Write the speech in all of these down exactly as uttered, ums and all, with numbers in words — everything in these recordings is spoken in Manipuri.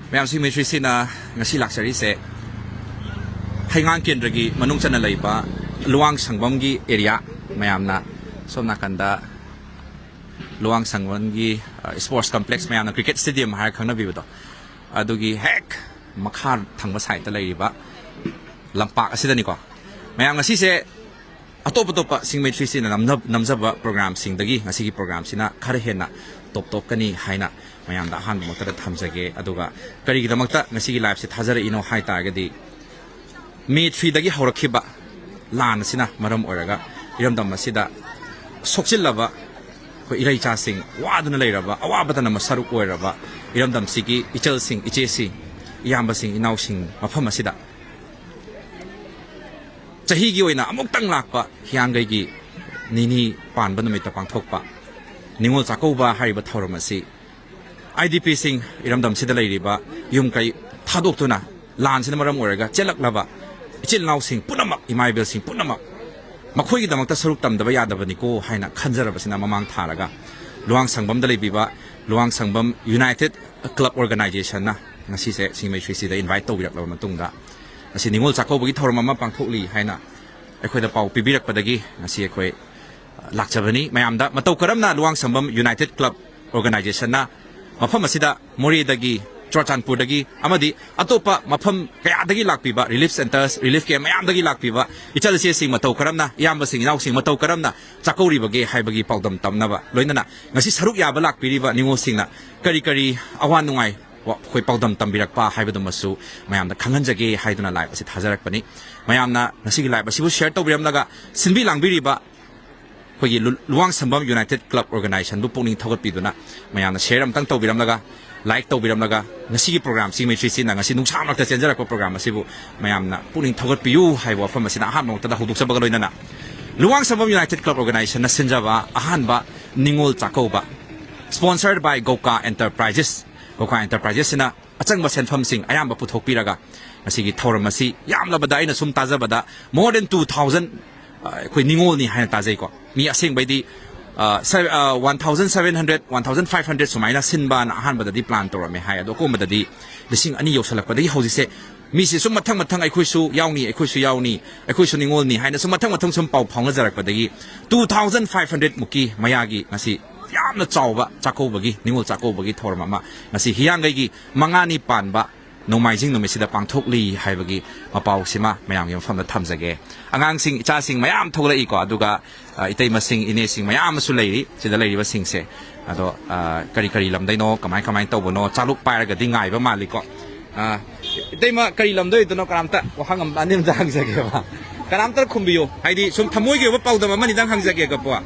ꯃꯌꯥꯝꯁꯤ ꯃꯩꯇ꯭ꯔꯤꯁꯤꯅ ꯉꯁꯤ ꯂꯥꯛꯆꯔꯤꯁꯦ ꯍꯩꯉꯥꯡ ꯀꯦꯟꯗ꯭ꯔꯒꯤ ꯃꯅꯨꯡ ꯆꯟꯅ ꯂꯩꯕ ꯂꯨꯋꯥꯡ ꯁꯪꯕꯝꯒꯤ ꯑꯦꯔꯤꯌꯥ, ꯃꯌꯥꯝꯅ ꯁꯣꯝ ꯅꯥꯀꯟꯗ ꯂꯨꯋꯥꯡ ꯁꯪꯕꯝꯒꯤ, ꯑ, ꯁ꯭ꯄꯣꯔꯠꯁ ꯀꯝꯄ꯭ꯂꯦꯛꯁ, ꯃꯌꯥꯝꯅ ꯀ꯭ꯔꯤꯀꯦꯠ ꯁ꯭ꯇꯦꯗꯤꯌꯝ ꯍꯥꯏꯔ ꯈꯪꯅꯕꯤꯕꯗꯣ, ꯑꯗꯨꯒꯤ ꯍꯦꯛ ꯃꯈꯥ ꯊꯪꯕ ꯁꯥꯏꯠꯇ ꯂꯩꯔꯤꯕ ꯂꯝꯄꯥꯛ ꯑꯁꯤꯗꯅꯤꯀꯣ꯫ ꯃꯌꯥꯝ, ꯉꯁꯤꯁꯦ ꯑꯇꯣꯞ ꯑꯇꯣꯞꯄ ꯁꯤꯡ ꯃꯩꯇ꯭ꯔꯤꯁꯤꯅ ꯅꯝꯅ-, ꯅꯝꯖꯕ ꯄ꯭ꯔꯣꯒ꯭ꯔꯥꯝꯁꯤꯡꯗꯒꯤ ꯉꯁꯤꯒꯤ ꯄ꯭ꯔꯣꯒ꯭ꯔꯥꯝꯁꯤꯅ ꯈꯔ ꯍꯦꯟꯅ ꯇꯣꯞ ꯇꯣꯞꯀꯅꯤ ꯍꯥꯏꯅ ꯃꯌꯥꯝꯗ ꯑꯍꯥꯟꯕꯃꯛꯇꯗ ꯊꯝꯖꯒꯦ꯫ ꯑꯗꯨꯒ ꯀꯔꯤꯒꯤꯗꯃꯛꯇ ꯉꯁꯤꯒꯤ ꯂꯥꯏꯞꯁꯦ ꯊꯥꯖꯔꯛꯏꯅꯣ ꯍꯥꯏ ꯇꯥꯔꯒꯗꯤ, ꯃꯦ ꯊ꯭ꯔꯤꯗꯒꯤ ꯍꯧꯔꯛꯈꯤꯕ ꯂꯥꯟ ꯑꯁꯤꯅ ꯃꯔꯝ ꯑꯣꯏꯔꯒ ꯏꯔꯝꯗꯝ ꯑꯁꯤꯗ ꯁꯣꯛꯆꯤꯜꯂꯕ ꯑꯩꯈꯣꯏ ꯏꯔꯩꯆꯥꯁꯤꯡ, ꯋꯥꯗꯨꯅ ꯂꯩꯔꯕ, ꯑꯋꯥꯕꯗꯅ ꯃꯁꯔꯨꯛ ꯑꯣꯏꯔꯕ ꯏꯔꯝꯗꯝꯁꯤꯒꯤ ꯏꯆꯜꯁꯤꯡ, ꯏꯆꯦꯁꯤꯡ, ꯏꯌꯥꯝꯕꯁꯤꯡ, ꯏꯅꯥꯎꯁꯤꯡ ꯃꯐꯝ ꯑꯁꯤꯗ ꯆꯍꯤꯒꯤ ꯑꯣꯏꯅ ꯑꯃꯨꯛꯇꯪ ꯂꯥꯛꯄ ꯍꯤꯌꯥꯡꯒꯩꯒꯤ ꯅꯤꯅꯤ ꯄꯥꯟꯕ ꯅꯨꯃꯤꯠꯇ ꯄꯥꯡꯊꯣꯛꯄ ꯅꯤꯉꯣꯜ ꯆꯥꯛꯀꯧꯕ ꯍꯥꯏꯔꯤꯕ ꯊꯧꯔꯝ ꯑꯁꯤ ꯑꯥꯏ ꯗꯤ ꯄꯤꯁꯤꯡ, ꯏꯔꯝꯗꯝꯁꯤꯗ ꯂꯩꯔꯤꯕ ꯌꯨꯝ ꯀꯩ ꯊꯥꯗꯣꯛꯇꯨꯅ ꯂꯥꯟꯁꯤꯅ ꯃꯔꯝ ꯑꯣꯏꯔꯒ ꯆꯦꯜꯂꯛꯂꯕ ꯏꯆꯤꯜ ꯏꯅꯥꯎꯁꯤꯡ ꯄꯨꯝꯅꯃꯛ, ꯏꯃꯥ ꯏꯕꯦꯜꯁꯤꯡ ꯄꯨꯝꯅꯃꯛ ꯃꯈꯣꯏꯒꯤꯗꯃꯛꯇ ꯁꯔꯨꯛ ꯇꯝꯗꯕ ꯌꯥꯗꯕꯅꯤꯀꯣ ꯍꯥꯏꯅ ꯈꯟꯖꯔꯕꯁꯤꯅ ꯃꯃꯥꯡ ꯊꯥꯔꯒ ꯂꯨꯋꯥꯡ ꯁꯪꯕꯝꯗ ꯂꯩꯕꯤꯕ ꯂꯨꯋꯥꯡ ꯁꯪꯕꯝ ꯌꯨꯅꯥꯏꯇꯦꯠ ꯀ꯭ꯂꯕ ꯑꯣꯔꯒꯅꯥꯏꯖꯦꯁꯟꯅ ꯉꯁꯤꯁꯦ ꯁꯤꯡꯃꯩ ꯁ꯭ꯔꯤꯁꯤꯗ ꯏꯟꯚꯥꯏꯠ ꯇꯧꯕꯤꯔꯛꯂꯕ ꯃꯇꯨꯡꯗ ꯉꯁꯤ ꯅꯤꯉꯣꯜ ꯆꯥꯛꯀꯧꯕꯒꯤ ꯊꯧꯔꯝ ꯑꯃ ꯄꯥꯡꯊꯣꯛꯂꯤ ꯍꯥꯏꯅ ꯑꯩꯈꯣꯏꯗ ꯄꯥꯎ ꯄꯤꯕꯤꯔꯛꯄꯗꯒꯤ ꯉꯁꯤ ꯑꯩꯈꯣꯏ ꯂꯥꯛꯆꯕꯅꯤ꯫ ꯃꯌꯥꯝꯗ ꯃꯇꯧ ꯀꯔꯝꯅ ꯂꯨꯋꯥꯡ ꯁꯪꯕꯝ ꯌꯨꯅꯥꯏꯇꯦꯠ ꯀ꯭ꯂꯕ ꯑꯣꯔꯒꯅꯥꯏꯖꯦꯁꯟꯅ ꯃꯐꯝ ꯑꯁꯤꯗ ꯃꯣꯔꯦꯗꯒꯤ, ꯆꯨꯔꯆꯥꯟꯄꯨꯔꯗꯒꯤ ꯑꯃꯗꯤ ꯑꯇꯣꯞꯄ ꯃꯐꯝ ꯀꯌꯥꯗꯒꯤ ꯂꯥꯛꯄꯤꯕ ꯔꯤꯂꯤꯐ ꯁꯦꯟꯇꯔꯁ, ꯔꯤꯂꯤꯐ ꯀꯦꯝ ꯃꯌꯥꯝꯗꯒꯤ ꯂꯥꯛꯄꯤꯕ ꯏꯆꯜ ꯏꯆꯦꯁꯤꯡ ꯃꯇꯧ ꯀꯔꯝꯅ, ꯏꯌꯥꯝꯕꯁꯤꯡ ꯏꯅꯥꯎꯁꯤꯡ ꯃꯇꯧ ꯀꯔꯝꯅ ꯆꯥꯛꯀꯧꯔꯤꯕꯒꯦ ꯍꯥꯏꯕꯒꯤ ꯄꯥꯎꯗꯝ ꯇꯝꯅꯕ, ꯂꯣꯏꯅꯅ ꯉꯁꯤ ꯁꯔꯨꯛ ꯌꯥꯕ ꯂꯥꯛꯄꯤꯔꯤꯕ ꯅꯤꯉꯣꯜꯁꯤꯡꯅ ꯀꯔꯤ ꯀꯔꯤ ꯑꯋꯥ ꯅꯨꯡꯉꯥꯏ, ꯋꯥ-, ꯑꯩꯈꯣꯏ ꯄꯥꯎꯗꯝ ꯇꯝꯕꯤꯔꯛꯄ ꯍꯥꯏꯕꯗꯨꯃꯁꯨ ꯃꯌꯥꯝꯗ ꯈꯪꯍꯟꯖꯒꯦ ꯍꯥꯏꯗꯨꯅ ꯂꯥꯏꯞ ꯑꯁꯤ ꯊꯥꯖꯔꯛꯄꯅꯤ꯫ ꯃꯌꯥꯝꯅ ꯉꯁꯤꯒꯤ ꯂꯥꯏꯞ ꯑꯁꯤꯕꯨ ꯁꯤꯌꯔ ꯇꯧꯕꯤꯔꯝꯂꯒ ꯁꯤꯟꯕꯤ ꯂꯥꯡꯕꯤꯔꯤꯕ ꯑꯩꯈꯣꯏꯒꯤ ꯂꯨ-, ꯂꯨꯋꯥꯡ ꯁꯝꯕꯝ ꯌꯨꯅꯥꯏꯇꯦꯠ ꯀ꯭ꯂꯕ ꯑꯣꯔꯒꯅꯥꯏꯖꯦꯁꯟꯕꯨ ꯄꯨꯛꯅꯤꯡ ꯊꯧꯒꯠꯄꯤꯗꯨꯅ ꯃꯌꯥꯝꯅ ꯁꯤꯌꯔ ꯑꯃꯇꯪ ꯇꯧꯕꯤꯔꯝꯂꯒ, ꯂꯥꯏꯛ ꯇꯧꯕꯤꯔꯝꯂꯒ, ꯉꯁꯤꯒꯤ ꯄ꯭ꯔꯣꯒ꯭ꯔꯥꯝ ꯁꯤꯡꯃꯩ ꯁ꯭ꯔꯤꯁꯤꯅ ꯉꯁꯤ ꯅꯨꯡꯁꯥ ꯃꯔꯛꯇ ꯆꯦꯟꯖꯔꯛꯄ ꯄ꯭ꯔꯣꯒ꯭ꯔꯥꯝ ꯑꯁꯤꯕꯨ ꯃꯌꯥꯝꯅ ꯄꯨꯛꯅꯤꯡ ꯊꯧꯒꯠꯄꯤꯌꯨ ꯍꯥꯏꯕ ꯋꯥꯐꯝ ꯑꯁꯤꯅ ꯑꯍꯥꯟꯕ ꯃꯛꯇꯗ ꯍꯧꯗꯣꯛꯆꯕꯒ ꯂꯣꯏꯅꯅ, ꯂꯨꯋꯥꯡ ꯁꯝꯕꯝ ꯌꯨꯅꯥꯏꯇꯦꯠ ꯀ꯭ꯂꯕ ꯑꯣꯔꯒꯅꯥꯏꯖꯦꯁꯟꯅ ꯁꯤꯟꯖꯕ ꯑꯍꯥꯟꯕ ꯅꯤꯉꯣꯜ ꯆꯥꯛꯀꯧꯕ, sponsored by ꯒꯧꯀꯥ ꯑꯦꯟꯇꯔꯄ꯭ꯔꯥꯏꯖꯦꯁ꯫ ꯒꯧꯀꯥ ꯑꯦꯟꯇꯔꯄ꯭ꯔꯥꯏꯖꯦꯁꯁꯤꯅ ꯑꯆꯪꯕ ꯁꯦꯟꯐꯝꯁꯤꯡ ꯑꯌꯥꯝꯕ ꯄꯨꯊꯣꯛꯄꯤꯔꯒ ꯉꯁꯤꯒꯤ ꯊꯧꯔꯝ ꯑꯁꯤ ꯌꯥꯝꯂꯕꯗ, ꯑꯩꯅ ꯁꯨꯝ ꯇꯥꯖꯕꯗ, more than two thousand, ꯑ, ꯑꯩꯈꯣꯏ ꯅꯤꯉꯣꯜꯅꯤ ꯍꯥꯏꯅ ꯇꯥꯖꯩꯀꯣ꯫ ꯃꯤ ꯑꯁꯦꯡꯕꯩꯗꯤ one thousand seven hundred, one thousand five hundred ꯁꯨꯃꯥꯏꯅ ꯁꯤꯟꯕꯅ ꯑꯍꯥꯟꯕꯗꯗꯤ ꯄ꯭ꯂꯥꯟ ꯇꯧꯔꯝꯃꯦ ꯍꯥꯏ꯫ ꯑꯗꯣ ꯑꯀꯣꯟꯕꯗꯗꯤ ꯂꯤꯁꯤꯡ ꯑꯅꯤ ꯌꯧꯁꯜꯂꯛꯄꯗꯒꯤ ꯍꯧꯖꯤꯛꯁꯦ ꯃꯤꯁꯦ ꯁꯨꯝ ꯃꯊꯪ ꯃꯊꯪ "ꯑꯩꯈꯣꯏꯁꯨ ꯌꯥꯎꯅꯤ, ꯑꯩꯈꯣꯏꯁꯨ ꯌꯥꯎꯅꯤ, ꯑꯩꯈꯣꯏꯁꯨ ꯅꯤꯉꯣꯜꯅꯤ" ꯍꯥꯏꯅ ꯁꯨꯝ ꯃꯊꯪ ꯃꯊꯪ ꯁꯨꯝ ꯄꯥꯎ ꯐꯥꯎꯅꯖꯔꯛꯄꯗꯒꯤ, ꯇꯨ ꯊꯥꯎꯖꯟ ꯐꯥꯏꯚ ꯍꯟꯗ꯭ꯔꯦꯗ ꯃꯨꯛꯀꯤ ꯃꯌꯥꯒꯤ ꯉꯁꯤ ꯌꯥꯝꯅ ꯆꯥꯎꯕ ꯆꯥꯛꯀꯧꯕꯒꯤ, ꯅꯤꯉꯣꯜ ꯆꯥꯛꯀꯧꯕꯒꯤ ꯊꯧꯔꯝ ꯑꯃ ꯉꯁꯤ ꯍꯤꯌꯥꯡꯒꯩꯒꯤ ꯃꯉꯥꯅꯤ ꯄꯥꯟꯕ ꯅꯣꯡꯃꯥꯏꯖꯤꯡ ꯅꯨꯃꯤꯠꯁꯤꯗ ꯄꯥꯡꯊꯣꯛꯂꯤ ꯍꯥꯏꯕꯒꯤ ꯃꯄꯥꯎꯁꯤꯃ ꯃꯌꯥꯝꯒꯤ ꯃꯐꯝꯗ ꯊꯝꯖꯒꯦ꯫ ꯑꯉꯥꯡꯁꯤꯡ, ꯏꯆꯥꯁꯤꯡ ꯃꯌꯥꯝ ꯊꯣꯛꯂꯛꯏꯀꯣ, ꯑꯗꯨꯒ, ꯑ, ꯏꯇꯩꯃꯁꯤꯡ, ꯏꯅꯦꯁꯤꯡ ꯃꯌꯥꯝ ꯑꯃꯁꯨ ꯂꯩꯔꯤ, ꯁꯤꯗ ꯂꯩꯔꯤꯕꯁꯤꯡꯁꯦ꯫ ꯑꯗꯣ, ꯑ, ꯀꯔꯤ ꯀꯔꯤ ꯂꯝꯗꯩꯅꯣ, ꯀꯃꯥꯏ ꯀꯃꯥꯏꯅ ꯇꯧꯕꯅꯣ, ꯆꯥꯂꯨꯛ ꯄꯥꯏꯔꯒꯗꯤ ꯉꯥꯏꯕ ꯃꯥꯜꯂꯤꯀꯣ꯫ ꯑ, ꯏꯇꯩꯃ, ꯀꯔꯤ ꯂꯝꯗ ꯑꯣꯏꯗꯣꯏꯅꯣ? ꯀꯅꯥꯝꯇ ꯋꯥꯍꯪ ꯑꯃ, ꯑꯅꯤ ꯑꯝꯇ ꯍꯪꯖꯒꯦꯕ꯫ ꯀꯅꯥꯝꯇ ꯈꯨꯝꯕꯤꯌꯨ, ꯍꯥꯏꯗꯤ ꯁꯨꯝ ꯊꯃꯣꯏꯒꯤ ꯑꯣꯏꯕ ꯄꯥꯎꯗꯝ ꯑꯃꯅꯤꯗꯪ ꯍꯪꯖꯒꯦꯒꯀꯣ꯫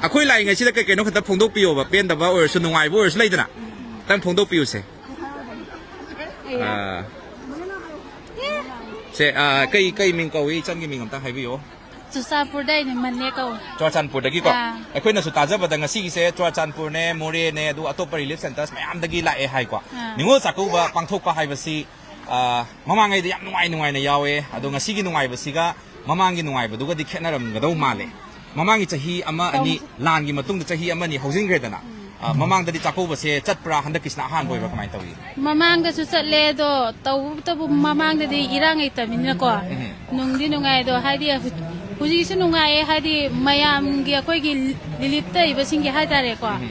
ꯑꯩꯈꯣꯏ ꯂꯥꯛꯏꯉꯩꯁꯤꯗ ꯀꯩ ꯀꯩꯅꯣ ꯈꯛꯇ ꯐꯣꯡꯗꯣꯛꯄꯤꯌꯣꯕ, ꯄꯦꯟꯗꯕ ꯑꯣꯏꯔꯁꯨ, ꯅꯨꯡꯉꯥꯏꯕ ꯑꯣꯏꯔꯁꯨ ꯂꯩꯗꯅ, ꯈꯤꯇꯪ ꯐꯣꯡꯗꯣꯛꯄꯤꯌꯨꯁꯦ꯫ ꯑꯥ꯫ ꯁꯦ, ꯑꯥ, ꯀꯩ, ꯀꯩ ꯃꯤꯡ ꯀꯧꯏ? ꯏꯆꯟꯒꯤ ꯃꯤꯡ ꯑꯝꯇ ꯍꯥꯏꯕꯤꯌꯨ꯫ ꯆꯨꯔꯆꯥꯟꯄꯨꯔꯗꯩꯅꯦ, ꯃꯅꯦ ꯀꯧꯏ꯫ ꯆꯨꯔꯆꯥꯟꯄꯨꯔꯗꯒꯤꯀꯣ? ꯑꯥ꯫ ꯑꯩꯈꯣꯏꯅꯁꯨ ꯇꯥꯖꯕꯗ ꯉꯁꯤꯒꯤꯁꯦ ꯆꯨꯔꯆꯥꯟꯄꯨꯔꯅꯦ, ꯃꯣꯔꯦꯅꯦ, ꯑꯗꯨꯒ ꯑꯇꯣꯞꯄ relief centres ꯃꯌꯥꯝꯗꯒꯤ ꯂꯥꯛꯑꯦ ꯍꯥꯏꯀꯣ꯫ ꯑꯥ꯫ ꯅꯤꯉꯣꯜ ꯆꯥꯛꯀꯧꯕ ꯄꯥꯡꯊꯣꯛꯄ ꯍꯥꯏꯕꯁꯤ, ꯑꯥ, ꯃꯃꯥꯡꯉꯩꯗ ꯌꯥꯝ ꯅꯨꯡꯉꯥꯏ ꯅꯨꯡꯉꯥꯏꯅ ꯌꯥꯎꯋꯦ, ꯑꯗꯣ ꯉꯁꯤꯒꯤ ꯅꯨꯡꯉꯥꯏꯕꯁꯤꯒ ꯃꯃꯥꯡꯒꯤ ꯅꯨꯡꯉꯥꯏꯕꯗꯨꯒꯗꯤ ꯈꯦꯠꯅꯔꯝꯒꯗꯧ ꯃꯥꯜꯂꯦ꯫ ꯃꯃꯥꯡꯒꯤ ꯆꯍꯤ ꯑꯃ, ꯑꯅꯤ, ꯂꯥꯟꯒꯤ ꯃꯇꯨꯡꯗ ꯆꯍꯤ ꯑꯃ, ꯑꯅꯤ ꯍꯧꯖꯤꯟꯈ꯭ꯔꯦꯗꯅ꯫ ꯎꯝ꯫ ꯑ, ꯃꯃꯥꯡꯗꯗꯤ ꯆꯥꯛꯀꯧꯕꯁꯦ ꯆꯠꯄ꯭ꯔꯥ? ꯍꯟꯗꯛꯀꯤꯁꯤꯅ ꯑꯍꯥꯟꯕ ꯑꯣꯏꯕ꯭ꯔꯥ? ꯀꯃꯥꯏꯅ ꯇꯧꯏ? ꯃꯃꯥꯡꯗꯁꯨ ꯆꯠꯂꯦ, ꯑꯗꯣ ꯇꯧꯕꯇꯕꯨ ꯃꯃꯥꯡꯗꯗꯤ ꯏꯔꯥꯡ ꯂꯩꯇꯕꯅꯤꯅꯀꯣ, ꯎꯝ꯫ ꯅꯨꯡꯗꯤ ꯅꯨꯡꯉꯥꯏ꯫ ꯑꯗꯣ ꯍꯥꯏꯗꯤ ꯍꯧ-, ꯍꯧꯖꯤꯛꯁꯨ ꯅꯨꯡꯉꯥꯏꯌꯦ, ꯍꯥꯏꯗꯤ ꯃꯌꯥꯝꯒꯤ ꯑꯩꯈꯣꯏꯒꯤ relief ꯇ ꯂꯩꯕꯁꯤꯡꯒꯤ ꯍꯥꯏꯇꯥꯔꯦꯀꯣ, ꯎꯝ꯫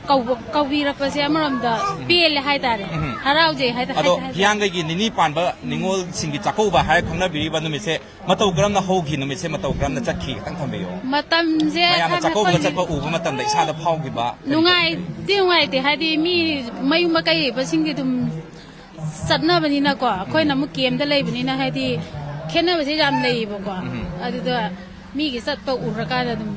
ꯀꯧꯕ-, ꯀꯧꯕꯤꯔꯛꯄꯁꯦ ꯑꯃꯔꯣꯝꯗ ꯎꯝ꯫ ꯄꯦꯜꯂꯦ ꯍꯥꯏꯇꯥꯔꯦ, ꯎꯝ꯫ ꯍꯔꯥꯎꯖꯩ ꯍꯥꯏꯇꯥꯔꯦ, ꯑꯗꯣ ꯍꯥꯏꯇꯥꯔꯦ꯫ ꯍꯤꯌꯥꯡꯒꯩꯒꯤ ꯅꯤꯅꯤ ꯄꯥꯟꯕ ꯅꯤꯉꯣꯜꯁꯤꯡꯒꯤ ꯆꯥꯛꯀꯧꯕ ꯍꯥꯏꯔ ꯈꯪꯅꯕꯤꯔꯤꯕ ꯅꯨꯃꯤꯠꯁꯦ ꯃꯇꯧ ꯀꯔꯝꯅ ꯍꯧꯈꯤ? ꯅꯨꯃꯤꯠꯁꯦ ꯃꯇꯧ ꯀꯔꯝꯅ ꯆꯠꯈꯤ? ꯈꯤꯇꯪ ꯊꯝꯕꯤꯌꯨ꯫ ꯃꯇꯝꯁꯦ ꯃꯌꯥꯝꯅ ꯈꯪꯗꯦ, ꯆꯥꯛꯀꯧꯕꯒ ꯑꯩꯈꯣꯏ ꯆꯠꯄ ꯎꯕ ꯃꯇꯝꯗ ꯏꯁꯥꯗ ꯐꯥꯎꯈꯤꯕ ꯀꯔꯤ ꯀꯔꯤ ꯅꯨꯡꯉꯥꯏ-, ꯂꯩ? ꯅꯨꯡꯉꯥꯏꯇꯦ, ꯍꯥꯏꯗꯤ ꯃꯤ ꯃꯌꯨꯝ ꯃꯀꯩ ꯂꯩꯕꯁꯤꯡꯗꯤ ꯑꯗꯨꯝ ꯆꯠꯅꯕꯅꯤꯅꯀꯣ, ꯑꯩꯈꯣꯏꯅ ꯎꯝ꯫ ꯑꯃꯨꯛ camp ꯇ ꯂꯩꯕꯅꯤꯅ ꯍꯥꯏꯗꯤ ꯈꯦꯠꯅꯕꯁꯦ ꯌꯥꯝ ꯂꯩꯌꯦꯕꯀꯣ꯫ ꯎꯝ꯫ ꯑꯗꯨꯗ ꯃꯤꯒꯤ ꯆꯠꯄ ꯎꯔꯀꯥꯟꯗ ꯑꯗꯨꯝ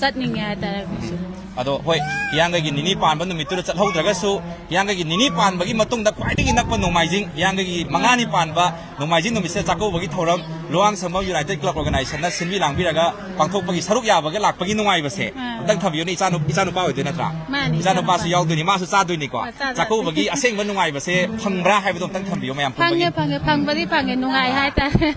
ꯆꯠꯅꯤꯡꯉꯦ ꯍꯥꯏꯇꯥꯔꯦ ꯑꯩꯈꯣꯏꯁꯨ꯫ ꯎꯝ꯫ ꯑꯗꯣ ꯍꯣꯏ, ꯍꯤꯌꯥꯡꯒꯩꯒꯤ ꯅꯤꯅꯤ ꯄꯥꯟꯕ ꯅꯨꯃꯤꯠꯇꯨꯗ ꯆꯠꯍꯧꯗ꯭ꯔꯒꯁꯨ, ꯍꯤꯌꯥꯡꯒꯩꯒꯤ ꯅꯤꯅꯤ ꯄꯥꯟꯕꯒꯤ ꯃꯇꯨꯡꯗ ꯈ꯭ꯋꯥꯏꯗꯒꯤ ꯅꯛꯄ ꯅꯣꯡꯃꯥꯏꯖꯤꯡ, ꯍꯤꯌꯥꯡꯒꯩꯒꯤ ꯃꯉꯥꯅꯤ ꯄꯥꯟꯕ ꯅꯣꯡꯃꯥꯏꯖꯤꯡ ꯅꯨꯃꯤꯠꯁꯤꯗ ꯆꯥꯛꯀꯧꯕꯒꯤ ꯊꯧꯔꯝ ꯂꯨꯋꯥꯡꯁꯪꯕꯝ United Club Organization ꯅ ꯁꯤꯟꯕꯤ ꯂꯥꯡꯕꯤꯔꯒ ꯄꯥꯡꯊꯣꯛꯄꯒꯤ ꯁꯔꯨꯛ ꯌꯥꯕꯒ ꯂꯥꯛꯄꯒꯤ ꯅꯨꯡꯉꯥꯏꯕꯁꯦ ꯑꯥ꯫ ꯑꯝꯇꯪ ꯊꯝꯕꯤꯌꯨꯅꯦ꯫ ꯏꯆꯥꯅꯨ-, ꯏꯆꯥꯅꯨꯄꯥ ꯑꯣꯏꯗꯣꯏ ꯅꯠꯇ꯭ꯔꯥ? ꯃꯥꯅꯤ, ꯏꯆꯥꯅꯨꯄꯥꯁꯨ ꯏꯆꯥꯅꯨꯄꯥ꯫ ꯌꯥꯎꯗꯣꯏꯅꯤ, ꯃꯥꯁꯨ ꯆꯥꯗꯣꯏꯅꯤꯀꯣ꯫ ꯑꯥ, ꯆꯥꯗꯣꯏꯅꯤ꯫ ꯆꯥꯛꯀꯧꯕꯒꯤ ꯑꯁꯦꯡꯕ ꯅꯨꯡꯉꯥꯏꯕꯁꯦ ꯐꯪꯕ꯭ꯔꯥ ꯍꯥꯏꯕꯗꯣ ꯑꯝꯇꯪ ꯊꯝꯕꯤꯌꯨ ꯃꯌꯥꯝ ꯐꯪꯉꯦ, ꯄꯨꯝꯕꯒꯤ꯫ ꯐꯪꯉꯦ, ꯐꯪꯕꯗꯤ ꯐꯪꯉꯦ, ꯅꯨꯡꯉꯥꯏ ꯍꯥꯏꯇꯥꯔꯦ꯫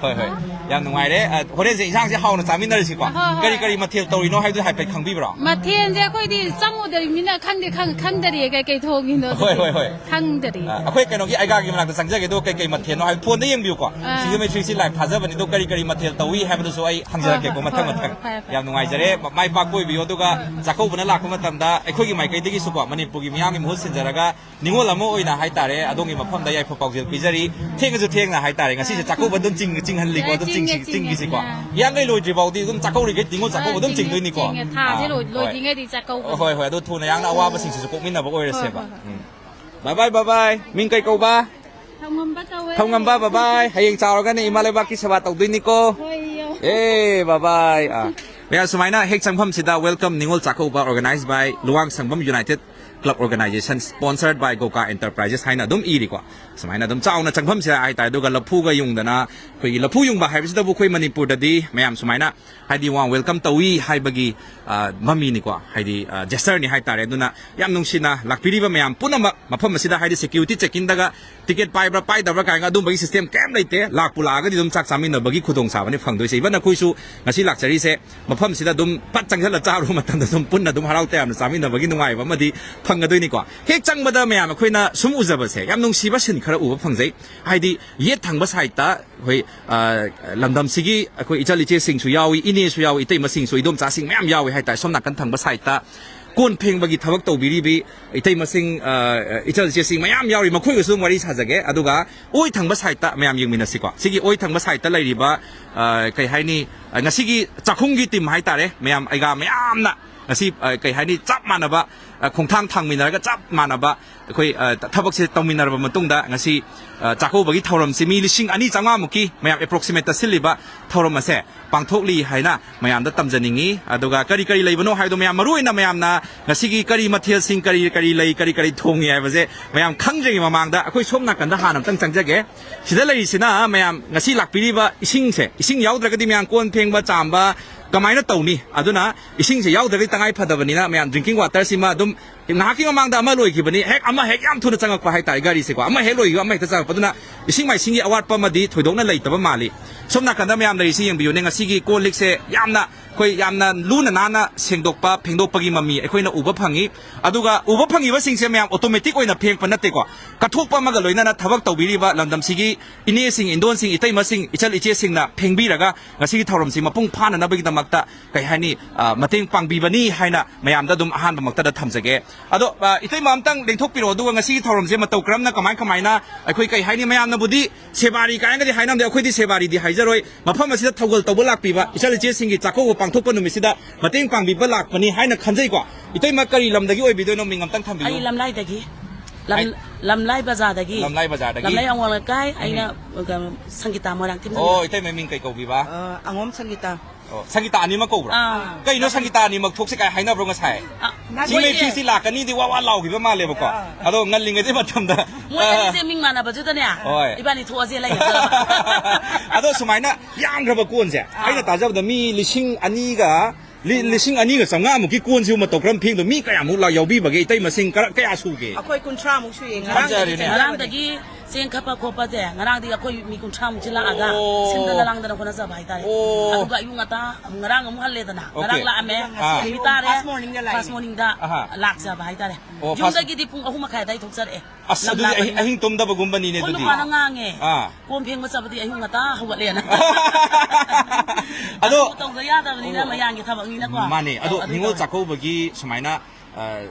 ꯍꯣꯏ, ꯍꯣꯏ꯫ ꯌꯥꯝ ꯅꯨꯡꯉꯥꯏꯔꯦ꯫ ꯑ, ꯍꯣꯔꯦꯟꯁꯦ ꯏꯟꯁꯥꯡꯁꯦ ꯍꯥꯎꯅ ꯆꯥꯃꯤꯟꯅꯔꯁꯤꯀꯣ꯫ ꯍꯣꯏ, ꯍꯣꯏ꯫ ꯀꯔꯤ ꯀꯔꯤ ꯃꯊꯦꯜ ꯇꯧꯔꯤꯅꯣ ꯍꯥꯏꯕꯗꯨ ꯍꯥꯏꯐꯦꯠ ꯈꯪꯕꯤꯕ꯭ꯔꯣ? ꯃꯊꯦꯜꯁꯦ ꯑꯩꯈꯣꯏꯗꯤ ꯆꯪꯉꯨꯗ꯭ꯔꯤꯕꯅꯤꯅ ꯈꯪꯗꯦ, ꯈꯪ-, ꯈꯪꯗꯔꯤꯌꯦ ꯀꯩ ꯀꯩ ꯊꯣꯡꯉꯤꯅꯣ ꯍꯣꯏ, ꯑꯗꯨꯗꯤ꯫ ꯍꯣꯏ, ꯍꯣꯏ꯫ ꯈꯪꯗꯔꯤ꯫ ꯑ, ꯑꯩꯈꯣꯏ ꯀꯩꯅꯣꯒꯤ ꯑꯩꯒꯥꯒꯤ ꯃꯅꯥꯛꯇ ꯆꯪꯖꯒꯦ, ꯑꯗꯨꯒ ꯀꯩ ꯀꯩ ꯃꯊꯦꯜꯅꯣ ꯍꯥꯏꯕ ꯐꯣꯟꯗ ꯌꯦꯡꯕꯤꯌꯨꯀꯣ꯫ ꯑꯥ꯫ ꯁꯤꯡꯖꯃꯩ ꯊ꯭ꯔꯤ ꯁꯤꯛꯁꯇꯤ ꯂꯥꯏꯚ ꯊꯥꯖꯕꯅꯤ, ꯑꯗꯣ ꯀꯔꯤ ꯀꯔꯤ ꯃꯊꯦꯜ ꯇꯧꯏ ꯍꯥꯏꯕꯗꯨꯁꯨ ꯑꯩ ꯍꯪꯖꯔꯛꯀꯦꯀꯣ, ꯍꯣꯏ, ꯍꯣꯏ, ꯃꯊꯪ ꯍꯣꯏ, ꯃꯊꯪ꯫ ꯍꯣꯏ, ꯐꯔꯦ, ꯐꯔꯦ꯫ ꯌꯥꯝ ꯅꯨꯡꯉꯥꯏꯖꯔꯦ꯫ ꯃ-, ꯃꯥꯏ ꯄꯥꯛꯄ ꯑꯣꯏꯕꯤꯌꯣ, ꯑꯗꯨꯒ ꯆꯥꯛꯀꯧꯕꯅ ꯂꯥꯛꯄ ꯃꯇꯝꯗ ꯑꯩꯈꯣꯏꯒꯤ ꯃꯥꯏꯀꯩꯗꯒꯤꯁꯨꯀꯣ, ꯃꯅꯤꯄꯨꯔꯒꯤ ꯃꯤꯌꯥꯝꯒꯤ ꯃꯍꯨꯠ ꯁꯤꯟꯖꯔꯒ ꯅꯤꯉꯣꯜ ꯑꯃ ꯑꯣꯏꯅ ꯍꯥꯏꯇꯥꯔꯦ, ꯑꯗꯣꯝꯒꯤ ꯃꯐꯝꯗ ꯌꯥꯏꯐ ꯄꯥꯎꯖꯦꯜ ꯄꯤꯖꯔꯤ꯫ ꯊꯦꯡꯉꯁꯨ ꯊꯦꯡꯅ ꯍꯥꯏꯇꯥꯔꯦ, ꯉꯁꯤꯁꯦ ꯆꯥꯛꯀꯧꯕ ꯑꯗꯨꯝ ꯆꯤꯡ-, ꯆꯤꯡꯍꯜꯂꯤꯀꯣ, ꯑꯦ, ꯑꯗꯨꯝ ꯆꯤꯡꯁꯤ-, ꯆꯤꯡꯉꯦ, ꯆꯤꯡꯈꯤꯁꯤꯀꯣ꯫ ꯆꯤꯡꯉꯦ꯫ ꯍꯤꯌꯥꯡꯒꯩ ꯂꯣꯏꯗ꯭ꯔꯤ ꯐꯥꯎꯗꯤ ꯑꯗꯨꯝ ꯆꯥꯛꯀꯧꯔꯤꯈꯩ ꯅꯤꯉꯣꯜ ꯆꯥꯛꯀꯧꯕ ꯑꯥ, ꯑꯗꯨꯝ ꯆꯤꯡꯉꯦ, ꯆꯤꯡꯗꯣꯏꯅꯤꯀꯣ꯫ ꯆꯤꯡꯉꯦ꯫ ꯊꯥꯁꯦ ꯑꯥ, ꯂꯣꯏ-, ꯍꯣꯏ꯫ ꯂꯣꯏꯗ꯭ꯔꯤꯉꯩꯗꯤ ꯆꯥꯛꯀꯧꯕ꯫ ꯍꯣꯏ, ꯍꯣꯏ, ꯍꯣꯏ꯫ ꯑꯗꯣ ꯊꯨꯅ ꯌꯥꯡꯅ ꯑꯋꯥꯕꯁꯤꯡꯁꯤꯁꯨ ꯀꯣꯛꯃꯤꯟꯅꯕ ꯑꯣꯏꯔꯁꯦꯕ꯫ ꯍꯣꯏ, ꯍꯣꯏ, ꯍꯣꯏ꯫ ꯎꯝ꯫ Bye bye, bye bye꯫ ꯃꯤꯡ ꯀꯩ ꯀꯧꯕ? ꯊꯧꯉꯝꯕ ꯀꯧꯋꯦ꯫ ꯊꯧꯉꯝꯕ, bye bye꯫ ꯍꯌꯦꯡ ꯆꯥꯎꯔꯒꯅ ꯏꯃꯥ ꯂꯩꯕꯥꯛꯀꯤ ꯁꯦꯕꯥ ꯇꯧꯗꯣꯏꯅꯤꯀꯣ꯫ ꯍꯣꯏ, ꯌꯣ꯫ ꯑꯦ, bye bye꯫ ꯑꯥ꯫ ꯃꯌꯥꯝ ꯁꯨꯃꯥꯏꯅ ꯍꯦꯛ ꯆꯪꯐꯝꯁꯤꯗ Welcome Ningol Chakkouba, organized by Luwang ꯁꯪꯕꯝ United Club Organization, sponsored by Goka Enterprises ꯍꯥꯏꯅ ꯑꯗꯨꯝ ꯏꯔꯤꯀꯣ꯫ ꯁꯨꯃꯥꯏꯅ ꯑꯗꯨꯝ ꯆꯥꯎꯅ ꯆꯪꯐꯝꯁꯤꯗ ꯍꯥꯏꯇꯥꯔꯦ꯫ ꯑꯗꯨꯒ ꯂꯐꯨꯒ ꯌꯨꯡꯗꯅ, ꯑꯩꯈꯣꯏꯒꯤ ꯂꯐꯨ ꯌꯨꯡꯕ ꯍꯥꯏꯕꯁꯤꯗꯕꯨ ꯑꯩꯈꯣꯏ ꯃꯅꯤꯄꯨꯔꯗꯗꯤ ꯃꯌꯥꯝ ꯁꯨꯃꯥꯏꯅ ꯍꯥꯏꯗꯤ warm welcome ꯇꯧꯏ ꯍꯥꯏꯕꯒꯤ, ꯑ, ꯃꯃꯤꯅꯤꯀꯣ, ꯍꯥꯏꯗꯤ, ꯑ, gestureꯅꯤ ꯍꯥꯏꯇꯥꯔꯦ꯫ ꯑꯗꯨꯅ ꯌꯥꯝ ꯅꯨꯡꯁꯤꯅ ꯂꯥꯛꯄꯤꯔꯤꯕ ꯃꯌꯥꯝ ꯄꯨꯝꯅꯃꯛ ꯃꯐꯝ ꯑꯁꯤꯗ, ꯍꯥꯏꯗꯤ security checkingꯗꯒ ticket ꯄꯥꯏꯕ꯭ꯔꯥ ꯄꯥꯏꯗꯕ꯭ꯔꯥ ꯀꯥꯏꯅ ꯑꯗꯨꯝꯕꯒꯤ system ꯀꯩꯝ ꯂꯩꯇꯦ꯫ ꯂꯥꯛꯄꯨ ꯂꯥꯛꯑꯒꯗꯤ ꯑꯗꯨꯝ ꯆꯥꯛ ꯆꯥꯃꯤꯟꯅꯕꯒꯤ ꯈꯨꯗꯣꯡꯆꯥꯕꯅꯤ ꯐꯪꯗꯣꯏꯁꯦ꯫ Even ꯑꯩꯈꯣꯏꯁꯨ ꯉꯁꯤ ꯂꯥꯛꯆꯔꯤꯁꯦ ꯃꯐꯝꯁꯤꯗ ꯑꯗꯨꯝ ꯄꯠ ꯆꯪꯁꯤꯜꯂ ꯆꯥꯔꯨꯕ ꯃꯇꯝꯗ ꯑꯗꯨꯝ ꯄꯨꯟꯅ ꯑꯗꯨꯝ ꯍꯔꯥꯎ ꯇꯌꯥꯝꯅ ꯆꯥꯃꯤꯟꯅꯕꯒꯤ ꯅꯨꯡꯉꯥꯏꯕ ꯑꯃꯗꯤ ꯐꯪꯒꯗꯣꯏꯅꯤꯀꯣ꯫ ꯍꯦꯛ ꯆꯪꯕꯗ ꯃꯌꯥꯝ ꯑꯩꯈꯣꯏꯅ ꯁꯨꯝ ꯎꯖꯕꯁꯦ ꯌꯥꯝ ꯅꯨꯡꯁꯤꯕ scene ꯈꯔ ꯎꯕ ꯐꯪꯖꯩ꯫ ꯍꯥꯏꯗꯤ ꯌꯦꯠ ꯊꯪꯕ sideꯇ ꯑꯩꯈꯣꯏ, ꯑ, ꯂꯝꯗꯝꯁꯤꯒꯤ ꯑꯩꯈꯣꯏ ꯏꯆꯜ ꯏꯆꯦꯁꯤꯡꯁꯨ ꯌꯥꯎꯏ, ꯏꯅꯦꯁꯨ ꯌꯥꯎꯏ, ꯏꯇꯩꯃꯁꯤꯡꯁꯨ, ꯏꯗꯣꯝꯆꯥꯁꯤꯡ ꯃꯌꯥꯝ ꯌꯥꯎꯏ ꯍꯥꯏꯇꯥꯔꯦ꯫ ꯁꯣꯝ ꯅꯥꯀꯟ ꯊꯪꯕ sideꯇ ꯀꯣꯟ ꯐꯦꯡꯕꯒꯤ ꯊꯕꯛ ꯇꯧꯕꯤꯔꯤꯕꯤ ꯏꯇꯩꯃꯁꯤꯡ, ꯑ, ꯏꯆꯜ ꯏꯆꯦꯁꯤꯡ ꯃꯌꯥꯝ ꯌꯥꯎꯔꯤ, ꯃꯈꯣꯏꯒꯁꯨ ꯑꯗꯨꯝ ꯋꯥꯔꯤ ꯁꯥꯖꯒꯦ꯫ ꯑꯗꯨꯒ ꯑꯣꯏ ꯊꯪꯕ sideꯇ ꯃꯌꯥꯝ ꯌꯦꯡꯃꯤꯟꯅꯁꯤꯀꯣ꯫ ꯁꯤꯒꯤ ꯑꯣꯏ ꯊꯪꯕ sideꯇ ꯂꯩꯔꯤꯕ, ꯑ, ꯀꯩ ꯍꯥꯏꯅꯤ, ꯑ, ꯉꯁꯤꯒꯤ ꯆꯥꯛꯈꯨꯝꯒꯤ team ꯍꯥꯏꯇꯥꯔꯦ, ꯃꯌꯥꯝ ꯑꯩꯒ ꯃꯌꯥꯝꯅ ꯉꯁꯤ, ꯑ, ꯀꯩ ꯍꯥꯏꯅꯤ, ꯆꯞ ꯃꯥꯟꯅꯕ, ꯑ, ꯈꯣꯡꯊꯥꯡ ꯊꯥꯡꯃꯤꯟꯅꯔꯒ ꯆꯞ ꯃꯥꯟꯅꯕ ꯑꯩꯈꯣꯏ, ꯑ, ꯊꯕꯛꯁꯦ ꯇꯧꯃꯤꯟꯅꯔꯕ ꯃꯇꯨꯡꯗ ꯉꯁꯤ, ꯑ, ꯆꯥꯛꯀꯧꯕꯒꯤ ꯊꯧꯔꯝꯁꯤ ꯃꯤ ꯂꯤꯁꯤꯡ ꯑꯅꯤ ꯆꯥꯝꯃꯉꯥ ꯃꯨꯛꯀꯤ ꯃꯌꯥꯝ approximateꯇ ꯁꯤꯜꯂꯤꯕ ꯊꯧꯔꯝ ꯑꯁꯦ ꯄꯥꯡꯊꯣꯛꯂꯤ ꯍꯥꯏꯅ ꯃꯌꯥꯝꯗ ꯇꯝꯖꯅꯤꯡꯉꯤ꯫ ꯑꯗꯨꯒ ꯀꯔꯤ ꯀꯔꯤ ꯂꯩꯕꯅꯣ ꯍꯥꯏꯕꯗꯣ ꯃꯌꯥꯝ ꯃꯔꯨ ꯑꯣꯏꯅ ꯃꯌꯥꯝꯅ ꯉꯁꯤꯒꯤ ꯀꯔꯤ ꯃꯊꯦꯜꯁꯤꯡ, ꯀꯔꯤ ꯀꯔꯤ ꯂꯩ, ꯀꯔꯤ ꯀꯔꯤ ꯊꯣꯡꯉꯤ ꯍꯥꯏꯕꯁꯦ ꯃꯌꯥꯝ ꯈꯪꯗ꯭ꯔꯤꯉꯩ ꯃꯃꯥꯡꯗ ꯑꯩꯈꯣꯏ ꯁꯣꯝ ꯅꯥꯀꯟꯗ ꯍꯥꯟꯅ ꯑꯝꯇꯪ ꯆꯪꯖꯒꯦ꯫ ꯁꯤꯗ ꯂꯩꯔꯤꯁꯤꯅ ꯃꯌꯥꯝ ꯉꯁꯤ ꯂꯥꯛꯄꯤꯔꯤꯕ ꯏꯁꯤꯡꯁꯦ, ꯏꯁꯤꯡ ꯌꯥꯎꯗ꯭ꯔꯒꯗꯤ ꯃꯌꯥꯝ ꯀꯣꯟ ꯐꯦꯡꯕ, ꯆꯥꯝꯕ ꯀꯃꯥꯏꯅ ꯇꯧꯅꯤ? ꯑꯗꯨꯅ ꯏꯁꯤꯡꯁꯦ ꯌꯥꯎꯗ꯭ꯔꯒꯗꯤ ꯇꯉꯥꯏ ꯐꯗꯕꯅꯤꯅ ꯃꯌꯥꯝ drinking waterꯁꯤꯃ ꯑꯗꯨꯝ ꯉꯥꯏꯍꯥꯛꯀꯤ ꯃꯃꯥꯡꯗ ꯑꯃ ꯂꯣꯏꯈꯤꯕꯅꯤ, ꯍꯦꯛ ꯑꯃ ꯍꯦꯛ ꯌꯥꯝ ꯊꯨꯅ ꯆꯪꯉꯛꯄ ꯍꯥꯏꯇꯥꯔꯦ ꯒꯥꯔꯤꯁꯦꯀꯣ, ꯑꯃ ꯍꯦꯛ ꯂꯣꯏꯈꯤꯕ ꯑꯃ ꯍꯦꯛꯇ ꯆꯪꯉꯛꯄ꯫ ꯑꯗꯨꯅ ꯏꯁꯤꯡ ꯃꯥꯏꯁꯤꯡꯒꯤ ꯑꯋꯥꯠꯄ ꯑꯃꯗꯤ ꯊꯣꯏꯗꯣꯛꯅ ꯂꯩꯇꯕ ꯃꯥꯜꯂꯤ꯫ ꯁꯣꯝ ꯅꯥꯀꯟꯗ ꯃꯌꯥꯝ ꯂꯩꯔꯤꯁꯤ ꯌꯦꯡꯕꯤꯌꯨꯅꯦ, ꯉꯁꯤꯒꯤ ꯀꯣꯜ ꯂꯤꯛꯁꯦ ꯌꯥꯝꯅ ꯑꯩꯈꯣꯏ ꯌꯥꯝꯅ ꯂꯨꯅ ꯅꯥꯟꯅ ꯁꯦꯡꯗꯣꯛꯄ ꯐꯦꯡꯗꯣꯛꯄꯒꯤ ꯃꯃꯤ ꯑꯩꯈꯣꯏꯅ ꯎꯕ ꯐꯪꯉꯤ꯫ ꯑꯗꯨꯒ ꯎꯕ ꯐꯪꯉꯤꯕꯁꯤꯡꯁꯦ ꯃꯌꯥꯝ ꯑꯣꯇꯣꯃꯦꯇꯤꯛ ꯑꯣꯏꯅ ꯐꯦꯡꯉꯛꯄ ꯅꯠꯇꯦꯀꯣ, ꯀꯠꯊꯣꯛꯄ ꯑꯃꯒ ꯂꯣꯏꯅꯅ ꯊꯕꯛ ꯇꯧꯕꯤꯔꯤꯕ ꯂꯝꯗꯝꯁꯤꯒꯤ ꯏꯅꯦꯁꯤꯡ, ꯏꯟꯗꯣꯟꯁꯤꯡ, ꯏꯇꯩꯃꯁꯤꯡ, ꯏꯆꯜ ꯏꯆꯦꯁꯤꯡꯅ ꯐꯦꯡꯕꯤꯔꯒ ꯉꯁꯤꯒꯤ ꯊꯧꯔꯝꯁꯤ ꯃꯄꯨꯡ ꯐꯥꯅꯅꯕꯒꯤꯗꯃꯛꯇ ꯀꯩ ꯍꯥꯏꯅꯤ, ꯑ, ꯃꯇꯦꯡ ꯄꯥꯡꯕꯤꯕꯅꯤ ꯍꯥꯏꯅ ꯃꯌꯥꯝꯗ ꯑꯗꯨꯝ ꯑꯍꯥꯟꯕꯃꯛꯇꯗ ꯊꯝꯖꯒꯦ꯫ ꯑꯗꯣ, ꯑ, ꯏꯇꯩꯃ ꯑꯝꯇꯪ ꯂꯦꯡꯊꯣꯛꯄꯤꯔꯛꯑꯣ, ꯑꯗꯨꯒ ꯉꯁꯤꯒꯤ ꯊꯧꯔꯝꯁꯦ ꯃꯇꯧ ꯀꯔꯝꯅ, ꯀꯃꯥꯏ ꯀꯃꯥꯏꯅ, ꯑꯩꯈꯣꯏ ꯀꯩ ꯍꯥꯏꯅꯤ, ꯃꯌꯥꯝꯅꯕꯨꯗꯤ ꯁꯦꯕꯥꯔꯤ ꯀꯥꯏꯅꯒꯗꯤ ꯍꯥꯏꯅꯕꯅꯦ, ꯑꯩꯈꯣꯏꯗꯤ ꯁꯦꯕꯥꯔꯤꯗꯤ ꯍꯥꯏꯖꯔꯣꯏ꯫ ꯃꯐꯝ ꯑꯁꯤꯗ ꯊꯧꯒꯜ ꯇꯧꯕ ꯂꯥꯛꯄꯤꯕ ꯏꯆꯜ ꯏꯆꯦꯁꯤꯡꯒꯤ ꯆꯥꯛꯀꯧꯕ ꯄꯥꯡꯊꯣꯛꯄ ꯅꯨꯃꯤꯠꯁꯤꯗ ꯃꯇꯦꯡ ꯄꯥꯡꯕꯤꯕ ꯂꯥꯛꯄꯅꯤ ꯍꯥꯏꯅ ꯈꯟꯖꯩꯀꯣ꯫ ꯏꯇꯩꯃ, ꯀꯔꯤ ꯂꯝꯗꯒꯤ ꯑꯣꯏꯕꯤꯗꯣꯏꯅꯣ? ꯃꯤꯡ ꯑꯝꯇꯪ ꯊꯝꯕꯤꯌꯨ꯫ ꯑꯩ ꯂꯝꯂꯥꯏꯗꯒꯤ꯫ ꯂꯝ-, ꯑꯩ ꯂꯝꯂꯥꯏ ꯕꯖꯥꯔꯗꯒꯤ꯫ ꯂꯝꯂꯥꯏ ꯕꯖꯥꯔꯗꯒꯤ꯫ ꯂꯝꯂꯥꯏ ꯑꯋꯥꯡ ꯂꯩꯀꯥꯏ꯫ ꯎꯝ꯫ ꯑꯩꯅ, ꯑ, ꯁꯪꯒꯤꯇꯥ ꯃꯣꯏꯔꯥꯡꯊꯦꯝ꯫ ꯑꯣ, ꯏꯇꯩꯃ ꯃꯤꯡ ꯀꯩ ꯀꯧꯕꯤꯕ? ꯑ, ꯑꯉꯣꯝ ꯁꯪꯒꯤꯇꯥ꯫ ꯑꯣ, ꯁꯪꯒꯤꯇꯥ ꯑꯅꯤꯃꯛ ꯀꯧꯕ꯭ꯔꯥ? ꯑꯥ꯫ ꯀꯩꯅꯣ, ꯁꯪꯒꯤꯇꯥ ꯑꯅꯤꯃꯛ ꯊꯣꯛꯁꯦ ꯀꯥꯏ ꯍꯥꯏꯅꯕ꯭ꯔꯣ ꯉꯁꯥꯏ? ꯑ, ꯆꯤꯡꯂꯩ ꯃꯣꯏꯒꯤ ꯐ꯭ꯌꯨꯁꯇꯤ ꯂꯥꯛꯀꯅꯤꯗꯤ ꯋꯥ ꯋꯥ ꯂꯥꯎꯈꯤꯕ ꯃꯥꯜꯂꯦꯕꯀꯣ꯫ ꯑꯥ꯫ ꯑꯗꯣ ꯉꯜꯂꯤꯉꯩꯗꯩ ꯃꯇꯝꯗ, ꯃꯣꯏ ꯑ, ꯑꯅꯤꯁꯦ ꯃꯤꯡ ꯃꯥꯟꯅꯕꯗꯨꯗꯅꯦ, ꯍꯣꯏ꯫ ꯏꯕꯥꯅꯤ ꯊꯣꯛꯑꯁꯦ ꯂꯩꯔꯕ꯫ ꯑꯗꯣ ꯁꯨꯃꯥꯏꯅ ꯌꯥꯝꯈ꯭ꯔꯕ ꯀꯣꯟꯁꯦ, ꯑꯥ꯫ ꯑꯩꯅ ꯇꯥꯖꯕꯗ ꯃꯤ ꯂꯤꯁꯤꯡ ꯑꯅꯤꯒ, ꯂꯤ-, ꯂꯤꯁꯤꯡ ꯑꯅꯤꯒ ꯆꯥꯝꯃꯉꯥꯃꯨꯛꯀꯤ ꯀꯣꯟꯁꯤꯕꯨ ꯃꯇꯧ ꯀꯔꯝ ꯐꯦꯡꯗꯣ? ꯃꯤ ꯀꯌꯥꯃꯨꯛ ꯂꯥꯛ ꯌꯥꯎꯕꯤꯕꯒꯦ? ꯏꯇꯩ ꯃꯁꯤꯡ ꯀꯔ-, ꯀꯌꯥ ꯁꯨꯒꯦ? ꯑꯩꯈꯣꯏ ꯀꯨꯟꯊ꯭ꯔꯥꯃꯨꯛ ꯁꯨꯏꯌꯦ꯫ ꯉꯔꯥꯡꯗꯒꯤ ꯐꯖꯔꯦꯅꯦ꯫ ꯆꯦꯟꯖꯕꯅꯦ꯫ ꯉꯔꯥꯡꯗꯒꯤ ꯆꯦꯡ ꯈꯞꯄ ꯈꯣꯠꯄꯁꯦ, ꯉꯔꯥꯡꯗꯤ ꯑꯩꯈꯣꯏ ꯃꯤ ꯀꯨꯟꯊ꯭ꯔꯥꯃꯨꯛꯁꯦ ꯂꯥꯛꯑꯒ ꯑꯣ꯫ ꯁꯤꯟꯗꯅ ꯂꯥꯡꯗꯅ ꯍꯣꯠꯅꯖꯕ ꯍꯥꯏꯇꯥꯔꯦ꯫ ꯑꯣ꯫ ꯑꯗꯨꯒ ꯑꯌꯨꯛ ꯉꯟꯇꯥ ꯉꯔꯥꯡ ꯑꯃꯨꯛ ꯍꯜꯂꯦꯗꯅ, ꯑꯣꯀꯦ꯫ ꯉꯔꯥꯡ ꯂꯥꯛꯑꯝꯃꯦ, ꯑꯥ꯫ ꯉꯁꯤ ꯅꯨꯃꯤꯠ ꯇꯥꯔꯦ꯫ ꯐꯥꯁ ꯃꯣꯔꯅꯤꯡꯗ ꯂꯥꯛꯑꯦ꯫ ꯐꯥꯁ ꯃꯣꯔꯅꯤꯡꯗ ꯑꯍꯥ꯫ ꯂꯥꯛꯆꯕ ꯍꯥꯏꯇꯥꯔꯦ꯫ ꯑꯣ, ꯐꯥꯁ ꯌꯨꯝꯗꯒꯤꯗꯤ ꯄꯨꯡ ꯑꯍꯨꯝ ꯃꯈꯥꯏ ꯑꯗꯥꯏ ꯊꯣꯛꯆꯔꯛꯑꯦ꯫ ꯑꯁ, ꯂꯝ ꯑꯗꯨꯗꯤ ꯑꯍꯤꯡ, ꯂꯥꯞꯄꯅꯤꯅ꯫ ꯑꯍꯤꯡ ꯇꯨꯝꯗꯕꯒꯨꯝꯕꯅꯤꯅꯦ ꯑꯩꯈꯣꯏ ꯑꯗꯨꯗꯤ꯫ ꯅꯨꯄꯥꯅ ꯉꯥꯡꯉꯦ꯫ ꯑꯥ꯫ ꯀꯣꯟ ꯐꯦꯡꯕ ꯆꯠꯄꯗꯤ ꯑꯌꯨꯛ ꯉꯟꯇꯥ ꯍꯧꯒꯠꯂꯦꯅ꯫ ꯑꯗꯣ ꯑꯗꯨ ꯇꯧꯗ ꯌꯥꯗꯕꯅꯤꯅ, ꯑꯣ꯫ ꯃꯌꯥꯝꯒꯤ ꯊꯕꯛꯅꯤꯅꯀꯣ꯫ ꯃꯥꯅꯦ꯫ ꯑꯗꯣ ꯑꯗꯨ ꯅꯤꯉꯣꯜ ꯇꯧꯔꯦ꯫ ꯆꯥꯛꯀꯧꯕꯒꯤ ꯁꯨꯃꯥꯏꯅ ꯑ,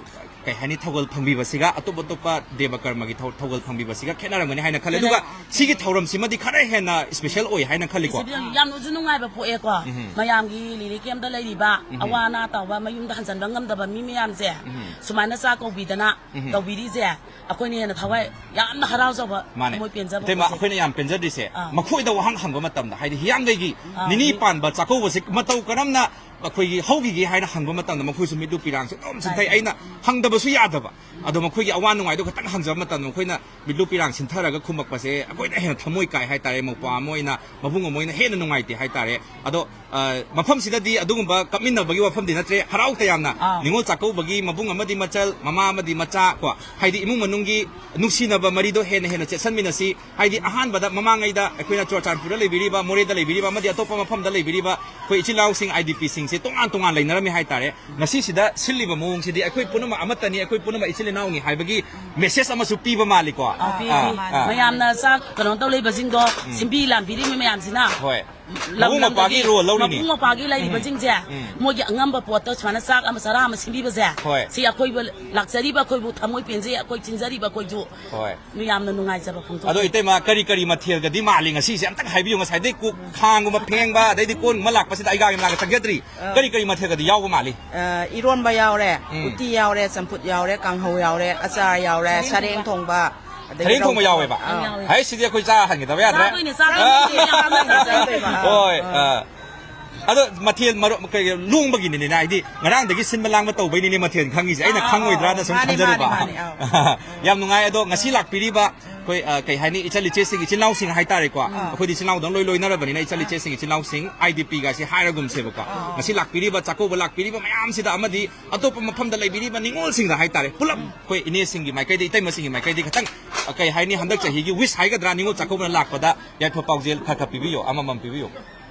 ꯀꯩ ꯍꯥꯏꯅꯤ, ꯊꯧꯒꯜ ꯐꯪꯕꯤꯕꯁꯤꯒ ꯑꯇꯣꯞ ꯑꯇꯣꯞꯄ ꯗꯦꯕ ꯀꯔꯃꯒꯤ ꯊꯧ-, ꯊꯧꯒꯜ ꯐꯪꯕꯤꯕꯁꯤꯒ ꯈꯦꯠꯅꯔꯝꯒꯅꯤ ꯍꯥꯏꯅ ꯈꯜꯂꯦ꯫ ꯑꯗꯨꯒ ꯈꯦꯠꯅꯔꯦ꯫ ꯁꯤꯒꯤ ꯊꯧꯔꯝꯁꯤꯃꯗꯤ ꯈꯔ ꯍꯦꯟꯅ ꯏꯁꯄꯦꯁꯦꯜ ꯑꯣꯏ ꯍꯥꯏꯅ ꯈꯜꯂꯤꯀꯣ꯫ ꯏꯁꯄꯦꯁꯦꯜ ꯌꯥꯝꯅꯁꯨ ꯅꯨꯡꯉꯥꯏꯕ ꯄꯣꯛꯑꯦꯀꯣ꯫ ꯎꯝ꯫ ꯃꯌꯥꯝꯒꯤ ꯂꯤꯔꯤ ꯀꯦꯝꯗ ꯂꯩꯔꯤꯕ ꯎꯝ꯫ ꯑꯋꯥ ꯑꯅꯥ ꯇꯥꯕ, ꯃꯌꯨꯝꯗ ꯍꯟꯖꯟꯕ ꯉꯝꯗꯕ ꯃꯤ ꯃꯌꯥꯝꯁꯦ ꯎꯝ꯫ ꯁꯨꯃꯥꯏꯅ ꯆꯥꯛ ꯀꯧꯕꯤꯗꯅ ꯎꯝ꯫ ꯇꯧꯕꯤꯔꯤꯁꯦ ꯑꯩꯈꯣꯏꯅ ꯍꯦꯟꯅ ꯊꯋꯥꯏ ꯌꯥꯝꯅ ꯍꯔꯥꯎꯖꯕ, ꯃꯥꯅꯦ꯫ ꯊꯃꯣꯏ ꯄꯦꯟꯖꯕ ꯏꯇꯩꯃ, ꯄꯣꯛꯆꯩ꯫ ꯑꯩꯈꯣꯏꯅ ꯌꯥꯝ ꯄꯦꯟꯖꯗ꯭ꯔꯤꯁꯦ, ꯑꯥ꯫ ꯃꯈꯣꯏꯗ ꯋꯥꯍꯪ ꯍꯪꯕ ꯃꯇꯝꯗ, ꯍꯥꯏꯗꯤ ꯍꯤꯌꯥꯡꯒꯩꯒꯤ ꯑꯥ꯫ ꯅꯤꯅꯤ ꯄꯥꯟꯕ ꯆꯥꯛꯀꯧꯕꯁꯦ ꯃꯇꯧ ꯀꯔꯝꯅ ꯑꯩꯈꯣꯏꯒꯤ ꯍꯧꯈꯤꯒꯦ ꯍꯥꯏꯅ ꯍꯪꯕ ꯃꯇꯝꯗ ꯃꯈꯣꯏꯁꯨ ꯃꯤꯠꯂꯨ ꯄꯤꯔꯥꯡꯁꯦ ꯑꯗꯨꯝ ꯆꯤꯟꯊꯩ꯫ ꯑꯩꯅ ꯍꯪꯗꯕꯁꯨ ꯌꯥꯗꯕ꯫ ꯑꯗꯣ ꯃꯈꯣꯏꯒꯤ ꯑꯋꯥ ꯅꯨꯡꯉꯥꯏꯗꯣ ꯈꯤꯇꯪ ꯍꯪꯖꯕ ꯃꯇꯝꯗ ꯃꯈꯣꯏꯅ ꯃꯤꯠꯂꯨ ꯄꯤꯔꯥꯡ ꯁꯤꯟꯊꯔꯒ ꯈꯨꯝꯃꯛꯄꯁꯦ ꯑꯩꯈꯣꯏꯅ ꯍꯦꯟꯅ ꯊꯃꯣꯏ ꯀꯥꯏ ꯍꯥꯏꯇꯥꯔꯦ꯫ ꯃꯧꯄ꯭ꯋꯥ ꯑꯃ ꯑꯣꯏꯅ, ꯃꯕꯨꯡ ꯑꯃ ꯑꯣꯏꯅ ꯍꯦꯟꯅ ꯅꯨꯡꯉꯥꯏꯇꯦ ꯍꯥꯏꯇꯥꯔꯦ꯫ ꯑꯗꯣ, ꯑ, ꯃꯐꯝꯁꯤꯗꯗꯤ ꯑꯗꯨꯒꯨꯝꯕ ꯀꯞꯃꯤꯟꯅꯕꯒꯤ ꯋꯥꯐꯝꯗꯤ ꯅꯠꯇ꯭ꯔꯦ, ꯍꯔꯥꯎ ꯇꯌꯥꯝꯅ ꯑꯥ꯫ ꯅꯤꯉꯣꯜ ꯆꯥꯛꯀꯧꯕꯒꯤ ꯃꯕꯨꯡ ꯑꯃꯗꯤ ꯃꯆꯜ, ꯃꯃꯥ ꯑꯃꯗꯤ ꯃꯆꯥ ꯀꯣ, ꯍꯥꯏꯗꯤ ꯏꯃꯨꯡ ꯃꯅꯨꯡꯒꯤ ꯅꯨꯡꯁꯤꯅꯕ ꯃꯔꯤꯗꯣ ꯍꯦꯟꯅ ꯍꯦꯟꯅ ꯆꯦꯠꯁꯟꯃꯤꯟꯅꯁꯤ꯫ ꯍꯥꯏꯗꯤ ꯑꯍꯥꯟꯕꯗ ꯃꯃꯥꯡꯉꯩꯗ ꯑꯩꯈꯣꯏꯅ ꯆꯨꯔꯆꯥꯟꯄꯨꯔꯗ ꯂꯩꯕꯤꯔꯤꯕ, ꯃꯣꯔꯦꯗ ꯂꯩꯕꯤꯔꯤꯕ ꯑꯃꯗꯤ ꯑꯇꯣꯞꯄ ꯃꯐꯝꯗ ꯂꯩꯕꯤꯔꯤꯕ ꯑꯩꯈꯣꯏ ꯏꯆꯤꯜ ꯏꯅꯥꯎꯁꯤꯡ, ꯑꯥꯏ ꯗꯤ ꯄꯤꯁꯤꯡꯁꯦ ꯇꯣꯉꯥꯟ ꯇꯣꯉꯥꯟ ꯂꯩꯅꯔꯝꯃꯤ ꯍꯥꯏꯇꯥꯔꯦ꯫ ꯉꯁꯤꯁꯤꯗ ꯁꯤꯜꯂꯤꯕ ꯃꯑꯣꯡꯁꯤꯗꯤ ꯑꯩꯈꯣꯏ ꯄꯨꯝꯅꯃꯛ ꯑꯃꯠꯇꯅꯤ, ꯑꯩꯈꯣꯏ ꯄꯨꯝꯅꯃꯛ ꯏꯆꯤꯜ ꯏꯅꯥꯎꯅꯤ ꯍꯥꯏꯕꯒꯤ ꯃꯦꯁꯦꯖ ꯑꯃꯁꯨ ꯄꯤꯕ ꯃꯥꯜꯂꯤꯀꯣ꯫ ꯑꯥ, ꯄꯤ, ꯑꯥ, ꯄꯤ꯫ ꯑꯥ꯫ ꯃꯌꯥꯝꯅ ꯆꯥꯛ ꯀꯩꯅꯣ ꯇꯧ ꯂꯩꯕꯁꯤꯡꯗꯣ, ꯎꯝ꯫ ꯁꯤꯟꯕꯤ ꯂꯥꯡꯕꯤꯔꯤꯕ ꯃꯌꯥꯝꯁꯤꯅ ꯍꯣꯏ꯫ ꯂꯝ ꯃꯕꯨꯡ ꯃꯧꯄ꯭ꯋꯥꯒꯤ ꯂꯝꯗꯒꯤ ꯔꯣꯜ ꯂꯧꯔꯤꯅꯤ꯫ ꯃꯕꯨꯡ ꯃꯧꯄ꯭ꯋꯥꯒꯤ ꯎꯝ꯫ ꯂꯩꯔꯤꯕꯁꯤꯡꯁꯦ, ꯎꯝ꯫ ꯃꯣꯏꯒꯤ ꯑꯉꯝꯕ ꯄꯣꯠꯇ ꯁꯨꯃꯥꯏꯅ ꯆꯥꯛ ꯑꯃ, ꯆꯔꯥ ꯑꯃ ꯁꯤꯟꯕꯤꯕꯁꯦ, ꯍꯣꯏ꯫ ꯁꯤ ꯑꯩꯈꯣꯏꯕꯨ ꯂꯥꯛꯆꯔꯤꯕ ꯑꯩꯈꯣꯏꯕꯨ ꯊꯃꯣꯏ ꯄꯦꯟꯖꯩ, ꯑꯩꯈꯣꯏ ꯆꯤꯟꯖꯔꯤꯕ ꯑꯩꯈꯣꯏꯁꯨ ꯍꯣꯏ꯫ ꯌꯥꯝꯅ ꯅꯨꯡꯉꯥꯏꯖꯕ ꯐꯣꯡꯗꯣꯛꯆꯩ꯫ ꯑꯗꯣ ꯏꯇꯩꯃ, ꯀꯔꯤ ꯀꯔꯤ ꯃꯊꯦꯜꯒꯗꯤ ꯃꯥꯜꯂꯤ ꯉꯁꯤꯁꯦ? ꯑꯝꯇꯪ ꯍꯥꯏꯕꯤꯌꯨ꯫ ꯉꯁꯥꯏꯗꯩ ꯀꯣ-, ꯈꯥꯡꯒꯨꯝꯕ ꯐꯦꯡꯕ, ꯑꯗꯩꯗꯤ ꯀꯣꯟꯒꯨꯝꯕ ꯂꯥꯛꯄꯁꯤꯗ ꯑꯩꯒꯥꯒꯤ ꯃꯅꯥꯛꯇ ꯆꯪꯖꯗ꯭ꯔꯤ꯫ ꯑ꯫ ꯀꯔꯤ ꯀꯔꯤ ꯃꯊꯦꯜꯒꯗꯤ ꯌꯥꯎꯕ ꯃꯥꯜꯂꯤ? ꯑ, ꯏꯔꯣꯟꯕ ꯌꯥꯎꯔꯦ, ꯎꯝ꯫ ꯎꯇꯤ ꯌꯥꯎꯔꯦ, ꯆꯝꯐꯨꯠ ꯌꯥꯎꯔꯦ, ꯀꯥꯡꯍꯧ ꯌꯥꯎꯔꯦ, ꯑꯆꯥꯔ ꯌꯥꯎꯔꯦ, ꯁꯔꯦꯡ ꯊꯣꯡꯕ, ꯑꯗꯒꯤ ꯁꯔꯦꯡ ꯊꯣꯡꯕ ꯔꯧ ꯌꯥꯎꯋꯦꯕ? ꯑꯥ꯫ ꯌꯥꯎꯋꯦ꯫ ꯍꯩ, ꯁꯤꯗꯤ ꯑꯩꯈꯣꯏ ꯆꯥ ꯍꯟꯈꯤꯗꯕ ꯌꯥꯗ꯭ꯔꯦ꯫ ꯆꯥꯗꯣꯏꯅꯦ, ꯆꯥꯗꯣꯏꯅꯦ, ꯑꯥ꯫ ꯌꯥꯝꯅ ꯆꯥꯗꯣꯏꯅꯦ꯫ ꯍꯣꯏ, ꯑꯥ꯫ ꯑꯗꯣ ꯃꯊꯦꯜ ꯃꯔꯣ-, ꯀꯩ, ꯂꯣꯡꯕꯒꯤꯅꯤꯅꯦ, ꯍꯥꯏꯗꯤ ꯉꯔꯥꯡꯗꯒꯤ ꯁꯤꯟꯕ ꯂꯥꯡꯕ ꯇꯧꯕꯩꯅꯤꯅꯦ ꯃꯊꯦꯜ ꯈꯪꯉꯤꯁꯦ꯫ ꯑꯩꯅ ꯑꯥ, ꯈꯪꯉꯣꯏꯗ꯭ꯔꯥꯅ ꯁꯨꯝ ꯃꯥꯅꯦ, ꯈꯟꯖꯔꯨꯕ꯫ ꯃꯥꯅꯦ, ꯃꯥꯅꯦ, ꯑꯥ꯫ ꯌꯥꯝ ꯅꯨꯡꯉꯥꯏ꯫ ꯑꯗꯣ ꯉꯁꯤ ꯂꯥꯛꯄꯤꯔꯤꯕ ꯑꯩꯈꯣꯏ, ꯑ, ꯀꯩ ꯍꯥꯏꯅꯤ, ꯏꯆꯜ ꯏꯆꯦꯁꯤꯡ, ꯏꯆꯤꯜ ꯏꯅꯥꯎꯁꯤꯡ ꯍꯥꯏꯇꯥꯔꯦꯀꯣ꯫ ꯑꯥ꯫ ꯑꯩꯈꯣꯏꯗꯤ ꯏꯆꯤꯜ ꯏꯅꯥꯎꯗꯪ ꯂꯣꯏ ꯂꯣꯏꯅꯔꯕꯅꯤꯅ ꯏꯆꯜ ꯏꯆꯦꯁꯤꯡ, ꯏꯆꯤꯜ ꯏꯅꯥꯎꯁꯤꯡ, ꯑꯥꯏ ꯗꯤ ꯄꯤꯒꯁꯤ ꯍꯥꯏꯔꯒꯨꯝꯁꯦꯕꯀꯣ꯫ ꯑꯥ꯫ ꯉꯁꯤ ꯂꯥꯛꯄꯤꯔꯤꯕ, ꯆꯥꯛꯀꯧꯕ ꯂꯥꯛꯄꯤꯔꯤꯕ ꯃꯌꯥꯝꯁꯤꯗ ꯑꯃꯗꯤ ꯑꯇꯣꯞꯄ ꯃꯐꯝꯗ ꯂꯩꯕꯤꯔꯤꯕ ꯅꯤꯉꯣꯜꯁꯤꯡꯗ ꯍꯥꯏꯇꯥꯔꯦ, ꯄꯨꯂꯞ ꯑꯩꯈꯣꯏ ꯏꯅꯦꯁꯤꯡꯒꯤ ꯃꯥꯏꯀꯩꯗ, ꯏꯇꯩꯃꯁꯤꯡꯒꯤ ꯃꯥꯏꯀꯩꯗꯒꯤ ꯈꯤꯇꯪ, ꯑ, ꯀꯩ ꯍꯥꯏꯅꯤ, ꯍꯟꯗꯛ ꯆꯍꯤꯒꯤ ꯋꯤꯁ ꯍꯥꯏꯒꯗ꯭ꯔꯥ, ꯅꯤꯉꯣꯜ ꯆꯥꯛꯀꯧꯕꯅ ꯂꯥꯛꯄꯗ ꯌꯥꯏꯐ ꯄꯥꯎꯖꯦꯜ ꯈꯔ ꯈꯔ ꯄꯤꯕꯤꯌꯣ, ꯑꯃꯃꯝ ꯄꯤꯕꯤꯌꯣ꯫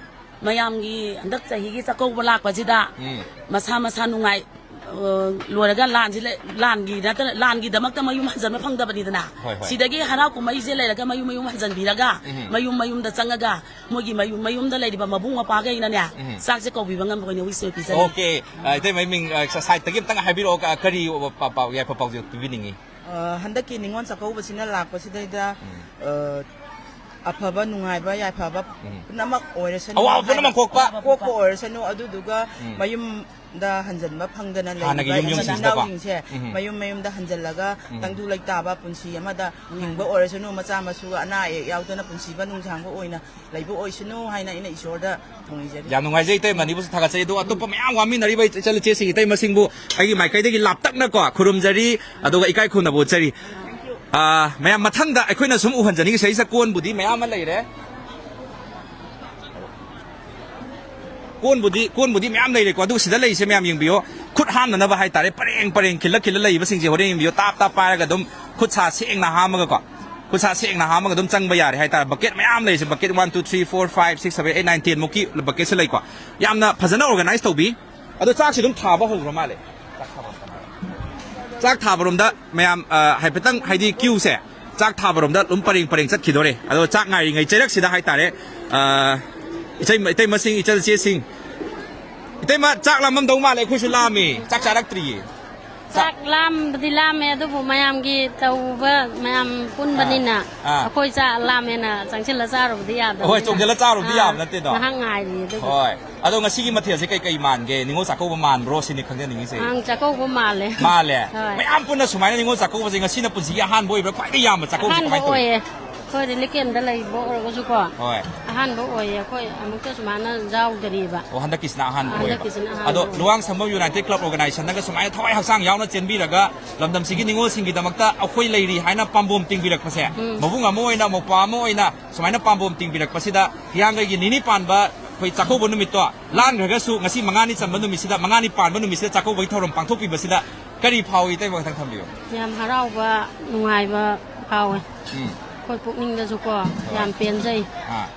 ꯃꯌꯥꯝꯒꯤ ꯍꯟꯗꯛ ꯆꯍꯤꯒꯤ ꯆꯥꯛꯀꯧꯕ ꯂꯥꯛꯄꯁꯤꯗ ꯎꯝ꯫ ꯃꯁꯥ ꯃꯁꯥ ꯅꯨꯡꯉꯥꯏ, ꯑ, ꯂꯣꯏꯔꯒ ꯂꯥꯟꯁꯤ ꯂꯩ-, ꯂꯥꯟꯒꯤ ꯅꯠꯇꯅ, ꯂꯥꯟꯒꯤꯗꯃꯛꯇ ꯃꯌꯨꯝ ꯍꯟꯖꯟꯕ ꯐꯪꯗꯕꯅꯤꯗꯅ꯫ ꯍꯣꯏ, ꯍꯣꯏ꯫ ꯁꯤꯗꯒꯤ ꯍꯔꯥꯎ ꯀꯨꯝꯍꯩꯁꯦ ꯂꯩꯔꯒ ꯃꯌꯨꯝ ꯃꯌꯨꯝ ꯍꯟꯖꯟꯕꯤꯔꯒ ꯎꯝ꯫ ꯃꯌꯨꯝ ꯃꯌꯨꯝꯗ ꯆꯪꯉꯒ ꯃꯣꯏꯒꯤ ꯃꯌꯨꯝ ꯃꯌꯨꯝꯗ ꯂꯩꯔꯤꯕ ꯃꯕꯨꯡ ꯃꯧꯄ꯭ꯋꯥꯈꯩꯅꯅꯦ ꯎꯝ꯫ ꯆꯥꯛꯁꯦ ꯀꯧꯕꯤꯕ ꯉꯝꯕ ꯑꯣꯏꯅ ꯋꯤꯁ ꯑꯣꯏꯅ ꯄꯤꯖꯔꯤ꯫ ꯑꯣꯀꯦ꯫ ꯑ, ꯏꯇꯩꯃ ꯃꯤꯡ, ꯑ, ꯁ-, ꯁꯥꯏꯠꯇꯒꯤ ꯑꯝꯇꯪ ꯍꯥꯏꯕꯤꯔꯛꯑꯣ, ꯀ-, ꯀꯔꯤ ꯄ-, ꯄ-, ꯄꯥꯎ, ꯌꯥꯏꯐ ꯄꯥꯎꯖꯦꯜ ꯄꯤꯕꯤꯅꯤꯡꯉꯤ? ꯑ, ꯍꯟꯗꯛꯀꯤ ꯅꯤꯉꯣꯜ ꯆꯥꯛꯀꯧꯕꯁꯤꯅ ꯂꯥꯛꯄꯁꯤꯗꯩꯗ, ꯎꯝ꯫ ꯑ, ꯑꯐꯕ, ꯅꯨꯡꯉꯥꯏꯕ, ꯌꯥꯏꯐꯕ ꯎꯝ꯫ ꯄꯨꯝꯅꯃꯛ ꯑꯣꯏꯔꯁꯅꯨ ꯑꯋꯥꯕ ꯄꯨꯝꯅꯃꯛ ꯍꯥꯏꯅ ꯀꯣꯛꯄ꯫ ꯀꯣꯛꯄ ꯑꯣꯏꯔꯁꯅꯨ, ꯑꯗꯨꯗꯨꯒ ꯎꯝ꯫ ꯃꯌꯨꯝꯗ ꯍꯟꯖꯟꯕ ꯐꯪꯗꯅ ꯍꯥꯟꯅꯒꯤ ꯂꯩꯔꯤꯕ ꯌꯨꯝ, ꯏꯆꯤꯟ ꯌꯨꯝꯁꯤꯡꯁꯤꯗꯀꯣ꯫ ꯏꯅꯥꯎꯁꯤꯡꯁꯦ ꯎꯝ꯫ ꯃꯌꯨꯝ ꯃꯌꯨꯝꯗ ꯍꯟꯖꯜꯂꯒ ꯎꯝ꯫ ꯇꯪꯗꯨ ꯂꯩꯇꯥꯕ ꯄꯨꯟꯁꯤ ꯑꯃꯗ ꯍꯤꯡꯕ ꯑꯣꯏꯔꯁꯅꯨ, ꯃꯆꯥ ꯃꯁꯨ ꯑꯅꯥ ꯑꯌꯦꯛ ꯌꯥꯎꯗꯅ ꯄꯨꯟꯁꯤꯕ ꯅꯨꯡꯁꯥꯡꯕ ꯑꯣꯏꯅ ꯂꯩꯕ ꯑꯣꯏꯁꯅꯨ ꯍꯥꯏꯅ ꯑꯩꯅ ꯏꯁꯣꯔꯗ ꯊꯧꯅꯤꯖꯔꯤ꯫ ꯌꯥꯝ ꯅꯨꯡꯉꯥꯏꯖꯩ ꯏꯇꯩꯃ, ꯑꯅꯤꯕꯨꯁꯨ ꯊꯥꯒꯠꯆꯔꯤ꯫ ꯑꯗꯨꯒ ꯑꯇꯣꯞꯄ ꯃꯌꯥꯝ ꯋꯥꯃꯤꯟꯅꯔꯤꯕ ꯏꯆꯜ ꯏꯆꯦꯁꯤꯡ, ꯏꯇꯩꯃꯁꯤꯡꯕꯨ ꯑꯩꯒꯤ ꯃꯥꯏꯀꯩꯗꯒꯤ ꯂꯥꯞꯇꯛꯅꯀꯣ ꯈꯨꯔꯨꯝꯖꯔꯤ, ꯑꯗꯨꯒ ꯏꯀꯥꯏ ꯈꯨꯝꯅꯕ ꯎꯠꯆꯔꯤ꯫ ꯑꯥ, ꯃꯌꯥꯝ, ꯃꯊꯪꯗ ꯑꯩꯈꯣꯏꯅ ꯁꯨꯝ ꯎꯍꯟꯖꯅꯤꯡꯉꯤꯁꯦ, ꯁꯤꯗ ꯀꯣꯟꯕꯨꯗꯤ ꯃꯌꯥꯝ ꯑꯃ ꯂꯩꯔꯦ꯫ ꯀꯣꯟꯕꯨꯗꯤ, ꯀꯣꯟꯕꯨꯗꯤ ꯃꯌꯥꯝ ꯂꯩꯔꯦꯀꯣ, ꯑꯗꯨꯒ ꯁꯤꯗ ꯂꯩꯔꯤꯁꯦ ꯃꯌꯥꯝ ꯌꯦꯡꯕꯤꯌꯣ꯫ ꯈꯨꯠ ꯍꯥꯝꯅꯅꯕ ꯍꯥꯏꯇꯥꯔꯦ, ꯄꯔꯦꯡ ꯄꯔꯦꯡ ꯈꯤꯜꯂ ꯈꯤꯜꯂ ꯂꯩꯕꯁꯤꯡꯁꯦ ꯍꯣꯔꯦꯟ ꯌꯦꯡꯕꯤꯌꯣ꯫ ꯇꯥꯞ ꯇꯥꯞ ꯄꯥꯏꯔꯒ ꯑꯗꯨꯝ ꯈꯨꯠ ꯁꯥ ꯁꯦꯡꯅ ꯍꯥꯝꯃꯒꯀꯣ, ꯈꯨꯠ ꯁꯥ ꯁꯦꯡꯅ ꯍꯥꯝꯃꯒ ꯑꯗꯨꯝ ꯆꯪꯕ ꯌꯥꯔꯦ ꯍꯥꯏꯇꯥꯔꯦ꯫ ꯕꯀꯦꯠ ꯃꯌꯥꯝ ꯂꯩꯔꯤꯁꯦ, bucket one, two, three, four, five, six, seven, eight, nine, ten ꯃꯨꯛꯀꯤ ꯕꯀꯦꯠꯁꯦ ꯂꯩꯀꯣ꯫ ꯌꯥꯝꯅ ꯐꯖꯅ organize ꯇꯧꯕꯤ꯫ ꯑꯗꯣ ꯆꯥꯛꯁꯤ ꯑꯗꯨꯝ ꯊꯥꯕ ꯍꯧꯈ꯭ꯔ ꯃꯥꯜꯂꯦ꯫ ꯆꯥꯛ ꯊꯥꯕꯔꯣꯝꯗ ꯃꯌꯥꯝ, ꯑ, ꯍꯥꯏꯐꯦꯠꯇꯪ, ꯍꯥꯏꯗꯤ ꯀ꯭ꯌꯨꯁꯦ ꯆꯥꯛ ꯊꯥꯕꯔꯣꯝꯗ ꯑꯗꯨꯝ ꯄꯔꯦꯡ ꯄꯔꯦꯡ ꯆꯠꯈꯤꯗꯣꯔꯦ꯫ ꯑꯗꯣ ꯆꯥꯛ ꯉꯥꯏꯔꯤꯉꯩ ꯆꯩꯔꯛꯁꯤꯗ ꯍꯥꯏꯇꯥꯔꯦ, ꯑ, ꯏꯇꯩ-, ꯏꯇꯩꯃꯁꯤꯡ, ꯏꯆꯜ ꯏꯆꯦꯁꯤꯡ, ꯏꯇꯩꯃ, ꯆꯥꯛ ꯂꯥꯝꯃꯝꯗꯧ ꯃꯥꯜꯂꯦ, ꯑꯩꯈꯣꯏꯁꯨ ꯂꯥꯝꯃꯤ, ꯆꯥꯛ ꯆꯥꯔꯛꯇ꯭ꯔꯤꯌꯦ꯫ ꯆꯥꯛ ꯆꯥꯛ ꯂꯥꯝꯕꯗꯤ ꯂꯥꯝꯃꯦ, ꯑꯗꯨꯕꯨ ꯃꯌꯥꯝꯒꯤ ꯇꯧꯕ, ꯃꯌꯥꯝ ꯄꯨꯟꯕꯅꯤꯅ ꯑꯥ, ꯑꯥ꯫ ꯑꯩꯈꯣꯏ ꯆꯥꯛ ꯂꯥꯝꯃꯦꯅ ꯆꯪꯁꯤꯜꯂ ꯆꯥꯔꯨꯕꯗꯤ ꯌꯥꯗꯕꯅꯤꯅ꯫ ꯍꯣꯏ, ꯆꯣꯡꯁꯤꯜꯂ ꯆꯥꯔꯨꯕꯗꯤ ꯑꯥ, ꯌꯥꯕ ꯅꯠꯇꯦꯗꯣ꯫ ꯉꯥꯏꯍꯥꯛ ꯉꯥꯏꯔꯤ ꯑꯗꯨꯕꯨ꯫ ꯍꯣꯏ꯫ ꯑꯗꯣ ꯉꯁꯤꯒꯤ ꯃꯊꯦꯜꯁꯦ ꯀꯩ ꯀꯩ ꯃꯥꯟꯒꯦ? ꯅꯤꯉꯣꯜ ꯆꯥꯛꯀꯧꯕ ꯃꯥꯟꯕ꯭ꯔꯣ ꯁꯤꯅꯤ ꯈꯪꯖꯅꯤꯡꯉꯤꯁꯦ꯫ ꯑꯪ, ꯆꯥꯛꯀꯧꯕ ꯃꯥꯜꯂꯦ꯫ ꯃꯥꯜꯂꯦ? ꯍꯣꯏ꯫ ꯃꯌꯥꯝ ꯄꯨꯟꯅ ꯁꯨꯃꯥꯏꯅ ꯅꯤꯉꯣꯜ ꯆꯥꯛꯀꯧꯕꯁꯦ ꯉꯁꯤꯅ ꯄꯨꯟꯁꯤꯒꯤ ꯑꯍꯥꯟꯕ ꯑꯣꯏꯕ꯭ꯔꯥ? ꯈ꯭ꯋꯥꯏꯗꯒꯤ ꯌꯥꯝꯕ ꯆꯥꯛꯀꯧꯕꯁꯦ ꯑꯍꯥꯟꯕ ꯀꯃꯥꯏꯅ ꯇꯧꯏ? ꯑꯣꯏꯌꯦ꯫ ꯑꯩꯈꯣꯏ relief camp ꯂꯩꯕ ꯑꯣꯏꯔꯒꯁꯨꯀꯣ, ꯍꯣꯏ꯫ ꯑꯍꯥꯟꯕ ꯑꯣꯏꯌꯦ꯫ ꯑꯩꯈꯣꯏ ꯑꯃꯨꯛꯇ ꯁꯨꯃꯥꯏꯅ ꯌꯥꯎꯗ꯭ꯔꯤꯕ꯫ ꯑꯣ, ꯍꯟꯗꯛꯀꯤꯁꯤꯅ ꯑꯍꯥꯟꯕ ꯑꯣꯏꯌꯦꯕ꯫ ꯍꯟꯗꯛꯀꯤꯁꯤꯅ ꯑꯍꯥꯟꯕ ꯑꯗꯣ ꯑꯣꯏꯌꯦ꯫ ꯂꯨꯋꯥꯡ ꯁꯝꯕꯝ United Club organizationꯅꯒ ꯁꯨꯃꯥꯏꯅ ꯊꯋꯥꯏ ꯍꯛꯆꯥꯡ ꯌꯥꯎꯅ ꯆꯦꯟꯕꯤꯔꯒ ꯂꯝꯗꯝꯁꯤꯒꯤ ꯅꯤꯉꯣꯜꯁꯤꯡꯒꯤꯗꯃꯛꯇ ꯑꯩꯈꯣꯏ ꯂꯩꯔꯤ ꯍꯥꯏꯅ ꯄꯥꯝꯕꯣꯝ ꯇꯤꯡꯕꯤꯔꯛꯄꯁꯦ, ꯎꯝ꯫ ꯃꯕꯨꯡ ꯑꯃ ꯑꯣꯏꯅ, ꯃꯧꯄ꯭ꯋꯥ ꯑꯃ ꯑꯣꯏꯅ ꯁꯨꯃꯥꯏꯅ ꯄꯥꯝꯕꯣꯝ ꯇꯤꯡꯕꯤꯔꯛꯄꯁꯤꯗ, ꯍꯤꯌꯥꯡꯒꯩꯒꯤ ꯅꯤꯅꯤ ꯄꯥꯟꯕ ꯑꯩꯈꯣꯏ ꯆꯥꯛꯀꯧꯕ ꯅꯨꯃꯤꯠꯇꯣ ꯂꯥꯟꯈ꯭ꯔꯒꯁꯨ, ꯉꯁꯤ ꯃꯉꯥꯅꯤ ꯆꯟꯕ ꯅꯨꯃꯤꯠꯁꯤꯗ, ꯃꯉꯥꯅꯤ ꯄꯥꯟꯕ ꯅꯨꯃꯤꯠꯁꯤꯗ ꯆꯥꯛꯀꯧꯕꯒꯤ ꯊꯧꯔꯝ ꯄꯥꯡꯊꯣꯛꯄꯤꯕꯁꯤꯗ ꯀꯔꯤ ꯐꯥꯎꯏ? ꯏꯇꯩꯃ, ꯈꯤꯇꯪ ꯊꯝꯕꯤꯌꯨ꯫ ꯌꯥꯝ ꯍꯔꯥꯎꯕ, ꯅꯨꯡꯉꯥꯏꯕ ꯐꯥꯎꯋꯦ꯫ ꯎꯝ꯫ ꯑꯩꯈꯣꯏ ꯄꯨꯛꯅꯤꯡꯗꯁꯨꯀꯣ, ꯍꯣꯏ꯫ ꯌꯥꯝ ꯄꯦꯟꯖꯩ꯫ ꯑꯥ꯫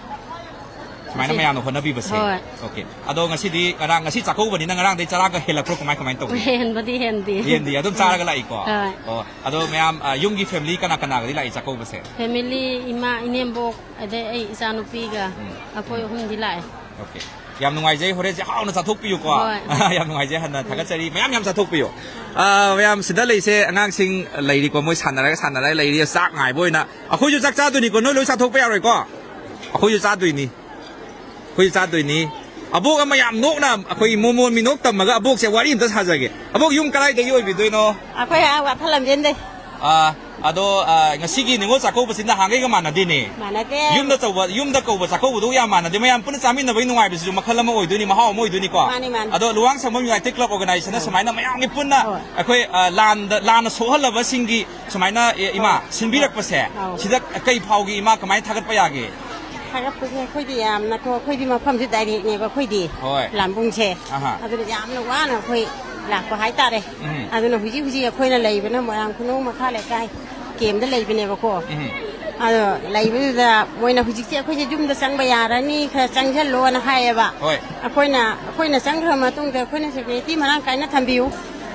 ꯁꯨꯃꯥꯏꯅ ꯁꯤ ꯃꯌꯥꯝꯅ ꯍꯣꯠꯅꯕꯤꯕꯁꯦ꯫ ꯍꯣꯏ꯫ OK꯫ ꯑꯗꯣ ꯉꯁꯤꯗꯤ, ꯉꯔꯥꯡ, ꯉꯁꯤ ꯆꯥꯛꯀꯧꯕꯅꯤꯅ ꯉꯔꯥꯡꯗꯩ ꯆꯔꯥꯒ ꯍꯦꯜꯂꯛꯄ꯭ꯔꯣ? ꯀꯃꯥꯏ, ꯀꯃꯥꯏꯅ ꯇꯧꯒꯦ? ꯍꯦꯟꯕꯗꯤ ꯍꯦꯟꯗꯦ꯫ ꯍꯦꯟꯗꯦ, ꯑꯗꯨꯝ ꯆꯥꯔꯒ ꯂꯥꯛꯏꯀꯣ? ꯍꯣꯏ꯫ ꯑꯣ, ꯑꯗꯣ ꯃꯌꯥꯝ, ꯑ, ꯌꯨꯝꯒꯤ family ꯀꯅꯥ ꯀꯅꯥꯒꯗꯤ ꯂꯥꯛꯏ ꯆꯥꯛꯀꯧꯕꯁꯦ? Family, ꯏꯃꯥ, ꯏꯅꯦꯝꯕꯣꯛ, ꯑꯗꯩ ꯑꯩ ꯏꯆꯥꯅꯨꯄꯤꯒ ꯎꯝ꯫ ꯑꯩꯈꯣꯏ ꯎꯝ꯫ ꯑꯍꯨꯝꯗꯤ ꯂꯥꯛꯑꯦ꯫ OK꯫ ꯌꯥꯝ ꯅꯨꯡꯉꯥꯏꯖꯩ꯫ ꯍꯣꯔꯦꯟꯁꯦ ꯍꯥꯎꯅ ꯆꯥꯊꯣꯛꯄꯤꯌꯨꯀꯣ꯫ ꯍꯣꯏ꯫ ꯌꯥꯝ ꯅꯨꯡꯉꯥꯏꯖꯩ꯫ ꯍꯟꯅ ꯊꯥꯒꯠꯆꯔꯤ꯫ ꯃꯌꯥꯝ ꯌꯥꯝ ꯆꯥꯊꯣꯛꯄꯤꯌꯨ꯫ ꯑ, ꯃꯌꯥꯝ ꯁꯤꯗ ꯂꯩꯁꯦ ꯑꯉꯥꯡꯁꯤꯡ ꯂꯩꯔꯤꯀꯣ꯫ ꯃꯣꯏ ꯁꯥꯟꯅꯔꯒ ꯁꯥꯟꯅꯔꯒ ꯂꯩꯔꯤ꯫ ꯆꯥꯛ ꯉꯥꯏꯕ ꯑꯣꯏꯅ ꯑꯩꯈꯣꯏꯁꯨ ꯆꯥꯛ ꯆꯥꯗꯣꯏꯅꯤꯀꯣ꯫ ꯅꯣꯏ ꯂꯣꯏ ꯆꯥꯊꯣꯛꯄ ꯌꯥꯔꯣꯏꯀꯣ꯫ ꯑꯩꯈꯣꯏꯁꯨ ꯆꯥꯗꯣꯏꯅꯤ꯫ ꯑꯩꯈꯣꯏꯁꯨ ꯆꯥꯗꯣꯏꯅꯤ꯫ ꯑꯕꯣꯛ ꯑꯃ ꯌꯥꯝ ꯅꯣꯛꯅ ꯑꯩꯈꯣꯏꯒꯤ ꯃꯣꯃꯣꯟ ꯃꯤꯅꯣꯛ ꯇꯝꯃꯒ ꯑꯕꯣꯛꯁꯦ ꯋꯥꯔꯤ ꯑꯝꯇ ꯁꯥꯖꯒꯦ꯫ ꯑꯕꯣꯛ, ꯌꯨꯝ ꯀꯗꯥꯏꯗꯒꯤ ꯑꯣꯏꯕꯤꯗꯣꯏꯅꯣ? ꯑꯩꯈꯣꯏ ꯑꯥ ꯋꯥꯊ ꯂꯝꯖꯦꯟꯗꯩ꯫ ꯑꯥ, ꯑꯗꯣ, ꯑꯥ, ꯉꯁꯤꯒꯤ ꯅꯤꯉꯣꯜ ꯆꯥꯛꯀꯧꯕꯁꯤ ꯅꯍꯥꯟꯈꯩꯒ ꯃꯥꯟꯅꯗꯦꯅꯦ꯫ ꯃꯥꯟꯅꯗꯦ꯫ ꯌꯨꯝꯗ ꯇꯧꯕ, ꯌꯨꯝꯗ ꯀꯧꯕ ꯆꯥꯛꯀꯧꯕꯗꯨ ꯌꯥꯝ ꯃꯥꯟꯅꯗꯦ꯫ ꯃꯌꯥꯝ ꯄꯨꯟꯅ ꯆꯥꯃꯤꯟꯅꯕꯒꯤ ꯅꯨꯡꯉꯥꯏꯕꯁꯤꯁꯨ ꯃꯈꯜ ꯑꯃ ꯑꯣꯏꯗꯣꯏꯅꯤ, ꯃꯍꯥꯎ ꯑꯃ ꯑꯣꯏꯗꯣꯏꯅꯤꯀꯣ꯫ ꯃꯥꯅꯤ, ꯃꯥꯅꯤ꯫ ꯑꯗꯣ ꯂꯨꯋꯥꯡ ꯁꯪꯕꯝ ꯌꯨꯅꯥꯏꯇꯦꯗ ꯀ꯭ꯂꯕ ꯑꯣꯔꯒꯅꯥꯏꯖꯦꯁꯟꯅ ꯑꯥ꯫ ꯁꯨꯃꯥꯏꯅ ꯃꯌꯥꯝꯒꯤ ꯄꯨꯟꯅ ꯍꯣꯏ꯫ ꯑꯩꯈꯣꯏ, ꯑꯥ, ꯂꯥꯟꯗ, ꯂꯥꯟꯅ ꯁꯣꯛꯍꯜꯂꯕꯁꯤꯡꯒꯤ ꯁꯨꯃꯥꯏꯅ, ꯑꯦ, ꯏꯃꯥ, ꯍꯣꯏ꯫ ꯁꯤꯟꯕꯤꯔꯛꯄꯁꯦ, ꯑꯧ꯫ ꯁꯤꯗ ꯀꯩ ꯐꯥꯎꯒꯦ ꯏꯃꯥ, ꯀꯃꯥꯏꯅ ꯊꯥꯒꯠꯄ ꯌꯥꯒꯦ? ꯊꯥꯒꯠꯄꯁꯦ ꯑꯩꯈꯣꯏꯗꯤ ꯌꯥꯝꯅꯀꯣ, ꯑꯩꯈꯣꯏꯗꯤ ꯃꯐꯝꯁꯦ ꯗꯥꯏꯔꯦꯛꯅꯦꯕ ꯑꯩꯈꯣꯏꯗꯤ꯫ ꯍꯣꯏ꯫ ꯂꯥꯝꯕꯨꯡꯁꯦ꯫ ꯑꯍꯥ꯫ ꯑꯗꯨꯅ ꯌꯥꯝꯅ ꯋꯥꯅ ꯑꯩꯈꯣꯏ ꯂꯥꯛꯄ ꯍꯥꯏꯇꯥꯔꯦ꯫ ꯎꯝ꯫ ꯑꯗꯨꯅ ꯍꯧꯖꯤꯛ ꯍꯧꯖꯤꯛ ꯑꯩꯈꯣꯏꯅ ꯂꯩꯕꯅ ꯃꯣꯏꯔꯥꯡ ꯈꯨꯅꯧ ꯃꯈꯥ ꯂꯩꯀꯥꯏ ꯀꯦꯝꯗ ꯂꯩꯕꯅꯦꯕꯀꯣ꯫ ꯎꯝ꯫ ꯑꯗꯣ ꯂꯩꯕꯗꯨꯗ ꯃꯣꯏꯅ ꯍꯧꯖꯤꯛꯁꯦ ꯑꯩꯈꯣꯏꯁꯦ ꯌꯨꯝꯗ ꯆꯪꯕ ꯌꯥꯔꯅꯤ, ꯈꯔ ꯆꯪꯁꯤꯜꯂꯣꯅ ꯍꯥꯏꯌꯦꯕ꯫ ꯍꯣꯏ꯫ ꯑꯩꯈꯣꯏꯅ, ꯑꯩꯈꯣꯏꯅ ꯆꯪꯈ꯭ꯔ ꯃꯇꯨꯡꯗ ꯑꯩꯈꯣꯏꯅ ꯁꯦꯀ꯭ꯌꯨꯔꯤꯇꯤ ꯃꯔꯥꯡ ꯀꯥꯏꯅ ꯊꯝꯕꯤꯌꯨ,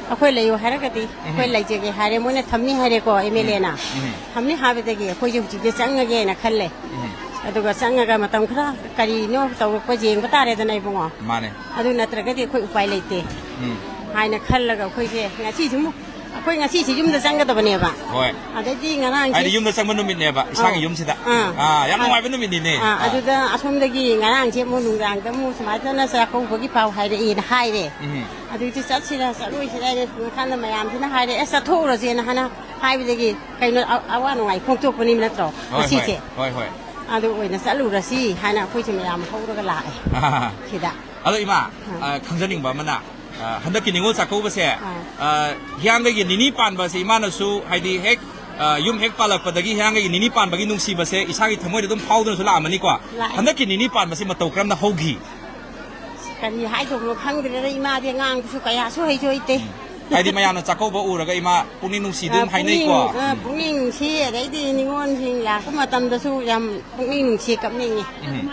ꯑꯩꯈꯣꯏ ꯂꯩꯌꯨ ꯍꯥꯏꯔꯒꯗꯤ ꯑꯩꯈꯣꯏ ꯎꯝ꯫ ꯂꯩꯖꯒꯦ ꯍꯥꯏꯔꯦ, ꯃꯣꯏꯅ ꯊꯝꯅꯤ ꯍꯥꯏꯔꯦꯀꯣ, ꯑꯦꯝ ꯑꯦꯜ ꯑꯦꯅ꯫ ꯎꯝ꯫ ꯊꯝꯅꯤ ꯍꯥꯏꯕꯗꯒꯤ ꯑꯩꯈꯣꯏꯁꯦ ꯍꯧꯖꯤꯛꯁꯦ ꯆꯪꯉꯒꯦꯅ ꯈꯜꯂꯦ꯫ ꯎꯝ꯫ ꯑꯗꯨꯒ ꯆꯪꯉꯒ ꯃꯇꯝ ꯈꯔ ꯀꯔꯤꯅꯣ ꯇꯧꯔꯛꯄ ꯌꯦꯡꯕ ꯇꯥꯔꯦꯗꯅ ꯏꯕꯨꯡꯉꯣ꯫ ꯃꯥꯅꯦ꯫ ꯑꯗꯨ ꯅꯠꯇ꯭ꯔꯒꯗꯤ ꯑꯩꯈꯣꯏ ꯎꯄꯥꯏ ꯂꯩꯇꯦ ꯎꯝ꯫ ꯍꯥꯏꯅ ꯈꯜꯂꯒ ꯑꯩꯈꯣꯏꯁꯦ ꯉꯁꯤꯁꯨ ꯑꯃꯨꯛ, ꯑꯩꯈꯣꯏ ꯉꯁꯤꯁꯤ ꯌꯨꯝꯗ ꯆꯪꯒꯗꯕꯅꯦꯕ꯫ ꯍꯣꯏ꯫ ꯑꯗꯩꯗꯤ ꯉꯔꯥꯡꯁꯤ ꯍꯥꯏꯗꯤ ꯌꯨꯝꯗ ꯆꯪꯕ ꯅꯨꯃꯤꯠꯅꯦꯕ, ꯏꯁꯥꯒꯤ ꯑꯧ꯫ ꯌꯨꯝꯁꯤꯗ꯫ ꯑꯥ꯫ ꯑꯥ, ꯌꯥꯝ ꯑꯥ꯫ ꯅꯨꯡꯉꯥꯏꯕ ꯅꯨꯃꯤꯠꯅꯤꯅꯦ꯫ ꯑꯥ, ꯑꯥ꯫ ꯑꯗꯨꯗ ꯑꯁꯣꯝꯗꯒꯤ ꯉꯔꯥꯡꯁꯦ ꯑꯃꯨꯛ ꯅꯨꯡꯗꯥꯡꯗ ꯑꯃꯨꯛ ꯁꯨꯃꯥꯏꯅ ꯆꯥꯛꯀꯧꯕꯒꯤ ꯄꯥꯎ ꯍꯥꯏꯔꯛꯑꯦꯅ ꯍꯥꯏꯔꯦ꯫ ꯎꯝ꯫ ꯑꯗꯨꯗꯤ ꯆꯠꯁꯤꯔꯥ ꯆꯠꯂꯣꯏꯁꯤꯔꯥ ꯍꯥꯏꯅ ꯁꯨꯝ ꯈꯟꯗ ꯃꯌꯥꯝꯁꯤꯅ ꯍꯥꯏꯔꯦ, "ꯑꯦ, ꯆꯠꯊꯣꯛꯎꯔꯁꯦꯅ" ꯍꯥꯏꯅ ꯍꯥꯏꯕꯗꯒꯤ ꯀꯩꯅꯣ ꯑ-, ꯑꯋꯥ ꯅꯨꯡꯉꯥꯏ ꯐꯣꯡꯗꯣꯛꯄꯅꯤ ꯅꯠꯇ꯭ꯔꯣ ꯍꯣꯏ, ꯉꯁꯤꯁꯦ? ꯍꯣꯏ, ꯍꯣꯏ, ꯍꯣꯏ꯫ ꯑꯗꯨ ꯑꯣꯏꯅ ꯆꯠꯂꯨꯔꯁꯤ ꯍꯥꯏꯅ ꯑꯩꯈꯣꯏꯁꯦ ꯃꯌꯥꯝ ꯍꯧꯔꯒ ꯂꯥꯛꯑꯦ ꯁꯤꯗ꯫ ꯑꯗꯣ ꯏꯃꯥ, ꯑꯥ꯫ ꯑ, ꯈꯪꯖꯅꯤꯡꯕ ꯑꯃꯅ, ꯑ, ꯍꯟꯗꯛꯀꯤ ꯅꯤꯉꯣꯜ ꯆꯥꯛꯀꯧꯕꯁꯦ, ꯑꯥ꯫ ꯑ, ꯍꯤꯌꯥꯡꯒꯩꯒꯤ ꯅꯤꯅꯤ ꯄꯥꯟꯕꯁꯦ ꯏꯃꯥꯅꯁꯨ ꯍꯥꯏꯗꯤ ꯍꯦꯛ, ꯑ, ꯌꯨꯝ ꯍꯦꯛ ꯄꯥꯜꯂꯛꯄꯗꯒꯤ ꯍꯤꯌꯥꯡꯒꯩꯒꯤ ꯅꯤꯅꯤ ꯄꯥꯟꯕꯒꯤ ꯅꯨꯡꯁꯤꯕꯁꯦ ꯏꯁꯥꯒꯤ ꯊꯃꯣꯏꯗ ꯑꯗꯨꯝ ꯐꯥꯎꯗꯨꯅꯁꯨ ꯂꯥꯛꯑꯝꯃꯅꯤꯀꯣ꯫ ꯂꯥꯛꯑꯦ꯫ ꯍꯟꯗꯛꯀꯤ ꯅꯤꯅꯤ ꯄꯥꯟꯕꯁꯦ ꯃꯇꯧ ꯀꯔꯝꯅ ꯍꯧꯈꯤ? ꯀꯔꯤ ꯍꯥꯏꯗꯧꯅꯣ ꯈꯪꯗ꯭ꯔꯦꯗ, ꯏꯃꯥꯗꯤ ꯑꯉꯥꯡꯗꯨꯁꯨ ꯀꯌꯥꯁꯨ ꯍꯩꯁꯨ ꯍꯩꯇꯦ꯫ ꯍꯥꯏꯗꯤ ꯃꯌꯥꯝꯅ ꯆꯥꯛꯀꯧꯕ ꯎꯔꯒ ꯏꯃꯥ ꯄꯨꯛꯅꯤꯡ ꯅꯨꯡꯁꯤꯗꯨ ꯑ, ꯑꯗꯨꯝ ꯍꯥꯏꯅꯩꯀꯣ꯫ ꯄꯨꯛꯅꯤꯡ, ꯑ, ꯎꯝ꯫ ꯄꯨꯛꯅꯤꯡ ꯅꯨꯡꯁꯤ, ꯑꯗꯩꯗꯤ ꯅꯤꯉꯣꯜꯁꯤꯡ ꯂꯥꯛꯄ ꯃꯇꯝꯗꯁꯨ ꯌꯥꯝ ꯄꯨꯛꯅꯤꯡ ꯅꯨꯡꯁꯤ, ꯀꯞꯅꯤꯡꯉꯤ꯫ ꯎꯝ꯫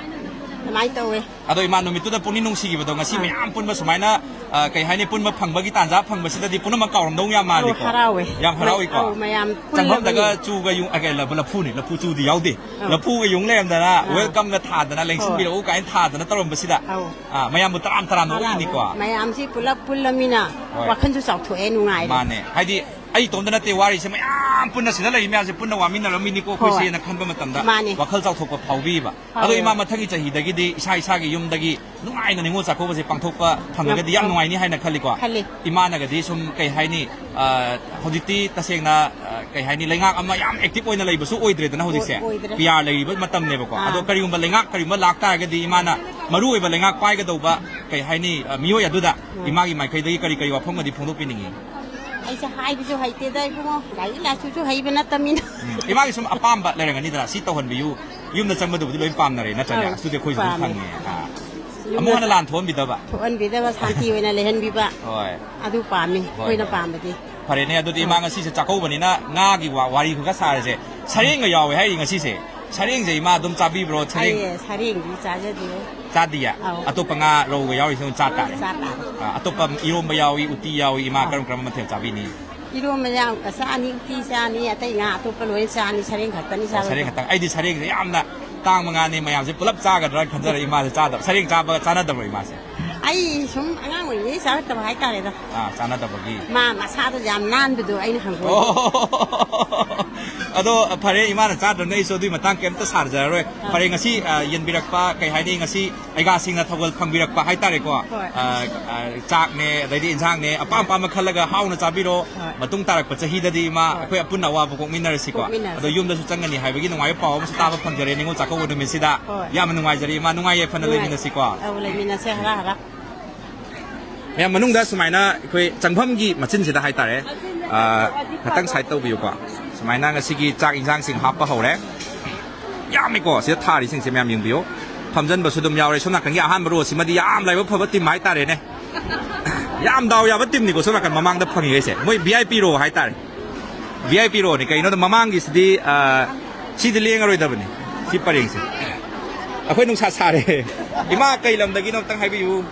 ꯑꯗꯨꯃꯥꯏꯅ ꯇꯧꯋꯦ꯫ ꯑꯗꯣ ꯏꯃꯥ, ꯅꯨꯃꯤꯠꯇꯨꯗ ꯄꯨꯛꯅꯤꯡ ꯅꯨꯡꯁꯤꯈꯤꯕꯗꯣ ꯉꯁꯤ ꯑꯥ꯫ ꯃꯌꯥꯝ ꯄꯨꯟꯕ ꯁꯨꯃꯥꯏꯅ, ꯑ, ꯀꯩ ꯍꯥꯏꯅꯤ, ꯄꯨꯟꯕ ꯐꯪꯕꯒꯤ ꯇꯥꯟꯖꯥ ꯐꯪꯕꯁꯤꯗꯗꯤ ꯄꯨꯝꯅꯃꯛ ꯀꯥꯎꯔꯝꯗꯧ ꯌꯥꯝ ꯑꯧ, ꯃꯥꯜꯂꯤꯀꯣ꯫ ꯍꯔꯥꯎꯋꯦ꯫ ꯌꯥꯝ ꯍꯔꯥꯎꯏꯀꯣ꯫ ꯑꯧ, ꯃꯌꯥꯝ ꯆꯪꯐꯝꯗꯒ ꯄꯨꯜꯂꯕꯅꯤ꯫ ꯆꯨꯒ ꯌꯨꯡ-, ꯑ, ꯀꯩ, ꯂꯐꯨ-, ꯂꯐꯨꯅꯤ, ꯂꯐꯨ ꯆꯨꯗꯤ ꯌꯥꯎꯗꯦ꯫ ꯑꯧ꯫ ꯂꯐꯨꯒ ꯌꯨꯡ ꯂꯩꯔꯝꯗꯅ, ꯑꯥ꯫ Welcome-ꯒ ꯊꯥꯗꯅ, ꯍꯣꯏ꯫ "ꯂꯦꯡꯁꯤꯟꯕꯤꯔꯛꯎ" ꯀꯥꯏꯅ ꯊꯥꯗꯅ ꯇꯧꯔꯝꯕꯁꯤꯗ, ꯑꯧ꯫ ꯑ, ꯃꯌꯥꯝꯕꯨ ꯇꯔꯥꯝ ꯇꯔꯥꯝꯅ ꯍꯔꯥꯎꯋꯦ꯫ ꯑꯣꯛꯏꯅꯤꯀꯣ꯫ ꯃꯌꯥꯝꯁꯤ ꯄꯨꯂꯞ ꯄꯨꯜꯂꯃꯤꯅ ꯍꯣꯏ꯫ ꯋꯥꯈꯜꯁꯨ ꯆꯥꯎꯊꯣꯛꯑꯦ, ꯅꯨꯡꯉꯥꯏꯔꯦ꯫ ꯃꯥꯅꯦ꯫ ꯍꯥꯏꯗꯤ ꯑꯩ ꯏꯇꯣꯝꯇ ꯅꯠꯇꯦ ꯋꯥꯔꯤꯁꯦ, ꯃꯌꯥꯝ ꯄꯨꯟꯅ ꯁꯤꯗ ꯂꯩꯔꯤ ꯃꯌꯥꯝꯁꯦ ꯄꯨꯟꯅ ꯋꯥꯃꯤꯟꯅꯔꯝꯃꯤꯅꯤꯀꯣ ꯍꯣꯏ꯫ ꯑꯩꯈꯣꯏꯁꯦꯅ ꯈꯟꯕ ꯃꯇꯝꯗ ꯃꯥꯅꯦ꯫ ꯋꯥꯈꯜ ꯆꯥꯎꯊꯣꯛꯄ ꯐꯥꯎꯕꯤꯕ꯫ ꯑꯗꯣ ꯍꯣꯏ꯫ ꯏꯃꯥ, ꯃꯊꯪꯒꯤ ꯆꯍꯤꯗꯒꯤꯗꯤ ꯏꯁꯥ ꯏꯁꯥꯒꯤ ꯌꯨꯝꯗꯒꯤ ꯅꯨꯡꯉꯥꯏꯅ ꯅꯤꯉꯣꯜ ꯆꯥꯛꯀꯧꯕꯁꯦ ꯄꯥꯡꯊꯣꯛꯄ ꯐꯪꯉꯒꯗꯤ ꯌꯥꯝ ꯌꯥꯝ ꯅꯨꯡꯉꯥꯏꯅꯤ ꯍꯥꯏꯅ ꯈꯜꯂꯤꯀꯣ꯫ ꯈꯜꯂꯤ꯫ ꯏꯃꯥꯅꯒꯗꯤ ꯁꯨꯝ, ꯀꯩ ꯍꯥꯏꯅꯤ, ꯑ, ꯍꯧꯖꯤꯛꯇꯤ ꯇꯁꯦꯡꯅ, ꯑ, ꯀꯩ ꯍꯥꯏꯅꯤ, ꯂꯩꯉꯥꯛ ꯑꯃ ꯌꯥꯝ active ꯑꯣꯏꯅ ꯂꯩꯕꯁꯨ ꯑꯣꯏꯗ꯭ꯔꯦꯗꯅ ꯍꯧꯖꯤꯛꯁꯦ꯫ ꯑꯣꯏ-, ꯑꯣꯏꯗ꯭ꯔꯦ꯫ P R ꯂꯩꯔꯤꯕ ꯃꯇꯝꯅꯦꯕꯀꯣ꯫ ꯑꯥ꯫ ꯑꯗꯣ ꯀꯔꯤꯒꯨꯝꯕ ꯂꯩꯉꯥꯛ ꯀꯔꯤꯒꯨꯝꯕ ꯂꯥꯛꯇꯥꯔꯒꯗꯤ ꯏꯃꯥꯅ ꯃꯔꯨ ꯑꯣꯏꯕ ꯂꯩꯉꯥꯛ ꯄꯥꯏꯒꯗꯧꯕ, ꯀꯩ ꯍꯥꯏꯅꯤ, ꯑ, ꯃꯤꯑꯣꯏ ꯑꯗꯨꯗ ꯎꯝ꯫ ꯏꯃꯥꯒꯤ ꯃꯥꯏꯀꯩꯗꯒꯤ ꯀꯔꯤ ꯀꯔꯤ ꯋꯥꯐꯝꯒꯗꯤ ꯐꯣꯡꯗꯣꯛꯄꯤꯅꯤꯡꯉꯤ? ꯑꯩꯁꯦ ꯍꯥꯏꯕꯁꯨ ꯍꯩꯇꯦꯗ ꯏꯕꯨꯡꯉꯣ, ꯂꯥꯏꯔꯤꯛ ꯂꯥꯏꯁꯨꯁꯨ ꯍꯩꯕ ꯅꯠꯇꯕꯅꯤꯅ꯫ ꯎꯝ꯫ ꯏꯃꯥꯒꯤ ꯁꯨꯝ ꯑꯄꯥꯝꯕ ꯂꯩꯔꯝꯒꯅꯤꯗꯅ, ꯁꯤ ꯇꯧꯍꯟꯕꯤꯌꯨ, ꯌꯨꯝꯗ ꯆꯪꯕꯗꯨꯕꯨꯗꯤ ꯂꯣꯏ ꯄꯥꯝꯅꯔꯦ ꯅꯠꯇ꯭ꯔꯅꯦ? ꯑꯧ, ꯑꯗꯨꯗꯤ ꯑꯩꯈꯣꯏꯁꯨ ꯑꯗꯨꯝ ꯄꯥꯝꯃꯦ꯫ ꯐꯪꯉꯦ꯫ ꯑꯥ꯫ ꯌꯨꯝꯗ ꯑꯃꯨꯛ ꯍꯟꯅ ꯂꯥꯟ ꯊꯣꯛꯍꯟꯕꯤꯗꯕ꯫ ꯊꯣꯛꯍꯟꯕꯤꯗꯕ, ꯁꯥꯟꯇꯤ ꯑꯣꯏꯅ ꯂꯩꯍꯟꯕꯤꯕ꯫ ꯍꯣꯏ꯫ ꯑꯗꯨ ꯄꯥꯝꯃꯤ, ꯍꯣꯏ, ꯑꯩꯈꯣꯏꯅ ꯍꯣꯏ꯫ ꯄꯥꯝꯕꯗꯤ꯫ ꯐꯔꯦꯅꯦ, ꯑꯗꯨꯗꯤ ꯏꯃꯥ ꯑꯧ꯫ ꯉꯁꯤꯁꯦ ꯆꯥꯛꯀꯧꯕꯅꯤꯅ ꯉꯥꯒꯤ ꯋꯥ-, ꯋꯥꯔꯤ ꯈꯔ ꯁꯥꯔꯁꯦ꯫ ꯁꯔꯦꯡꯒ ꯌꯥꯎꯋꯦ ꯍꯥꯏꯔꯤ ꯉꯁꯤꯁꯦ꯫ ꯁꯔꯦꯡꯁꯦ ꯏꯃꯥ ꯑꯗꯨꯝ ꯆꯥꯕꯤꯕ꯭ꯔꯣ? ꯁꯔꯦꯡ? ꯑꯩ ꯁꯔꯦꯡꯗꯤ ꯆꯥꯖꯗꯦ꯫ ꯆꯥꯗꯤꯌꯦ? ꯑꯧ꯫ ꯑꯇꯣꯞꯄ ꯉꯥ, ꯔꯧꯒ ꯌꯥꯎꯔꯤꯁꯦ ꯑꯗꯨꯝ ꯆꯥ ꯇꯥꯔꯦ? ꯆꯥ ꯇꯥꯔꯦ꯫ ꯑꯥ, ꯑꯇꯣꯞꯄ ꯏꯔꯣꯝꯕ ꯌꯥꯎꯏ, ꯎꯇꯤ ꯌꯥꯎꯏ, ꯏꯃꯥ ꯑꯧ꯫ ꯀꯔꯝ ꯀꯔꯝꯕ ꯃꯊꯦꯜ ꯆꯥꯕꯤꯅꯤ? ꯏꯔꯣꯝꯕ ꯌꯥꯝ ꯆꯥꯅꯤ, ꯎꯇꯤ ꯆꯥꯅꯤ, ꯑꯇꯩ ꯉꯥ ꯑꯇꯣꯞꯄ ꯂꯣꯏ ꯆꯥꯅꯤ, ꯁꯔꯦꯡ ꯈꯛꯇꯅꯤ ꯑꯣ, ꯆꯥꯔꯣꯏꯗꯕ꯫ ꯁꯔꯦꯡ ꯈꯛꯇꯪ꯫ ꯑꯩꯗꯤ ꯁꯔꯦꯡꯁꯦ ꯌꯥꯝꯅ ꯇꯥꯡꯕ ꯉꯥꯅꯤ, ꯃꯌꯥꯝꯁꯦ ꯄꯨꯂꯞ ꯆꯥꯒꯗ꯭ꯔꯥ ꯈꯟꯖꯔꯦ, ꯏꯃꯥꯁꯦ ꯆꯥꯗꯕ꯫ ꯁꯔꯦꯡ ꯆꯥꯕ ꯆꯥꯅꯗꯕ꯭ꯔꯣ ꯏꯃꯥꯁꯦ? ꯑꯩ ꯁꯨꯝ ꯑꯉꯥꯡ ꯑꯣꯏꯔꯤꯉꯩ ꯆꯥꯔꯛꯇꯕ ꯍꯥꯏꯇꯥꯔꯦꯗ꯫ ꯑꯥ, ꯆꯥꯅꯗꯕꯒꯤ꯫ ꯃꯥ ꯃꯁꯥꯗꯣ ꯌꯥꯝ ꯅꯥꯟꯕꯗꯣ ꯑꯩꯅ ꯍꯪꯒꯣꯏꯕ꯫ ꯑꯣ꯫ ꯑꯗꯣ ꯐꯔꯦ, ꯏꯃꯥꯅ ꯆꯥꯗ꯭ꯔꯕꯅꯤꯅ ꯑꯩꯁꯨ ꯑꯗꯨꯒꯤ ꯃꯇꯥꯡ ꯀꯩꯝꯇ ꯁꯥꯔꯖꯔꯔꯣꯏ꯫ ꯑꯥ꯫ ꯐꯔꯦ, ꯉꯁꯤ, ꯑ, ꯌꯦꯟꯕꯤꯔꯛꯄ, ꯀꯩ ꯍꯥꯏꯅꯤ, ꯉꯁꯤ ꯑꯩꯒꯥꯁꯤꯡꯅ ꯊꯧꯒꯜ ꯐꯪꯕꯤꯔꯛꯄ ꯍꯥꯏꯇꯥꯔꯦꯀꯣ꯫ ꯍꯣꯏ꯫ ꯑ, ꯑ, ꯆꯥꯛꯅꯦ, ꯑꯗꯩꯗꯤ ꯏꯟꯁꯥꯡꯅꯦ, ꯑꯄꯥꯝ ꯑꯄꯥꯝꯕ ꯈꯜꯂꯒ ꯍꯥꯎꯅ ꯆꯥꯕꯤꯔꯣ꯫ ꯍꯣꯏ꯫ ꯃꯇꯨꯡ ꯇꯥꯔꯛꯄ ꯆꯍꯤꯗꯗꯤ ꯏꯃꯥ, ꯍꯣꯏ꯫ ꯑꯩꯈꯣꯏ ꯑꯄꯨꯟꯅ ꯑꯋꯥꯕ ꯀꯣꯛꯃꯤꯟꯅꯔꯁꯤꯀꯣ꯫ ꯀꯣꯛꯃꯤꯟꯅꯔꯁꯤ꯫ ꯑꯗꯣ ꯌꯨꯝꯗꯁꯨ ꯆꯪꯒꯅꯤ ꯍꯥꯏꯕꯒꯤ ꯅꯨꯡꯉꯥꯏꯕ ꯄꯥꯎ ꯑꯃꯁꯨ ꯇꯥꯕ ꯐꯪꯖꯔꯦ ꯅꯤꯉꯣꯜ ꯆꯥꯛꯀꯧꯕ ꯅꯨꯃꯤꯠꯁꯤꯗ꯫ ꯍꯣꯏ꯫ ꯌꯥꯝꯅ ꯅꯨꯡꯉꯥꯏꯖꯔꯦ ꯏꯃꯥ, ꯅꯨꯡꯉꯥꯏ ꯌꯥꯏꯐꯅ ꯅꯨꯡꯉꯥꯏ꯫ ꯂꯩꯃꯤꯟꯅꯁꯤꯀꯣ꯫ ꯑꯧ, ꯂꯩꯃꯤꯟꯅꯁꯦ, ꯍꯔꯥ ꯍꯔꯥ꯫ ꯃꯌꯥꯝ ꯃꯅꯨꯡꯗ ꯁꯨꯃꯥꯏꯅ ꯑꯩꯈꯣꯏ ꯆꯪꯐꯝꯒꯤ ꯃꯆꯤꯟꯁꯤꯗ ꯍꯥꯏꯇꯥꯔꯦ, ꯑ, ꯈꯇꯪ side ꯇꯧꯕꯤꯌꯨꯀꯣ꯫ ꯁꯨꯃꯥꯏꯅ ꯉꯁꯤꯒꯤ ꯆꯥꯛ ꯏꯟꯁꯥꯡꯁꯤꯡ ꯍꯥꯞꯄ ꯍꯧꯔꯦ꯫ ꯌꯥꯝꯃꯤꯀꯣ, ꯁꯤꯗ ꯊꯥꯔꯤꯁꯤꯡꯁꯦ ꯃꯌꯥꯝ ꯌꯦꯡꯕꯤꯌꯨ꯫ ꯐꯝꯖꯟꯕꯁꯨ ꯑꯗꯨꯝ ꯌꯥꯎꯔꯦ꯫ ꯁꯣꯝ ꯅꯥꯀꯟꯒꯤ ꯑꯍꯥꯟꯕ row ꯁꯤꯃꯗꯤ ꯌꯥꯝ ꯂꯥꯏꯕꯛ ꯐꯕ team ꯍꯥꯏꯇꯥꯔꯦꯅꯦ꯫ ꯌꯥꯝ ꯗꯥꯎ ꯌꯥꯕ teamꯅꯤꯀꯣ ꯁꯣꯝ ꯅꯥꯀꯟ ꯃꯃꯥꯡꯗ ꯐꯪꯉꯤꯈꯩꯁꯦ꯫ ꯃꯣꯏ V I P row ꯍꯥꯏꯇꯥꯔꯦ꯫ V I P rowꯅꯤ꯫ ꯀꯩꯅꯣꯗ ꯃꯃꯥꯡꯒꯤꯁꯤꯗꯤ, ꯑ, ꯁꯤꯗꯤ ꯂꯦꯡꯉꯔꯣꯏꯗꯕꯅꯤ꯫ ꯁꯤ ꯄꯔꯦꯡꯁꯦ꯫ ꯑꯩꯈꯣꯏ ꯅꯨꯡꯁꯥ ꯁꯥꯔꯦ꯫ ꯏꯃꯥ, ꯀꯩ ꯂꯝꯗꯒꯤꯅꯣ ꯑꯝꯇꯪ ꯍꯥꯏꯕꯤꯌꯨ꯫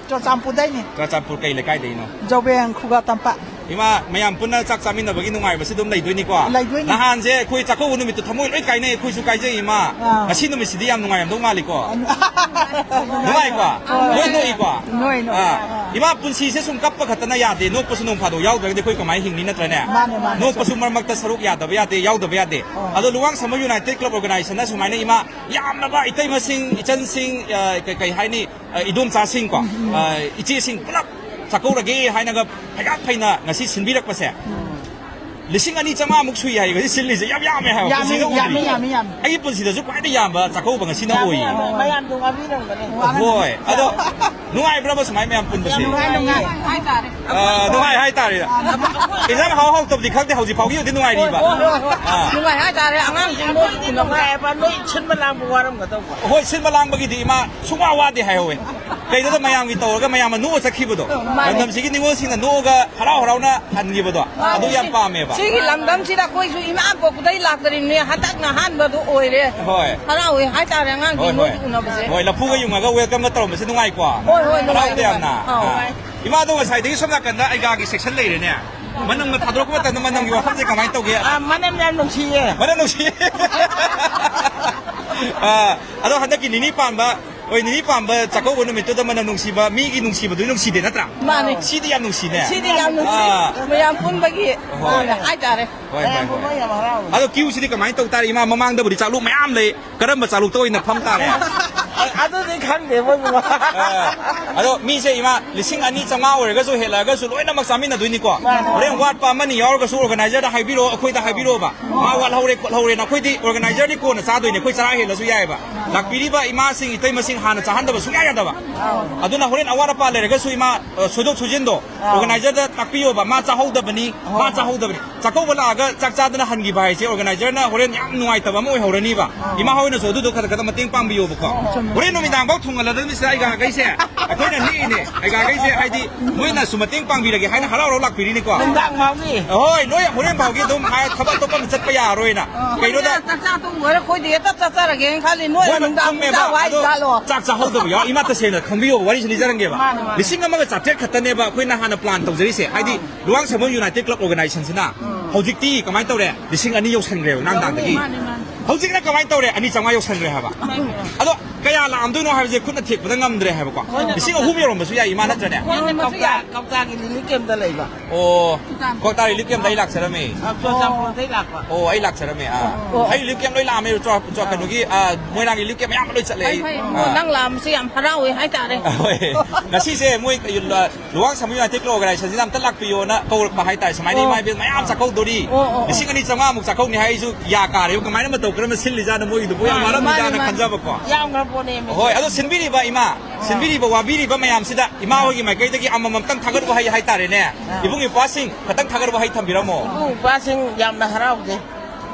ꯆꯨꯔꯆꯥꯟꯄꯨꯔꯗꯩꯅꯦ꯫ ꯆꯨꯔꯆꯥꯟꯄꯨꯔ ꯀꯩ ꯂꯩꯀꯥꯏꯗꯒꯤꯅꯣ? ꯖꯧꯕꯦꯡ ꯈꯨꯒꯥ ꯇꯝꯄꯥꯛ꯫ ꯏꯃꯥ, ꯃꯌꯥꯝ ꯄꯨꯟꯅ ꯆꯥꯛ ꯆꯥꯃꯤꯟꯅꯕꯒꯤ ꯅꯨꯡꯉꯥꯏꯕꯁꯤ ꯑꯗꯨꯝ ꯂꯩꯗꯣꯏꯅꯤꯀꯣ? ꯂꯩꯗꯣꯏꯅꯤ꯫ ꯅꯍꯥꯟꯁꯦ ꯑꯩꯈꯣꯏ ꯆꯥꯛꯀꯧꯕ ꯅꯨꯃꯤꯠꯇꯨ ꯊꯃꯣꯏ ꯂꯣꯏ ꯀꯥꯏꯅꯩ, ꯑꯩꯈꯣꯏꯁꯨ ꯀꯥꯏꯖꯩ ꯏꯃꯥ꯫ ꯑꯥ꯫ ꯉꯁꯤ ꯅꯨꯃꯤꯠꯁꯤꯗꯤ ꯌꯥꯝ ꯅꯨꯡꯉꯥꯏꯔꯝꯗꯧ ꯃꯥꯜꯂꯤꯀꯣ? ꯅꯨꯡꯉꯥꯏꯀꯣ? ꯍꯣꯏ꯫ ꯂꯣꯏ ꯅꯣꯛꯏꯀꯣ? ꯅꯣꯏ, ꯅꯣꯏ꯫ ꯑꯥ꯫ ꯑꯥ꯫ ꯏꯃꯥ, ꯄꯨꯟꯁꯤꯁꯦ ꯁꯨꯝ ꯀꯞꯄ ꯈꯛꯇꯅ ꯌꯥꯗꯦ, ꯅꯣꯛꯄꯁꯨ ꯅꯣꯡ ꯐꯥꯗꯣꯛ ꯌꯥꯎꯗ꯭ꯔꯒꯗꯤ ꯑꯩꯈꯣꯏ ꯀꯃꯥꯏꯅ ꯍꯤꯡꯅꯤ, ꯅꯠꯇ꯭ꯔꯅꯦ? ꯃꯥꯅꯦ, ꯃꯥꯅꯦ꯫ ꯅꯣꯛꯄꯁꯨ ꯃꯔꯛ ꯃꯔꯛꯇ ꯁꯔꯨꯛ ꯌꯥꯗꯕ ꯌꯥꯗꯦ, ꯌꯥꯎꯗꯕ ꯌꯥꯗꯦ꯫ ꯑꯣ꯫ ꯑꯗꯣ ꯂꯨꯋꯥꯡ ꯁꯝꯃ United Club Organization ꯅ ꯁꯨꯃꯥꯏꯅ ꯏꯃꯥ, ꯌꯥꯝꯂꯕ ꯏꯇꯩꯃꯁꯤꯡ, ꯏꯆꯟꯁꯤꯡ, ꯑ, ꯀꯩ, ꯀꯩ ꯍꯥꯏꯅꯤ, ꯑ, ꯏꯗꯣꯝꯆꯥꯁꯤꯡꯀꯣ, ꯎꯝ, ꯎꯝ꯫ ꯑ, ꯏꯆꯦꯁꯤꯡ ꯄꯨꯂꯞ ꯆꯥꯛꯀꯧꯔꯒꯦ ꯍꯥꯏꯅꯒ ꯐꯩꯒꯥꯛ ꯐꯩꯅ ꯉꯁꯤ ꯁꯤꯟꯕꯤꯔꯛꯄꯁꯦ, ꯎꯝ꯫ ꯂꯤꯁꯤꯡ ꯑꯅꯤ ꯆꯥꯝꯃꯉꯥꯃꯨꯛ ꯁꯨꯏ ꯍꯥꯏ ꯉꯁꯤ ꯁꯤꯜꯂꯤꯁꯦ, ꯌꯥꯝ ꯌꯥꯝꯃꯦ ꯍꯥꯏꯕ, ꯌꯥꯝꯃꯤ, ꯄꯨꯟꯁꯤꯗ ꯌꯥꯝꯃꯤ, ꯎꯗ꯭ꯔꯤ꯫ ꯌꯥꯝꯃꯤ, ꯌꯥꯝꯃꯤ꯫ ꯑꯩꯒꯤ ꯄꯨꯟꯁꯤꯗꯁꯨ ꯈ꯭ꯋꯥꯏꯗꯒꯤ ꯌꯥꯝꯕ ꯆꯥꯛꯀꯧꯕ ꯉꯁꯤꯅ ꯌꯥꯝꯃꯤ, ꯑꯣꯏꯌꯦ꯫ ꯌꯥꯝꯃꯤ꯫ ꯃꯌꯥꯝꯗꯣ ꯋꯥꯕꯤꯔꯝꯒꯅꯤ꯫ ꯍꯣꯏ, ꯑꯗꯣ ꯅꯨꯡꯉꯥꯏꯕ꯭ꯔꯕ ꯁꯨꯃꯥꯏꯅ ꯃꯌꯥꯝ ꯄꯨꯟꯕꯁꯦ? ꯌꯥꯝ ꯅꯨꯡꯉꯥꯏ, ꯅꯨꯡꯉꯥꯏ ꯍꯥꯏꯇꯥꯔꯦ꯫ ꯑ, ꯅꯨꯡꯉꯥꯏ ꯍꯥꯏꯇꯥꯔꯦ꯫ ꯏꯟꯖꯥꯡ ꯍꯥꯎ ꯍꯥꯎꯇꯕꯗꯤ ꯈꯪꯗꯦ, ꯍꯧꯖꯤꯛ ꯐꯥꯎꯒꯤ ꯑꯣꯏꯗꯤ ꯅꯨꯡꯉꯥꯏꯔꯤꯕ꯫ ꯍꯣꯏ, ꯍꯣꯏ, ꯍꯣꯏ꯫ ꯑꯥ꯫ ꯅꯨꯡꯉꯥꯏ ꯍꯥꯏꯇꯥꯔꯦ, ꯑꯉꯥꯡꯁꯤꯡ ꯅꯣꯏ ꯎꯅꯕ꯫ ꯅꯨꯡꯉꯥꯏꯕ, ꯅꯣꯏ ꯁꯤꯟꯕ ꯂꯥꯡꯕ ꯋꯥꯔꯝꯒꯗꯧꯕ꯫ ꯍꯣꯏ, ꯁꯤꯟꯕ ꯂꯥꯡꯕꯒꯤꯗꯤ ꯏꯃꯥ ꯁꯨꯡꯋꯥ ꯋꯥꯗꯦ ꯍꯥꯏꯍꯧꯋꯦ꯫ ꯀꯩꯗ ꯃꯌꯥꯝꯒꯤ ꯇꯧꯔꯒ ꯃꯌꯥꯝꯅ ꯅꯣꯛꯑ ꯆꯠꯈꯤꯕꯗꯣ꯫ ꯃꯥꯅꯦ꯫ ꯂꯝꯗꯝꯁꯤꯒꯤ ꯅꯤꯉꯣꯜꯁꯤꯡꯅ ꯅꯣꯛꯑꯒ ꯍꯔꯥꯎ ꯍꯔꯥꯎꯅ ꯍꯟꯈꯤꯕꯗꯣ꯫ ꯃꯥꯅꯦ꯫ ꯑꯗꯨ ꯌꯥꯝ ꯁꯤ-, ꯄꯥꯝꯃꯦꯕ꯫ ꯁꯤꯒꯤ ꯂꯝꯗꯝꯁꯤꯗ ꯑꯩꯈꯣꯏꯁꯨ ꯏꯃꯥ ꯄꯣꯛꯄꯗꯩ ꯂꯥꯛꯇ꯭ꯔꯤꯕꯅꯦ, ꯍꯟꯗꯛꯅ ꯑꯍꯥꯟꯕꯗꯨ ꯑꯣꯏꯔꯦ꯫ ꯍꯣꯏ꯫ ꯍꯔꯥꯎꯋꯦ ꯍꯥꯏꯇꯥꯔꯦ ꯑꯉꯥꯡꯁꯤꯡ ꯍꯣꯏ, ꯍꯣꯏ꯫ ꯅꯣꯏꯁꯨ ꯎꯅꯕꯁꯦ꯫ ꯍꯣꯏ, ꯂꯐꯨꯒ ꯌꯨꯡꯉꯒ welcome ꯒ ꯇꯧꯔꯝꯕꯁꯦ ꯅꯨꯡꯉꯥꯏꯀꯣ? ꯍꯣꯏ, ꯍꯣꯏ, ꯍꯔꯥꯎꯗꯦ ꯅꯨꯡꯉꯥꯏ, ꯌꯥꯝꯅ? ꯅꯨꯡꯉꯥꯏ꯫ ꯑꯧ꯫ ꯑꯥ꯫ ꯏꯃꯥꯗꯣ ꯉꯁꯥꯏꯗꯒꯤ ꯁꯣꯝ ꯅꯥꯀꯟꯗ ꯑꯩꯒꯥꯒꯤ section ꯂꯩꯔꯦꯅꯦ꯫ ꯃꯅꯝꯒ ꯊꯥꯗꯣꯔꯛꯄ ꯃꯇꯝꯗ ꯃꯅꯝꯒꯤ ꯋꯥꯐꯝꯁꯦ ꯀꯃꯥꯏꯅ ꯇꯧꯒꯦ? ꯑꯥ, ꯃꯅꯝ ꯌꯥꯝ ꯅꯨꯡꯁꯤꯌꯦ꯫ ꯃꯅꯝ ꯅꯨꯡꯁꯤ꯫ ꯑꯥ, ꯑꯗꯣ ꯍꯟꯗꯛꯀꯤ ꯅꯤꯅꯤ ꯄꯥꯟꯕ, ꯍꯣꯏ, ꯅꯤꯅꯤ ꯄꯥꯟꯕ ꯆꯥꯛꯀꯧꯕ ꯅꯨꯃꯤꯠꯇꯨꯗ ꯃꯅꯝ ꯅꯨꯡꯁꯤꯕ, ꯃꯤꯒꯤ ꯅꯨꯡꯁꯤꯕꯗꯨꯗꯤ ꯅꯨꯡꯁꯤꯗꯦ ꯅꯠꯇ꯭ꯔꯥ? ꯃꯥꯅꯦ꯫ ꯁꯤꯗꯤ ꯌꯥꯝ ꯅꯨꯡꯁꯤꯅꯦ꯫ ꯁꯤꯗꯤ ꯌꯥꯝ ꯅꯨꯡꯁꯤ꯫ ꯑꯥ꯫ ꯃꯌꯥꯝ ꯄꯨꯟꯕꯒꯤ ꯍꯣꯏ꯫ ꯍꯥꯏꯇꯥꯔꯦ꯫ ꯍꯣꯏ, ꯍꯣꯏ, ꯃꯌꯥꯝ ꯍꯣꯏ꯫ ꯄꯨꯟꯕꯒꯤ ꯌꯥꯝ ꯍꯔꯥꯎꯋꯦ꯫ ꯑꯗꯣ queue ꯁꯤꯗꯤ ꯀꯃꯥꯏꯅ ꯇꯧ ꯇꯥꯔꯦ? ꯏꯃꯥ, ꯃꯃꯥꯡꯗꯕꯨꯗꯤ ꯆꯥꯛꯂꯨꯛ ꯃꯌꯥꯝ ꯂꯩ꯫ ꯀꯔꯝꯕ ꯆꯥꯂꯨꯛꯇ ꯑꯣꯏꯅ ꯐꯝ ꯇꯥꯔꯦ? ꯑꯗꯨꯗꯤ ꯈꯪꯗꯦ, ꯃꯣꯏ ꯃꯃꯥ꯫ ꯑ, ꯑꯗꯣ ꯃꯤꯁꯦ ꯏꯃꯥ ꯂꯤꯁꯤꯡ ꯑꯅꯤ ꯆꯥꯝꯃꯉꯥ ꯑꯣꯏꯔꯒꯁꯨ ꯍꯦꯜꯂꯛꯑꯒꯁꯨ ꯂꯣꯏꯅꯃꯛ ꯆꯥꯃꯤꯟꯅꯗꯣꯏꯅꯤꯀꯣ꯫ ꯃꯥꯅꯦ꯫ ꯍꯣꯔꯦꯟ ꯋꯥꯠꯄ ꯑꯃꯅꯤ ꯌꯥꯎꯔꯒꯁꯨ organizer ꯗ ꯍꯥꯏꯕꯤꯔꯛꯑꯣ, ꯑꯩꯈꯣꯏꯗ ꯍꯥꯏꯕꯤꯔꯛꯑꯣꯕ꯫ ꯃꯥ ꯋꯥꯠꯍꯧꯔꯦ ꯈꯣꯠꯍꯧꯔꯦꯅ, ꯑꯩꯈꯣꯏꯗꯤ organizer ꯗꯤ ꯀꯣꯟꯅ ꯆꯥꯗꯣꯏꯅꯦ, ꯑꯩꯈꯣꯏ ꯆꯔꯥ ꯍꯦꯜꯂꯁꯨ ꯌꯥꯏꯑꯕ꯫ ꯂꯥꯛꯄꯤꯔꯤꯕ ꯏꯃꯥꯁꯤꯡ, ꯏꯇꯩꯃꯁꯤꯡ ꯍꯥꯟꯅ ꯆꯥꯍꯟꯗꯕ ꯁꯨꯡꯌꯥ ꯌꯥꯗꯕ꯫ ꯑꯗꯨꯅ ꯍꯣꯔꯦꯟ ꯑꯋꯥꯠ ꯑꯄꯥ ꯂꯩꯔꯒꯁꯨ ꯏꯃꯥ, ꯑ, ꯁꯣꯏꯗꯣꯛ ꯁꯣꯏꯖꯤꯟꯗꯣ ꯑꯥ꯫ Organizer ꯗ ꯇꯥꯛꯄꯤꯌꯣꯕ, ꯃꯥ ꯆꯥꯍꯧꯗꯕꯅꯤ, ꯍꯣꯏ, ꯃꯥ ꯍꯣꯏ꯫ ꯆꯥꯍꯧꯗꯕꯅꯤ꯫ ꯆꯥꯛꯀꯧꯕ ꯂꯥꯛꯑꯒ ꯆꯥꯛ ꯆꯥꯗꯅ ꯍꯟꯈꯤꯕ ꯍꯥꯏꯁꯦ organizer ꯅ ꯍꯣꯔꯦꯟ ꯌꯥꯝ ꯅꯨꯡꯉꯥꯏꯇꯕ ꯑꯃ ꯑꯣꯏꯍꯧꯔꯅꯤꯕ꯫ ꯑꯥ꯫ ꯏꯃꯥ ꯍꯣꯏꯅꯁꯨ ꯑꯗꯨꯗꯣ ꯈꯔ ꯈꯔ ꯃꯇꯦꯡ ꯄꯥꯡꯕꯤꯌꯣꯕꯀꯣ꯫ ꯍꯣꯏ, ꯍꯣꯏ꯫ ꯆꯨꯝꯃꯦ, ꯍꯣꯔꯦꯟ ꯅꯨꯃꯤꯗꯥꯡꯐꯥꯎ ꯊꯨꯡꯍꯜꯂꯗꯕꯅꯤ ꯁꯤꯗ ꯑꯩꯒꯥꯈꯩꯁꯦ꯫ ꯑꯩꯈꯣꯏꯅ ꯅꯦꯛꯏꯅꯦ꯫ ꯑꯩꯒꯥꯈꯩꯁꯦ ꯍꯥꯏꯗꯤ ꯃꯣꯏꯅꯁꯨ ꯃꯇꯦꯡ ꯄꯥꯡꯕꯤꯔꯒꯦ ꯍꯥꯏꯅ ꯍꯔꯥꯎ ꯍꯔꯥꯎ ꯂꯥꯛꯄꯤꯔꯤꯅꯤꯀꯣ꯫ ꯅꯨꯡꯗꯥꯡ ꯐꯥꯎꯒꯤ꯫ ꯍꯣꯏ, ꯅꯣꯏ ꯍꯣꯔꯦꯟ ꯐꯥꯎꯒꯤ ꯑꯗꯨꯝ ꯍꯥꯏ-, ꯊꯕꯛ ꯑꯇꯣꯞꯄ ꯑꯃ ꯆꯠꯄ ꯌꯥꯔꯣꯏꯅ꯫ ꯑ, ꯀꯩꯅꯣꯗ ꯍꯣꯏꯅꯦ, ꯆꯥꯛꯆꯥ ꯇꯣꯛꯂꯣꯏꯔ ꯑꯩꯈꯣꯏꯗꯤ ꯍꯦꯛꯇ ꯆꯠꯆꯔꯒꯦꯅ ꯈꯜꯂꯤ꯫ ꯅꯣꯏꯅ ꯃꯣꯏꯅ ꯅꯨꯡꯗꯥꯡ ꯈꯪꯉꯦꯕ꯫ ꯆꯥꯎ ꯑꯗꯣ ꯍꯥꯏꯖꯥꯠꯂꯣ? ꯆꯥꯛ ꯆꯥꯍꯧꯗꯕ ꯌꯥꯎ-, ꯏꯃꯥ ꯇꯁꯦꯡꯅ ꯈꯪꯕꯤꯌꯣ, ꯋꯥꯔꯤꯁꯤ ꯂꯤꯖꯔꯝꯒꯦꯕ꯫ ꯃꯥꯅꯦ, ꯃꯥꯅꯦ꯫ ꯂꯤꯁꯤꯡ ꯑꯃꯒ ꯆꯥꯇ꯭ꯔꯦꯠ ꯈꯛꯇꯅꯦꯕ ꯑꯩꯈꯣꯏꯅ ꯍꯥꯟꯅ plan ꯇꯧꯖꯔꯤꯁꯦ꯫ ꯍꯥꯏꯗꯤ ꯑꯥ꯫ ꯂꯨꯋꯥꯡꯁꯥꯡꯕꯝ United Club Organization ꯁꯤꯅ ꯑꯥ꯫ ꯍꯧꯖꯤꯛꯇꯤ ꯀꯃꯥꯏꯅ ꯇꯧꯔꯦ? ꯂꯤꯁꯤꯡ ꯑꯅꯤ ꯌꯧꯁꯟꯈ꯭ꯔꯦꯕ ꯉꯔꯥꯡ ꯅꯨꯡꯗꯥꯡꯗꯒꯤ꯫ ꯃꯥꯅꯦ, ꯃꯥꯅꯦ꯫ ꯍꯧꯖꯤꯛꯅ ꯀꯃꯥꯏꯅ ꯇꯧꯔꯦ? ꯑꯅꯤ ꯆꯥꯝꯃꯉꯥ ꯌꯧꯁꯟꯈ꯭ꯔꯦ ꯍꯥꯏꯕ꯫ ꯃꯥꯅꯦ꯫ ꯑꯗꯣ ꯀꯌꯥ ꯂꯥꯛꯑꯝꯗꯣꯏꯅꯣ ꯍꯥꯏꯕꯁꯦ ꯈꯨꯠꯅ ꯊꯦꯛꯄꯗ ꯉꯝꯗ꯭ꯔꯦ ꯍꯥꯏꯕꯀꯣ꯫ ꯍꯣꯏꯅꯦ, ꯂꯤꯁꯤꯡ ꯑꯍꯨꯝ ꯌꯧꯔꯝꯕꯁꯨ ꯌꯥꯏ, ꯏꯃꯥ ꯅꯠꯇ꯭ꯔꯅꯦ? ꯍꯣꯏꯅꯦ, ꯃꯁꯤ ꯀꯧꯇꯥ, ꯌꯥꯏ꯫ ꯀꯧꯇꯥꯒꯤ relief camp ꯇ ꯂꯩꯕ꯫ ꯑꯣ, ꯆꯨꯔꯆꯥꯟꯄꯨꯔ꯫ ꯀꯧꯇꯥ relief camp ꯇ ꯑꯩ ꯂꯥꯛꯆꯔꯝꯃꯦ꯫ ꯑ, ꯆꯨꯔꯆꯥꯟꯄꯨꯔꯗꯩ ꯂꯥꯛꯄ꯫ ꯑꯣ, ꯑꯩ ꯂꯥꯛꯆꯔꯝꯃꯦ꯫ ꯑꯥ꯫ ꯑꯣ꯫ ꯑꯩ relief camp ꯂꯣꯏ ꯂꯥꯛꯑꯝꯃꯦ, ꯆꯨꯔ-, ꯆꯨꯔ-, ꯀꯩꯅꯣꯒꯤ, ꯑꯥ, ꯃꯣꯏꯔꯥꯡꯒꯤ relief camp ꯃꯌꯥꯝ ꯂꯣꯏ ꯆꯠꯂꯦ ꯐꯩ, ꯑꯩ꯫ ꯐꯩ꯫ ꯑꯥ꯫ ꯅꯪ ꯂꯥꯛꯑꯝꯕꯁꯦ ꯌꯥꯝ ꯍꯔꯥꯎꯋꯦ ꯍꯥꯏꯇꯥꯔꯦ꯫ ꯍꯣꯏ꯫ ꯉꯁꯤꯁꯦ ꯃꯣꯏ, ꯑ, ꯂꯨꯋꯥꯡꯁꯥꯡꯕꯝ United Club Organization ꯁꯤꯅ ꯑꯝꯇ ꯂꯥꯛꯄꯤꯌꯣꯅ ꯀꯧꯔꯛꯄ ꯍꯥꯏꯇꯥꯔꯦ꯫ ꯁꯨꯃꯥꯏꯅ ꯑꯣ꯫ ꯏꯃꯥ ꯏꯕꯦꯟ ꯃꯌꯥꯝ ꯆꯥꯛꯀꯧꯗꯣꯔꯤ꯫ ꯑꯣ, ꯑꯣ, ꯑꯣ꯫ ꯂꯤꯁꯤꯡ ꯑꯅꯤ ꯆꯥꯝꯃꯉꯥ ꯃꯨꯛ ꯆꯥꯛꯀꯧꯅꯤ ꯍꯥꯏ, ꯑꯩꯁꯨ ꯌꯥ ꯀꯥꯔꯦꯕ꯫ ꯀꯃꯥꯏꯅ ꯃꯇꯧ ꯀꯔꯝꯅ ꯁꯤꯜꯂꯤꯖꯥꯠꯅꯣ ꯃꯣꯏꯒꯤꯗꯨꯕꯨ? ꯌꯥꯝ ꯃꯥꯅꯦ, ꯃꯥꯜꯂꯝꯃꯤꯖꯥꯠꯅ ꯃꯥꯅꯦ, ꯃꯥꯅꯦ꯫ ꯈꯟꯖꯕꯀꯣ꯫ ꯌꯥꯝꯈ꯭ꯔ ꯄꯣꯠꯅꯦ ꯃꯁꯤ꯫ ꯍꯣꯏ, ꯑꯗꯣ ꯁꯤꯟꯕꯤꯔꯤꯕ ꯏꯃꯥ, ꯑꯥ꯫ ꯁꯤꯟꯕꯤꯔꯤꯕ ꯋꯥꯕꯤꯔꯤꯕ ꯃꯌꯥꯝꯁꯤꯗ ꯏꯃꯥ ꯍꯣꯏꯒꯤ ꯃꯥꯏꯀꯩꯗꯒꯤ ꯑꯃꯃꯝꯇꯪ ꯊꯥꯒꯠ ꯋꯥꯍꯩ ꯍꯥꯏꯇꯥꯔꯦꯅꯦ꯫ ꯑꯥ꯫ ꯏꯕꯨꯡ ꯏꯄ꯭ꯋꯥꯁꯤꯡ ꯈꯇꯪ ꯊꯥꯒꯠ ꯋꯥꯍꯩ ꯊꯝꯕꯤꯔꯝꯃꯣ꯫ ꯏꯕꯨꯡ ꯏꯄ꯭ꯋꯥꯁꯤꯡ ꯌꯥꯝꯅ ꯍꯔꯥꯎꯖꯩ꯫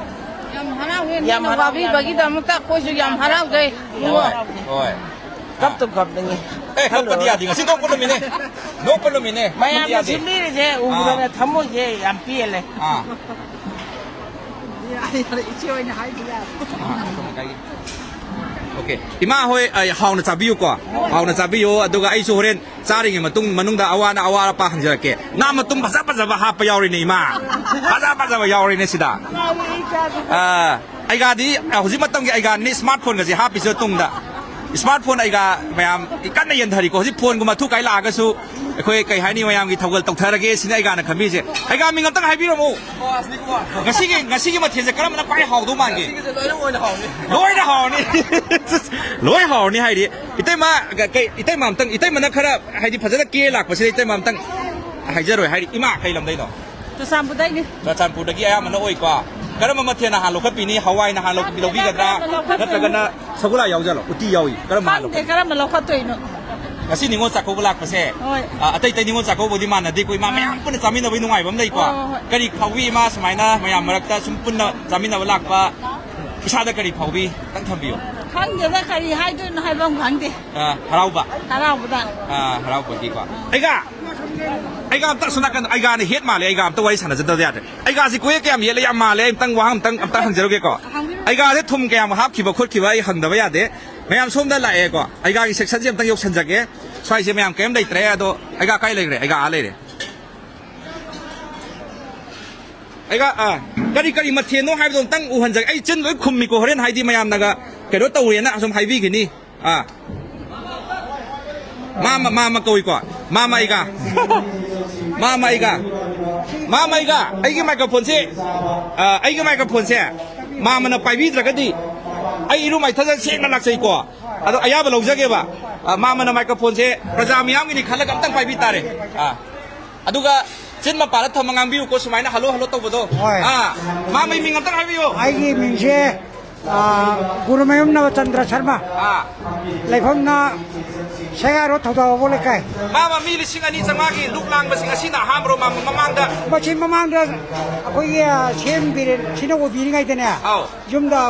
ꯌꯥꯝ ꯍꯔꯥꯎꯋꯦ, ꯌꯥꯝ ꯅꯪꯅ ꯍꯔꯥꯎ-, ꯋꯥꯕꯤꯕꯒꯤꯗꯃꯛꯇ ꯑꯩꯈꯣꯏꯁꯨ ꯌꯥꯝ ꯍꯔꯥꯎꯖꯩ꯫ ꯌꯥꯝ ꯍꯣꯏ, ꯍꯔꯥꯎꯖꯩ꯫ ꯍꯣꯏ꯫ ꯀꯞꯇꯨꯝ ꯀꯞꯅꯤꯡꯉꯤ꯫ ꯑꯦ, ꯅꯣꯛꯄꯗꯤ ꯈꯜꯂꯨꯔꯒ꯫ ꯌꯥꯗꯦ꯫ ꯉꯁꯤ ꯅꯣꯛꯄ ꯅꯨꯃꯤꯠꯅꯦ꯫ ꯅꯣꯛꯄ ꯅꯨꯃꯤꯠꯅꯦ꯫ ꯅꯣꯛꯄꯗꯤ ꯃꯌꯥꯝꯅ ꯌꯥꯗꯦ꯫ ꯁꯤꯟꯕꯤꯔꯤꯁꯦ ꯎꯕꯗꯅꯦ ꯑꯥ꯫ ꯊꯃꯣꯏꯁꯦ ꯌꯥꯝ ꯄꯦꯜꯂꯦ꯫ ꯑꯥ꯫ ꯌꯥꯔꯦ, ꯌꯥꯔꯦ, ꯏꯆꯦ ꯍꯣꯏꯅ ꯍꯥꯏꯕ ꯌꯥꯔꯦ꯫ ꯑꯥ, ꯀꯩꯅꯣ ꯀꯥꯏꯒꯤ꯫ OK꯫ ꯏꯃꯥ ꯍꯣꯏ, ꯑ, ꯍꯥꯎꯅ ꯆꯥꯕꯤꯌꯨꯀꯣ꯫ ꯍꯥꯎꯅ ꯆꯥꯕꯤꯌꯨ꯫ ꯑꯗꯨꯒ ꯑꯩꯁꯨ ꯍꯣꯔꯦꯟ ꯆꯥꯔꯤꯉꯩ ꯃꯇꯨꯡ, ꯃꯅꯨꯡꯗ ꯑꯋꯥꯅ ꯑꯋꯥ ꯑꯄꯥ ꯍꯪꯖꯔꯛꯀꯦ꯫ ꯉꯥ ꯃꯇꯨꯝ ꯐꯖ ꯐꯖꯕ ꯍꯥꯞꯄ ꯌꯥꯎꯔꯤꯅꯦ, ꯏꯃꯥ꯫ ꯐꯖ ꯐꯖꯕ ꯌꯥꯎꯔꯤꯅꯦ ꯁꯤꯗ꯫ ꯑ, ꯑꯩꯒꯥꯗꯤ, ꯑ, ꯍꯧꯖꯤꯛ ꯃꯇꯝꯒꯤ ꯑꯩꯒꯥꯅꯤ smartphone ꯒꯁꯦ ꯍꯥꯞꯄꯤꯁꯦ ꯇꯨꯡꯗ꯫ Smartphone ꯑꯩꯒꯥ ꯃꯌꯥꯝ ꯀꯟꯅ ꯌꯦꯟꯊꯔꯤꯀꯣ꯫ ꯍꯧꯖꯤꯛ phone ꯒꯨꯝꯕ ꯑꯊꯨ ꯀꯥꯏ ꯂꯥꯛꯑꯒꯁꯨ ꯑꯩꯈꯣꯏ ꯀꯩ ꯍꯥꯏꯅꯤ, ꯃꯌꯥꯝꯒꯤ ꯊꯧꯒꯜ ꯇꯧꯊꯔꯒꯦ ꯁꯤꯅꯤ ꯑꯩꯒꯥꯅ ꯈꯟꯕꯤꯁꯦ꯫ ꯑꯩꯒꯥ ꯃꯤꯡ ꯑꯝꯇꯪ ꯍꯥꯏꯕꯤꯔꯝꯃꯨ꯫ ꯉꯁꯤꯒꯤ, ꯉꯁꯤꯒꯤ ꯃꯊꯦꯜꯁꯦ ꯀꯔꯝꯕꯅ ꯈ꯭ꯋꯥꯏ ꯍꯥꯎꯗꯧ ꯃꯥꯟꯒꯦ? ꯉꯁꯤꯒꯤꯁꯦ ꯂꯣꯏꯅ ꯑꯣꯏꯅ ꯍꯥꯎꯅꯤ꯫ ꯂꯣꯏꯅ ꯍꯥꯎꯅꯤ꯫ ꯂꯣꯏ ꯍꯥꯎꯅꯤ ꯍꯥꯏꯔꯤ꯫ ꯏꯇꯩꯃ, ꯀꯩ, ꯏꯇꯩꯃ ꯑꯝꯇꯪ, ꯏꯇꯩꯃꯅ ꯈꯔ ꯍꯥꯏꯗꯤ ꯐꯖꯅ ꯀꯦ ꯂꯥꯛꯄꯁꯤꯗ ꯏꯇꯩꯃ ꯑꯝꯇꯪ ꯍꯥꯏꯖꯔꯣꯏ ꯍꯥꯏꯔꯤ꯫ ꯏꯃꯥ ꯀꯩ ꯂꯝꯗꯩꯅꯣ? ꯆꯨꯔꯆꯥꯟꯄꯨꯔꯗꯩꯅꯤ꯫ ꯆꯨꯔꯆꯥꯟꯄꯨꯔꯗꯒꯤ ꯑꯌꯥꯝꯕꯅ ꯑꯣꯏꯀꯣ꯫ ꯀꯔꯝꯕ ꯃꯊꯦꯜꯅ ꯍꯥꯟꯅ ꯂꯧꯈꯠꯄꯤꯅꯤ? ꯍꯋꯥꯏꯅ ꯍꯥꯟꯅ ꯂꯧ-, ꯈꯪꯗꯦ, ꯂꯧꯕꯤꯒꯗ꯭ꯔꯥ? ꯀꯔꯝꯕ ꯂꯧꯈꯠꯇꯣꯏꯅꯣ? ꯅꯠꯇ꯭ꯔꯒꯅ ꯁꯒꯣꯜ ꯍꯋꯥꯏ ꯌꯥꯎꯖꯥꯠꯂꯣ? ꯎꯇꯤ ꯌꯥꯎꯏ꯫ ꯀꯔꯝꯕ ꯍꯥꯟꯅ ꯈꯪꯗꯦ, ꯂꯧꯈꯠ-, ꯀꯔꯝꯕ ꯂꯧꯈꯠꯇꯣꯏꯅꯣ? ꯉꯁꯤ ꯅꯤꯉꯣꯜ ꯆꯥꯛꯀꯧꯕ ꯂꯥꯛꯄꯁꯦ, ꯍꯣꯏ꯫ ꯑ, ꯑꯇꯩ ꯑꯇꯩ ꯅꯤꯉꯣꯜ ꯆꯥꯛꯀꯧꯕꯗꯤ ꯃꯥꯟꯅꯗꯦꯀꯣ, ꯏꯃꯥ ꯑꯥ꯫ ꯃꯌꯥꯝ ꯄꯨꯟꯅ ꯆꯥꯃꯤꯟꯅꯕꯒꯤ ꯅꯨꯡꯉꯥꯏꯕ ꯑꯃ ꯂꯩꯀꯣ꯫ ꯍꯣꯏ, ꯍꯣꯏ, ꯍꯣꯏ꯫ ꯀꯔꯤ ꯐꯥꯎꯕꯤ ꯏꯃꯥ ꯁꯨꯃꯥꯏꯅ ꯃꯌꯥꯝ ꯃꯔꯛꯇ ꯁꯨꯝ ꯄꯨꯟꯅ ꯆꯥꯃꯤꯟꯅꯕ ꯂꯥꯛꯄ? ꯏꯁꯥꯗ ꯀꯔꯤ ꯐꯥꯎꯕꯤ? ꯈꯤꯇꯪ ꯊꯝꯕꯤꯌꯨ꯫ ꯈꯪꯗꯦꯗ, ꯀꯔꯤ ꯍꯥꯏꯗꯣꯏꯅꯣ, ꯍꯥꯏꯐꯝ ꯈꯪꯗꯦ꯫ ꯑꯥ, ꯍꯔꯥꯎꯕ꯫ ꯍꯔꯥꯎꯕꯗ꯫ ꯑꯥ, ꯍꯔꯥꯎꯕꯒꯤꯀꯣ꯫ ꯑꯩꯒ, ꯑꯩꯒ ꯑꯝꯇ ꯑꯁꯣꯝ ꯅꯥꯀꯟ, ꯑꯩꯒꯥꯅ ꯍꯦꯠ ꯃꯥꯜꯂꯦ, ꯑꯩꯒ ꯑꯝꯇ ꯋꯥꯔꯤ ꯁꯥꯟꯅꯖꯗꯕ ꯌꯥꯗ꯭ꯔꯦ꯫ ꯑꯩꯒꯥꯁꯤ ꯀꯣꯏꯌꯦ ꯀꯌꯥꯝ ꯌꯦꯠꯂꯦ, ꯌꯥꯝ ꯃꯥꯜꯂꯦ, ꯑꯩ ꯑꯝꯇꯪ ꯋꯥꯍꯪ ꯑꯝꯇꯪ, ꯑꯝꯇꯪ ꯍꯪꯖꯔꯨꯒꯦꯀꯣ꯫ ꯍꯪꯕꯤꯔꯣ꯫ ꯑꯩꯒꯥꯁꯦ ꯊꯨꯝ ꯀꯌꯥꯝ ꯍꯥꯞꯈꯤꯕ ꯈꯣꯠꯈꯤꯕ ꯑꯩ ꯍꯪꯗꯕ ꯌꯥꯗꯦ꯫ ꯃꯌꯥꯝ ꯁꯣꯝꯗ ꯂꯥꯛꯑꯦꯀꯣ, ꯑꯩꯒꯥꯒꯤ ꯁꯦꯛꯁꯟꯁꯦ ꯑꯝꯇꯪ ꯌꯧꯁꯟꯖꯒꯦ꯫ ꯁ꯭ꯋꯥꯏꯁꯦ ꯃꯌꯥꯝ ꯀꯔꯤꯝ ꯂꯩꯇ꯭ꯔꯦ, ꯑꯗꯣ ꯑꯩꯒꯥ ꯀꯥꯏ ꯂꯩꯈ꯭ꯔꯦ? ꯑꯩꯒꯥ ꯑꯥ ꯂꯩꯔꯦ꯫ ꯑꯩꯒ, ꯑꯥ, ꯀꯔꯤ ꯀꯔꯤ ꯃꯊꯦꯜꯅꯣ ꯍꯥꯏꯕꯗꯣ ꯑꯝꯇꯪ ꯎꯍꯟꯖꯒꯦ꯫ ꯑꯩ ꯆꯤꯟ ꯂꯣꯏ ꯈꯨꯝꯃꯤꯀꯣ, ꯍꯣꯔꯦꯟ ꯍꯥꯏꯗꯤ ꯃꯌꯥꯝꯅꯒ ꯀꯩꯅꯣ ꯇꯧꯋꯦꯅ ꯑꯁꯨꯝ ꯍꯥꯏꯕꯤꯒꯅꯤ꯫ ꯑꯥ꯫ ꯃꯥꯃ, ꯃꯥꯃ ꯀꯧꯏꯀꯣ꯫ ꯃꯥꯃ ꯑꯩꯒ꯫ ꯃꯥꯃ ꯑꯩꯒ꯫ ꯃꯥꯃ ꯑꯩꯒ꯫ ꯑꯩꯒꯤ ꯃꯥꯏꯀ꯭ꯔꯣꯐꯣꯟꯁꯦ, ꯑꯥ, ꯑꯩꯒꯤ ꯃꯥꯏꯀ꯭ꯔꯣꯐꯣꯟꯁꯦ ꯃꯥꯃꯅ ꯄꯥꯏꯕꯤꯗ꯭ꯔꯒꯗꯤ ꯑꯩ ꯏꯔꯨ ꯃꯥꯏꯊꯖ ꯁꯦꯡꯅ ꯂꯥꯛꯆꯩꯀꯣ꯫ ꯑꯗꯣ ꯑꯌꯥꯕ ꯂꯧꯖꯒꯦꯕ꯫ ꯑꯥ, ꯃꯥꯃꯅ ꯃꯥꯏꯀ꯭ꯔꯣꯐꯣꯟꯁꯦ ꯄ꯭ꯔꯖꯥ ꯃꯤꯌꯥꯝꯒꯤꯅꯤ ꯈꯜꯂꯒ ꯑꯝꯇꯪ ꯄꯥꯏꯕꯤ ꯇꯥꯔꯦ꯫ ꯑꯥ꯫ ꯑꯗꯨꯒ ꯆꯤꯟ ꯃꯄꯥꯟꯗ ꯊꯝꯃ ꯉꯥꯡꯕꯤꯌꯨꯀꯣ, ꯁꯨꯃꯥꯏꯅ ꯍꯜꯂꯣ ꯍꯜꯂꯣ ꯇꯧꯕꯗꯣ꯫ ꯍꯣꯏ꯫ ꯑꯥ, ꯃꯥꯃꯩ ꯃꯤꯡ ꯑꯝꯇꯪ ꯍꯥꯏꯕꯤꯌꯨ꯫ ꯑꯩꯒꯤ ꯃꯤꯡꯁꯦ, ꯑꯥ, ꯒꯨꯔꯨꯃꯌꯨꯝ ꯅꯕꯆꯟꯗ꯭ꯔ ꯁꯔꯃ꯫ ꯑꯥ꯫ ꯂꯩꯐꯝꯅ ꯁꯌꯥꯔꯣ ꯊꯧꯗꯥꯕ ꯂꯩꯀꯥꯏ꯫ ꯃꯥꯃ ꯃꯤ ꯂꯤꯁꯤꯡ ꯑꯅꯤ ꯆꯥꯝꯃꯉꯥꯒꯤ ꯂꯨꯛ ꯂꯥꯡꯕꯁꯤ ꯉꯁꯤꯅ ꯑꯍꯥꯟꯕꯔꯣ, ꯃꯥꯃ ꯃꯃꯥꯡꯗ? ꯃꯁꯤ ꯃꯃꯥꯡꯗ ꯑꯩꯈꯣꯏꯒꯤ, ꯑꯥ, ꯁꯤ ꯑꯦꯝ ꯕꯤꯔꯦꯟ ꯁꯤꯅ ꯑꯣꯏꯕꯤꯔꯤꯉꯩꯗꯅꯦ, ꯑꯥꯎ꯫ ꯌꯨꯝꯗ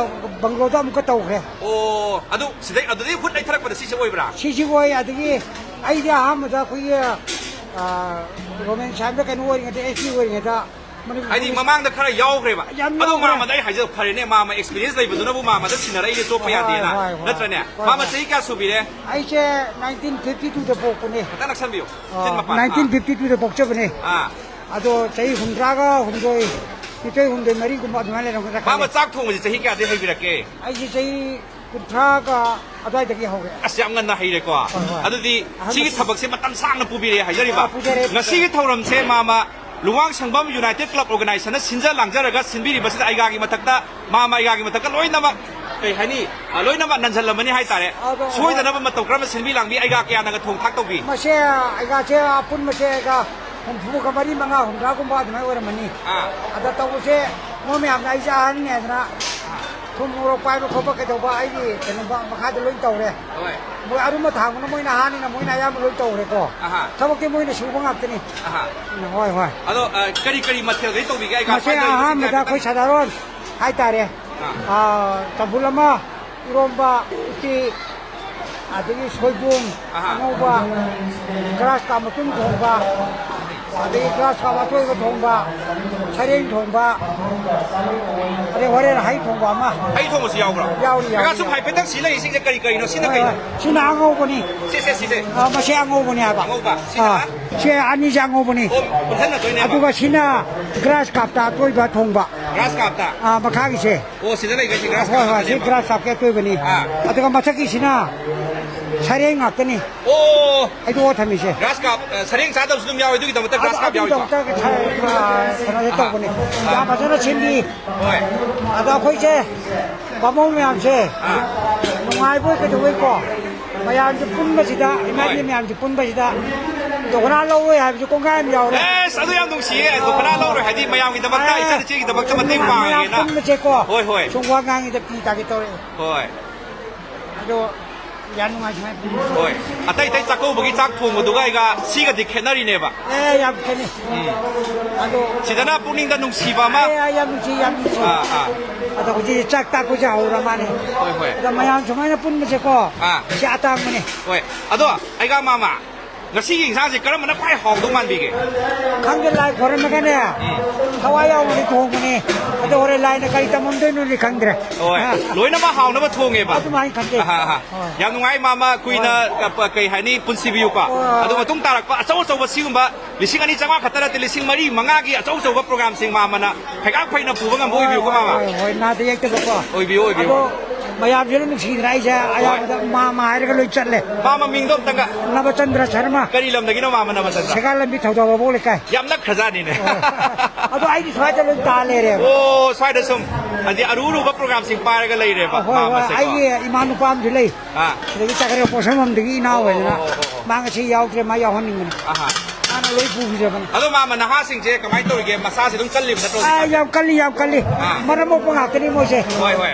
ꯕꯪꯒ꯭ꯂꯣꯗ ꯑꯃꯨꯛꯀ ꯇꯧꯈ꯭ꯔꯦ꯫ ꯑꯣ, ꯑꯗꯨ ꯁꯤꯗꯩ, ꯑꯗꯨꯗꯩ ꯍꯨꯠ ꯂꯩꯊꯔꯛꯄꯗ ꯁꯤꯁꯦ ꯑꯣꯏꯕ꯭ꯔꯥ? ꯁꯤꯁꯤ ꯑꯣꯏ꯫ ꯑꯗꯒꯤ ꯑꯩꯗꯤ ꯑꯍꯥꯟꯕꯗ ꯑꯩꯈꯣꯏꯒꯤ, ꯑꯥ, ꯔꯣꯃꯦꯟ ꯁꯥꯏꯝꯗ ꯀꯩꯅꯣ ꯑꯣꯏꯔꯤꯉꯩꯗ, ꯑꯦꯁ ꯄꯤ ꯑꯣꯏꯔꯤꯉꯩꯗ ꯃꯅꯤꯄꯨꯔ ꯍꯥꯏꯗꯤ ꯄꯨꯂꯤꯁ ꯃꯃꯥꯡꯗ ꯈꯔ ꯌꯥꯎꯈ꯭ꯔꯦꯕ꯫ ꯌꯥꯝ ꯑꯗꯣ ꯌꯥꯎꯈ꯭ꯔꯦ꯫ ꯃꯥꯃꯗ ꯑꯩ ꯍꯥꯏꯖꯕ ꯐꯔꯦꯅꯦ, ꯃꯥꯃ ꯑꯦꯛꯁꯄꯤꯔꯤꯌꯦꯟꯁ ꯂꯩꯕꯗꯨꯅꯕꯨ ꯃꯥꯃꯗ ꯁꯤꯟꯅꯔꯛꯏꯁꯦ ꯆꯣꯞꯄ ꯍꯣꯏ, ꯌꯥꯗꯦꯅ꯫ ꯍꯣꯏ, ꯍꯣꯏ, ꯅꯠꯇ꯭ꯔꯅꯦ? ꯍꯣꯏ, ꯃꯥꯃ ꯍꯣꯏ꯫ ꯆꯍꯤ ꯀꯌꯥ ꯁꯨꯕꯤꯔꯦ? ꯑꯩꯁꯦ ꯅꯥꯏꯟꯇꯤꯟ ꯐꯤꯐꯇꯤ ꯇꯨꯗ ꯄꯣꯛꯄꯅꯦ꯫ ꯈꯤꯇꯪ ꯅꯛꯁꯟꯕꯤꯌꯨ꯫ ꯑꯣ, ꯆꯤꯟ ꯃꯄꯥꯟ꯫ ꯅꯥꯏꯟꯇꯤꯟ ꯐꯤꯐꯇꯤ ꯇꯨꯗ ꯄꯣꯛꯆꯕꯅꯦ꯫ ꯑꯥ꯫ ꯑꯗꯣ ꯆꯍꯤ ꯍꯨꯝꯗ꯭ꯔꯥꯒ ꯍꯨꯝꯗꯣꯏ, ꯅꯤꯊꯣꯏ ꯍꯨꯝꯗꯣꯏ ꯃꯔꯤꯒꯨꯝꯕ ꯑꯗꯨꯃꯥꯏꯅ ꯂꯩꯔꯝꯒꯗ꯭ꯔꯥ ꯃꯥꯃ ꯈꯜꯂꯦ꯫ ꯆꯥꯛ ꯊꯣꯡꯕꯁꯤ ꯆꯍꯤ ꯀꯌꯥꯗꯩ ꯍꯩꯕꯤꯔꯛꯀꯦ? ꯑꯩꯁꯦ ꯆꯍꯤ ꯀꯨꯟꯊ꯭ꯔꯥꯒ ꯑꯗꯨꯋꯥꯏꯗꯒꯤ ꯍꯧꯔꯦ꯫ ꯑꯁ, ꯌꯥꯝ ꯉꯟꯅ ꯍꯩꯔꯦꯀꯣ꯫ ꯍꯣꯏ, ꯍꯣꯏ꯫ ꯑꯗꯨꯗꯤ ꯑꯍꯥꯟꯕ ꯁꯤꯒꯤ ꯊꯕꯛꯁꯦ ꯃꯇꯝ ꯁꯥꯡꯅ ꯄꯨꯕꯤꯔꯛꯑꯦ ꯍꯥꯏꯖꯔꯤꯕ꯫ ꯑꯥ, ꯄꯨꯖꯔꯦ, ꯄꯨꯖꯔꯦ꯫ ꯉꯁꯤꯒꯤ ꯊꯧꯔꯝꯁꯦ ꯃꯥꯃ ꯂꯨꯋꯥꯡ ꯁꯪꯕꯝ ꯌꯨꯅꯥꯏꯇꯦꯠ ꯀ꯭ꯂꯕ ꯑꯣꯔꯒꯅꯥꯏꯖꯦꯁꯟꯅ ꯁꯤꯟꯖ ꯂꯥꯡꯖꯔꯒ ꯁꯤꯟꯕꯤꯔꯤꯕꯁꯤꯗ ꯑꯩꯒꯥꯒꯤ ꯃꯊꯛꯇ, ꯃꯥꯃ ꯑꯩꯒꯥꯒꯤ ꯃꯊꯛꯇ ꯂꯣꯏꯅꯃꯛ, ꯀꯩ ꯍꯥꯏꯅꯤ, ꯑ, ꯂꯣꯏꯅꯃꯛ ꯅꯟꯁꯤꯜꯂꯝꯃꯅꯤ ꯍꯥꯏꯇꯥꯔꯦ꯫ ꯑꯗꯣ ꯁꯣꯏꯗꯅꯕ ꯃꯇꯧ ꯀꯔꯝꯅ ꯁꯤꯟꯕꯤ ꯂꯥꯡꯕꯤ, ꯑꯩꯒꯥ ꯀꯌꯥꯅꯒ ꯊꯣꯡ ꯊꯥꯛ ꯇꯧꯕꯤ? ꯃꯁꯦ ꯑꯩꯒꯥꯁꯦ ꯑꯄꯨꯟꯕꯁꯦ ꯑꯩꯒꯥ ꯍꯨꯝꯐꯨꯒ ꯃꯔꯤ, ꯃꯉꯥ, ꯍꯨꯝꯗ꯭ꯔꯥꯒꯨꯝꯕ ꯑꯗꯨꯃꯥꯏꯅ ꯑꯣꯏꯔꯝꯃꯅꯤ꯫ ꯑꯥ꯫ ꯑꯗ ꯇꯧꯕꯁꯦ ꯃꯣꯏ ꯃꯌꯥꯝꯅ ꯑꯩꯁꯦ ꯑꯍꯟꯅꯦ ꯍꯥꯏꯗꯅ ꯊꯨꯝ ꯃꯣꯔꯣꯛ ꯄꯥꯏꯕ ꯈꯣꯠꯄ ꯀꯩꯗꯧꯕ ꯑꯩꯒꯤ ꯀꯩꯅꯣ ꯃꯈꯥꯗ ꯂꯣꯏ ꯇꯧꯔꯦ꯫ ꯍꯣꯏ꯫ ꯃꯣꯏ ꯑꯔꯨꯝꯕ ꯊꯥꯡꯕꯅ ꯃꯣꯏꯅ ꯑꯍꯥꯟꯅꯤꯅ ꯃꯣꯏꯅ ꯑꯌꯥꯝꯕ ꯂꯣꯏ ꯇꯧꯔꯦꯀꯣ꯫ ꯑꯍꯥ꯫ ꯊꯕꯛꯇꯤ ꯃꯣꯏꯅ ꯁꯨꯕ ꯉꯥꯛꯇꯅꯤ꯫ ꯑꯍꯥ꯫ ꯎꯝ, ꯍꯣꯏ, ꯍꯣꯏ꯫ ꯑꯗꯣ, ꯑ, ꯀꯔꯤ ꯀꯔꯤ ꯃꯊꯦꯜꯗꯤ ꯇꯧꯕꯤꯒꯦ? ꯑꯩ ꯃꯁꯤ ꯈ꯭ꯋꯥꯏꯗꯒꯤ ꯑꯍꯥꯟꯕꯗ ꯈꯤꯇꯪ ꯑꯩꯈꯣꯏ ꯁꯥꯗꯥꯔꯣꯟ ꯍꯥꯏꯇꯥꯔꯦ꯫ ꯑꯥ꯫ ꯑꯥ, ꯆꯝꯐꯨꯠ ꯑꯃ, ꯏꯔꯣꯝꯕ, ꯎꯇꯤ, ꯑꯗꯒꯤ ꯁꯣꯏꯕꯨꯝ ꯑꯍꯥ꯫ ꯑꯉꯧꯕ, ꯒ꯭ꯔꯥꯁ ꯀꯥꯞ ꯃꯇꯨꯝ ꯊꯣꯡꯕ, ꯑꯗꯒꯤ ꯒ꯭ꯔꯥꯁ ꯀꯥꯞ ꯑꯇꯣꯏꯕ ꯊꯣꯡꯕ, ꯁꯔꯦꯡ ꯊꯣꯡꯕ, ꯑꯗꯩ ꯍꯣꯔꯦꯟ ꯍꯩ ꯊꯣꯡꯕ ꯑꯃ꯫ ꯍꯩ ꯊꯣꯡꯕꯁꯨ ꯌꯥꯎꯕ꯭ꯔꯣ? ꯌꯥꯎꯔꯤ, ꯌꯥꯎꯔꯤ, ꯀꯀꯥ, ꯁꯨꯝ ꯌꯥꯎꯔꯤ꯫ ꯍꯥꯏꯐꯦꯠꯇꯪ ꯁꯤ ꯂꯩꯔꯤꯁꯤꯡꯁꯦ ꯀꯔꯤ ꯀꯔꯤꯅꯣ? ꯁꯤꯅ ꯍꯣꯏ, ꯀꯩꯅꯣ? ꯍꯣꯏ꯫ ꯁꯤꯅ ꯑꯉꯧꯕꯅꯤ꯫ ꯁꯤꯁꯦ, ꯁꯤꯁꯦ꯫ ꯑ, ꯃꯁꯤ ꯑꯉꯧꯕꯅꯦ ꯍꯥꯏꯕ꯫ ꯑꯉꯧꯕ꯫ ꯁꯤꯅ? ꯑ, ꯁꯤ ꯑꯅꯤꯁꯦ ꯑꯉꯧꯕꯅꯤ꯫ ꯑꯣ, ꯄꯨꯟꯁꯟꯅꯗꯣꯏꯅꯦꯕ꯫ ꯑꯗꯨꯒ ꯁꯤꯅ ꯒ꯭ꯔꯥꯁ ꯀꯥꯞꯇ ꯑꯇꯣꯏꯕ ꯊꯣꯡꯕ꯫ ꯒ꯭ꯔꯥꯁ ꯀꯥꯞꯇ? ꯑ, ꯃꯈꯥꯒꯤꯁꯦ꯫ ꯑꯣ, ꯁꯤꯗ ꯂꯩꯈꯩꯁꯦ ꯒ꯭ꯔꯥꯁ ꯍꯣꯏ, ꯍꯣꯏ, ꯁꯤ ꯀꯥꯞꯇꯅꯦꯕ? ꯒ꯭ꯔꯥꯁ ꯀꯥꯞꯀꯤ ꯑꯇꯣꯏꯕꯅꯤ꯫ ꯑꯥ꯫ ꯑꯗꯨꯒ ꯃꯊꯛꯀꯤꯁꯤꯅ ꯁꯔꯦꯡ ꯉꯥꯛꯇꯅꯤ꯫ ꯑꯣ꯫ ꯍꯩꯗꯣꯛꯑ ꯊꯝꯃꯤꯁꯦ꯫ ꯒ꯭ꯔꯥꯁ ꯀꯥꯞ, ꯑ, ꯁꯔꯦꯡ ꯆꯥꯗꯕꯁꯨ ꯑꯗꯨꯝ ꯌꯥꯎꯋꯦ, ꯑꯗꯨꯒꯤꯗꯃꯛꯇ ꯒ꯭ꯔꯥꯁ ꯑꯗꯨ, ꯀꯥꯞ ꯌꯥꯎꯔꯤꯕ? ꯑꯗꯨꯒꯤꯗꯃꯛꯇ, ꯑ, ꯀꯩꯅꯣꯁꯦ ꯑꯍꯥ꯫ ꯇꯧꯕꯅꯤ꯫ ꯑꯥ꯫ ꯌꯥꯝ ꯐꯖꯅ ꯁꯤꯜꯂꯤ꯫ ꯍꯣꯏ꯫ ꯑꯗꯣ ꯑꯩꯈꯣꯏꯁꯦ ꯕꯥꯃꯣꯟ ꯃꯌꯥꯝꯁꯦ ꯑꯥ꯫ ꯅꯨꯡꯉꯥꯏꯕꯣꯏ ꯀꯩꯗꯧꯕꯣꯏꯀꯣ, ꯃꯌꯥꯝꯁꯦ ꯄꯨꯟꯕꯁꯤꯗ, ꯏꯃꯥ ꯍꯣꯏ꯫ ꯏꯕꯦꯟ ꯃꯌꯥꯝꯁꯦ ꯄꯨꯟꯕꯁꯤꯗ ꯗꯣꯒ꯭ꯔꯥ ꯂꯧꯔꯣꯏ ꯍꯥꯏꯕꯁꯨ ꯀꯣꯡꯒꯥꯏ ꯑꯃ ꯌꯥꯎꯔꯦ꯫ ꯑꯦꯁ, ꯑꯗꯨ ꯌꯥꯝ ꯅꯨꯡꯁꯤꯌꯦ꯫ ꯗꯣꯒ꯭ꯔꯥ ꯂꯧꯔꯣꯏ ꯍꯥꯏꯗꯤ ꯃꯌꯥꯝꯒꯤꯗꯃꯛꯇ, ꯑꯦ, ꯏꯆꯟ ꯏꯆꯦꯒꯤꯗꯃꯛꯇ ꯃꯇꯦꯡ ꯃꯌꯥꯝ ꯄꯥꯡꯉꯒꯦꯅ꯫ ꯄꯨꯟꯕꯁꯦꯀꯣ, ꯍꯣꯏ, ꯍꯣꯏ꯫ ꯁꯨꯝ ꯋꯥ ꯉꯥꯡꯉꯤꯗ ꯄꯤ ꯇꯥꯒꯦ ꯇꯧꯔꯛꯑꯦ꯫ ꯍꯣꯏ꯫ ꯑꯗꯣ ꯌꯥꯝ ꯅꯨꯡꯉꯥꯏ ꯁꯨꯃꯥꯏꯅ ꯄꯨꯟꯕꯁꯦ꯫ ꯍꯣꯏ꯫ ꯑꯇꯩ ꯑꯇꯩ ꯆꯥꯛꯀꯧꯕꯒꯤ ꯆꯥꯛ ꯊꯣꯡꯕꯗꯨꯒ ꯑꯩꯒ ꯁꯤꯒꯗꯤ ꯈꯦꯠꯅꯔꯤꯅꯦꯕ꯫ ꯑꯦ, ꯌꯥꯝ ꯈꯦꯠꯅꯩ꯫ ꯎꯝ꯫ ꯑꯗꯣ ꯁꯤꯗꯅ ꯄꯨꯛꯅꯤꯡꯗ ꯅꯨꯡꯁꯤꯕ ꯑꯃ꯫ ꯑꯦ, ꯌꯥꯝ ꯅꯨꯡꯁꯤ, ꯌꯥꯝ ꯅꯨꯡꯁꯤ꯫ ꯑꯥ, ꯑꯥ꯫ ꯑꯗꯣ ꯍꯧꯖꯤꯛ ꯆꯥꯛ ꯇꯥꯛꯄꯁꯦ ꯍꯧꯔ ꯃꯥꯅꯦ꯫ ꯍꯣꯏ, ꯍꯣꯏ꯫ ꯑꯗꯣ ꯃꯌꯥꯝ ꯁꯨꯃꯥꯏꯅ ꯄꯨꯟꯕꯁꯦꯀꯣ, ꯑꯥ꯫ ꯁꯤ ꯑꯇꯥꯡꯕꯅꯦ꯫ ꯍꯣꯏ꯫ ꯑꯗꯣ ꯑꯩꯒ ꯃꯥꯃ, ꯉꯁꯤꯒꯤ ꯏꯟꯁꯥꯡꯁꯦ ꯀꯔꯝꯕꯅ ꯈ꯭ꯋꯥꯏ ꯍꯥꯎꯗꯧ ꯃꯥꯟꯕꯤꯒꯦ? ꯈꯪꯗꯦ, ꯂꯥꯏ ꯈꯣꯏꯔꯝꯃꯒꯅꯦ, ꯎꯝ꯫ ꯊꯋꯥꯏ ꯌꯥꯎꯅꯗꯤ ꯊꯣꯡꯕꯅꯦ꯫ ꯑꯗꯣ ꯍꯣꯔꯦꯟ ꯂꯥꯏꯅ ꯀꯔꯤ ꯇꯝꯃꯝꯗꯣꯏꯅꯣꯗꯤ ꯈꯪꯗ꯭ꯔꯦ꯫ ꯍꯣꯏ꯫ ꯑꯥ꯫ ꯂꯣꯏꯅꯃꯛ ꯍꯥꯎꯅꯕ ꯊꯣꯡꯉꯦꯕ꯫ ꯑꯗꯨꯃꯥꯏꯅ ꯈꯟꯖꯩ꯫ ꯑꯍꯥ, ꯑꯍꯥ꯫ ꯍꯣꯏ꯫ ꯌꯥꯝ ꯅꯨꯡꯉꯥꯏ, ꯃꯥꯃ, ꯀꯨꯏꯅ, ꯍꯣꯏ꯫ ꯑ, ꯄ-, ꯀꯩ ꯍꯥꯏꯅꯤ, ꯄꯨꯟꯁꯤꯕꯤꯌꯨꯀꯣ꯫ ꯍꯣꯏ꯫ ꯑꯗꯣ ꯃꯇꯨꯡ ꯇꯥꯔꯛꯄ ꯑꯆꯧ ꯑꯆꯧꯕ ꯁꯤꯒꯨꯝꯕ ꯂꯤꯁꯤꯡ ꯑꯅꯤ ꯆꯥꯝꯃꯉꯥ ꯈꯛꯇ ꯅꯠꯇꯦ, ꯂꯤꯁꯤꯡ ꯃꯔꯤ, ꯃꯉꯥꯒꯤ ꯑꯆꯧ ꯑꯆꯧꯕ ꯄ꯭ꯔꯣꯒ꯭ꯔꯥꯝꯁꯤꯡ ꯃꯥꯃꯅ ꯐꯩꯒꯥꯛ ꯐꯩꯅ ꯄꯨꯕ ꯉꯝꯕ ꯍꯣꯏ, ꯑꯣꯏꯕꯤꯌꯨꯀꯣ, ꯍꯣꯏ, ꯃꯥꯃ꯫ ꯍꯣꯏ, ꯍꯣꯏ, ꯅꯥꯗ ꯌꯦꯛꯇꯕꯀꯣ꯫ ꯑꯣꯏꯕꯤꯌꯨ, ꯑꯣꯏꯕꯤꯌꯨ꯫ ꯑꯗꯣ ꯃꯌꯥꯝꯁꯤꯅ ꯅꯨꯡꯁꯤꯗꯅ ꯑꯩꯁꯦ ꯍꯣꯏ꯫ ꯑꯌꯥꯝꯕꯗ ꯃꯥꯃ ꯍꯥꯏꯔꯒ ꯂꯣꯏ ꯆꯠꯂꯦ꯫ ꯃꯥꯃ ꯃꯤꯡꯗꯣ ꯑꯝꯇꯪꯒ꯫ ꯅꯕꯆꯟꯗ꯭ꯔ ꯁꯔꯃ꯫ ꯀꯔꯤ ꯂꯝꯗꯒꯤꯅꯣ ꯃꯥꯃ ꯅꯕꯆꯟꯗ꯭ꯔ? ꯁꯦꯒꯥꯂꯝꯕꯤ ꯊꯧꯗꯥ ꯋꯥꯕꯣꯛ ꯂꯩꯀꯥꯏ꯫ ꯌꯥꯝ ꯅꯛꯈ꯭ꯔꯖꯥꯠꯅꯤꯅꯦ꯫ ꯍꯣꯏ꯫ ꯑꯗꯣ ꯑꯩꯗꯤ ꯁ꯭ꯋꯥꯏꯗ ꯂꯣꯏ ꯇꯥ ꯂꯩꯔꯦꯕ꯫ ꯑꯣ, ꯁ꯭ꯋꯥꯏꯗ ꯁꯨꯝ ꯍꯥꯏꯗꯤ ꯑꯔꯨ ꯑꯔꯨꯕ ꯄ꯭ꯔꯣꯒ꯭ꯔꯥꯝꯁꯤꯡ ꯄꯥꯏꯔꯒ ꯂꯩꯔꯦꯕ ꯍꯣꯏ, ꯍꯣꯏ, ꯃꯥꯃꯁꯦꯀꯣ꯫ ꯑꯩꯒꯤ ꯏꯃꯥ ꯅꯨꯄꯥ ꯑꯃꯁꯨ ꯂꯩ꯫ ꯑꯥ꯫ ꯁꯤꯗꯒꯤ ꯆꯠꯈ꯭ꯔꯦ, ꯄꯣꯠꯁꯪꯕꯝꯗꯒꯤ ꯏꯅꯥꯎ ꯑꯣ, ꯍꯥꯏꯗꯅ꯫ ꯑꯣ, ꯑꯣ, ꯑꯣ꯫ ꯃꯥ ꯉꯁꯤ ꯌꯥꯎꯗ꯭ꯔꯦ, ꯃꯥ ꯌꯥꯎꯍꯟꯅꯤꯡꯕꯅꯤ꯫ ꯑꯍꯥ꯫ ꯃꯥ ꯂꯣꯏ ꯄꯨꯈꯤꯗꯕꯅꯤ꯫ ꯑꯗꯣ ꯃꯥꯃ, ꯅꯍꯥꯁꯤꯡꯁꯦ ꯀꯃꯥꯏꯅ ꯇꯧꯔꯤꯒꯦ? ꯃꯁꯥꯁꯦ ꯑꯗꯨꯝ ꯀꯜꯂꯤꯕ ꯅꯠꯇ꯭ꯔꯣ ꯑꯥ, ꯍꯧꯖꯤꯛꯀꯥꯟ? ꯌꯥꯝ ꯀꯜꯂꯤ, ꯌꯥꯝ ꯀꯜꯂꯤ꯫ ꯑꯥ꯫ ꯃꯔꯝ ꯃꯣꯛꯄ ꯉꯥꯛꯇꯅꯤ ꯃꯣꯏꯁꯦ꯫ ꯍꯣꯏ, ꯍꯣꯏ꯫ ꯍꯣꯏ,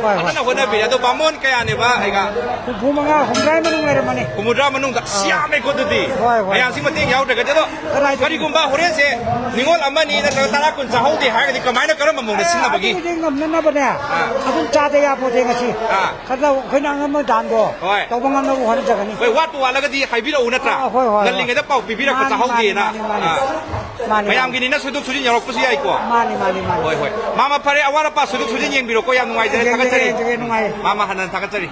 ꯍꯣꯏ꯫ ꯐꯖꯅ ꯍꯣꯠꯅꯕꯤꯔꯦ꯫ ꯑꯗꯣ ꯕꯥꯃꯣꯟ ꯀꯌꯥꯅꯦꯕ ꯑꯩꯒ? ꯍꯨꯝꯐꯨ ꯃꯉꯥ, ꯍꯨꯝꯗ꯭ꯔꯥ ꯃꯅꯨꯡ ꯂꯩꯔꯝꯃꯅꯤ꯫ ꯍꯨꯝꯐꯨꯇꯔꯥ ꯃꯅꯨꯡꯗ? ꯑꯁ, ꯑꯥ꯫ ꯌꯥꯝꯃꯦꯀꯣ ꯑꯗꯨꯗꯤ꯫ ꯍꯣꯏ, ꯍꯣꯏ꯫ ꯃꯌꯥꯝꯁꯤ ꯃꯇꯦꯡ ꯌꯥꯎꯗ꯭ꯔꯒꯗꯤ꯫ ꯑꯗꯣ ꯀꯗꯥꯏꯗꯒꯤ? ꯀꯔꯤꯒꯨꯝꯕ ꯍꯣꯔꯦꯟꯁꯦ ꯅꯤꯉꯣꯜ ꯑꯃꯅꯤ ꯅꯠꯇ꯭ꯔꯒ ꯇꯔꯥ ꯀꯨꯟ ꯆꯥꯍꯧꯗꯦ ꯍꯥꯏꯔꯒꯗꯤ ꯀꯃꯥꯏꯅ, ꯀꯔꯝꯕ ꯃꯑꯣꯡꯗ ꯑꯦ, ꯁꯤꯟꯅꯕꯒꯤ? ꯑꯗꯨꯒꯤꯗꯤ ꯉꯝꯅꯅꯕꯅꯦ꯫ ꯑꯥ꯫ ꯑꯗꯨꯝ ꯆꯥꯗ ꯌꯥꯄꯣꯠꯇꯦ ꯉꯁꯤ꯫ ꯑꯥ꯫ ꯈꯔ ꯑꯩꯈꯣꯏꯅ ꯑꯉꯝꯕ ꯗꯥꯟꯗꯣ ꯍꯣꯏ꯫ ꯇꯧꯕ ꯉꯝꯅꯕ ꯍꯣꯠꯅꯖꯒꯅꯤ꯫ ꯍꯣꯏ, ꯋꯥꯠꯄꯨ ꯋꯥꯠꯂꯒꯗꯤ ꯍꯥꯏꯕꯤꯔꯛꯎ ꯅꯠꯇ꯭ꯔꯥ? ꯑꯥ, ꯍꯣꯏ, ꯍꯣꯏ, ꯍꯣꯏ꯫ ꯉꯜꯂꯤꯉꯩꯗ ꯄꯥꯎ ꯄꯤꯕꯤꯔꯛꯄ ꯃꯥꯅꯤ, ꯆꯥꯍꯧꯗꯦꯅ꯫ ꯃꯥꯅꯤ, ꯃꯥꯅꯤ, ꯑꯥ꯫ ꯃꯥꯅꯤ, ꯃꯥꯅꯤ꯫ ꯃꯌꯥꯝꯒꯤꯅꯤꯅ ꯁꯣꯏꯗꯣꯛ ꯁꯣꯏꯖꯤꯟ ꯌꯥꯎꯔꯛꯄꯁꯨ ꯌꯥꯏꯀꯣ꯫ ꯃꯥꯅꯤ, ꯃꯥꯅꯤ, ꯃꯥꯅꯤ꯫ ꯍꯣꯏ, ꯍꯣꯏ꯫ ꯃꯥꯃ, ꯐꯔꯦ, ꯑꯋꯥꯠ ꯑꯄꯥ ꯁꯣꯏꯗꯣꯛ ꯁꯣꯏꯖꯤꯟ ꯌꯦꯡꯕꯤꯔꯣꯀꯣ꯫ ꯌꯥꯝ ꯅꯨꯡꯉꯥꯏꯖꯔꯦ, ꯌꯦꯡꯖꯒꯦ, ꯊꯥꯒꯠꯆꯔꯤ꯫ ꯌꯦꯡꯖꯒꯦ, ꯅꯨꯡꯉꯥꯏ꯫ ꯃꯥꯃ, ꯍꯟꯅ ꯊꯥꯒꯠꯆꯔꯤ꯫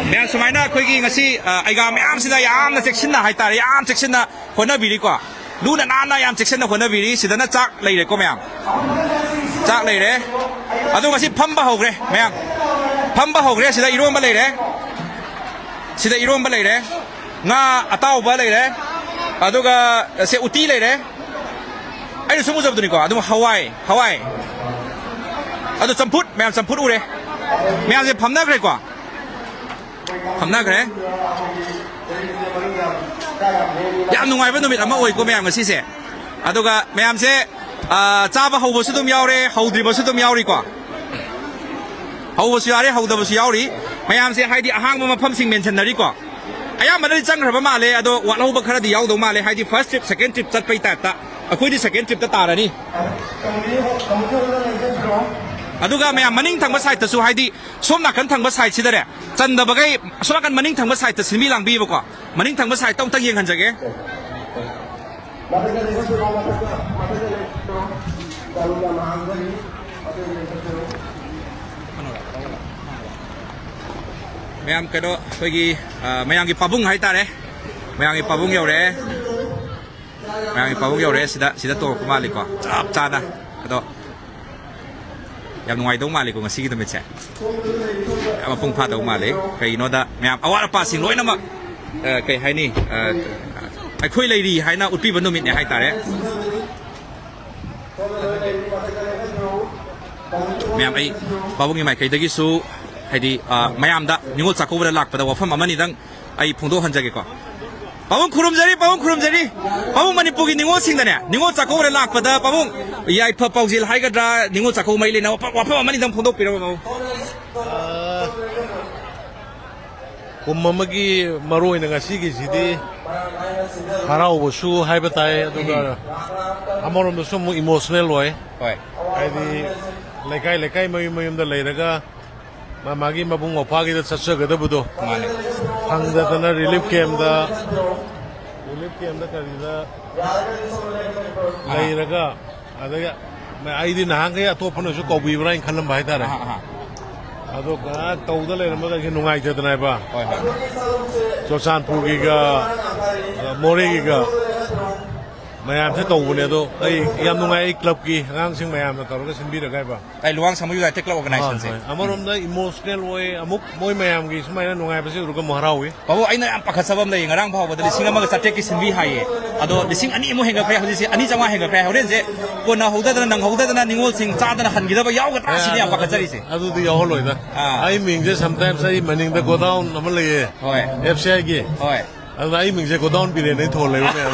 ꯃꯌꯥꯝ, ꯁꯨꯃꯥꯏꯅ ꯑꯩꯈꯣꯏꯒꯤ ꯉꯁꯤ, ꯑ, ꯑꯩꯒꯥ ꯃꯌꯥꯝꯁꯤꯅ ꯌꯥꯝꯅ ꯆꯦꯛꯁꯤꯟꯅ ꯍꯥꯏꯇꯥꯔꯦ, ꯌꯥꯝ ꯆꯦꯛꯁꯤꯟꯅ ꯍꯣꯠꯅꯕꯤꯔꯤꯀꯣ꯫ ꯂꯨꯅ ꯅꯥꯟꯅ ꯌꯥꯝ ꯆꯦꯛꯁꯤꯟꯅ ꯍꯣꯠꯅꯕꯤꯔꯤ꯫ ꯁꯤꯗꯅ ꯆꯥꯛ ꯂꯩꯔꯦꯀꯣ ꯃꯌꯥꯝ꯫ ꯆꯥꯛ ꯂꯩꯔꯦ꯫ ꯑꯗꯣ ꯉꯁꯤ ꯐꯝꯕ ꯍꯧꯈ꯭ꯔꯦ ꯃꯌꯥꯝ꯫ ꯐꯝꯕ ꯍꯧꯈ꯭ꯔꯦ꯫ ꯁꯤꯗ ꯏꯔꯣꯝꯕ ꯂꯩꯔꯦ꯫ ꯁꯤꯗ ꯏꯔꯣꯝꯕ ꯂꯩꯔꯦ꯫ ꯉꯥ ꯑꯇꯥꯎꯕ ꯂꯩꯔꯦ꯫ ꯑꯗꯨꯒ ꯁꯦ ꯎꯇꯤ ꯂꯩꯔꯦ꯫ ꯑꯩꯅ ꯁꯨꯝ ꯎꯖꯕꯗꯨꯅꯤꯀꯣ꯫ ꯑꯗꯨꯝ ꯍꯋꯥꯏ, ꯍꯋꯥꯏ꯫ ꯑꯗꯣ ꯆꯝꯐꯨꯠ, ꯃꯌꯥꯝ ꯆꯝꯐꯨꯠ ꯎꯔꯦ꯫ ꯃꯌꯥꯝꯁꯦ ꯐꯝꯅꯈ꯭ꯔꯦꯀꯣ꯫ ꯐꯝꯅꯈ꯭ꯔꯦ꯫ ꯌꯥꯝ ꯅꯨꯡꯉꯥꯏꯕ ꯅꯨꯃꯤꯠ ꯑꯃ ꯑꯣꯏꯀꯣ ꯃꯌꯥꯝ ꯉꯁꯤꯁꯦ꯫ ꯑꯗꯨꯒ ꯃꯌꯥꯝꯁꯦ, ꯑ, ꯆꯥꯕ ꯍꯧꯕꯁꯨ ꯑꯗꯨꯝ ꯌꯥꯎꯔꯦ, ꯍꯧꯗ꯭ꯔꯤꯕꯁꯨ ꯑꯗꯨꯝ ꯌꯥꯎꯔꯤꯀꯣ꯫ ꯍꯧꯕꯁꯨ ꯌꯥꯎꯔꯦ, ꯍꯧꯗꯕꯁꯨ ꯌꯥꯎꯔꯤ꯫ ꯃꯌꯥꯝꯁꯦ ꯍꯥꯏꯗꯤ ꯑꯍꯥꯡꯕ ꯃꯐꯝꯁꯤꯡ ꯃꯦꯟꯁꯟꯅꯔꯤꯀꯣ꯫ ꯑꯌꯥꯝꯕꯅꯗꯤ ꯆꯪꯈ꯭ꯔꯕ ꯃꯥꯜꯂꯦ, ꯑꯗꯣ ꯋꯥꯠꯍꯧꯕ ꯈꯔꯗꯤ ꯌꯥꯎꯗꯧ ꯃꯥꯜꯂꯦ, ꯍꯥꯏꯗꯤ first trip, second trip ꯆꯠꯄꯩ type ꯇ꯫ ꯑꯩꯈꯣꯏꯗꯤ second trip ꯇ ꯇꯥꯔꯅꯤ꯫ ꯑꯗꯨꯒ ꯃꯌꯥꯝ ꯃꯅꯤꯡ ꯊꯪꯕ side ꯇꯁꯨ, ꯍꯥꯏꯗꯤ ꯁꯣꯝ ꯅꯥꯀꯟ ꯊꯪꯕ side ꯁꯤꯗꯅꯦ, ꯆꯟꯗꯕꯈꯩ ꯑꯁꯣꯝ ꯅꯥꯀꯟ ꯃꯅꯤꯡ ꯊꯪꯕ side ꯇ ꯁꯤꯟꯕꯤ ꯂꯥꯡꯕꯤꯕꯀꯣ꯫ ꯃꯅꯤꯡ ꯊꯪꯕ side ꯇ ꯑꯃꯨꯛꯇꯪ ꯌꯦꯡꯍꯟꯖꯒꯦ꯫ ꯃꯌꯥꯝ ꯀꯩꯅꯣ ꯑꯩꯈꯣꯏꯒꯤ, ꯑ, ꯃꯌꯥꯝꯒꯤ ꯄꯥꯕꯨꯡ ꯍꯥꯏꯇꯥꯔꯦ꯫ ꯃꯌꯥꯝꯒꯤ ꯄꯥꯕꯨꯡ ꯌꯧꯔꯛꯑꯦ꯫ ꯃꯌꯥꯝꯒꯤ ꯄꯥꯕꯨꯡ ꯌꯧꯔꯛꯑꯦ꯫ ꯁꯤꯗ, ꯁꯤꯗ ꯇꯣꯡꯉꯛꯄ ꯃꯥꯜꯂꯤꯀꯣ꯫ ꯆꯞ ꯆꯥꯅ꯫ ꯑꯗꯣ ꯌꯥꯝ ꯅꯨꯡꯉꯥꯏꯗꯧ ꯃꯥꯜꯂꯤꯀꯣ ꯉꯁꯤꯒꯤ ꯅꯨꯃꯤꯠꯁꯦ꯫ ꯌꯥꯝ ꯃꯄꯨꯡ ꯐꯥꯗꯧ ꯃꯥꯜꯂꯤ꯫ ꯀꯩꯒꯤꯅꯣꯗ ꯃꯌꯥꯝ ꯑꯋꯥꯠ ꯑꯄꯥꯁꯤꯡ ꯂꯣꯏꯅꯃꯛ, ꯑ, ꯀꯩ ꯍꯥꯏꯅꯤ, ꯑ, ꯑꯩꯈꯣꯏ ꯂꯩꯔꯤ ꯍꯥꯏꯅ ꯎꯠꯄꯤꯕ ꯅꯨꯃꯤꯠꯅꯦ ꯍꯥꯏꯇꯥꯔꯦ꯫ ꯃꯌꯥꯝ, ꯑꯩ ꯄꯥꯕꯨꯡꯒꯤ ꯃꯥꯏꯀꯩꯗꯒꯤꯁꯨ, ꯍꯥꯏꯗꯤ, ꯑ, ꯃꯌꯥꯝꯗ ꯅꯤꯉꯣꯜ ꯆꯥꯛꯀꯧꯕꯗ ꯂꯥꯛꯄꯗ ꯋꯥꯐꯝ ꯑꯃꯅꯤꯗꯪ ꯑꯩ ꯐꯣꯡꯗꯣꯛꯍꯟꯖꯒꯦꯀꯣ꯫ ꯄꯥꯕꯨꯡ ꯈꯨꯔꯨꯝꯖꯔꯤ, ꯄꯥꯕꯨꯡ ꯈꯨꯔꯨꯝꯖꯔꯤ꯫ ꯄꯥꯕꯨꯡ, ꯃꯅꯤꯄꯨꯔꯒꯤ ꯅꯤꯉꯣꯜꯁꯤꯡꯗꯅꯦ, ꯅꯤꯉꯣꯜ ꯆꯥꯛꯀꯧꯕꯗ ꯂꯥꯛꯄꯗ ꯄꯥꯕꯨꯡ ꯌꯥꯏꯐ ꯄꯥꯎꯖꯦꯜ ꯍꯥꯏꯒꯗ꯭ꯔꯥ, ꯅꯤꯉꯣꯜ ꯆꯥꯛꯀꯧꯕ ꯃꯔꯤ ꯂꯩꯅꯕ ꯋꯥꯐꯝ, ꯋꯥꯐꯝ ꯑꯃꯅꯤꯗꯪ ꯐꯣꯡꯗꯣꯛꯄꯤꯔꯝꯃꯣ ꯄꯥꯕꯨꯡ꯫ ꯀꯨꯝ ꯑꯃꯒꯤ ꯃꯔꯨ ꯑꯣꯏꯅ ꯉꯁꯤꯒꯤꯁꯤꯗꯤ ꯍꯔꯥꯎꯕꯁꯨ ꯍꯥꯏꯕ ꯇꯥꯏ, ꯑꯗꯨꯒ ꯑꯃꯔꯣꯝꯗꯁꯨ ꯑꯃꯨꯛ ꯏꯃꯣꯁꯅꯦꯜ ꯑꯣꯏ꯫ ꯍꯣꯏ꯫ ꯍꯥꯏꯗꯤ ꯂꯩꯀꯥꯏ ꯂꯩꯀꯥꯏ ꯃꯌꯨꯝ ꯃꯌꯨꯝꯗ ꯂꯩꯔꯒ ꯃꯥ ꯃꯥꯒꯤ ꯃꯕꯨꯡ ꯃꯧꯄ꯭ꯋꯥꯒꯤꯗ ꯆꯠꯆꯒꯗꯕꯗꯣ ꯃꯥꯅꯦ꯫ ꯐꯪꯗꯗꯅ ꯔꯤꯂꯤꯐ ꯀꯦꯝꯗ, ꯔꯤꯂꯤꯐ ꯀꯦꯝꯗ ꯀꯔꯤꯗ ꯂꯩꯔꯒ, ꯑꯗꯒꯤ ꯑꯩꯗꯤ ꯅꯍꯥꯟꯈꯩ ꯑꯇꯣꯞꯄꯅꯁꯨ ꯀꯧꯕꯤꯕ꯭ꯔꯥ ꯍꯥꯏꯅ ꯈꯜꯂꯝꯕ ꯍꯥꯏꯇꯥꯔꯦ꯫ ꯑꯍꯥ, ꯑꯍꯥ꯫ ꯑꯗꯣ ꯀꯅꯥ ꯇꯧꯗ ꯂꯩꯔꯝꯃꯒ ꯑꯩꯁꯦ ꯅꯨꯡꯉꯥꯏꯇꯗꯅ ꯍꯥꯏꯕ꯫ ꯍꯣꯏ, ꯍꯣꯏ꯫ ꯆꯨꯔꯆꯥꯟꯄꯨꯔꯒꯤꯒ, ꯃꯣꯔꯦꯒꯤꯒ ꯃꯌꯥꯝꯁꯦ ꯇꯧꯕꯅꯦ꯫ ꯑꯗꯣ ꯑꯩ ꯌꯥꯝ ꯅꯨꯡꯉꯥꯏ, ꯑꯩ ꯀ꯭ꯂꯕꯀꯤ ꯑꯉꯥꯡꯁꯤꯡ ꯃꯌꯥꯝꯅ ꯇꯧꯔꯒ ꯁꯤꯟꯕꯤꯔꯒ ꯍꯥꯏꯕ꯫ ꯑꯩ ꯂꯨꯋꯥꯡ ꯁꯥꯃꯨ ꯌꯨꯅꯥꯏꯇꯦꯗ ꯀ꯭ꯂꯕ ꯑꯣꯔꯒꯅꯥꯏꯖꯦꯁꯟꯁꯦ꯫ ꯍꯣꯏ, ꯍꯣꯏ꯫ ꯑꯃꯔꯣꯝꯗ ꯏꯃꯣꯁꯅꯦꯜ ꯑꯣꯏ, ꯑꯃꯨꯛ ꯃꯣꯏ ꯃꯌꯥꯝꯒꯤ ꯁꯨꯃꯥꯏꯅ ꯅꯨꯡꯉꯥꯏꯕꯁꯦ ꯎꯔꯒ ꯑꯃꯨꯛ ꯍꯔꯥꯎꯏ꯫ ꯄꯥꯕꯨꯡ, ꯑꯩꯅ ꯌꯥꯝ ꯄꯥꯈꯠꯆꯕ ꯑꯃ ꯂꯩꯌꯦ, ꯉꯔꯥꯡ ꯐꯥꯎꯕꯗ ꯂꯤꯁꯤꯡ ꯑꯃꯒ ꯆꯥꯇ꯭ꯔꯦꯠꯀꯤ ꯁꯤꯟꯕꯤ ꯍꯥꯏꯌꯦ꯫ ꯑꯗꯣ ꯂꯤꯁꯤꯡ ꯑꯅꯤ ꯑꯃꯨꯛ ꯍꯦꯟꯒꯠꯈ꯭ꯔꯦ, ꯍꯧꯖꯤꯛꯁꯦ ꯑꯅꯤ ꯆꯥꯝꯃꯉꯥ ꯍꯦꯟꯒꯠꯈ꯭ꯔꯦ꯫ ꯍꯣꯔꯦꯟꯁꯦ ꯀꯣꯟꯅꯍꯧꯗꯗꯅ, ꯅꯪꯍꯧꯗꯗꯅ ꯅꯤꯉꯣꯜꯁꯤꯡ ꯆꯥꯗꯅ ꯍꯟꯈꯤꯗꯕ ꯌꯥꯎꯒꯗ꯭ꯔꯥ ꯁꯤꯅꯤ ꯌꯥꯝ ꯄꯥꯈꯠꯆꯔꯤꯁꯦ꯫ ꯑꯗꯨꯗꯤ ꯌꯥꯎꯍꯜꯂꯣꯏꯗ꯫ ꯑꯥ꯫ ꯑꯩ ꯃꯤꯡꯁꯦ ꯁꯝꯇꯥꯏꯝꯁ ꯑꯩ ꯃꯅꯤꯡꯗ ꯒꯣꯗꯥꯎꯟ ꯑꯃ ꯂꯩꯌꯦ, ꯍꯣꯏ꯫ ꯑꯦꯐ ꯁꯤ ꯑꯥꯏꯒꯤ꯫ ꯍꯣꯏ꯫ ꯑꯗꯨꯅ ꯑꯩ ꯃꯤꯡꯁꯦ ꯒꯣꯗꯥꯎꯟ ꯕꯤꯔꯦꯟ ꯊꯣꯜꯂꯦꯕ ꯃꯌꯥꯝ꯫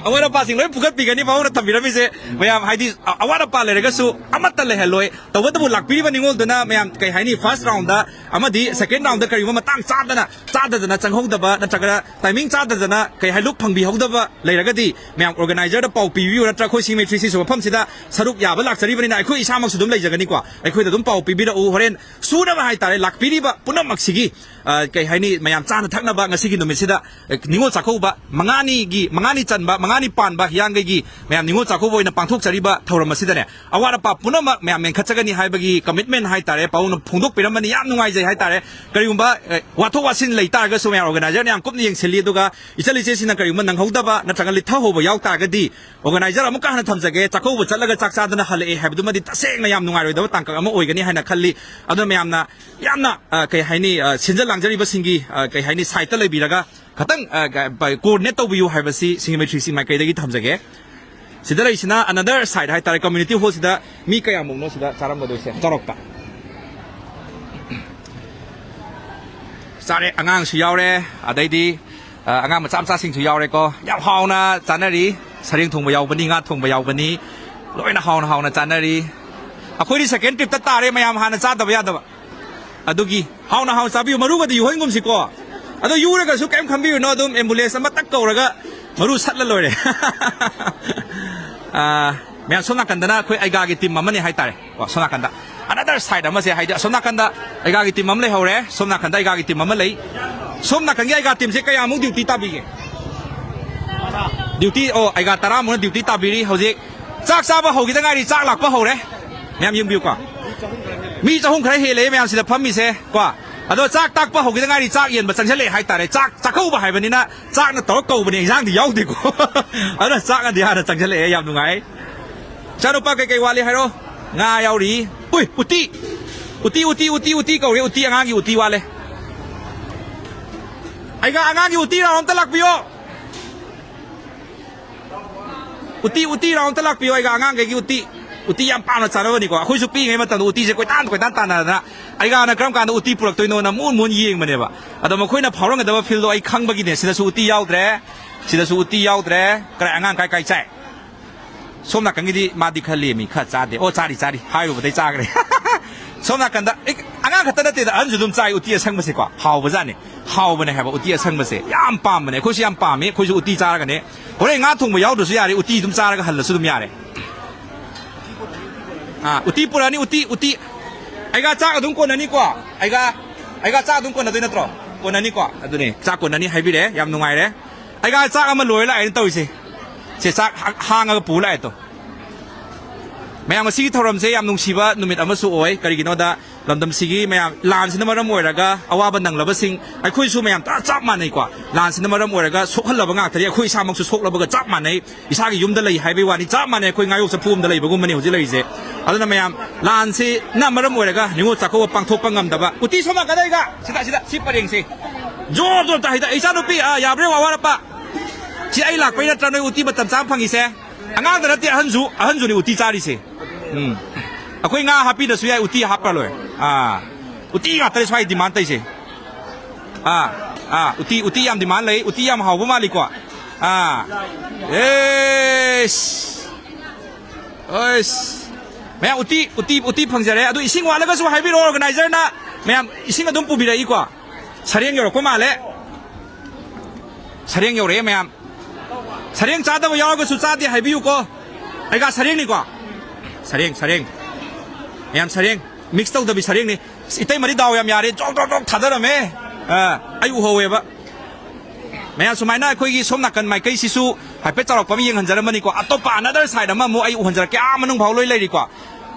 ꯑꯋꯥꯠ ꯑꯄꯥꯁꯤꯡ ꯂꯣꯏ ꯐꯨꯒꯠꯄꯤꯒꯅꯤ ꯄꯥꯕꯨꯡꯅ ꯊꯝꯕꯤꯔꯝꯃꯤꯁꯦ꯫ ꯃꯌꯥꯝ ꯍꯥꯏꯗꯤ ꯑ-, ꯑꯋꯥꯠ ꯑꯄꯥ ꯂꯩꯔꯒꯁꯨ ꯑꯃꯠꯇ ꯂꯩꯍꯜꯂꯣꯏ꯫ ꯇꯧꯕꯇꯕꯨ ꯂꯥꯛꯄꯤꯔꯤꯕ ꯅꯤꯉꯣꯜꯗꯨꯅ ꯃꯌꯥꯝ ꯀꯩ ꯍꯥꯏꯅꯤ, ꯐꯥꯔꯁ ꯔꯥꯎꯟꯗ ꯑꯃꯗꯤ ꯁꯦꯀꯦꯟ ꯔꯥꯎꯟꯗ ꯀꯔꯤꯒꯨꯝꯕ ꯃꯇꯥꯡ ꯆꯥꯗꯅ, ꯆꯥꯗꯗꯅ ꯆꯪꯍꯧꯗꯕ ꯅꯠꯇ꯭ꯔꯒꯅ ꯇꯥꯏꯃꯤꯡ ꯆꯥꯗꯗꯅ ꯀꯩ ꯍꯥꯏ ꯂꯨꯛ ꯐꯪꯕꯤꯍꯧꯗꯕ ꯂꯩꯔꯒꯗꯤ ꯃꯌꯥꯝ ꯑꯣꯔꯒꯅꯥꯏꯖꯔꯗ ꯄꯥꯎ ꯄꯤꯕꯤꯌꯨ, ꯅꯠꯇ꯭ꯔ ꯑꯩꯈꯣꯏ ꯁꯤꯡꯃꯩ ꯊ꯭ꯔꯤ ꯁꯤꯛꯁ ꯃꯐꯝꯁꯤꯗ ꯁꯔꯨꯛ ꯌꯥꯕ ꯂꯥꯛꯆꯔꯤꯕꯅꯤꯅ ꯑꯩꯈꯣꯏ ꯏꯁꯥꯃꯛꯁꯨ ꯑꯗꯨꯝ ꯂꯩꯖꯒꯅꯤꯀꯣ꯫ ꯑꯩꯈꯣꯏꯗ ꯑꯗꯨꯝ ꯄꯥꯎ ꯄꯤꯕꯤꯔꯛꯎ꯫ ꯍꯣꯔꯦꯟ ꯁꯨꯅꯕ ꯍꯥꯏꯇꯥꯔꯦ, ꯂꯥꯛꯄꯤꯔꯤꯕ ꯄꯨꯝꯅꯃꯛꯁꯤꯒꯤ, ꯑ, ꯀꯩ ꯍꯥꯏꯅꯤ, ꯃꯌꯥꯝ ꯆꯥꯅ ꯊꯛꯅꯕ ꯉꯁꯤꯒꯤ ꯅꯨꯃꯤꯠꯁꯤꯗ, ꯑ, ꯅꯤꯉꯣꯜ ꯆꯥꯛꯀꯧꯕ ꯃꯉꯥꯅꯤꯒꯤ, ꯃꯉꯥꯅꯤ ꯆꯟꯕ, ꯃꯉꯥꯅꯤ ꯄꯥꯟꯕ ꯍꯤꯌꯥꯡꯒꯩꯒꯤ ꯃꯌꯥꯝ ꯅꯤꯉꯣꯜ ꯆꯥꯛꯀꯧꯕ ꯑꯣꯏꯅ ꯄꯥꯡꯊꯣꯛꯆꯔꯤꯕ ꯊꯧꯔꯝ ꯑꯁꯤꯗꯅꯦ, ꯑꯋꯥꯠ ꯑꯄꯥ ꯄꯨꯝꯅꯃꯛ ꯃꯌꯥꯝ ꯃꯦꯟꯈꯠꯆꯒꯅꯤ ꯍꯥꯏꯕꯒꯤ ꯀꯃꯤꯠꯃꯦꯟ ꯍꯥꯏꯇꯥꯔꯦ, ꯄꯥꯕꯨꯡꯅ ꯐꯣꯡꯗꯣꯛꯄꯤꯔꯝꯕꯅꯤ꯫ ꯌꯥꯝ ꯅꯨꯡꯉꯥꯏꯖꯩ ꯍꯥꯏꯇꯥꯔꯦ꯫ ꯀꯔꯤꯒꯨꯝꯕ, ꯑ, ꯋꯥꯊꯣꯛ ꯋꯥꯁꯤꯟ ꯂꯩ ꯇꯥꯔꯒꯁꯨ ꯃꯌꯥꯝ ꯑꯣꯔꯒꯅꯥꯏꯖꯔꯅ ꯌꯥꯝ ꯀꯨꯞꯅ ꯌꯦꯡꯁꯤꯜꯂꯤ꯫ ꯑꯗꯨꯒ ꯏꯆꯜ ꯏꯆꯦꯁꯤꯡꯅ ꯀꯔꯤꯒꯨꯝꯕ ꯅꯪꯍꯧꯗꯕ ꯅꯠꯇ꯭ꯔꯒ ꯂꯤꯊꯍꯧꯕ ꯌꯥꯎ ꯇꯥꯔꯒꯗꯤ, ꯑꯣꯔꯒꯅꯥꯏꯖꯔ ꯑꯃꯨꯛꯀ ꯍꯟꯅ ꯊꯝꯖꯒꯦ, ꯆꯥꯛꯀꯧꯕ ꯆꯠꯂꯒ ꯆꯥꯛ ꯆꯥꯗꯅ ꯍꯜꯂꯛꯑꯦ ꯍꯥꯏꯕꯗꯨꯃꯗꯤ ꯇꯁꯦꯡꯅ ꯌꯥꯝ ꯅꯨꯡꯉꯥꯏꯔꯣꯏꯗꯕ ꯇꯥꯡꯀꯛ ꯑꯃ ꯑꯣꯏꯒꯅꯤ ꯍꯥꯏꯅ ꯈꯜꯂꯤ꯫ ꯑꯗꯨꯅ ꯃꯌꯥꯝꯅ ꯌꯥꯝꯅ, ꯑ, ꯀꯩ ꯍꯥꯏꯅꯤ, ꯑ, ꯁꯤꯟꯖ ꯂꯥꯡꯖꯔꯤꯕꯁꯤꯡꯒꯤ, ꯑ, ꯀꯩ ꯍꯥꯏꯅꯤ, ꯁꯥꯏꯠꯇ ꯂꯩꯕꯤꯔꯒ ꯈꯇꯪ, ꯑ, ꯀ-, ꯄ-, ꯀꯣꯑꯣꯔꯗꯤꯅꯦꯠ ꯇꯧꯕꯤꯌꯨ ꯍꯥꯏꯕꯁꯤ ꯁꯤꯡꯃꯩ ꯊ꯭ꯔꯤ ꯁꯤꯛꯁ ꯃꯥꯏꯀꯩꯗꯒꯤ ꯊꯝꯖꯒꯦ꯫ ꯁꯤꯗ ꯂꯩꯔꯤꯁꯤꯅ ꯑꯅꯗꯔ ꯁꯥꯏꯠ ꯍꯥꯏꯇꯥꯔꯦ, ꯀꯝꯃ꯭ꯌꯨꯅꯤꯇꯤ ꯍꯣꯜꯁꯤꯗ ꯃꯤ ꯀꯌꯥꯃꯨꯛꯅꯣ ꯁꯤꯗ ꯆꯥꯔꯝꯒꯗꯣꯏꯁꯦ ꯆꯥꯎꯔꯥꯛꯄ? ꯆꯥꯔꯦ, ꯑꯉꯥꯡꯁꯨ ꯌꯥꯎꯔꯦ, ꯑꯗꯩꯗꯤ ꯑ, ꯑꯉꯥꯡ ꯃꯆꯥ ꯃꯆꯥꯁꯤꯡꯁꯨ ꯌꯥꯎꯔꯦꯀꯣ꯫ ꯌꯥꯝ ꯍꯥꯎꯅ ꯆꯥꯅꯔꯤ꯫ ꯁꯔꯦꯡ ꯊꯣꯡꯕ ꯌꯥꯎꯕꯅꯤ, ꯉꯥ ꯊꯣꯡꯕ ꯌꯥꯎꯕꯅꯤ, ꯂꯣꯏꯅ ꯍꯥꯎꯅ ꯍꯥꯎꯅ ꯆꯥꯅꯔꯤ꯫ ꯑꯩꯈꯣꯏꯗꯤ ꯁꯦꯀꯦꯟ ꯇ꯭ꯔꯤꯞꯇ ꯇꯥꯔꯦ, ꯃꯌꯥꯝ ꯍꯥꯟꯅ ꯆꯥꯗꯕ ꯌꯥꯗꯕ꯫ ꯑꯗꯨꯒꯤ ꯍꯥꯎꯅ ꯍꯥꯎꯅ ꯆꯥꯕꯤꯌꯨ꯫ ꯃꯔꯨꯒꯗꯤ ꯌꯨꯍꯟꯒꯨꯝꯁꯤꯀꯣ꯫ ꯑꯗꯣ ꯌꯨꯔꯒꯁꯨ ꯀꯩꯝ ꯈꯟꯕꯤꯔꯨꯅꯣ, ꯑꯗꯨꯝ ꯑꯦꯝꯕꯨꯂꯦꯟꯁ ꯑꯃ ꯇꯛ ꯀꯧꯔꯒ ꯃꯔꯨ ꯁꯠꯂ ꯂꯣꯏꯔꯦ꯫ ꯑ, ꯃꯌꯥꯝ ꯁꯣꯝ ꯅꯥꯀꯟꯗꯅ ꯑꯩꯈꯣꯏ ꯑꯩꯒꯥꯒꯤ ꯇꯤꯝ ꯑꯃꯅꯤ ꯍꯥꯏꯇꯥꯔꯦ꯫ ꯀꯣ, ꯁꯣꯝ ꯅꯥꯀꯟꯗ ꯑꯅꯗꯔ ꯁꯥꯏꯠ ꯑꯃꯁꯦ, ꯍꯥꯏꯗꯤ ꯑꯁꯣꯝ ꯅꯥꯀꯟꯗ ꯑꯩꯒꯥꯒꯤ ꯇꯤꯝ ꯑꯃ ꯂꯩꯍꯧꯔꯦ, ꯁꯣꯝ ꯅꯥꯀꯟꯗ ꯑꯩꯒꯥꯒꯤ ꯇꯤꯝ ꯑꯃ ꯂꯩ꯫ ꯁꯣꯝ ꯅꯥꯀꯟꯒꯤ ꯑꯩꯒꯥ ꯇꯤꯝꯁꯦ ꯀꯌꯥꯃꯨꯛ ꯗ꯭ꯌꯨꯇꯤ ꯇꯥꯕꯤꯒꯦ? ꯗ꯭ꯌꯨꯇꯤ, ꯑꯣ, ꯑꯩꯒꯥ ꯇꯔꯥꯃꯨꯛꯅ ꯗ꯭ꯌꯨꯇꯤ ꯇꯥꯕꯤꯔꯤ꯫ ꯍꯧꯖꯤꯛ ꯆꯥꯛ ꯆꯥꯕ ꯍꯧꯈꯤꯗ ꯉꯥꯏꯔꯤ, ꯆꯥꯛ ꯂꯥꯛꯄ ꯍꯧꯔꯦ꯫ ꯃꯌꯥꯝ ꯌꯦꯡꯕꯤꯌꯨꯀꯣ, ꯃꯤ ꯆꯍꯨꯝ ꯈꯔ ꯍꯦꯜꯂꯦ ꯃꯌꯥꯝ ꯁꯤꯗ ꯐꯝꯃꯤꯁꯦ ꯀꯣ꯫ ꯑꯗꯣ ꯆꯥꯛ ꯇꯥꯛꯄ ꯍꯧꯈꯤꯗ ꯉꯥꯏꯔꯤ, ꯆꯥꯛ ꯌꯦꯟꯕ ꯆꯪꯁꯤꯜꯂꯛꯑꯦ ꯍꯥꯏꯇꯥꯔꯦ꯫ ꯆꯥꯛ ꯆꯥꯛꯀꯧꯕ ꯍꯥꯏꯕꯅꯤꯅ ꯆꯥꯛꯅ ꯇꯧꯔ ꯀꯧꯕꯅꯦ, ꯏꯟꯖꯥꯡꯗꯤ ꯌꯥꯎꯗꯦꯀꯣ꯫ ꯑꯗꯨꯅ ꯆꯥꯛꯅꯗꯤ ꯍꯥꯟꯅ ꯆꯪꯁꯤꯜꯂꯛꯑꯦ, ꯌꯥꯝ ꯅꯨꯡꯉꯥꯏ꯫ ꯏꯆꯥꯅꯨꯄꯥ, ꯀꯩꯀꯩ ꯋꯥꯠꯂꯤ ꯍꯥꯏꯔꯣ? ꯉꯥ ꯌꯥꯎꯔꯤ꯫ ꯎꯏ, ꯎꯇꯤ! ꯎꯇꯤ, ꯎꯇꯤ, ꯎꯇꯤ, ꯎꯇꯤ ꯀꯧꯔꯦ, ꯎꯇꯤ, ꯑꯉꯥꯡꯒꯤ ꯎꯇꯤ ꯋꯥꯠꯂꯦ꯫ ꯑꯩꯒꯥ, ꯑꯉꯥꯡꯒꯤ ꯎꯇꯤ ꯔꯥꯎꯟ ꯑꯝꯇ ꯂꯥꯛꯄꯤꯌꯣ꯫ ꯎꯇꯤ, ꯎꯇꯤ ꯔꯥꯎꯟ ꯑꯝꯇ ꯂꯥꯛꯄꯤꯌꯣ, ꯑꯩꯒꯥ, ꯑꯉꯥꯡꯈꯩꯒꯤ ꯎꯇꯤ꯫ ꯎꯇꯤ ꯌꯥꯝ ꯄꯥꯝꯅ ꯆꯥꯅꯕꯅꯤꯀꯣ꯫ ꯑꯩꯈꯣꯏꯁꯨ ꯄꯤꯛꯏꯉꯩ ꯃꯇꯝꯗ ꯎꯇꯤꯁꯦ ꯀꯣꯏꯇꯥꯟ ꯀꯣꯏꯇꯥꯟ ꯇꯥꯟꯅꯗꯅ, ꯑꯩꯒꯥꯅ ꯀꯔꯝ ꯀꯥꯟꯗ ꯎꯇꯤ ꯄꯨꯔꯛꯇꯣꯏꯅꯣꯅ ꯃꯨꯟ ꯃꯨꯟ ꯌꯦꯡꯕꯅꯦꯕ꯫ ꯑꯗꯣ ꯃꯈꯣꯏꯅ ꯐꯥꯎꯔꯝꯒꯗꯕ ꯐꯤꯜꯗꯣ ꯑꯩ ꯈꯪꯕꯒꯤꯅꯦ꯫ ꯁꯤꯗꯁꯨ ꯎꯇꯤ ꯌꯥꯎꯗ꯭ꯔꯦ, ꯁꯤꯗꯁꯨ ꯎꯇꯤ ꯌꯥꯎꯗ꯭ꯔꯦ꯫ ꯀꯔꯥꯏ, ꯑꯉꯥꯡ ꯀꯥꯏ ꯀꯥꯏ ꯆꯥꯏ? ꯁꯣꯝ ꯅꯥꯀꯟꯒꯤꯗꯤ ꯃꯥꯗꯤ ꯈꯔ ꯂꯦꯝꯃꯤ, ꯈꯔ ꯆꯥꯗꯦ꯫ ꯑꯣ, ꯆꯥꯔꯤ, ꯆꯥꯔꯤ, ꯍꯥꯏꯔꯨꯕꯗꯩ ꯆꯥꯈ꯭ꯔꯦ꯫ ꯁꯣꯝ ꯅꯥꯀꯟꯗ, ꯑꯦ, ꯑꯉꯥꯡ ꯈꯛꯇ ꯅꯠꯇꯦꯗ, ꯑꯍꯟꯁꯨ ꯑꯗꯨꯝ ꯆꯥꯏ ꯎꯇꯤ ꯑꯁꯪꯕꯁꯦꯀꯣ꯫ ꯍꯥꯎꯕꯖꯥꯠꯅꯤ, ꯍꯥꯎꯕꯅꯦ ꯍꯥꯏꯕ ꯎꯇꯤ ꯑꯁꯪꯕꯁꯦ꯫ ꯌꯥꯝ ꯄꯥꯝꯕꯅꯦ, ꯑꯩꯈꯣꯏꯁꯨ ꯌꯥꯝ ꯄꯥꯝꯃꯤ꯫ ꯑꯩꯈꯣꯏꯁꯨ ꯎꯇꯤ ꯆꯥꯔꯒꯅꯦ, ꯍꯣꯔꯦꯟ ꯉꯥ ꯊꯣꯡꯕ ꯌꯥꯎꯗ꯭ꯔꯁꯨ ꯌꯥꯔꯦ, ꯎꯇꯤ ꯑꯗꯨꯝ ꯆꯥꯔꯒ ꯍꯜꯂꯁꯨ ꯑꯗꯨꯝ ꯌꯥꯔꯦ꯫ ꯑꯥ, ꯎꯇꯤ ꯄꯨꯔꯛꯑꯅꯤ, ꯎꯇꯤ, ꯎꯇꯤ꯫ ꯑꯩꯒꯥ, ꯆꯥꯛ ꯑꯗꯨꯝ ꯀꯣꯟꯅꯅꯤꯀꯣ? ꯑꯩꯒꯥ, ꯑꯩꯒꯥ, ꯆꯥꯛ ꯑꯗꯨꯝ ꯀꯣꯟꯅꯗꯣꯏ ꯅꯠꯇ꯭ꯔꯣ? ꯀꯣꯟꯅꯅꯤꯀꯣ? ꯑꯗꯨꯅꯦ, ꯆꯥꯛ ꯀꯣꯟꯅꯅꯤ ꯍꯥꯏꯕꯤꯔꯦ, ꯌꯥꯝ ꯅꯨꯡꯉꯥꯏꯔꯦ꯫ ꯑꯩꯒꯥ, ꯆꯥꯛ ꯑꯃ ꯂꯣꯏꯔ ꯂꯥꯛꯑꯦꯅ ꯇꯧꯔꯤꯁꯦ꯫ ꯁꯦ, ꯆꯥꯛ ꯍꯥ-, ꯍꯥꯡꯉꯒ ꯄꯨ ꯂꯥꯛꯑꯦ ꯇꯣ꯫ ꯃꯌꯥꯝ, ꯉꯁꯤꯒꯤ ꯊꯧꯔꯝꯁꯦ ꯌꯥꯝ ꯅꯨꯡꯁꯤꯕ ꯅꯨꯃꯤꯠ ꯑꯃꯁꯨ ꯑꯣꯏ꯫ ꯀꯔꯤꯒꯤꯅꯣꯗ, ꯂꯝꯗꯝꯁꯤꯒꯤ ꯃꯌꯥꯝ, ꯂꯥꯟꯁꯤꯅ ꯃꯔꯝ ꯑꯣꯏꯔꯒ ꯑꯋꯥꯕ ꯅꯪꯂꯕꯁꯤꯡ, ꯑꯩꯈꯣꯏꯁꯨ ꯃꯌꯥꯝ ꯇ-, ꯆꯞ ꯃꯥꯟꯅꯩꯀꯣ꯫ ꯂꯥꯟꯁꯤꯅ ꯃꯔꯝ ꯑꯣꯏꯔꯒ ꯁꯣꯛꯍꯜꯂꯕ ꯉꯥꯛꯇꯅꯤ꯫ ꯑꯩꯈꯣꯏ ꯏꯁꯥꯃꯛꯁꯨ ꯁꯣꯛꯂꯕꯒ ꯆꯞ ꯃꯥꯟꯅꯩ꯫ ꯏꯁꯥꯒꯤ ꯌꯨꯝꯗ ꯂꯩ ꯍꯥꯏꯕꯒꯤ ꯋꯥꯅꯤ, ꯆꯞ ꯃꯥꯟꯅꯩ꯫ ꯑꯩꯈꯣꯏ ꯉꯥꯌꯣꯛ ꯆꯐꯨ ꯑꯃꯗ ꯂꯩꯕꯒꯨꯝꯕꯅꯤ ꯍꯧꯖꯤꯛ ꯂꯩꯔꯤꯁꯦ꯫ ꯑꯗꯨꯅ ꯃꯌꯥꯝ, ꯂꯥꯟꯁꯤꯅ ꯃꯔꯝ ꯑꯣꯏꯔꯒ ꯅꯤꯉꯣꯜ ꯆꯥꯛꯀꯧꯕ ꯄꯥꯡꯊꯣꯛꯄ ꯉꯝꯗꯕ꯫ ꯎꯇꯤ ꯁꯣꯝ ꯅꯥꯀꯟꯗ ꯑꯩꯒ, ꯁꯤꯗ, ꯁꯤꯗ, ꯁꯤ ꯄꯔꯦꯡꯁꯦ꯫ ꯖꯣꯔ ꯖꯣꯔ ꯑꯝꯇ ꯍꯩꯗ-, ꯏꯆꯥꯅꯨꯄꯤ, ꯑꯥ, ꯌꯥꯕ꯭ꯔꯦ, ꯋꯥ ꯋꯥꯔꯞꯄ? ꯁꯤ ꯑꯩ ꯂꯥꯛꯄꯩ ꯅꯠꯇ꯭ꯔꯥ ꯅꯣꯏ ꯎꯇꯤ ꯃꯇꯝ ꯆꯥꯅ ꯐꯪꯉꯤꯁꯦ? ꯑꯉꯥꯡꯗ ꯅꯠꯇꯦ, ꯑꯍꯟꯁꯨ, ꯑꯍꯟꯁꯨꯅꯤ ꯎꯇꯤ ꯆꯥꯔꯤꯁꯦ꯫ ꯎꯝ꯫ ꯑꯩꯈꯣꯏ ꯉꯥ ꯍꯥꯞꯄꯤꯗꯁꯨ ꯌꯥꯏ, ꯎꯇꯤ ꯍꯥꯞꯄ ꯂꯣꯏ꯫ ꯑꯥ꯫ ꯎꯇꯤ ꯉꯥꯛꯇꯅꯤ ꯁ꯭ꯋꯥꯏ ꯗꯤꯃꯥꯟ ꯇꯧꯔꯤꯁꯦ꯫ ꯑꯥ, ꯑꯥ, ꯎꯇꯤ, ꯎꯇꯤ ꯌꯥꯝ demand ꯂꯩ, ꯎꯇꯤ ꯌꯥꯝ ꯍꯥꯎꯕ ꯃꯥꯜꯂꯤꯀꯣ꯫ ꯑꯥ, ꯑꯦꯁ, ꯑꯁ, ꯃꯌꯥꯝ ꯎꯇꯤ, ꯎꯇꯤ, ꯎꯇꯤ ꯐꯪꯖꯔꯦ꯫ ꯑꯗꯨ ꯏꯁꯤꯡ ꯋꯥꯠꯂꯒꯁꯨ ꯍꯥꯏꯕꯤꯔꯛꯑꯣ, organizer ꯅ ꯃꯌꯥꯝ ꯏꯁꯤꯡ ꯑꯗꯨꯝ ꯄꯨꯕꯤꯔꯛꯏꯀꯣ꯫ ꯁꯔꯦꯡ ꯌꯧꯔꯛꯄ ꯃꯥꯜꯂꯦ꯫ ꯁꯔꯦꯡ ꯌꯧꯔꯛꯑꯦ ꯃꯌꯥꯝ꯫ ꯁꯔꯦꯡ ꯆꯥꯗꯕ ꯌꯥꯎꯔꯒꯁꯨ ꯆꯥꯗꯦ ꯍꯥꯏꯕꯤꯌꯨꯀꯣ꯫ ꯑꯩꯒ ꯁꯔꯦꯡꯅꯤꯀꯣ꯫ ꯁꯔꯦꯡ, ꯁꯔꯦꯡ꯫ ꯃꯌꯥꯝ ꯁꯔꯦꯡ꯫ Mix ꯇꯧꯗꯕꯤ ꯁꯔꯦꯡꯅꯤ꯫ ꯏꯁ, ꯏꯇꯩꯃꯗꯤ ꯗꯥꯎ ꯌꯥꯝ ꯌꯥꯔꯦ꯫ ꯖꯣꯛ, ꯖꯣꯛ, ꯖꯣꯛ ꯊꯥꯗꯔꯝꯃꯦ꯫ ꯑ, ꯑꯩ ꯎꯍꯧꯋꯦꯕ꯫ ꯃꯌꯥꯝ ꯁꯨꯃꯥꯏꯅ ꯑꯩꯈꯣꯏꯒꯤ ꯁꯣꯝ ꯅꯥꯀꯟ ꯃꯥꯏꯀꯩꯁꯤꯁꯨ ꯍꯥꯏꯐꯦꯠ ꯆꯥꯎꯔꯛꯄ ꯑꯃ ꯌꯦꯡꯍꯟꯖꯔꯝꯕꯅꯤꯀꯣ꯫ ꯑꯇꯣꯞꯄ another side ꯑꯃ ꯑꯃꯨꯛ ꯑꯩ ꯎꯍꯟꯖꯔꯛꯀꯦ꯫ ꯑꯥ ꯃꯅꯨꯡ ꯐꯥꯎ ꯂꯣꯏ ꯂꯩꯔꯤꯀꯣ꯫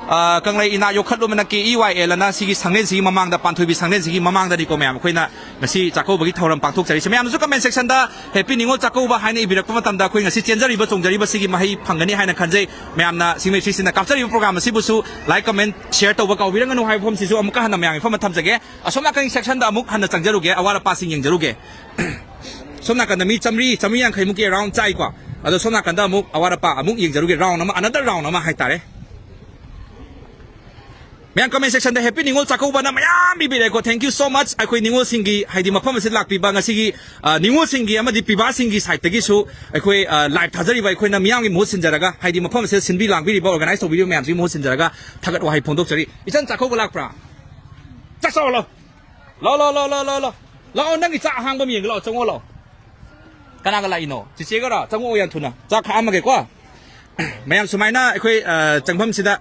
ꯑ, ꯀꯪꯂꯩ ꯏꯅꯥꯠ ꯌꯣꯛꯈꯠꯂꯨꯕꯅ K E Y L ꯑꯅ ꯁꯤꯒꯤ ꯁꯪꯂꯦꯟꯁꯤꯒꯤ ꯃꯃꯥꯡꯗ, ꯄꯥꯟꯊꯣꯏꯕꯤ ꯁꯪꯂꯦꯟꯁꯤꯒꯤ ꯃꯃꯥꯡꯗꯅꯤꯀꯣ ꯃꯌꯥꯝ ꯑꯩꯈꯣꯏꯅ ꯉꯁꯤ ꯆꯥꯛꯀꯧꯕꯒꯤ ꯊꯧꯔꯝ ꯄꯥꯡꯊꯣꯛꯆꯔꯤꯁꯦ꯫ ꯃꯌꯥꯝꯅꯁꯨ comment section ꯗ Happy ꯅꯤꯉꯣꯜ ꯆꯥꯛꯀꯧꯕ ꯍꯥꯏꯅ ꯏꯕꯤꯔꯛꯄ ꯃꯇꯝꯗ ꯑꯩꯈꯣꯏ ꯉꯁꯤ ꯆꯦꯟꯖꯔꯤꯕ ꯆꯣꯡꯖꯔꯤꯕ ꯁꯤꯒꯤ ꯃꯍꯩ ꯐꯪꯒꯅꯤ ꯍꯥꯏꯅ ꯈꯟꯖꯩ꯫ ꯃꯌꯥꯝꯅ ꯁꯤꯡꯃꯩ ꯁꯤꯁꯤꯅ ꯀꯥꯞꯆꯔꯤꯕ program ꯑꯁꯤꯕꯨꯁꯨ like, comment, share ꯇꯧꯕ ꯀꯥꯎꯕꯤꯔꯒꯅꯨ ꯍꯥꯏꯕ ꯋꯥꯐꯝꯁꯤꯁꯨ ꯑꯃꯨꯛꯀ ꯍꯟꯅ ꯃꯌꯥꯝꯒꯤ ꯃꯐꯝꯗ ꯊꯝꯖꯒꯦ꯫ ꯑꯁꯣꯝ ꯅꯥꯀꯟꯒꯤ section ꯗ ꯑꯃꯨꯛ ꯍꯟꯅ ꯆꯪꯖꯔꯨꯒꯦ, ꯑꯋꯥꯠ ꯑꯄꯥꯁꯤꯡ ꯌꯦꯡꯖꯔꯨꯒꯦ꯫ ꯁꯣꯝ ꯅꯥꯀꯟꯗ ꯃꯤ ꯆꯥꯝꯃꯔꯤ, ꯆꯥꯝꯃꯔꯤ ꯌꯥꯡꯈꯩ ꯃꯨꯛꯀꯤ around ꯆꯥꯏꯀꯣ꯫ ꯑꯗꯣ ꯁꯣꯝ ꯅꯥꯀꯟꯗ ꯑꯃꯨꯛ ꯑꯋꯥꯠ ꯑꯄꯥ ꯑꯃꯨꯛ ꯌꯦꯡꯖꯔꯨꯒꯦ, round ꯑꯃ, another round ꯑꯃ ꯍꯥꯏꯇꯥꯔꯦ꯫ ꯃꯌꯥꯝ comment section ꯗ Happy ꯅꯤꯉꯣꯜ ꯆꯥꯛꯀꯧꯕꯅ ꯃꯌꯥꯝ ꯏꯕꯤꯔꯛꯑꯦꯀꯣ꯫ Thank you so much꯫ ꯑꯩꯈꯣꯏ ꯅꯤꯉꯣꯜꯁꯤꯡꯒꯤ, ꯍꯥꯏꯗꯤ ꯃꯐꯝ ꯑꯁꯤꯗ ꯂꯥꯛꯄꯤꯕ ꯉꯁꯤꯒꯤ, ꯑ, ꯅꯤꯉꯣꯜꯁꯤꯡꯒꯤ ꯑꯃꯗꯤ ꯄꯤꯕꯥꯁꯤꯡꯒꯤ side ꯇꯒꯤꯁꯨ ꯑꯩꯈꯣꯏ, ꯑ, live ꯊꯥꯖꯔꯤꯕ ꯑꯩꯈꯣꯏꯅ ꯃꯤꯌꯥꯝꯒꯤ ꯃꯍꯨꯠ ꯁꯤꯟꯖꯔꯒ, ꯍꯥꯏꯗꯤ ꯃꯐꯝ ꯑꯁꯤꯗ ꯁꯤꯟꯕꯤ ꯂꯥꯡꯕꯤꯔꯤꯕ, organize ꯇꯧꯕꯤꯔꯤꯕ ꯃꯌꯥꯝꯁꯤꯒꯤ ꯃꯍꯨꯠ ꯁꯤꯟꯖꯔꯒ ꯊꯥꯒꯠ ꯋꯥꯍꯩ ꯐꯣꯡꯗꯣꯛꯆꯔꯤ꯫ ꯏꯆꯟ ꯆꯥꯛꯀꯧꯕ ꯂꯥꯛꯄ꯭ꯔꯥ? ꯆꯥꯛ ꯆꯥꯎ ꯂꯥꯎ꯫ ꯂꯥꯎ, ꯂꯥꯎ, ꯂꯥꯎ, ꯂꯥꯎ, ꯂꯥꯎ, ꯂꯥꯎ꯫ ꯂꯥꯛꯑꯣ, ꯅꯪꯒꯤ ꯆꯥꯛ ꯑꯍꯥꯡꯕ ꯑꯃ ꯌꯦꯡꯒꯦ ꯂꯥꯛꯑꯣ, ꯆꯪꯉꯛꯑꯣ ꯂꯥꯛꯑꯣ꯫ ꯀꯅꯥꯒ ꯂꯥꯛꯏꯅꯣ? ꯆꯤꯆꯦꯒꯔꯣ? ꯆꯪꯉꯛꯑꯣ ꯌꯥꯝ ꯊꯨꯅ꯫ ꯆꯥꯛ ꯈꯥꯛꯑꯝꯃꯒꯦꯀꯣ꯫ ꯃꯌꯥꯝ ꯁꯨꯃꯥꯏꯅ ꯑꯩꯈꯣꯏ, ꯑ, ꯆꯪꯐꯝꯁꯤꯗ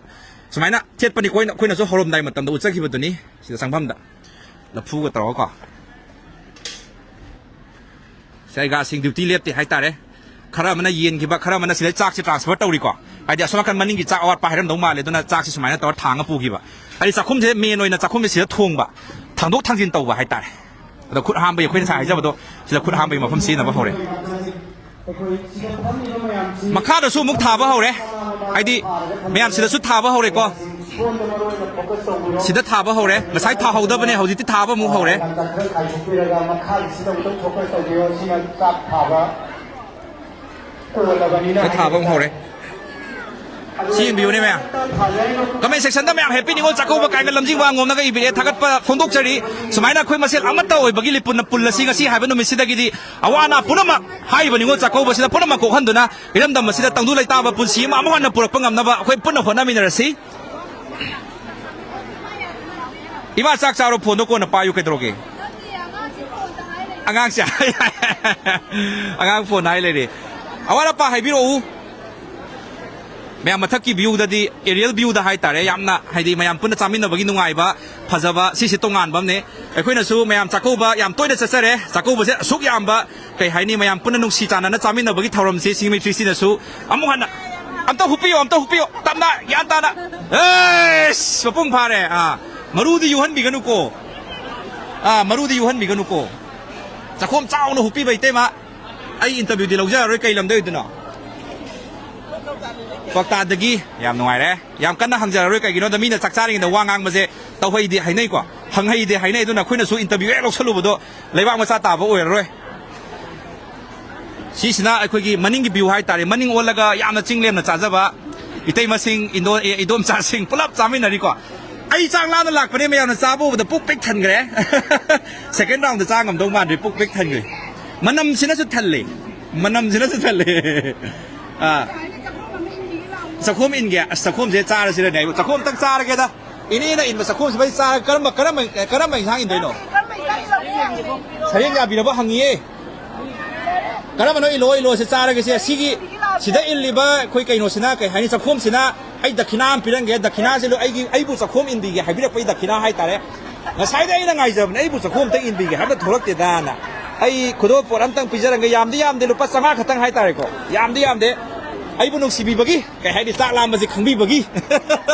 ꯁꯨꯃꯥꯏꯅ ꯊꯦꯠꯄꯅꯤꯀꯣ, ꯑꯩꯈꯣꯏꯅ, ꯑꯩꯈꯣꯏꯅꯁꯨ ꯍꯧꯔꯝꯗꯥꯏ ꯃꯇꯝꯗ ꯎꯠꯆꯈꯤꯕꯗꯨꯅꯤ꯫ ꯁꯤꯗ ꯆꯪꯐꯝꯗ ꯂꯐꯨꯒ ꯇꯧꯔꯒꯀꯣ꯫ ꯁꯤ ꯑꯩꯒꯥꯁꯤꯡ duty ꯂꯦꯞꯇꯦ ꯍꯥꯏꯇꯥꯔꯦ꯫ ꯈꯔ ꯑꯃꯅ ꯌꯦꯟꯈꯤꯕ, ꯈꯔ ꯑꯃꯅ ꯁꯤꯗ ꯆꯥꯛꯁꯦ transfer ꯇꯧꯔꯤꯀꯣ꯫ ꯍꯥꯏꯗꯤ ꯑꯁꯣꯝ ꯅꯥꯀꯟ ꯃꯅꯤꯡꯒꯤ ꯆꯥꯛ ꯑꯋꯥꯠꯄ ꯍꯥꯏꯔꯝꯗꯧ ꯃꯥꯜꯂꯦ, ꯑꯗꯨꯅ ꯆꯥꯛꯁꯦ ꯁꯨꯃꯥꯏꯅ ꯇꯧꯔ ꯊꯥꯡꯉ ꯄꯨꯈꯤꯕ꯫ ꯍꯥꯏꯗꯤ ꯆꯥꯛꯈꯨꯝꯁꯦ main ꯑꯣꯏꯅ ꯆꯥꯛꯈꯨꯝꯁꯦ ꯁꯤꯗ ꯊꯣꯡꯕ, ꯊꯥꯡꯗꯣꯛ ꯊꯥꯡꯖꯤꯟ ꯇꯧꯕ ꯍꯥꯏꯇꯥꯔꯦ꯫ ꯑꯗꯣ ꯈꯨꯠ ꯍꯥꯝꯕꯒꯤ ꯑꯩꯈꯣꯏꯅ ꯉꯁꯥꯏ ꯍꯥꯏꯖꯕꯗꯣ, ꯁꯤꯗ ꯈꯨꯠ ꯍꯥꯝꯕꯒꯤ ꯃꯐꯝ ꯁꯤꯖꯤꯟꯅꯕ ꯍꯧꯔꯦ꯫ ꯃꯈꯥꯗꯁꯨ ꯑꯃꯨꯛ ꯊꯥꯕ ꯍꯧꯔꯦ꯫ ꯍꯥꯏꯗꯤ ꯃꯌꯥꯝ ꯁꯤꯗꯁꯨ ꯊꯥꯕ ꯍꯧꯔꯦꯀꯣ꯫ ꯁꯤꯗ ꯊꯥꯕ ꯍꯧꯔꯦ꯫ ꯉꯁꯥꯏ ꯊꯥꯍꯧꯗꯕꯅꯦ, ꯍꯧꯖꯤꯛꯇꯤ ꯊꯥꯕ ꯑꯃꯨꯛ ꯍꯧꯔꯦ꯫ ꯁꯤꯗ ꯊꯥꯕ ꯑꯃꯨꯛ ꯍꯧꯔꯦ꯫ ꯁꯤ ꯌꯦꯡꯕꯤꯌꯨꯅꯦ ꯃꯌꯥꯝ꯫ Comment section ꯗ ꯃꯌꯥꯝ "Happy Ningol Chakouba" ꯀꯥꯏꯅ ꯂꯝꯖꯤꯡꯕ ꯉꯣꯝꯅꯒ ꯏꯕꯤꯔꯛꯑꯦ꯫ ꯊꯥꯒꯠꯄ ꯐꯣꯡꯗꯣꯛꯆꯔꯤ꯫ ꯁꯨꯃꯥꯏꯅ ꯑꯩꯈꯣꯏ ꯃꯁꯦꯜ ꯑꯃꯠꯇ ꯑꯣꯏꯕꯒꯤ ꯂꯤꯄꯨꯟ ꯄꯨꯜ ꯑꯁꯤ ꯉꯁꯤ ꯍꯥꯏꯕ ꯅꯨꯃꯤꯠꯁꯤꯗꯒꯤꯗꯤ ꯑꯋꯥ ꯑꯅꯥ ꯄꯨꯝꯅꯃꯛ ꯍꯥꯏꯔꯤꯕ ꯅꯤꯉꯣꯜ ꯆꯥꯛꯀꯧꯕꯁꯤꯗ ꯄꯨꯝꯅꯃꯛ ꯀꯣꯛꯍꯟꯗꯨꯅ ꯏꯔꯝꯗꯝ ꯑꯁꯤꯗ ꯇꯪꯗꯨ ꯂꯩꯇꯥꯕ ꯄꯨꯟꯁꯤ ꯑꯃ ꯑꯃꯨꯛ ꯍꯟꯅ ꯄꯨꯔꯛꯄ ꯉꯝꯅꯕ ꯑꯩꯈꯣꯏ ꯄꯨꯟꯅ ꯍꯣꯠꯅꯃꯤꯟꯅꯔꯁꯤ꯫ ꯏꯃꯥ, ꯆꯥꯛ ꯆꯥꯔꯣ, ꯐꯣꯟꯗꯣ ꯀꯣꯟꯅ ꯄꯥꯏꯌꯨ, ꯀꯩꯗꯧꯔꯒꯦ? ꯑꯉꯥꯡꯁꯦ ꯑꯉꯥꯡ ꯐꯣꯟ ꯍꯥꯏ ꯂꯩꯔꯦ꯫ ꯑꯋꯥꯠ ꯑꯄꯥ ꯍꯥꯏꯕꯤꯔꯛꯎ꯫ ꯃꯌꯥꯝ ꯃꯊꯛꯀꯤ view ꯗꯗꯤ, aerial view ꯗ ꯍꯥꯏꯇꯥꯔꯦ, ꯌꯥꯝꯅ, ꯍꯥꯏꯗꯤ, ꯃꯌꯥꯝ ꯄꯨꯟꯅ ꯆꯥꯃꯤꯟꯅꯕꯒꯤ ꯅꯨꯡꯉꯥꯏꯕ, ꯐꯖꯕ, ꯁꯤꯁꯦ ꯇꯣꯉꯥꯟꯕ ꯑꯃꯅꯦ꯫ ꯑꯩꯈꯣꯏꯅꯁꯨ ꯃꯌꯥꯝ ꯆꯥꯛꯀꯧꯕ ꯌꯥꯝ ꯇꯣꯏꯅ ꯆꯠꯆꯔꯦ꯫ ꯆꯥꯛꯀꯧꯕꯁꯦ ꯑꯁꯨꯛ ꯌꯥꯝꯕ, ꯀꯩ ꯍꯥꯏꯅꯤ, ꯃꯌꯥꯝ ꯄꯨꯟꯅ ꯅꯨꯡꯁꯤ ꯆꯥꯟꯅꯅ ꯆꯥꯃꯤꯟꯅꯕꯒꯤ ꯊꯧꯔꯝꯁꯦ ꯁꯤꯡꯃꯩ ꯇ꯭ꯔꯤꯁꯤꯅꯁꯨ ꯑꯃꯨꯛ ꯍꯟꯅ ꯑꯝꯇ ꯍꯨꯞꯄꯤꯌꯣ, ꯑꯝꯇ ꯍꯨꯞꯄꯤꯌꯣ, ꯇꯞꯅ, ꯒ꯭ꯌꯥꯟ ꯇꯥꯅ꯫ ꯑꯦꯁ, ꯃꯄꯨꯡ ꯐꯥꯔꯦ꯫ ꯑꯥ, ꯃꯔꯨꯗꯤ ꯌꯨꯍꯟꯕꯤꯒꯅꯨꯀꯣ꯫ ꯑꯥ, ꯃꯔꯨꯗꯤ ꯌꯨꯍꯟꯕꯤꯒꯅꯨꯀꯣ꯫ ꯆꯥꯛꯈꯣꯝ ꯆꯥꯎꯅ ꯍꯨꯞꯄꯤꯕ ꯏꯇꯩꯃ꯫ ꯑꯩ interview ꯗꯤ ꯂꯧꯖꯔꯔꯣꯏ, ꯀꯩ ꯂꯝꯗꯩ ꯑꯣꯏꯗꯣꯏꯅꯣ? ꯀ꯭ꯋꯥꯛꯇꯥꯗꯒꯤ꯫ ꯌꯥꯝ ꯅꯨꯡꯉꯥꯏꯔꯦ꯫ ꯌꯥꯝ ꯀꯟꯅ ꯍꯪꯖꯔꯔꯣꯏ, ꯀꯩꯒꯤꯅꯣꯗ ꯃꯤꯅ ꯆꯥꯛ ꯆꯥꯔꯤꯉꯩꯗ ꯋꯥ ꯉꯥꯡꯕꯁꯦ ꯇꯧꯍꯩꯗꯦ ꯍꯥꯏꯅꯩꯀꯣ, ꯍꯪꯍꯩꯗꯦ ꯍꯥꯏꯅꯩ꯫ ꯑꯗꯨꯅ ꯑꯩꯈꯣꯏꯅꯁꯨ interview ꯍꯦꯛ ꯂꯧꯁꯜꯂꯨꯕꯗꯣ ꯂꯩꯕꯥꯛ ꯃꯆꯥ ꯇꯥꯕ ꯑꯣꯏꯔꯔꯣꯏ꯫ ꯁꯤꯁꯤꯅ ꯑꯩꯈꯣꯏꯒꯤ ꯃꯅꯤꯡꯒꯤ view ꯍꯥꯏꯇꯥꯔꯦ꯫ ꯃꯅꯤꯡ ꯑꯣꯜꯂꯒ ꯌꯥꯝꯅ ꯆꯤꯡ ꯂꯦꯝꯅ ꯆꯥꯖꯕ ꯏꯇꯩꯃꯁꯤꯡ, ꯏꯟꯗꯣ-, ꯑꯦ, ꯏꯗꯣꯝꯆꯥꯁꯤꯡ ꯄꯨꯂꯞ ꯆꯥꯃꯤꯟꯅꯔꯤꯀꯣ꯫ ꯑꯩ ꯆꯥꯛ ꯂꯥꯝꯅ ꯂꯥꯛꯄꯅꯦ, ꯃꯌꯥꯝꯅ ꯆꯥꯕ ꯎꯕꯗ ꯄꯨꯛ ꯄꯤꯛ ꯊꯟꯈ꯭ꯔꯦ꯫ Second round ꯗ ꯆꯥ ꯉꯝꯗꯧ ꯃꯥꯟꯗ꯭ꯔꯦ, ꯄꯨꯛ ꯄꯤꯛ ꯊꯟꯈ꯭ꯔꯦ꯫ ꯃꯅꯝꯁꯤꯅꯁꯨ ꯊꯜꯂꯦ, ꯃꯅꯝꯁꯤꯅꯁꯨ ꯊꯜꯂꯦ꯫ ꯑꯥ, ꯆꯥꯛꯈꯣꯝ ꯏꯟꯒꯦ꯫ ꯑꯁ, ꯆꯥꯛꯈꯣꯝꯁꯦ ꯆꯥꯔꯁꯤꯔꯅꯦ ꯑꯩꯕꯨ? ꯆꯥꯛꯈꯣꯝ ꯑꯝꯇꯪ ꯆꯥꯔꯒꯦꯗ꯫ ꯏꯅꯦꯅ ꯏꯟꯕ ꯆꯥꯛꯈꯣꯝꯁꯤꯃꯗꯤ ꯆꯥꯔꯒ ꯀꯔꯝꯕ, ꯀꯔꯝꯕ, ꯀꯔꯝꯕ ꯏꯟꯁꯥꯡ ꯏꯟꯗꯣꯏꯅꯣ? ꯁꯔꯦꯡ ꯌꯥꯕꯤꯔꯕ ꯍꯪꯉꯤꯌꯦ꯫ ꯀꯔꯝꯕꯅꯣ? ꯏꯜꯂꯣ, ꯏꯜꯂꯣ, ꯁꯤ ꯆꯥꯔꯒꯦ꯫ ꯁꯦ, ꯁꯤꯒꯤ, ꯁꯤꯗ ꯏꯜꯂꯤꯕ ꯑꯩꯈꯣꯏ ꯀꯩꯅꯣꯁꯤꯅ ꯀꯩ ꯍꯥꯏꯅꯤ? ꯆꯥꯛꯈꯣꯝꯁꯤꯅ ꯑꯩ ꯗꯈꯤꯅꯥ ꯑꯃ ꯄꯤꯔꯝꯒꯦ꯫ ꯗꯈꯤꯅꯥꯁꯦ ꯂꯣꯏ ꯑꯩꯒꯤ, ꯑꯩꯕꯨ ꯆꯥꯛꯈꯣꯝ ꯏꯟꯕꯤꯒꯦ ꯍꯥꯏꯕꯤꯔꯛꯄꯒꯤ ꯗꯈꯤꯅꯥ ꯍꯥꯏꯇꯥꯔꯦ꯫ ꯉꯁꯥꯏꯗ ꯑꯩꯅ ꯉꯥꯏꯖꯕꯅꯦ, ꯑꯩꯕꯨ ꯆꯥꯛꯈꯣꯝ ꯑꯝꯇ ꯏꯟꯕꯤꯒꯦ ꯍꯥꯏꯕ ꯊꯣꯛꯂꯛꯇꯦꯗꯅ꯫ ꯑꯩ ꯈꯨꯗꯣꯜ ꯄꯣꯠ ꯑꯝꯇꯪ ꯄꯤꯖꯔꯝꯒꯦ꯫ ꯌꯥꯝꯗꯤ ꯌꯥꯝꯗꯦ, ꯂꯨꯄꯥ ꯆꯥꯝꯃꯉꯥ ꯈꯛꯇꯪ ꯍꯥꯏꯇꯥꯔꯦꯀꯣ꯫ ꯌꯥꯝꯗꯤ ꯌꯥꯝꯗꯦ꯫ ꯑꯩꯕꯨ ꯅꯨꯡꯁꯤꯕꯤꯕꯒꯤ, ꯀꯩ ꯍꯥꯏꯅꯤ, ꯆꯥꯛ ꯂꯥꯝꯕꯁꯦ ꯈꯪꯕꯤꯕꯒꯤ꯫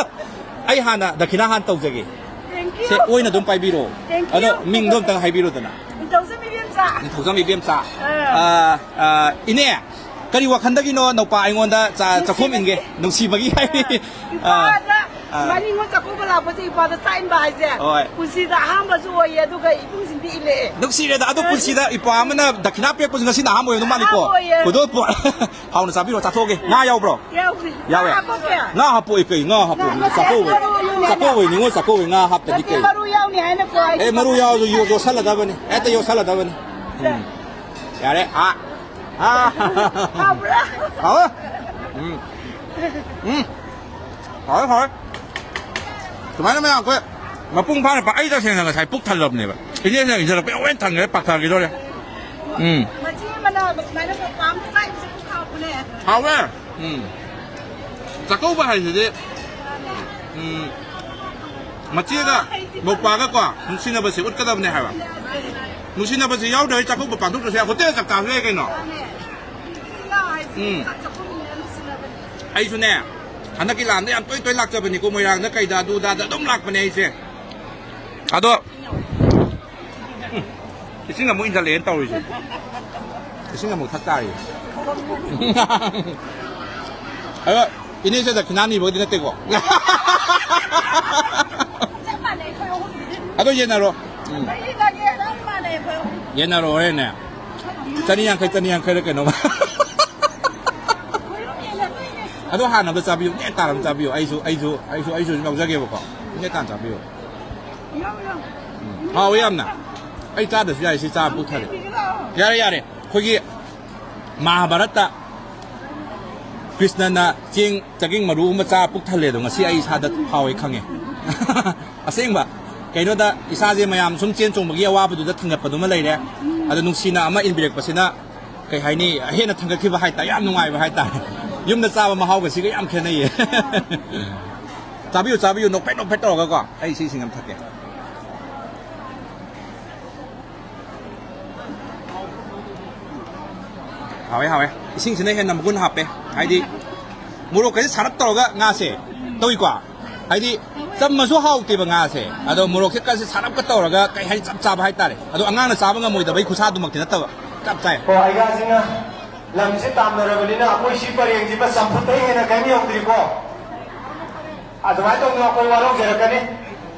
ꯑꯩ ꯍꯥꯟꯅ ꯗꯈꯤꯅꯥ ꯍꯥꯟꯅ ꯇꯧꯖꯒꯦ꯫ Thank you꯫ ꯁꯦ, ꯑꯣꯏꯅ ꯑꯗꯨꯝ ꯄꯥꯏꯕꯤꯔꯣ꯫ Thank you꯫ ꯑꯗꯣ ꯃꯤꯡꯗꯣ ꯑꯝꯇꯪ ꯍꯥꯏꯕꯤꯔꯣꯗꯅ꯫ ꯅꯤꯡꯊꯧꯖꯝ ꯏꯕꯦꯝꯆꯥ꯫ ꯅꯤꯡꯊꯧꯖꯝ ꯏꯕꯦꯝꯆꯥ꯫ ꯑꯥ꯫ ꯑꯥ, ꯑꯥ, ꯏꯅꯦ, ꯀꯔꯤ ꯋꯥꯈꯟꯗꯒꯤꯅꯣ ꯅꯧꯄꯥ ꯑꯩꯉꯣꯟꯗ ꯆꯥ-, ꯆꯥꯛꯈꯣꯝ ꯏꯟꯒꯦ? ꯅꯨꯡꯁꯤꯕꯒꯤ ꯍꯥꯏ꯫ ꯑꯥ, ꯑꯥ꯫ ꯏꯄꯥꯗ ꯁꯨꯃꯥꯏꯅ ꯅꯤꯉꯣꯜ ꯆꯥꯛꯀꯧꯕ ꯂꯥꯛꯄꯁꯦ ꯏꯄꯥꯗ ꯆꯥꯛ ꯏꯟꯕ ꯍꯥꯏꯁꯦ ꯍꯣꯏ꯫ ꯄꯨꯟꯁꯤꯗ ꯑꯍꯥꯟꯕꯁꯨ ꯑꯣꯏꯌꯦ, ꯑꯗꯨꯒ ꯏꯕꯨꯡꯁꯤꯡꯗꯤ ꯏꯜꯂꯛꯑꯦ꯫ ꯅꯨꯡꯁꯤꯔꯦꯗ꯫ ꯑꯗꯣ ꯄꯨꯟꯁꯤꯗ ꯏꯄꯥ ꯑꯃꯅ ꯗꯈꯤꯅꯥ ꯄꯤꯔꯛꯄꯁꯨ ꯉꯁꯤꯅ ꯑꯍꯥꯟꯕ ꯑꯣꯏꯔꯝꯗꯧ ꯃꯥꯜꯂꯤꯀꯣ꯫ ꯑꯍꯥꯟꯕ ꯑꯣꯏꯌꯦ꯫ ꯈꯨꯗꯣꯜꯄꯣꯠ꯫ ꯍꯥꯎꯅ ꯆꯥꯕꯤꯔꯣ, ꯆꯥꯊꯣꯛꯑꯒꯦ꯫ ꯉꯥ ꯌꯥꯎꯕ꯭ꯔꯣ? ꯌꯥꯎꯗꯦ꯫ ꯌꯥꯎꯋꯦ꯫ ꯉꯥ ꯍꯥꯞꯄꯛꯀꯦ? ꯉꯥ ꯍꯥꯞꯄꯣꯛꯑꯦ ꯀꯩ? ꯉꯥ ꯍꯥꯞꯄꯣꯛꯑꯦ꯫ ꯉꯥ ꯆꯥꯛꯀꯧꯕ꯫ ꯃꯔꯨ ꯌꯥꯎꯅꯤ ꯍꯥꯏꯅ꯫ ꯆꯥꯛꯀꯧꯕ ꯅꯤꯉꯣꯜ ꯆꯥꯛꯀꯧꯕ ꯉꯥ ꯍꯥꯞꯇꯗꯤ ꯅꯠꯇꯦ, ꯀꯩ? ꯃꯔꯨ ꯌꯥꯎꯅꯤ ꯍꯥꯏꯅꯀꯣ ꯑꯩ ꯑꯦ, ꯃꯔꯨ ꯌꯥꯎꯔꯁꯨ ꯌꯣ-, ꯌꯣꯠꯁꯜꯂꯗꯕꯅꯤ꯫ ꯍꯦꯛꯇ ꯌꯣꯠꯁꯜꯂꯗꯕꯅꯤ꯫ ꯎꯝ꯫ ꯌꯥꯔꯦ꯫ ꯑꯥ꯫ ꯑꯥ꯫ ꯍꯥꯎꯕ꯭ꯔꯥ? ꯍꯥꯎꯋꯦ꯫ ꯎꯝ꯫ ꯎꯝ꯫ ꯍꯥꯎꯋꯦ, ꯍꯥꯎꯋꯦ꯫ ꯁꯨꯃꯥꯏꯅ ꯃꯌꯥꯝ ꯑꯩꯈꯣꯏ ꯃꯄꯨꯡ ꯐꯥꯅ ꯄꯥ-, ꯑꯩ ꯇꯁꯦꯡꯅ ꯉꯁꯥꯏ ꯄꯨꯛ ꯊꯜꯂꯕꯅꯦꯕ꯫ ꯏꯅꯦꯅ ꯏꯟꯁꯤꯜꯂꯛꯄ ꯂꯣꯏ ꯊꯟꯈ꯭ꯔꯦ, ꯄꯥꯛꯊꯈꯤꯗꯧꯔꯦ꯫ ꯎꯝ꯫ ꯃꯆꯦ ꯃꯅꯥꯎ ꯁꯨꯃꯥꯏꯅ ꯃꯄꯥꯝꯗ ꯆꯥꯏꯕꯁꯦ ꯄꯨꯛ ꯍꯥꯎꯕꯅꯦ꯫ ꯍꯥꯎꯋꯦ꯫ ꯎꯝ꯫ ꯆꯥꯛꯀꯧꯕ ꯍꯥꯏꯁꯤꯗꯤ, ꯎꯝ, ꯃꯆꯦꯒ ꯃꯧꯄꯥꯒꯀꯣ ꯅꯨꯡꯁꯤꯅꯕꯁꯦ ꯎꯠꯀꯗꯕꯅꯦ ꯍꯥꯏꯕ꯫ ꯅꯨꯡꯁꯤꯅꯕꯁꯦ ꯌꯥꯎꯗ꯭ꯔꯗꯤ ꯆꯥꯛꯀꯧꯕ ꯄꯥꯡꯊꯣꯛꯇ꯭ꯔꯁꯨ ꯌꯥꯏ, ꯍꯣꯇꯦꯜ ꯆꯥꯛ ꯆꯥꯕꯁꯨ ꯌꯥꯏ ꯀꯩꯅꯣ꯫ ꯎꯝ꯫ ꯑꯩꯁꯨꯅꯦ, ꯍꯟꯗꯛꯀꯤ ꯂꯥꯟꯗ ꯌꯥꯝ ꯇꯣꯏ ꯇꯣꯏ ꯂꯥꯛꯆꯕꯅꯤꯀꯣ, ꯃꯣꯏꯔꯥꯡꯗ ꯀꯩꯗ ꯑꯗꯨꯗ ꯑꯗꯨꯝ ꯂꯥꯛꯄꯅꯦ ꯑꯩꯁꯦ꯫ ꯑꯗꯣ, ꯎꯝ, ꯏꯁꯤꯡ ꯑꯃꯨꯛ ꯏꯟꯁꯤꯜꯂꯛꯑꯦꯅ ꯇꯧꯔꯤꯁꯦ꯫ ꯏꯁꯤꯡ ꯑꯃꯨꯛ ꯊꯛ ꯇꯥꯔꯤ꯫ ꯑꯗꯣ, ꯏꯅꯦꯁꯦ ꯗꯈꯤꯅꯥ ꯅꯤꯕꯒꯗꯤ ꯅꯠꯇꯦꯀꯣ꯫ ꯆꯞ ꯃꯥꯟꯅꯩ ꯑꯩꯈꯣꯏ ꯑꯍꯨꯝꯗꯤ꯫ ꯑꯗꯣ ꯌꯦꯟꯅꯔꯣ꯫ ꯎꯝ꯫ ꯑꯩ ꯌꯦꯟꯅꯒꯦ, ꯆꯞ ꯃꯥꯟꯅꯩ ꯑꯩꯈꯣꯏ ꯑꯍꯨꯝ꯫ ꯌꯦꯟꯅꯔꯣ ꯍꯣꯔꯦꯟꯅꯦ꯫ ꯆꯅꯤ ꯌꯥꯡꯈꯩ, ꯆꯅꯤ ꯌꯥꯡꯈꯩꯔ ꯀꯩꯅꯣꯝꯃ꯫ ꯑꯩꯈꯣꯏ ꯑꯍꯨꯝ ꯌꯦꯟꯅꯗꯣꯏꯅꯦ꯫ ꯑꯗꯣ ꯍꯥꯟꯅ ꯑꯝꯇ ꯆꯥꯕꯤꯌꯨ, ꯅꯦ ꯇꯥꯅ ꯑꯝꯇ ꯆꯥꯕꯤꯌꯨ꯫ ꯑꯩꯁꯨ, ꯑꯩꯁꯨ, ꯑꯩꯁꯨ, ꯑꯩꯁꯨ ꯌꯥꯎꯖꯒꯦꯕꯀꯣ꯫ ꯅꯦ ꯇꯥꯅ ꯆꯥꯕꯤꯌꯨ꯫ ꯌꯥꯎ, ꯌꯥꯎ꯫ ꯎꯝ꯫ ꯍꯥꯎꯋꯦ ꯌꯥꯝꯅ꯫ ꯑꯩ ꯆꯥꯗ꯭ꯔꯁꯨ ꯌꯥꯏ, ꯁꯤ ꯆꯥꯕ ꯄꯨꯛ ꯊꯜꯂꯦ꯫ ꯌꯥꯔꯦ, ꯌꯥꯔꯦ꯫ ꯑꯩꯈꯣꯏꯒꯤ ꯃꯍꯥꯚꯥꯔꯠꯇ ꯀ꯭ꯔꯤꯁꯅꯅ ꯆꯦꯡ ꯆꯒꯦꯡ ꯃꯔꯨ ꯑꯃ ꯆꯥ ꯄꯨꯛ ꯊꯜꯂꯦ ꯑꯗꯣ, ꯉꯁꯤ ꯑꯩ ꯏꯁꯥꯗ ꯐꯥꯎꯋꯦ, ꯈꯪꯉꯦ꯫ ꯑꯁꯦꯡꯕ꯫ ꯀꯩꯅꯣꯗ ꯏꯁꯥꯁꯦ ꯃꯌꯥꯝ ꯁꯨꯝ ꯆꯦꯟ ꯆꯣꯡꯕꯒꯤ ꯑꯋꯥꯕꯗꯨꯗ ꯊꯤꯡꯒꯠꯄꯗꯨꯃ ꯂꯩꯔꯦ꯫ ꯑꯗꯣ ꯅꯨꯡꯁꯤꯅ ꯑꯃ ꯏꯟꯕꯤꯔꯛꯄꯁꯤꯅ, ꯀꯩ ꯍꯥꯏꯅꯤ, ꯍꯦꯟꯅ ꯊꯥꯡꯒꯠꯈꯤꯕ ꯍꯥꯏꯇꯥꯔꯦ꯫ ꯌꯥꯝ ꯅꯨꯡꯉꯥꯏꯕ ꯍꯥꯏꯇꯥꯔꯦ꯫ ꯌꯨꯝꯗ ꯆꯥꯕ ꯃꯍꯥꯎꯒꯁꯤꯒ ꯌꯥꯝ ꯈꯦꯠꯅꯩꯌꯦ꯫ ꯆꯥꯕꯤꯌꯨ, ꯆꯥꯕꯤꯌꯨ, ꯅꯣꯛꯐꯦꯠ ꯅꯣꯛꯐꯦꯠ ꯇꯧꯔꯒꯀꯣ꯫ ꯑꯩ ꯁꯤ ꯏꯁꯤꯡ ꯑꯃ ꯊꯛꯀꯦ꯫ ꯍꯥꯎꯋꯦ, ꯍꯥꯎꯋꯦ꯫ ꯏꯁꯤꯡꯁꯤꯅ ꯍꯦꯟꯅ ꯃꯒꯨꯟ ꯍꯥꯞꯄꯦ꯫ ꯍꯥꯏꯗꯤ, ꯃꯣꯔꯣꯛꯀꯁꯦ ꯁꯥꯔꯞ ꯇꯧꯔꯒ ꯉꯥꯁꯦ ꯇꯧꯏꯀꯣ꯫ ꯍꯥꯏꯗꯤ, ꯆꯝꯃꯁꯨ ꯍꯥꯎꯇꯦꯕ ꯉꯥꯁꯦ꯫ ꯑꯗꯣ ꯃꯣꯔꯣꯛꯁꯦ ꯀꯁꯦ ꯁꯥꯔꯞꯀ ꯇꯧꯔꯒ, ꯀꯩ ꯍꯥꯏꯅꯤ, ꯆꯞ ꯆꯥꯕ ꯍꯥꯏꯇꯥꯔꯦ꯫ ꯑꯗꯣ ꯑꯉꯥꯡꯅ ꯆꯥꯕ ꯉꯝꯃꯣꯏꯗꯕꯒꯤ ꯈꯨꯠꯁꯥꯗꯨꯃꯛꯇꯤ ꯅꯠꯇꯕ꯫ ꯆꯞ ꯆꯥꯏ꯫ ꯀꯣ, ꯑꯩꯒꯥꯁꯤꯅ ꯂꯝꯁꯤ ꯇꯥꯝꯅꯔꯕꯅꯤꯅ ꯑꯩꯈꯣꯏ ꯁꯤ ꯄꯔꯦꯡꯁꯤꯃ ꯆꯝꯐꯨꯠꯇꯩ ꯍꯦꯟꯅ ꯀꯔꯤꯝ ꯌꯧꯗ꯭ꯔꯤꯀꯣ꯫ ꯑꯗꯨꯃꯥꯏꯅ ꯇꯧꯗꯅ ꯑꯩꯈꯣꯏ ꯋꯥꯔꯧꯖꯔꯛꯀꯅꯤ꯫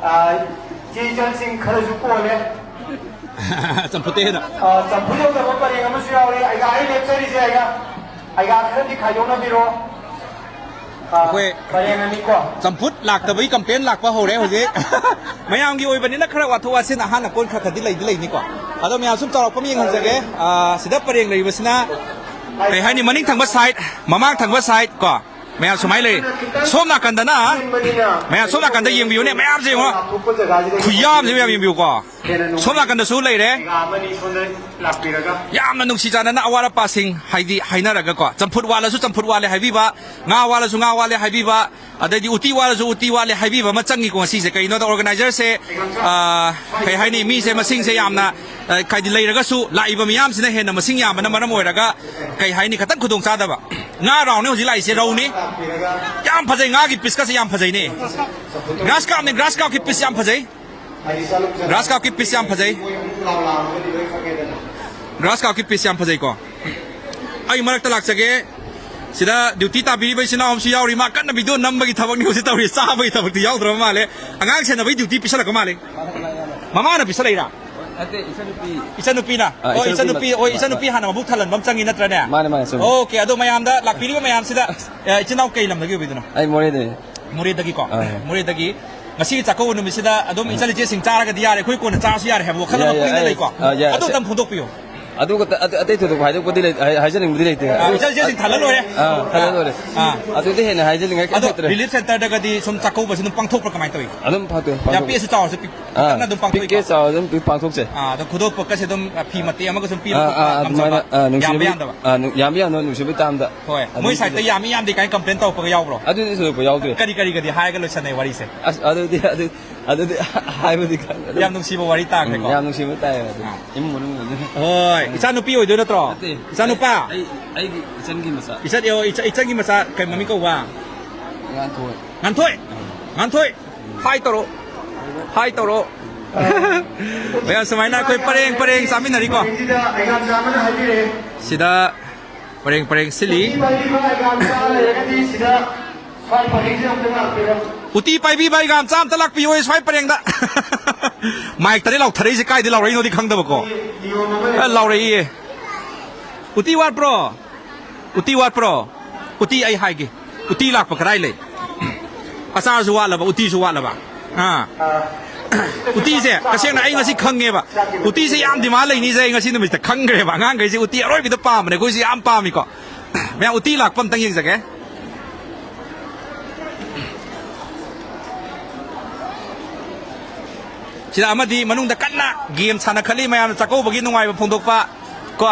ꯑ, ꯏꯆꯦ ꯏꯆꯟꯁꯤꯡ ꯈꯔꯁꯨ ꯀꯣꯜꯂꯦ꯫ ꯆꯝꯐꯨꯠꯇ ꯍꯦꯟꯅ꯫ ꯑ, ꯆꯝꯐꯨꯠ ꯌꯧꯗꯕ ꯄꯔꯦꯡ ꯑꯃꯁꯨ ꯌꯥꯎꯔꯤ꯫ ꯑꯩꯒ ꯑꯩ ꯂꯦꯞꯆꯔꯤꯁꯦ ꯑꯩꯒ, ꯑꯩꯒ ꯈꯔꯗꯤ ꯈꯥꯏꯗꯣꯛꯅꯕꯤꯔꯣ꯫ ꯑ, ꯑꯩꯈꯣꯏ ꯄꯔꯦꯡ ꯑꯅꯤꯀꯣ꯫ ꯆꯝꯐꯨꯠ ꯂꯥꯛꯇꯕꯒꯤ ꯀꯝꯄ꯭ꯂꯦꯟ ꯂꯥꯛꯄ ꯍꯧꯔꯦ ꯍꯧꯖꯤꯛ꯫ ꯃꯌꯥꯝꯒꯤ ꯑꯣꯏꯕꯅꯤꯅ ꯈꯔ ꯋꯥꯊꯣꯛ ꯋꯥꯁꯤꯟ ꯑꯍꯥꯟ ꯑꯀꯣꯟ ꯈꯔ ꯈꯔꯗꯤ ꯂꯩꯗꯤ ꯂꯩꯅꯤꯀꯣ꯫ ꯑꯗꯣ ꯃꯌꯥꯝ ꯁꯨꯝ ꯆꯥꯎꯔꯛꯄ ꯑꯃ ꯌꯦꯡꯍꯟꯖꯒꯦ꯫ ꯑ, ꯁꯤꯗ ꯄꯔꯦꯡ ꯂꯩꯔꯤꯕꯁꯤꯅ ꯀꯩ ꯍꯥꯏꯅꯤ, ꯃꯅꯤꯡ ꯊꯪꯕ ꯁꯥꯏꯠ, ꯃꯃꯥꯡ ꯊꯪꯕ ꯁꯥꯏꯠ ꯀꯣ꯫ ꯃꯌꯥꯝ ꯁꯨꯃꯥꯏꯅ ꯂꯩ꯫ ꯁꯣꯝ ꯅꯥꯀꯟꯗꯅ, ꯃꯌꯥꯝ ꯁꯣꯝ ꯅꯥꯀꯟꯗ ꯌꯦꯡꯕꯤꯌꯨꯅꯦ, ꯃꯌꯥꯝꯁꯦ ꯌꯦꯡꯉꯣ꯫ ꯈꯨꯌꯥꯝꯁꯦ ꯃꯌꯥꯝ ꯌꯦꯡꯕꯤꯌꯨꯀꯣ꯫ ꯁꯣꯝ ꯅꯥꯀꯟꯗꯁꯨ ꯂꯩꯔꯦ꯫ ꯌꯥꯝꯅ ꯅꯨꯡꯁꯤ ꯆꯥꯟꯅꯅ ꯑꯋꯥꯠ ꯑꯄꯥꯁꯤꯡ ꯍꯥꯏꯗꯤ ꯍꯥꯏꯅꯔꯒꯀꯣ, ꯆꯝꯐꯨꯠ ꯋꯥꯠꯂꯁꯨ ꯆꯝꯐꯨꯠ ꯋꯥꯠꯂꯦ ꯍꯥꯏꯕꯤꯕ, ꯉꯥ ꯋꯥꯠꯂꯁꯨ ꯉꯥ ꯋꯥꯠꯂꯦ ꯍꯥꯏꯕꯤꯕ, ꯑꯗꯩꯗꯤ ꯎꯇꯤ ꯋꯥꯠꯂꯁꯨ ꯎꯇꯤ ꯋꯥꯠꯂꯦ ꯍꯥꯏꯕꯤꯕ ꯑꯃ ꯆꯪꯉꯤꯀꯣ ꯉꯁꯤꯁꯦ꯫ ꯀꯩꯒꯤꯅꯣꯗ ꯑꯣꯔꯒꯅꯥꯏꯖꯔꯁꯦ, ꯑ, ꯀꯩ ꯍꯥꯏꯅꯤ, ꯃꯤꯁꯦ ꯃꯁꯤꯡꯁꯦ ꯌꯥꯝꯅ, ꯑ, ꯍꯥꯏꯗꯤ ꯂꯩꯔꯒꯁꯨ ꯂꯥꯛꯏꯕ ꯃꯤꯌꯥꯝꯁꯤꯅ ꯍꯦꯟꯅ ꯃꯁꯤꯡ ꯌꯥꯝꯕꯅ ꯃꯔꯝ ꯑꯣꯏꯔꯒ ꯀꯩ ꯍꯥꯏꯅꯤ, ꯈꯤꯇꯪ ꯈꯨꯗꯣꯡ ꯆꯥꯗꯕ꯫ ꯉꯥ ꯔꯥꯎꯅꯤ ꯍꯧꯖꯤꯛ ꯂꯥꯛꯏꯁꯦ, ꯔꯧꯅꯤ꯫ ꯌꯥꯝ ꯐꯖꯩ, ꯉꯥꯒꯤ ꯄꯤꯁꯀꯁꯦ ꯌꯥꯝ ꯐꯖꯩꯅꯦ꯫ ꯒ꯭ꯔꯥꯁ ꯀꯥꯞꯅꯦ, ꯒ꯭ꯔꯥꯁ ꯀꯥꯞꯀꯤ ꯄꯤꯁ ꯌꯥꯝ ꯐꯖꯩ꯫ ꯒ꯭ꯔꯥꯁ ꯀꯥꯞꯀꯤ ꯄꯤꯁ ꯌꯥꯝ ꯐꯖꯩ꯫ ꯒ꯭ꯔꯥꯁ ꯀꯥꯞꯀꯤ ꯄꯤꯁ ꯌꯥꯝ ꯐꯖꯩꯀꯣ꯫ ꯑꯩ ꯃꯔꯛꯇ ꯂꯥꯛꯆꯒꯦ꯫ ꯁꯤꯗ ꯗ꯭ꯌꯨꯇꯤ ꯇꯥꯕꯤꯔꯤꯕ ꯏꯆꯤꯟ ꯏꯅꯥꯎ ꯑꯃꯁꯨ ꯌꯥꯎꯔꯤ꯫ ꯃꯥ ꯀꯟꯅ ꯚꯤꯗꯤꯑꯣ ꯅꯝꯕꯒꯤ ꯊꯕꯛꯅꯤ ꯍꯧꯖꯤꯛ ꯇꯧꯔꯤ꯫ ꯆꯥꯕꯒꯤ ꯊꯕꯛꯇꯤ ꯌꯥꯎꯗ꯭ꯔꯕ ꯃꯥꯜꯂꯦ꯫ ꯑꯉꯥꯡ ꯁꯦꯟꯅꯕꯒꯤ ꯗ꯭ꯌꯨꯇꯤ ꯄꯤꯁꯜꯂꯛꯄ ꯃꯥꯜꯂꯦ꯫ ꯃꯃꯥꯅ ꯄꯤꯁꯜꯂꯛꯏꯔꯥ? ꯅꯠꯇꯦ, ꯏꯆꯟꯅꯨꯄꯤ꯫ ꯏꯆꯟꯅꯨꯄꯤꯅ? ꯑꯥ, ꯑꯣ, ꯏꯆꯟꯅꯨꯄꯤ ꯏꯆꯟꯅꯨꯄꯤ, ꯃꯆꯥ-, ꯑꯣ, ꯃꯥ-, ꯏꯆꯟꯅꯨꯄꯤ ꯃꯥ-, ꯍꯥꯟꯅ ꯃꯕꯨꯛ ꯊꯜꯍꯟꯕ ꯑꯃ ꯆꯪꯉꯤ ꯅꯠꯇ꯭ꯔꯅꯦ? ꯃꯥꯅꯦ, ꯃꯥꯅꯦ, ꯆꯨꯝꯃꯦ꯫ ꯑꯣꯀꯦ, ꯑꯗꯣ ꯃꯌꯥꯝꯗ ꯂꯥꯛꯄꯤꯔꯤꯕ ꯃꯌꯥꯝꯁꯤꯗ, ꯑꯦ, ꯏꯆꯤꯟ ꯏꯅꯥꯎ ꯀꯩ ꯂꯝꯗꯒꯤ ꯑꯣꯏꯗꯣꯏꯅꯣ? ꯑꯩ ꯃꯣꯔꯦꯗꯩꯅꯦ꯫ ꯃꯣꯔꯦꯗꯒꯤꯀꯣ? ꯑꯥ꯫ ꯃꯣꯔꯦꯗꯒꯤ꯫ ꯉꯁꯤꯒꯤ ꯆꯥꯛꯀꯧꯕ ꯅꯨꯃꯤꯠꯁꯤꯗ ꯑꯗꯨꯝ ꯎꯝ꯫ ꯏꯆꯜ ꯏꯆꯦꯁꯤꯡ ꯆꯥꯔꯒꯗꯤ ꯌꯥꯔꯦ, ꯑꯩꯈꯣꯏ ꯀꯣꯟꯅ ꯆꯥꯔꯁꯨ ꯌꯥꯔꯦ ꯍꯥꯏꯕ ꯋꯥꯈꯜ ꯑꯃ ꯌꯥꯏ, ꯌꯥꯏ, ꯄꯨꯛꯅꯤꯡꯗ ꯑꯩ, ꯂꯩꯀꯣ? ꯑꯥ, ꯌꯥꯏ, ꯑꯗꯨ ꯑꯁꯦ-, ꯑꯝꯇꯪ ꯐꯣꯡꯗꯣꯛꯄꯤꯌꯨ꯫ ꯑꯗꯨ ꯈꯛꯇ, ꯑꯗꯨ ꯑꯇꯩ ꯊꯣꯏꯗꯣꯛꯄ ꯍꯥꯏꯗꯣꯛꯄꯗꯤ ꯂꯩ-, ꯍꯥꯏ-, ꯍꯥꯏꯖꯅꯤꯡꯕꯗꯤ ꯂꯩꯇꯦ꯫ ꯑꯥ, ꯑꯗꯨ ꯏꯆꯜ ꯏꯆꯦꯁꯤꯡ ꯊꯥꯜꯍꯜ ꯂꯣꯏꯔꯦ꯫ ꯑꯥ, ꯊꯥꯜꯍꯜ ꯂꯣꯏꯔꯦ꯫ ꯑꯥ꯫ ꯑꯗꯨꯗꯤ ꯍꯦꯟꯅ ꯍꯥꯏꯖꯅꯤꯡꯉꯥꯏ ꯀꯩꯝ ꯑꯗꯣ ꯂꯩꯇ꯭ꯔꯦ꯫ ꯔꯤꯂꯤꯐ ꯁꯦꯟꯇꯔꯗꯒꯗꯤ ꯁꯨꯝ ꯆꯥꯛꯀꯧꯕꯁꯤ ꯑꯗꯨꯝ ꯄꯥꯡꯊꯣꯛꯄ꯭ꯔꯥ ꯀꯃꯥꯏꯅ ꯇꯧꯏ? ꯑꯗꯨꯝ ꯄꯥꯡꯊꯣꯛꯑꯦ, ꯌꯥꯝ ꯄꯥꯡꯊꯣꯛꯑꯦ꯫ ꯄꯤꯛꯑꯁꯨ ꯆꯥꯎꯔꯁꯨ ꯄꯤꯛ-, ꯑꯥ, ꯐꯖꯅ ꯑꯗꯨꯝ ꯄꯥꯡꯊꯣꯛꯏꯀꯣ? ꯄꯤꯛꯀꯦ ꯆꯥꯎꯔꯁꯨ ꯑꯗꯨꯝ ꯄꯤꯛ ꯄꯥꯡꯊꯣꯛꯆꯩ꯫ ꯑꯥ, ꯑꯗꯣ ꯈꯨꯗꯣꯞꯄꯀꯁꯦ ꯑꯗꯨꯝ, ꯑ, ꯐꯤ ꯃꯇꯦꯛ ꯑꯃꯒ ꯁꯨꯝ ꯄꯤꯔ ꯑꯥ, ꯈꯣꯠꯄ ꯑꯥ, ꯉꯝꯖꯕ? ꯑꯗꯨꯃꯥꯏꯅ, ꯑꯥ, ꯌꯥꯝꯕ ꯅꯨꯡꯁꯤꯕꯒꯤ, ꯌꯥꯝꯗꯕ? ꯑꯥ, ꯅꯨ-, ꯌꯥꯝꯕ ꯌꯥꯝꯗꯕ ꯅꯨꯡꯁꯤꯕꯒꯤ ꯇꯥꯝꯗ꯫ ꯍꯣꯏ꯫ ꯑꯗꯨꯝ ꯃꯣꯏ ꯁꯥꯏꯠꯇ ꯄꯤꯖꯩ꯫ ꯌꯥꯝꯃꯤ ꯌꯥꯝꯗꯦ ꯀꯥꯏꯅ ꯀꯝꯄ꯭ꯂꯦꯟ ꯇꯧꯔꯛꯄꯒ ꯌꯥꯎꯕ꯭ꯔꯣ? ꯑꯗꯨꯗꯤ ꯊꯣꯏꯗꯣꯛꯄ ꯌꯥꯎꯗ꯭ꯔꯦ꯫ ꯀꯔꯤ ꯀꯔꯤꯒꯗꯤ ꯍꯥꯏꯔꯒ ꯂꯣꯏꯁꯟꯅꯩ ꯋꯥꯔꯤꯁꯦ? ꯑꯁ, ꯑꯗꯨꯗꯤ, ꯑꯗꯨ, ꯑꯗꯨꯗꯤ ꯍꯥꯏꯕꯗꯤ ꯈꯪꯗꯦ꯫ ꯑꯗꯨꯝ ꯌꯥꯝ ꯅꯨꯡꯁꯤꯕ ꯋꯥꯔꯤ ꯇꯥꯈ꯭ꯔꯦꯀꯣ? ꯎꯝ, ꯌꯥꯝ ꯅꯨꯡꯁꯤꯕ ꯇꯥꯏꯌꯦ ꯑꯗꯨ꯫ ꯑꯥ꯫ ꯏꯃꯨꯡ ꯃꯅꯨꯡ ꯑꯣꯏꯗꯣꯏꯅꯦ꯫ ꯍꯣꯏ, ꯎꯝ꯫ ꯏꯆꯥꯅꯨꯄꯤ ꯑꯣꯏꯗꯣꯏ ꯅꯠꯇ꯭ꯔꯣ? ꯅꯠꯇꯦ, ꯏꯆꯥꯅꯨꯄꯥ? ꯑꯩ, ꯑꯩꯒꯤ ꯏꯆꯟꯒꯤ ꯃꯆꯥ꯫ ꯏꯆꯟ, ꯑꯣ, ꯏꯆ-, ꯏꯆꯟꯒꯤ ꯃꯆꯥ ꯀꯩ ꯃꯃꯤꯡ ꯀꯧꯕ? ꯉꯥꯟꯊꯣꯏ꯫ ꯉꯥꯟꯊꯣꯏ? ꯎꯝ꯫ ꯉꯥꯟꯊꯣꯏ? ꯍꯥꯏ ꯇꯧꯔꯣ꯫ ꯍꯥꯏ ꯇꯧꯔꯣ꯫ ꯃꯌꯥꯝ ꯁꯨꯃꯥꯏꯅ ꯑꯩꯈꯣꯏ ꯄꯔꯦꯡ ꯄꯔꯦꯡ ꯆꯥꯃꯤꯟꯅꯔꯤꯀꯣ꯫ ꯁꯤꯗ ꯄꯔꯦꯡ ꯄꯔꯦꯡ ꯁꯤꯜꯂꯤ꯫ ꯂꯩꯔꯒꯗꯤ ꯁꯤꯗ ꯎꯇꯤ ꯄꯥꯏꯕꯤꯕ ꯑꯩꯒ ꯃꯆꯥ ꯑꯝꯇ ꯂꯥꯛꯄꯤꯌꯣ ꯁ꯭ꯋꯥꯏ ꯄꯔꯦꯡꯗ꯫ ꯃꯥꯏꯛꯇꯅꯤ ꯂꯥꯎꯊꯔꯛꯏꯁꯦ, ꯀꯥꯏꯗꯩ ꯂꯥꯎꯔꯛꯏꯅꯣꯗꯤ ꯈꯪꯗꯕꯀꯣ꯫ ꯑ, ꯂꯥꯎꯔꯛꯏꯌꯦ꯫ "ꯎꯇꯤ ꯋꯥꯠꯄ꯭ꯔꯣ? ꯎꯇꯤ ꯋꯥꯠꯄ꯭ꯔꯣ? ꯎꯇꯤ ꯑꯩ ꯍꯥꯏꯒꯦ꯫ ꯎꯇꯤ ꯂꯥꯛꯄ ꯀꯗꯥꯏ ꯂꯩ? ꯑꯆꯥꯔꯁꯨ ꯋꯥꯠꯂꯕ, ꯎꯇꯤꯁꯨ ꯋꯥꯠꯂꯕ?" ꯑꯥ꯫ ꯎꯇꯤꯁꯦ ꯇꯁꯦꯡꯅ ꯑꯩ ꯉꯁꯤ ꯈꯪꯉꯦꯕ꯫ ꯎꯇꯤꯁꯦ ꯌꯥꯝ ꯗꯤꯃꯥꯟ ꯂꯩꯅꯤꯁꯦ ꯑꯩ ꯉꯁꯤ ꯅꯨꯃꯤꯠꯇ ꯈꯪꯈ꯭ꯔꯦꯕ꯫ ꯑꯉꯥꯡꯈꯩꯁꯦ ꯎꯇꯤ ꯑꯔꯣꯏꯕꯤꯗ ꯄꯥꯝꯕꯅꯦ, ꯑꯩꯈꯣꯏꯁꯨ ꯌꯥꯝ ꯄꯥꯝꯃꯤꯀꯣ꯫ ꯃꯌꯥꯝ ꯎꯇꯤ ꯂꯥꯛꯄ ꯑꯝꯇꯪ ꯌꯦꯡꯖꯒꯦ꯫ ꯁꯤꯗ ꯑꯃꯗꯤ ꯃꯅꯨꯡꯗ ꯀꯟꯅ ꯒꯦꯝ ꯁꯥꯟꯅꯈꯠꯂꯤ, ꯃꯌꯥꯝꯅ ꯆꯥꯛꯀꯧꯕꯒꯤ ꯅꯨꯡꯉꯥꯏꯕ ꯐꯣꯡꯗꯣꯛꯄ꯫ ꯀꯣ,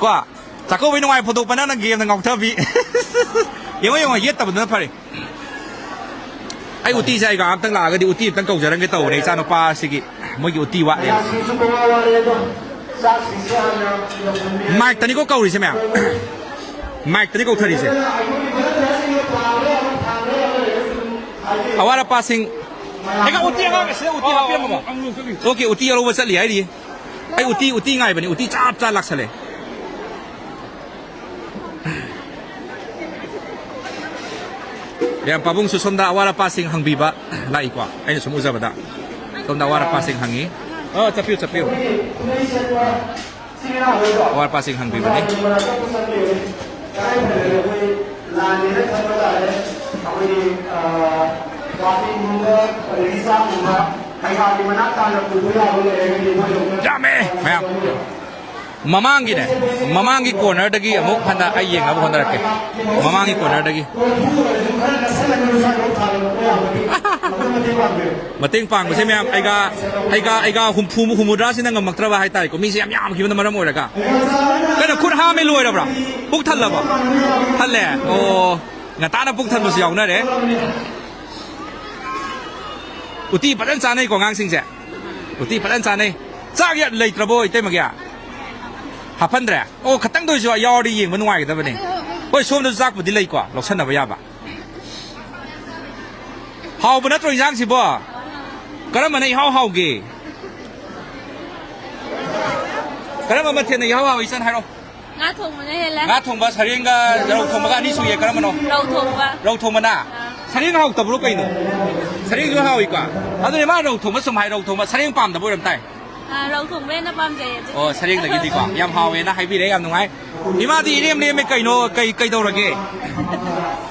ꯀꯣ, ꯆꯥꯛꯀꯧꯕꯒꯤ ꯅꯨꯡꯉꯥꯏꯕ ꯐꯣꯡꯗꯣꯛꯄ, ꯅꯪꯅ ꯒꯦꯝꯗ ꯉꯥꯎꯊꯕꯤ꯫ ꯌꯦꯡꯉꯣ, ꯌꯦꯡꯉꯣ, ꯌꯦꯠꯇꯕꯗꯨꯅ ꯐꯔꯦ꯫ ꯑꯩ ꯎꯇꯤꯁꯦ ꯑꯩꯒ ꯑꯝꯇꯪ ꯂꯥꯛꯑꯒꯗꯤ ꯎꯇꯤ ꯑꯝꯇꯪ ꯀꯧꯖꯔꯝꯒꯦ ꯇꯧꯕꯅꯦ ꯏꯆꯥꯅꯨꯄꯥꯁꯤꯒꯤ꯫ ꯃꯣꯏꯒꯤ ꯎꯇꯤ ꯋꯥꯠꯂꯦ꯫ ꯃꯥꯏꯛꯇꯅꯤꯀꯣ ꯀꯧꯔꯤꯁꯦ ꯃꯌꯥꯝ꯫ ꯃꯥꯏꯛꯇꯅꯤ ꯀꯧꯊꯔꯤꯁꯦ꯫ ꯑꯋꯥꯠ ꯑꯄꯥꯁꯤꯡ꯫ ꯑꯩꯒ ꯎꯇꯤ ꯑꯉꯥꯡ ꯑꯁꯤꯗ ꯎꯇꯤ ꯍꯥꯞꯄꯤꯔꯝꯃꯕ? ꯑꯣꯀꯦ, ꯎꯇꯤ ꯑꯔꯧꯕ ꯆꯠꯂꯤ ꯍꯥꯏꯔꯤ꯫ ꯑꯩ ꯎꯇꯤ, ꯎꯇꯤ ꯉꯥꯏꯕꯅꯤ꯫ ꯎꯇꯤ ꯆꯞ ꯆꯥ ꯂꯥꯛꯁꯜꯂꯦ꯫ ꯃꯌꯥꯝ ꯄꯥꯕꯨꯡꯁꯨ ꯁꯣꯝꯗ ꯑꯋꯥꯠ ꯑꯄꯥꯁꯤꯡ ꯍꯪꯕꯤꯕ ꯂꯥꯛꯏꯀꯣ, ꯑꯩꯅ ꯁꯨꯝ ꯎꯖꯕꯗ꯫ ꯁꯣꯝꯗ ꯑꯋꯥꯠ ꯑꯄꯥꯁꯤꯡ ꯍꯪꯉꯤ꯫ ꯑ, ꯆꯠꯄꯤꯌꯨ, ꯆꯠꯄꯤꯌꯨ꯫ ꯑꯋꯥꯠ ꯑꯄꯥꯁꯤꯡ ꯍꯪꯕꯤꯕꯅꯤ꯫ ꯌꯥꯝꯃꯦ ꯃꯌꯥꯝ꯫ ꯃꯃꯥꯡꯒꯤꯅꯦ, ꯃꯃꯥꯡꯒꯤ ꯀꯣꯔꯅꯔꯗꯒꯤ ꯑꯃꯨꯛ ꯍꯟꯅ ꯑꯩ ꯌꯦꯡꯅꯕ ꯍꯣꯠꯅꯔꯛꯀꯦ꯫ ꯃꯃꯥꯡꯒꯤ ꯀꯣꯔꯅꯔꯗꯒꯤ꯫ ꯃꯇꯦꯡ ꯄꯥꯡꯕꯁꯦ ꯃꯌꯥꯝ, ꯑꯩꯒ, ꯑꯩꯒ, ꯑꯩꯒ ꯍꯨꯝꯐꯨ, ꯍꯨꯝꯐꯨꯇꯔꯥꯁꯤꯅ ꯉꯝꯃꯛꯇ꯭ꯔꯕ ꯍꯥꯏꯇꯥꯔꯦꯀꯣ꯫ ꯃꯤꯁꯦ ꯌꯥꯝ ꯌꯥꯝꯈꯤꯕꯅ ꯃꯔꯝ ꯑꯣꯏꯔꯒ꯫ ꯀꯩꯅꯣ, ꯈꯨꯠ ꯍꯥꯝꯃꯦ ꯂꯣꯏꯔꯕ꯭ꯔꯥ? ꯄꯨꯛ ꯊꯜꯂꯕꯣ? ꯊꯜꯂꯦ? ꯑꯣ, ꯉꯟꯇꯥꯅ ꯄꯨꯛ ꯊꯟꯕꯁꯨ ꯌꯥꯎꯅꯔꯦ꯫ ꯎꯇꯤ ꯐꯖꯅ ꯆꯥꯅꯩꯀꯣ ꯑꯉꯥꯡꯁꯤꯡꯁꯦ꯫ ꯎꯇꯤ ꯐꯖꯅ ꯆꯥꯅꯩ꯫ ꯆꯥꯛ ꯌꯥ-, ꯂꯩꯇ꯭ꯔꯕꯣ ꯏꯇꯩꯃꯒꯤ? ꯍꯥꯞꯐꯟꯗ꯭ꯔꯦ? ꯑꯣ, ꯈꯇꯪꯗ ꯑꯣꯏꯁꯨ ꯌꯥꯎꯔꯗꯤ ꯌꯦꯡꯕ ꯅꯨꯡꯉꯥꯏꯒꯗꯕꯅꯦ꯫ ꯍꯣꯏ, ꯁꯣꯝꯗꯁꯨ ꯆꯥꯛꯄꯨꯗꯤ ꯂꯩꯀꯣ, ꯂꯧꯁꯟꯅꯕ ꯌꯥꯕ꯫ ꯍꯥꯎꯕ ꯅꯠꯇ꯭ꯔꯣ ꯏꯟꯖꯥꯡꯁꯤꯕꯣ? ꯀꯔꯝꯕꯅ ꯏꯍꯥꯎ ꯍꯥꯎꯒꯦ? ꯀꯔꯝꯕ ꯃꯊꯦꯜꯅ ꯏꯍꯥꯎ ꯍꯥꯎꯏ? ꯏꯆꯟ ꯍꯥꯏꯔꯛꯑꯣ꯫ ꯉꯥ ꯊꯣꯡꯕꯅ ꯍꯦꯜꯂꯦ꯫ ꯉꯥ ꯊꯣꯡꯕ, ꯁꯔꯦꯡꯒ ꯔꯧ ꯊꯣꯡꯕꯒ ꯑꯅꯤ ꯁꯨꯏꯌꯦ, ꯀꯔꯝꯕꯅꯣ? ꯔꯧ ꯊꯣꯡꯕ꯫ ꯔꯧ ꯊꯣꯡꯕꯅ? ꯑꯥ꯫ ꯁꯔꯦꯡ ꯍꯥꯎꯇꯕ꯭ꯔꯣ ꯀꯩꯅꯣ? ꯁꯔꯦꯡꯁꯨ ꯍꯥꯎꯏꯀꯣ꯫ ꯑꯗꯨꯅꯦ ꯃꯥ ꯔꯧ ꯊꯣꯡꯕ ꯁꯨꯝ ꯍꯥꯏ, ꯔꯧ ꯊꯣꯡꯕ꯫ ꯁꯔꯦꯡ ꯄꯥꯝꯗꯕ ꯑꯣꯏꯔꯝ ꯇꯥꯏ꯫ ꯑꯥ, ꯔꯧ ꯊꯣꯡꯕ ꯍꯦꯟꯅ ꯄꯥꯝꯖꯩ ꯑꯗꯨꯗꯤ꯫ ꯑꯣ, ꯁꯔꯦꯡꯗꯒꯤꯗꯤꯀꯣ꯫ ꯌꯥꯝ ꯍꯥꯎꯋꯦꯅ ꯍꯥꯏꯕꯤꯔꯦ, ꯌꯥꯝ ꯅꯨꯡꯉꯥꯏ꯫ ꯏꯃꯥꯗꯤ ꯏꯔꯦꯝ ꯂꯦꯝꯃꯦ ꯀꯩꯅꯣ, ꯀꯩ, ꯀꯩꯗꯧꯔꯒꯦ?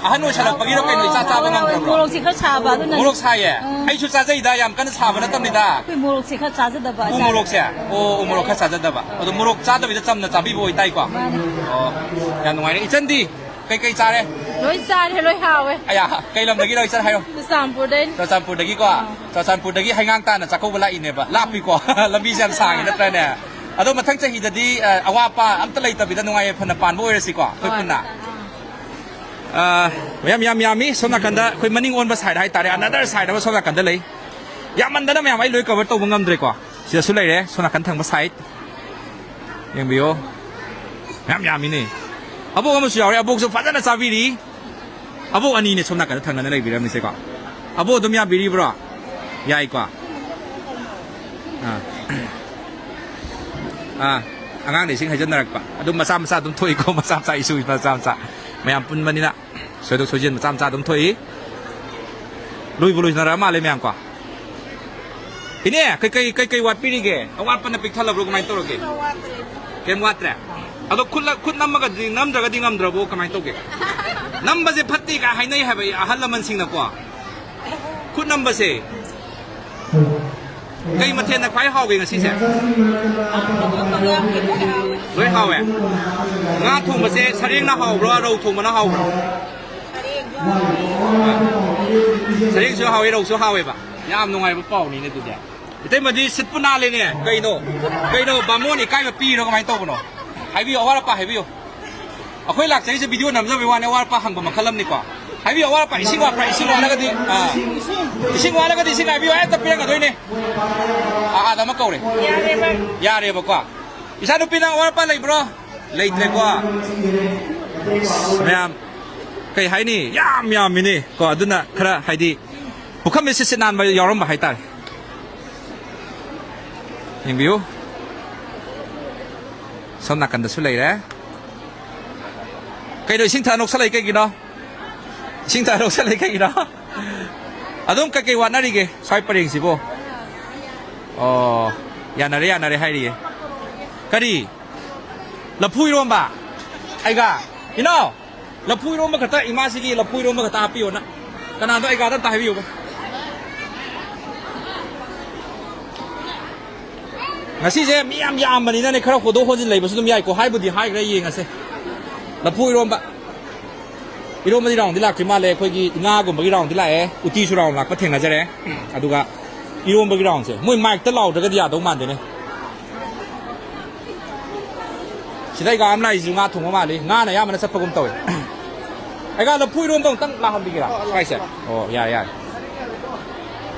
ꯑꯍꯟ ꯑꯣꯏꯁꯜꯂꯛꯄꯒꯤꯔꯣ ꯀꯩꯅꯣ, ꯏꯆꯥ ꯆꯥꯕ ꯉꯝꯗ꯭ꯔꯕ꯭ꯔꯣ? ꯃꯣꯔꯣꯛꯁꯦ ꯈꯔ ꯁꯥꯕ ꯑꯗꯨꯅ꯫ ꯃꯣꯔꯣꯛ ꯁꯥꯏꯌꯦ? ꯎꯝ꯫ ꯑꯩꯁꯨ ꯆꯥꯖꯩꯗ, ꯌꯥꯝ ꯀꯟꯅ ꯁꯥꯕ ꯅꯠꯇꯕꯅꯤꯗ꯫ ꯑꯩꯈꯣꯏ ꯃꯣꯔꯣꯛꯁꯦ ꯈꯔ ꯆꯥꯖꯗꯕ ꯎ ꯍꯥꯏꯇꯥꯔꯦ꯫ ꯃꯣꯔꯣꯛꯁꯦ? ꯑꯣ, ꯎ ꯃꯣꯔꯣꯛ ꯈꯔ ꯆꯥꯖꯗꯕ꯫ ꯑꯗꯣ ꯃꯣꯔꯣꯛ ꯆꯥꯗꯕꯤꯗ ꯆꯝꯅ ꯆꯥꯕꯤꯕ ꯑꯣꯏꯇꯥꯏꯀꯣ? ꯃꯥꯅꯦ꯫ ꯑꯣ, ꯌꯥꯝ ꯅꯨꯡꯉꯥꯏꯔꯦ꯫ ꯏꯆꯟꯗꯤ ꯀꯩꯀꯩ ꯆꯥꯔꯦ? ꯂꯣꯏ ꯆꯥꯔꯦ, ꯂꯣꯏ ꯍꯥꯎꯋꯦ꯫ ꯑꯌꯥ, ꯀꯩ ꯂꯝꯗꯒꯤꯅꯣ ꯏꯆꯟ ꯍꯥꯏꯔꯣ? ꯆꯨꯔꯆꯥꯟꯄꯨꯔꯗꯩꯅꯦ꯫ ꯆꯨꯔꯆꯥꯟꯄꯨꯔꯗꯒꯤꯀꯣ? ꯑꯥ꯫ ꯆꯨꯔꯆꯥꯟꯄꯨꯔꯗꯒꯤ ꯍꯩꯉꯥꯡ ꯇꯥꯅ ꯆꯥꯛꯀꯧꯕ ꯂꯥꯛꯏꯅꯦꯕ꯫ ꯂꯥꯞꯄꯤꯀꯣ? ꯂꯝꯕꯤꯁꯦ ꯌꯥꯝ ꯁꯥꯡꯉꯤ ꯅꯠꯇ꯭ꯔꯅꯦ? ꯑꯗꯣ ꯃꯊꯪ ꯆꯍꯤꯗꯗꯤ, ꯑ, ꯑꯋꯥꯠꯄ ꯑꯝꯇ ꯂꯩꯇꯕꯤꯗ ꯅꯨꯡꯉꯥꯏ ꯌꯥꯏꯐꯅ ꯄꯥꯟꯕ ꯑꯣꯏꯔꯁꯤꯀꯣ, ꯑꯩꯈꯣꯏ ꯍꯣꯏ꯫ ꯄꯨꯟꯅ꯫ ꯑ, ꯃꯌꯥꯝ ꯌꯥꯝ ꯌꯥꯝꯃꯤ꯫ ꯁꯣꯝ ꯅꯥꯀꯟꯗ ꯑꯩꯈꯣꯏ ꯃꯅꯤꯡ ꯑꯣꯟꯕ side ꯍꯥꯏꯇꯥꯔꯦ, another side ꯑꯃ ꯁꯣꯝ ꯅꯥꯀꯟꯗ ꯂꯩ꯫ ꯌꯥꯝꯃꯟꯗꯅ ꯃꯌꯥꯝ ꯑꯩ ꯂꯣꯏ cover ꯇꯧꯕ ꯉꯝꯗ꯭ꯔꯦꯀꯣ꯫ ꯁꯤꯗꯁꯨ ꯂꯩꯔꯦ, ꯁꯣꯝ ꯅꯥꯀꯟ ꯊꯪꯕ side꯫ ꯌꯦꯡꯕꯤꯌꯣ꯫ ꯃꯌꯥꯝ ꯌꯥꯝꯃꯤꯅꯦ꯫ ꯑꯕꯣꯛ ꯑꯃꯁꯨ ꯌꯥꯎꯔꯦ, ꯑꯕꯣꯛꯁꯨ ꯐꯖꯅ ꯆꯥꯕꯤꯔꯤ꯫ ꯑꯕꯣꯛ ꯑꯅꯤꯅꯦ ꯁꯣꯝ ꯅꯥꯀꯟꯗ ꯊꯪꯅꯅ ꯂꯩꯕꯤꯔꯝꯃꯤꯁꯦꯀꯣ꯫ ꯑꯕꯣꯛ ꯑꯗꯨꯝ ꯌꯥꯕꯤꯔꯤꯕ꯭ꯔꯣ? ꯌꯥꯏꯀꯣ꯫ ꯑꯥ꯫ ꯑꯥ, ꯑꯉꯥꯡꯅ ꯏꯁꯤꯡ ꯍꯩꯖꯤꯟꯅꯔꯛꯄ꯫ ꯑꯗꯨꯝ ꯃꯆꯥ ꯃꯆꯥ ꯑꯗꯨꯝ ꯊꯣꯛꯏꯀꯣ, ꯃꯆꯥ ꯃꯆꯥ issue ꯃꯆꯥ ꯃꯆꯥ꯫ ꯃꯌꯥꯝ ꯄꯨꯟꯕꯅꯤꯅ ꯁꯣꯏꯗꯣꯛ ꯁꯣꯏꯖꯤꯟ ꯃꯆꯥ ꯃꯆꯥ ꯑꯗꯨꯝ ꯊꯣꯛꯏ꯫ ꯂꯣꯏꯕꯨ ꯂꯣꯏꯅꯔ ꯃꯥꯜꯂꯦ ꯃꯌꯥꯝ ꯀꯣ꯫ ꯏꯅꯦ, ꯀꯩꯀꯩ, ꯀꯩꯀꯩ ꯋꯥꯠꯄꯤꯔꯤꯒꯦ? ꯑꯋꯥꯠꯄꯅ ꯄꯤꯛ ꯊꯜꯂꯕ꯭ꯔꯣ? ꯀꯃꯥꯏꯅ ꯇꯧꯔꯒꯦ? ꯀꯩꯝ ꯋꯥꯠꯇ꯭ꯔꯦ? ꯑꯗꯣ ꯈꯨꯠ ꯂ-, ꯈꯨꯠ ꯅꯝꯃꯒꯗꯤ, ꯅꯝꯗ꯭ꯔꯒꯗꯤ ꯉꯝꯗ꯭ꯔꯕꯣ? ꯀꯃꯥꯏꯅ ꯇꯧꯒꯦ? ꯅꯝꯕꯁꯦ ꯐꯠꯇꯦ ꯀꯥꯏ ꯍꯥꯏꯅꯩ ꯍꯥꯏꯕ ꯑꯍꯜ ꯂꯃꯟꯁꯤꯡꯅꯀꯣ꯫ ꯈꯨꯠ ꯅꯝꯕꯁꯦ꯫ ꯀꯩ ꯃꯊꯦꯜꯅ ꯈ꯭ꯋꯥꯏ ꯍꯥꯎꯒꯦ ꯉꯁꯤꯁꯦ? ꯂꯣꯏ ꯍꯥꯎꯋꯦ꯫ ꯉꯥ ꯊꯣꯡꯕꯁꯦ ꯁꯔꯦꯡꯅ ꯍꯥꯎꯕ꯭ꯔꯣ, ꯔꯧ ꯊꯣꯡꯕꯅ ꯍꯥꯎꯕ꯭ꯔꯣ? ꯁꯔꯦꯡꯁꯨ ꯍꯥꯎꯋꯦ, ꯔꯧꯁꯨ ꯍꯥꯎꯋꯦꯕ꯫ ꯌꯥꯝ ꯅꯨꯡꯉꯥꯏꯕ ꯄꯥꯎꯅꯤꯅꯦ ꯑꯗꯨꯗꯤ꯫ ꯏꯇꯩꯃꯗꯤ ꯁꯤꯠꯄꯨ ꯅꯥꯜꯂꯦꯅꯦ꯫ ꯀꯩꯅꯣ? ꯀꯩꯅꯣ, ꯕꯥꯃꯣꯟ ꯏꯀꯥꯏꯕ ꯄꯤꯔꯣ, ꯀꯃꯥꯏꯅ ꯇꯧꯕꯅꯣ? ꯍꯥꯏꯕꯤꯌꯨ, ꯑꯋꯥꯠ ꯑꯄꯥ ꯍꯥꯏꯕꯤꯌꯨ꯫ ꯑꯩꯈꯣꯏ ꯂꯥꯛꯆꯔꯤꯁꯦ video ꯅꯝꯖꯕꯩ ꯋꯥꯅꯤ, ꯑꯋꯥꯠ ꯑꯄꯥ ꯍꯪꯕ ꯃꯈꯜ ꯑꯃꯅꯤꯀꯣ꯫ ꯍꯥꯏꯕꯤꯌꯨ, ꯑꯋꯥꯠ ꯑꯄꯥ, ꯏꯁꯤꯡ ꯋꯥꯠꯄ꯭ꯔꯥ? ꯏꯁꯤꯡ ꯋꯥꯠꯂꯒꯗꯤ, ꯑꯥ, ꯏꯁꯤꯡ ꯋꯥꯠꯂꯒꯗꯤ ꯏꯁꯤꯡ ꯍꯥꯏꯕꯤꯌꯨ, ꯍꯦꯛꯇ ꯄꯤꯔꯛꯀꯗꯣꯏꯅꯦ꯫ ꯑꯥ, ꯑꯥꯗ ꯑꯃ ꯀꯧꯔꯦ꯫ ꯌꯥꯔꯦꯕꯀꯣ꯫ ꯏꯆꯥꯅꯨꯄꯤ, ꯅꯪ ꯑꯋꯥꯠ ꯑꯄꯥ ꯂꯩꯕ꯭ꯔꯣ? ꯂꯩꯇ꯭ꯔꯦꯀꯣ꯫ ꯃꯌꯥꯝ, ꯀꯩ ꯍꯥꯏꯅꯤ? ꯌꯥꯝ ꯌꯥꯝꯃꯤꯅꯦ ꯀꯣ꯫ ꯑꯗꯨꯅ ꯈꯔ, ꯍꯥꯏꯗꯤ, ꯄꯨꯈꯝꯁꯦ ꯁꯤꯠ ꯁꯤꯠ ꯅꯥꯟꯕ ꯌꯥꯎꯔꯝꯕ ꯍꯥꯏꯇꯥꯔꯦ꯫ ꯌꯦꯡꯕꯤꯌꯨ꯫ ꯁꯣꯝ ꯅꯥꯀꯟꯗꯁꯨ ꯂꯩꯔꯦ꯫ ꯀꯩꯅꯣ, ꯏꯁꯤꯡ ꯊꯛ ꯅꯣꯛꯁꯜꯂꯛꯏ ꯀꯩꯒꯤꯅꯣ? ꯏꯁꯤꯡ ꯊꯛ ꯅꯣꯛꯁꯜꯂꯛꯏ ꯀꯩꯒꯤꯅꯣ? ꯑꯗꯨꯝ ꯀꯩꯀꯩ ꯋꯥꯠꯅꯔꯤꯒꯦ ꯁ꯭ꯋꯥꯏ ꯄꯔꯦꯡꯁꯤꯕꯣ? ꯑꯣ, ꯌꯥꯅꯔꯦ, ꯌꯥꯅꯔꯦ ꯍꯥꯏꯔꯤꯌꯦ꯫ ꯀꯔꯤ? ꯂꯐꯨ ꯏꯔꯣꯝꯕ? ꯑꯩꯒ? ꯏꯅꯥꯎ, ꯂꯐꯨ ꯏꯔꯣꯝꯕ ꯈꯛꯇ, ꯏꯃꯥꯁꯤꯒꯤ ꯂꯐꯨ ꯏꯔꯣꯝꯕ ꯈꯛꯇ ꯍꯥꯞꯄꯤꯌꯣꯅ꯫ ꯀꯅꯥꯗꯣ ꯑꯩꯒꯥꯗ ꯑꯝꯇ ꯍꯥꯏꯕꯤꯌꯨꯕ꯫ ꯉꯁꯤꯁꯦ ꯃꯤ ꯌꯥꯝ ꯌꯥꯝꯕꯅꯤꯅꯅꯦ, ꯈꯔ ꯍꯣꯗꯣꯛ ꯍꯣꯟꯖꯤꯟ ꯂꯩꯕꯁꯨ ꯑꯗꯨꯝ ꯌꯥꯏꯀꯣ, ꯍꯥꯏꯕꯨꯗꯤ ꯍꯥꯏꯈ꯭ꯔꯦ, ꯌꯦꯡꯉꯁꯦ꯫ ꯂꯐꯨ ꯏꯔꯣꯝꯕ꯫ ꯏꯔꯣꯝꯕꯗꯤ ꯔꯥꯎꯟꯗꯤ ꯂꯥꯛꯇ꯭ꯔꯤ ꯃꯥꯜꯂꯦ, ꯑꯩꯈꯣꯏꯒꯤ ꯉꯥꯒꯨꯝꯕꯒꯤ ꯔꯥꯎꯟꯗꯤ ꯂꯥꯛꯑꯦ, ꯎꯇꯤꯁꯨ ꯔꯥꯎꯟ ꯂꯥꯛꯄ ꯊꯦꯡꯅꯖꯔꯦ꯫ ꯑꯗꯨꯒ ꯏꯔꯣꯝꯕꯒꯤ ꯔꯥꯎꯟꯁꯦ ꯃꯣꯏ ꯃꯥꯏꯛꯇ ꯂꯥꯎꯗ꯭ꯔꯒꯗꯤ ꯌꯥꯗꯧ ꯃꯥꯟꯗꯦꯅꯦ꯫ ꯁꯤꯗ ꯑꯩꯒ ꯑꯃ ꯂꯥꯛꯏꯁꯤꯁꯨ ꯉꯥ ꯊꯣꯡꯕ ꯃꯥꯜꯂꯤ, ꯉꯥꯅ ꯑꯌꯥꯝꯕꯅ ꯆꯠꯄꯒꯨꯝ ꯇꯧꯋꯦ꯫ ꯑꯩꯒ ꯂꯐꯨ ꯏꯔꯣꯝꯕ ꯑꯃꯨꯛꯇꯪ ꯂꯥꯛꯍꯟꯕꯤꯒꯦꯔꯥ ꯁ꯭ꯋꯥꯏꯁꯦ? ꯑꯣ, ꯌꯥꯔꯦ, ꯌꯥꯔꯦ꯫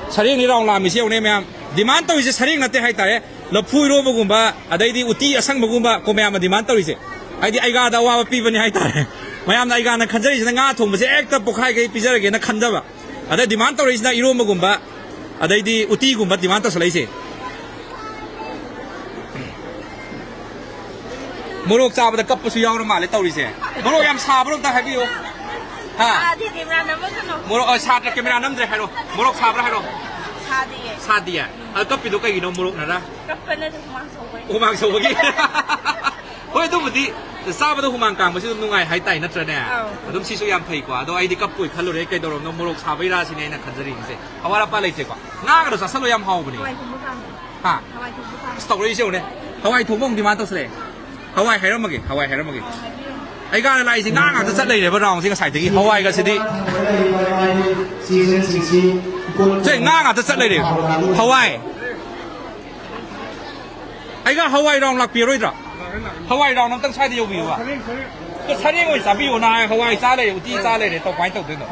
ꯁꯔꯦꯡꯅꯤ ꯔꯥꯎꯟ ꯂꯥꯛꯑꯝꯃꯤꯁꯤ ꯌꯦꯡꯉꯨꯅꯦ ꯃꯌꯥꯝ꯫ ꯗꯤꯃꯥꯟ ꯇꯧꯔꯤꯁꯦ ꯁꯔꯦꯡ ꯅꯠꯇꯦ ꯍꯥꯏꯇꯥꯔꯦ, ꯂꯐꯨ ꯏꯔꯣꯝꯕꯒꯨꯝꯕ, ꯑꯗꯩꯗꯤ ꯎꯇꯤ ꯑꯁꯪꯕꯒꯨꯝꯕ ꯀꯣ ꯃꯌꯥꯝꯅ ꯗꯤꯃꯥꯟ ꯇꯧꯔꯤꯁꯦ꯫ ꯍꯥꯏꯗꯤ ꯑꯩꯒꯥꯗ ꯑꯋꯥꯕ ꯄꯤꯕꯅꯤ ꯍꯥꯏꯇꯥꯔꯦ꯫ ꯃꯌꯥꯝꯅ ꯑꯩꯒꯥꯅ ꯈꯟꯖꯔꯤꯁꯤꯅ ꯉꯥ ꯊꯣꯡꯕꯁꯦ ꯍꯦꯛꯇ ꯄꯣꯛꯈꯥꯏꯈꯩ ꯄꯤꯖꯔꯒꯦꯅ ꯈꯟꯖꯕ꯫ ꯑꯗ ꯗꯤꯃꯥꯟ ꯇꯧꯔꯛꯏꯁꯤꯅ ꯏꯔꯣꯝꯕꯒꯨꯝꯕ, ꯑꯗꯩꯗꯤ ꯎꯇꯤꯒꯨꯝꯕ ꯗꯤꯃꯥꯟ ꯇꯧꯁꯜꯂꯛꯏꯁꯦ꯫ ꯃꯣꯔꯣꯛ ꯆꯥꯕꯗ ꯀꯞꯄꯁꯨ ꯌꯥꯎꯔ ꯃꯥꯜꯂꯦ ꯇꯧꯔꯤꯁꯦ꯫ ꯃꯣꯔꯣꯛ ꯌꯥꯝ ꯁꯥꯕ꯭ꯔꯣ ꯑꯝꯇ ꯍꯥꯏꯕꯤꯌꯨ꯫ ꯍꯥ? ꯁꯥꯗꯦ, ꯀꯦꯃꯦꯔꯥ ꯅꯝꯃꯛꯀꯅꯣ꯫ ꯃꯣꯔꯣꯛ, ꯑ, ꯁꯥꯇ꯭ꯔ ꯀꯦꯃꯦꯔꯥ ꯅꯝꯗ꯭ꯔꯦ ꯍꯥꯏꯔꯣ꯫ ꯃꯣꯔꯣꯛ ꯁꯥꯕ꯭ꯔꯥ ꯍꯥꯏꯔꯣ꯫ ꯁꯥꯗꯤꯌꯦ꯫ ꯁꯥꯗꯤꯌꯦ? ꯑ, ꯀꯞꯄꯤꯗꯣ ꯀꯩꯒꯤꯅꯣ ꯃꯣꯔꯣꯛꯅꯔ? ꯀꯞꯄ ꯅꯠꯇꯦ, ꯍꯨꯃꯥꯡ ꯁꯧꯕꯩ꯫ ꯍꯨꯃꯥꯡ ꯁꯧꯕꯒꯤ? ꯍꯣꯏ, ꯑꯗꯨꯕꯨꯗꯤ ꯆꯥꯕꯗ ꯍꯨꯃꯥꯡ ꯀꯥꯡꯕꯁꯤ ꯑꯗꯨꯝ ꯅꯨꯡꯉꯥꯏ ꯍꯥꯏꯇꯥꯏ, ꯅꯠꯇ꯭ꯔꯅꯦ? ꯑꯥꯎ꯫ ꯑꯗꯨꯝ ꯁꯤꯁꯨ ꯌꯥꯝ ꯐꯩꯀꯣ꯫ ꯑꯗꯣ ꯑꯩꯗꯤ ꯀꯞꯄꯣꯏ ꯈꯜꯂꯨꯔꯦ, ꯀꯩꯗꯧꯔꯕꯅꯣ, ꯃꯣꯔꯣꯛ ꯁꯥꯕꯩꯔꯥ ꯁꯤꯅꯦ ꯑꯩꯅ ꯈꯟꯖꯔꯤꯁꯦ꯫ ꯑꯋꯥꯠ ꯑꯄꯥ ꯂꯩꯇꯦꯀꯣ꯫ ꯉꯥꯒꯗꯣ ꯆꯥꯁꯜꯂꯣ, ꯌꯥꯝ ꯍꯥꯎꯕꯅꯦ꯫ ꯍꯋꯥꯏ ꯊꯣꯡꯕ ꯄꯥꯝꯃꯦ꯫ ꯍꯥ? ꯍꯋꯥꯏ ꯊꯣꯡꯕ ꯄꯥꯝꯃꯦ꯫ ꯑꯁ, ꯇꯧꯔꯛꯏꯁꯦ ꯌꯦꯡꯉꯨꯅꯦ꯫ ꯍꯋꯥꯏ ꯊꯣꯡꯕ ꯑꯃꯨꯛ ꯗꯤꯃꯥꯟ ꯇꯧꯁꯜꯂꯛꯑꯦ꯫ ꯍꯋꯥꯏ ꯍꯥꯏꯔꯝꯃꯒꯦ, ꯍꯋꯥꯏ ꯍꯥꯏꯔꯝꯃꯒꯦ꯫ ꯑꯩ ꯒꯥꯅ ꯂꯥꯛꯏꯁꯦ ꯉꯥ ꯉꯥꯛꯇ ꯆꯠ ꯂꯩꯔꯦꯕ ꯔꯥꯎꯟꯁꯦ ꯉꯁꯥꯏꯗꯒꯤ꯫ ꯍꯋꯥꯏꯒꯁꯤꯗꯤ꯫ ꯁꯦ, ꯉꯥ ꯉꯥꯛꯇ ꯆꯠ ꯂꯩꯔꯦ꯫ ꯍꯋꯥꯏ꯫ ꯑꯩꯒ ꯍꯋꯥꯏ ꯔꯥꯎꯟ ꯂꯥꯛꯄꯤꯔꯣꯏꯗ꯭ꯔꯣ? ꯍꯋꯥꯏ ꯔꯥꯎꯟ ꯑꯝꯇꯪ ꯁ꯭ꯋꯥꯏꯗ ꯌꯧꯕꯤꯌꯨꯕ꯫ ꯑꯗꯣ ꯁꯔꯦꯡ ꯑꯣꯏꯅ ꯆꯥꯕꯤꯌꯣꯅ ꯍꯥꯏ, ꯍꯋꯥꯏ ꯆꯥ ꯂꯩꯔꯦ, ꯎꯇꯤ ꯆꯥ ꯂꯩꯔꯦ, ꯇꯧ ꯀꯃꯥꯏꯅ ꯇꯧꯗꯣꯏꯅꯣ?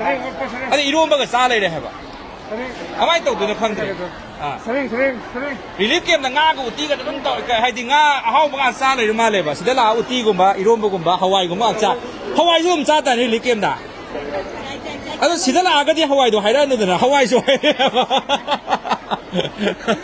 ꯑꯗꯩ ꯏꯔꯣꯝꯕꯒ ꯆꯥ ꯂꯩꯔꯦ ꯍꯥꯏꯕ꯫ ꯀꯃꯥꯏꯅ ꯇꯧꯗꯣꯏꯅꯣ ꯈꯪꯗ꯭ꯔꯦ꯫ ꯑꯥ꯫ ꯁꯔꯦꯡ, ꯁꯔꯦꯡ, ꯁꯔꯦꯡ꯫ ꯔꯤꯂꯤꯐ ꯀꯦꯝꯞꯇ ꯉꯥꯒ ꯎꯇꯤꯒ ꯑꯗꯨꯝ ꯇꯧ-, ꯀ-, ꯍꯥꯏꯗꯤ ꯉꯥ ꯑꯍꯥꯎꯕ ꯉꯥꯛ ꯆꯥ ꯂꯩꯔ ꯃꯥꯜꯂꯦꯕ꯫ ꯁꯤꯗ ꯂꯥꯛꯑ ꯎꯇꯤꯒꯨꯝꯕ, ꯏꯔꯣꯝꯕꯒꯨꯝꯕ, ꯍꯋꯥꯏꯒꯨꯝꯕ ꯉꯥꯛ ꯆꯥ꯫ ꯍꯋꯥꯏꯁꯨ ꯑꯗꯨꯝ ꯆꯥ ꯇꯥꯔꯦ ꯔꯤꯂꯤꯐ ꯀꯦꯝꯞꯇ꯫ ꯑꯗꯣ ꯁꯤꯗ ꯂꯥꯛꯑꯒꯗꯤ ꯍꯋꯥꯏꯗꯣ ꯍꯥꯏꯔꯛꯑꯅꯨꯗꯅ, ꯍꯋꯥꯏꯁꯨ ꯍꯥꯏꯔꯛꯑꯦꯕ꯫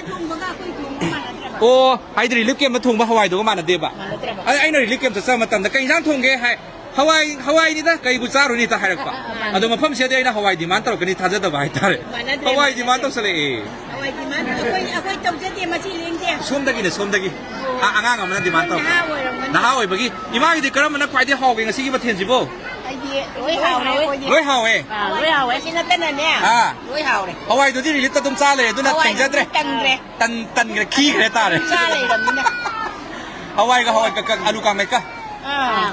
ꯊꯣꯡꯕꯒ ꯑꯩꯈꯣꯏ ꯊꯣꯡꯕ ꯃꯥꯟꯅꯗ꯭ꯔꯕ? ꯑꯣ, ꯍꯥꯏꯗꯤ ꯔꯤꯂꯤꯐ ꯀꯦꯝꯞꯇ ꯊꯣꯡꯕ ꯍꯋꯥꯏꯗꯨꯒ ꯃꯥꯟꯅꯗꯦꯕ꯫ ꯃꯥꯟꯅꯗ꯭ꯔꯕ? ꯑꯩ, ꯑꯩꯅ ꯔꯤꯂꯤꯐ ꯀꯦꯝꯞ ꯆꯠꯆꯕ ꯃꯇꯝꯗ "ꯀꯩ ꯏꯟꯖꯥꯡ ꯊꯣꯡꯒꯦ?" ꯍꯥꯏ꯫ ꯍꯋꯥꯏ, ꯍꯋꯥꯏꯅꯤꯗ, ꯀꯩꯕꯨ ꯆꯥꯔꯨꯅꯤꯗ ꯍꯥꯏꯔꯛꯄ꯫ ꯑꯗꯣ ꯃꯐꯝꯁꯤꯗꯗꯤ ꯑꯩꯅ ꯍꯋꯥꯏ demand ꯇꯧꯔꯛꯀꯅꯤ ꯊꯥꯖꯗꯕ ꯍꯥꯏꯇꯥꯔꯦ꯫ ꯃꯥꯟꯅꯗ꯭ꯔꯦ, ꯍꯋꯥꯏ ꯃꯥꯟꯅꯗ꯭ꯔꯦ꯫ Demand ꯇꯧꯁꯜꯂꯛꯑꯦ꯫ ꯍꯋꯥꯏ demand ꯑꯩꯈꯣꯏ, ꯑꯩꯈꯣꯏ ꯇꯧꯖꯗꯦ, ꯃꯁꯤ ꯂꯦꯡꯗꯦ꯫ ꯁꯣꯝꯗꯒꯤꯅꯦ, ꯁꯣꯝꯗꯒꯤ꯫ ꯑꯣ꯫ ꯑ-, ꯑꯉꯥꯡ ꯑꯃꯅ demand ꯅꯣꯏ ꯇꯧꯔꯛꯄ꯫ ꯅꯍꯥ ꯑꯣꯏꯔꯝꯒꯅꯤ꯫ ꯅꯍꯥ ꯑꯣꯏꯕꯒꯤ꯫ ꯏꯃꯥꯒꯤꯗꯤ ꯀꯔꯝꯕꯅ ꯈ꯭ꯋꯥꯏꯗꯒꯤ ꯍꯥꯎꯒꯦ ꯉꯁꯤꯒꯤ ꯃꯊꯦꯜꯁꯤꯕꯣ? ꯑꯩꯗꯤ ꯂꯣꯏ ꯍꯥꯎꯔꯦ ꯑꯩꯈꯣꯏꯗꯤ꯫ ꯂꯣꯏ ꯍꯥꯎꯋꯦ꯫ ꯑꯥ, ꯂꯣꯏ ꯍꯥꯎꯋꯦ꯫ ꯁꯤ ꯅꯠꯇꯅꯅꯦ, ꯑꯥ꯫ ꯂꯣꯏ ꯍꯥꯎꯔꯦ꯫ ꯍꯋꯥꯏꯗꯨꯗꯤ relief ꯇ ꯑꯗꯨꯝ ꯆꯥ ꯂꯩꯔꯦ, ꯑꯗꯨꯅ ꯍꯋꯥꯏꯗꯨꯗꯤ ꯊꯦꯡꯖꯗ꯭ꯔꯦ꯫ ꯇꯟꯗ꯭ꯔꯦ꯫ ꯇꯟ-, ꯇꯟꯈ꯭ꯔꯦ, ꯈꯤꯈ꯭ꯔꯦ ꯇꯥꯔꯦ꯫ ꯆꯥ ꯂꯩꯔꯕꯅꯤꯅ꯫ ꯍꯋꯥꯏꯒ ꯍꯋꯥꯏ ꯀꯛ-, ꯀꯛ-, ꯑꯂꯨ ꯀꯥꯡꯃꯦꯠꯀ꯫ ꯑꯥ꯫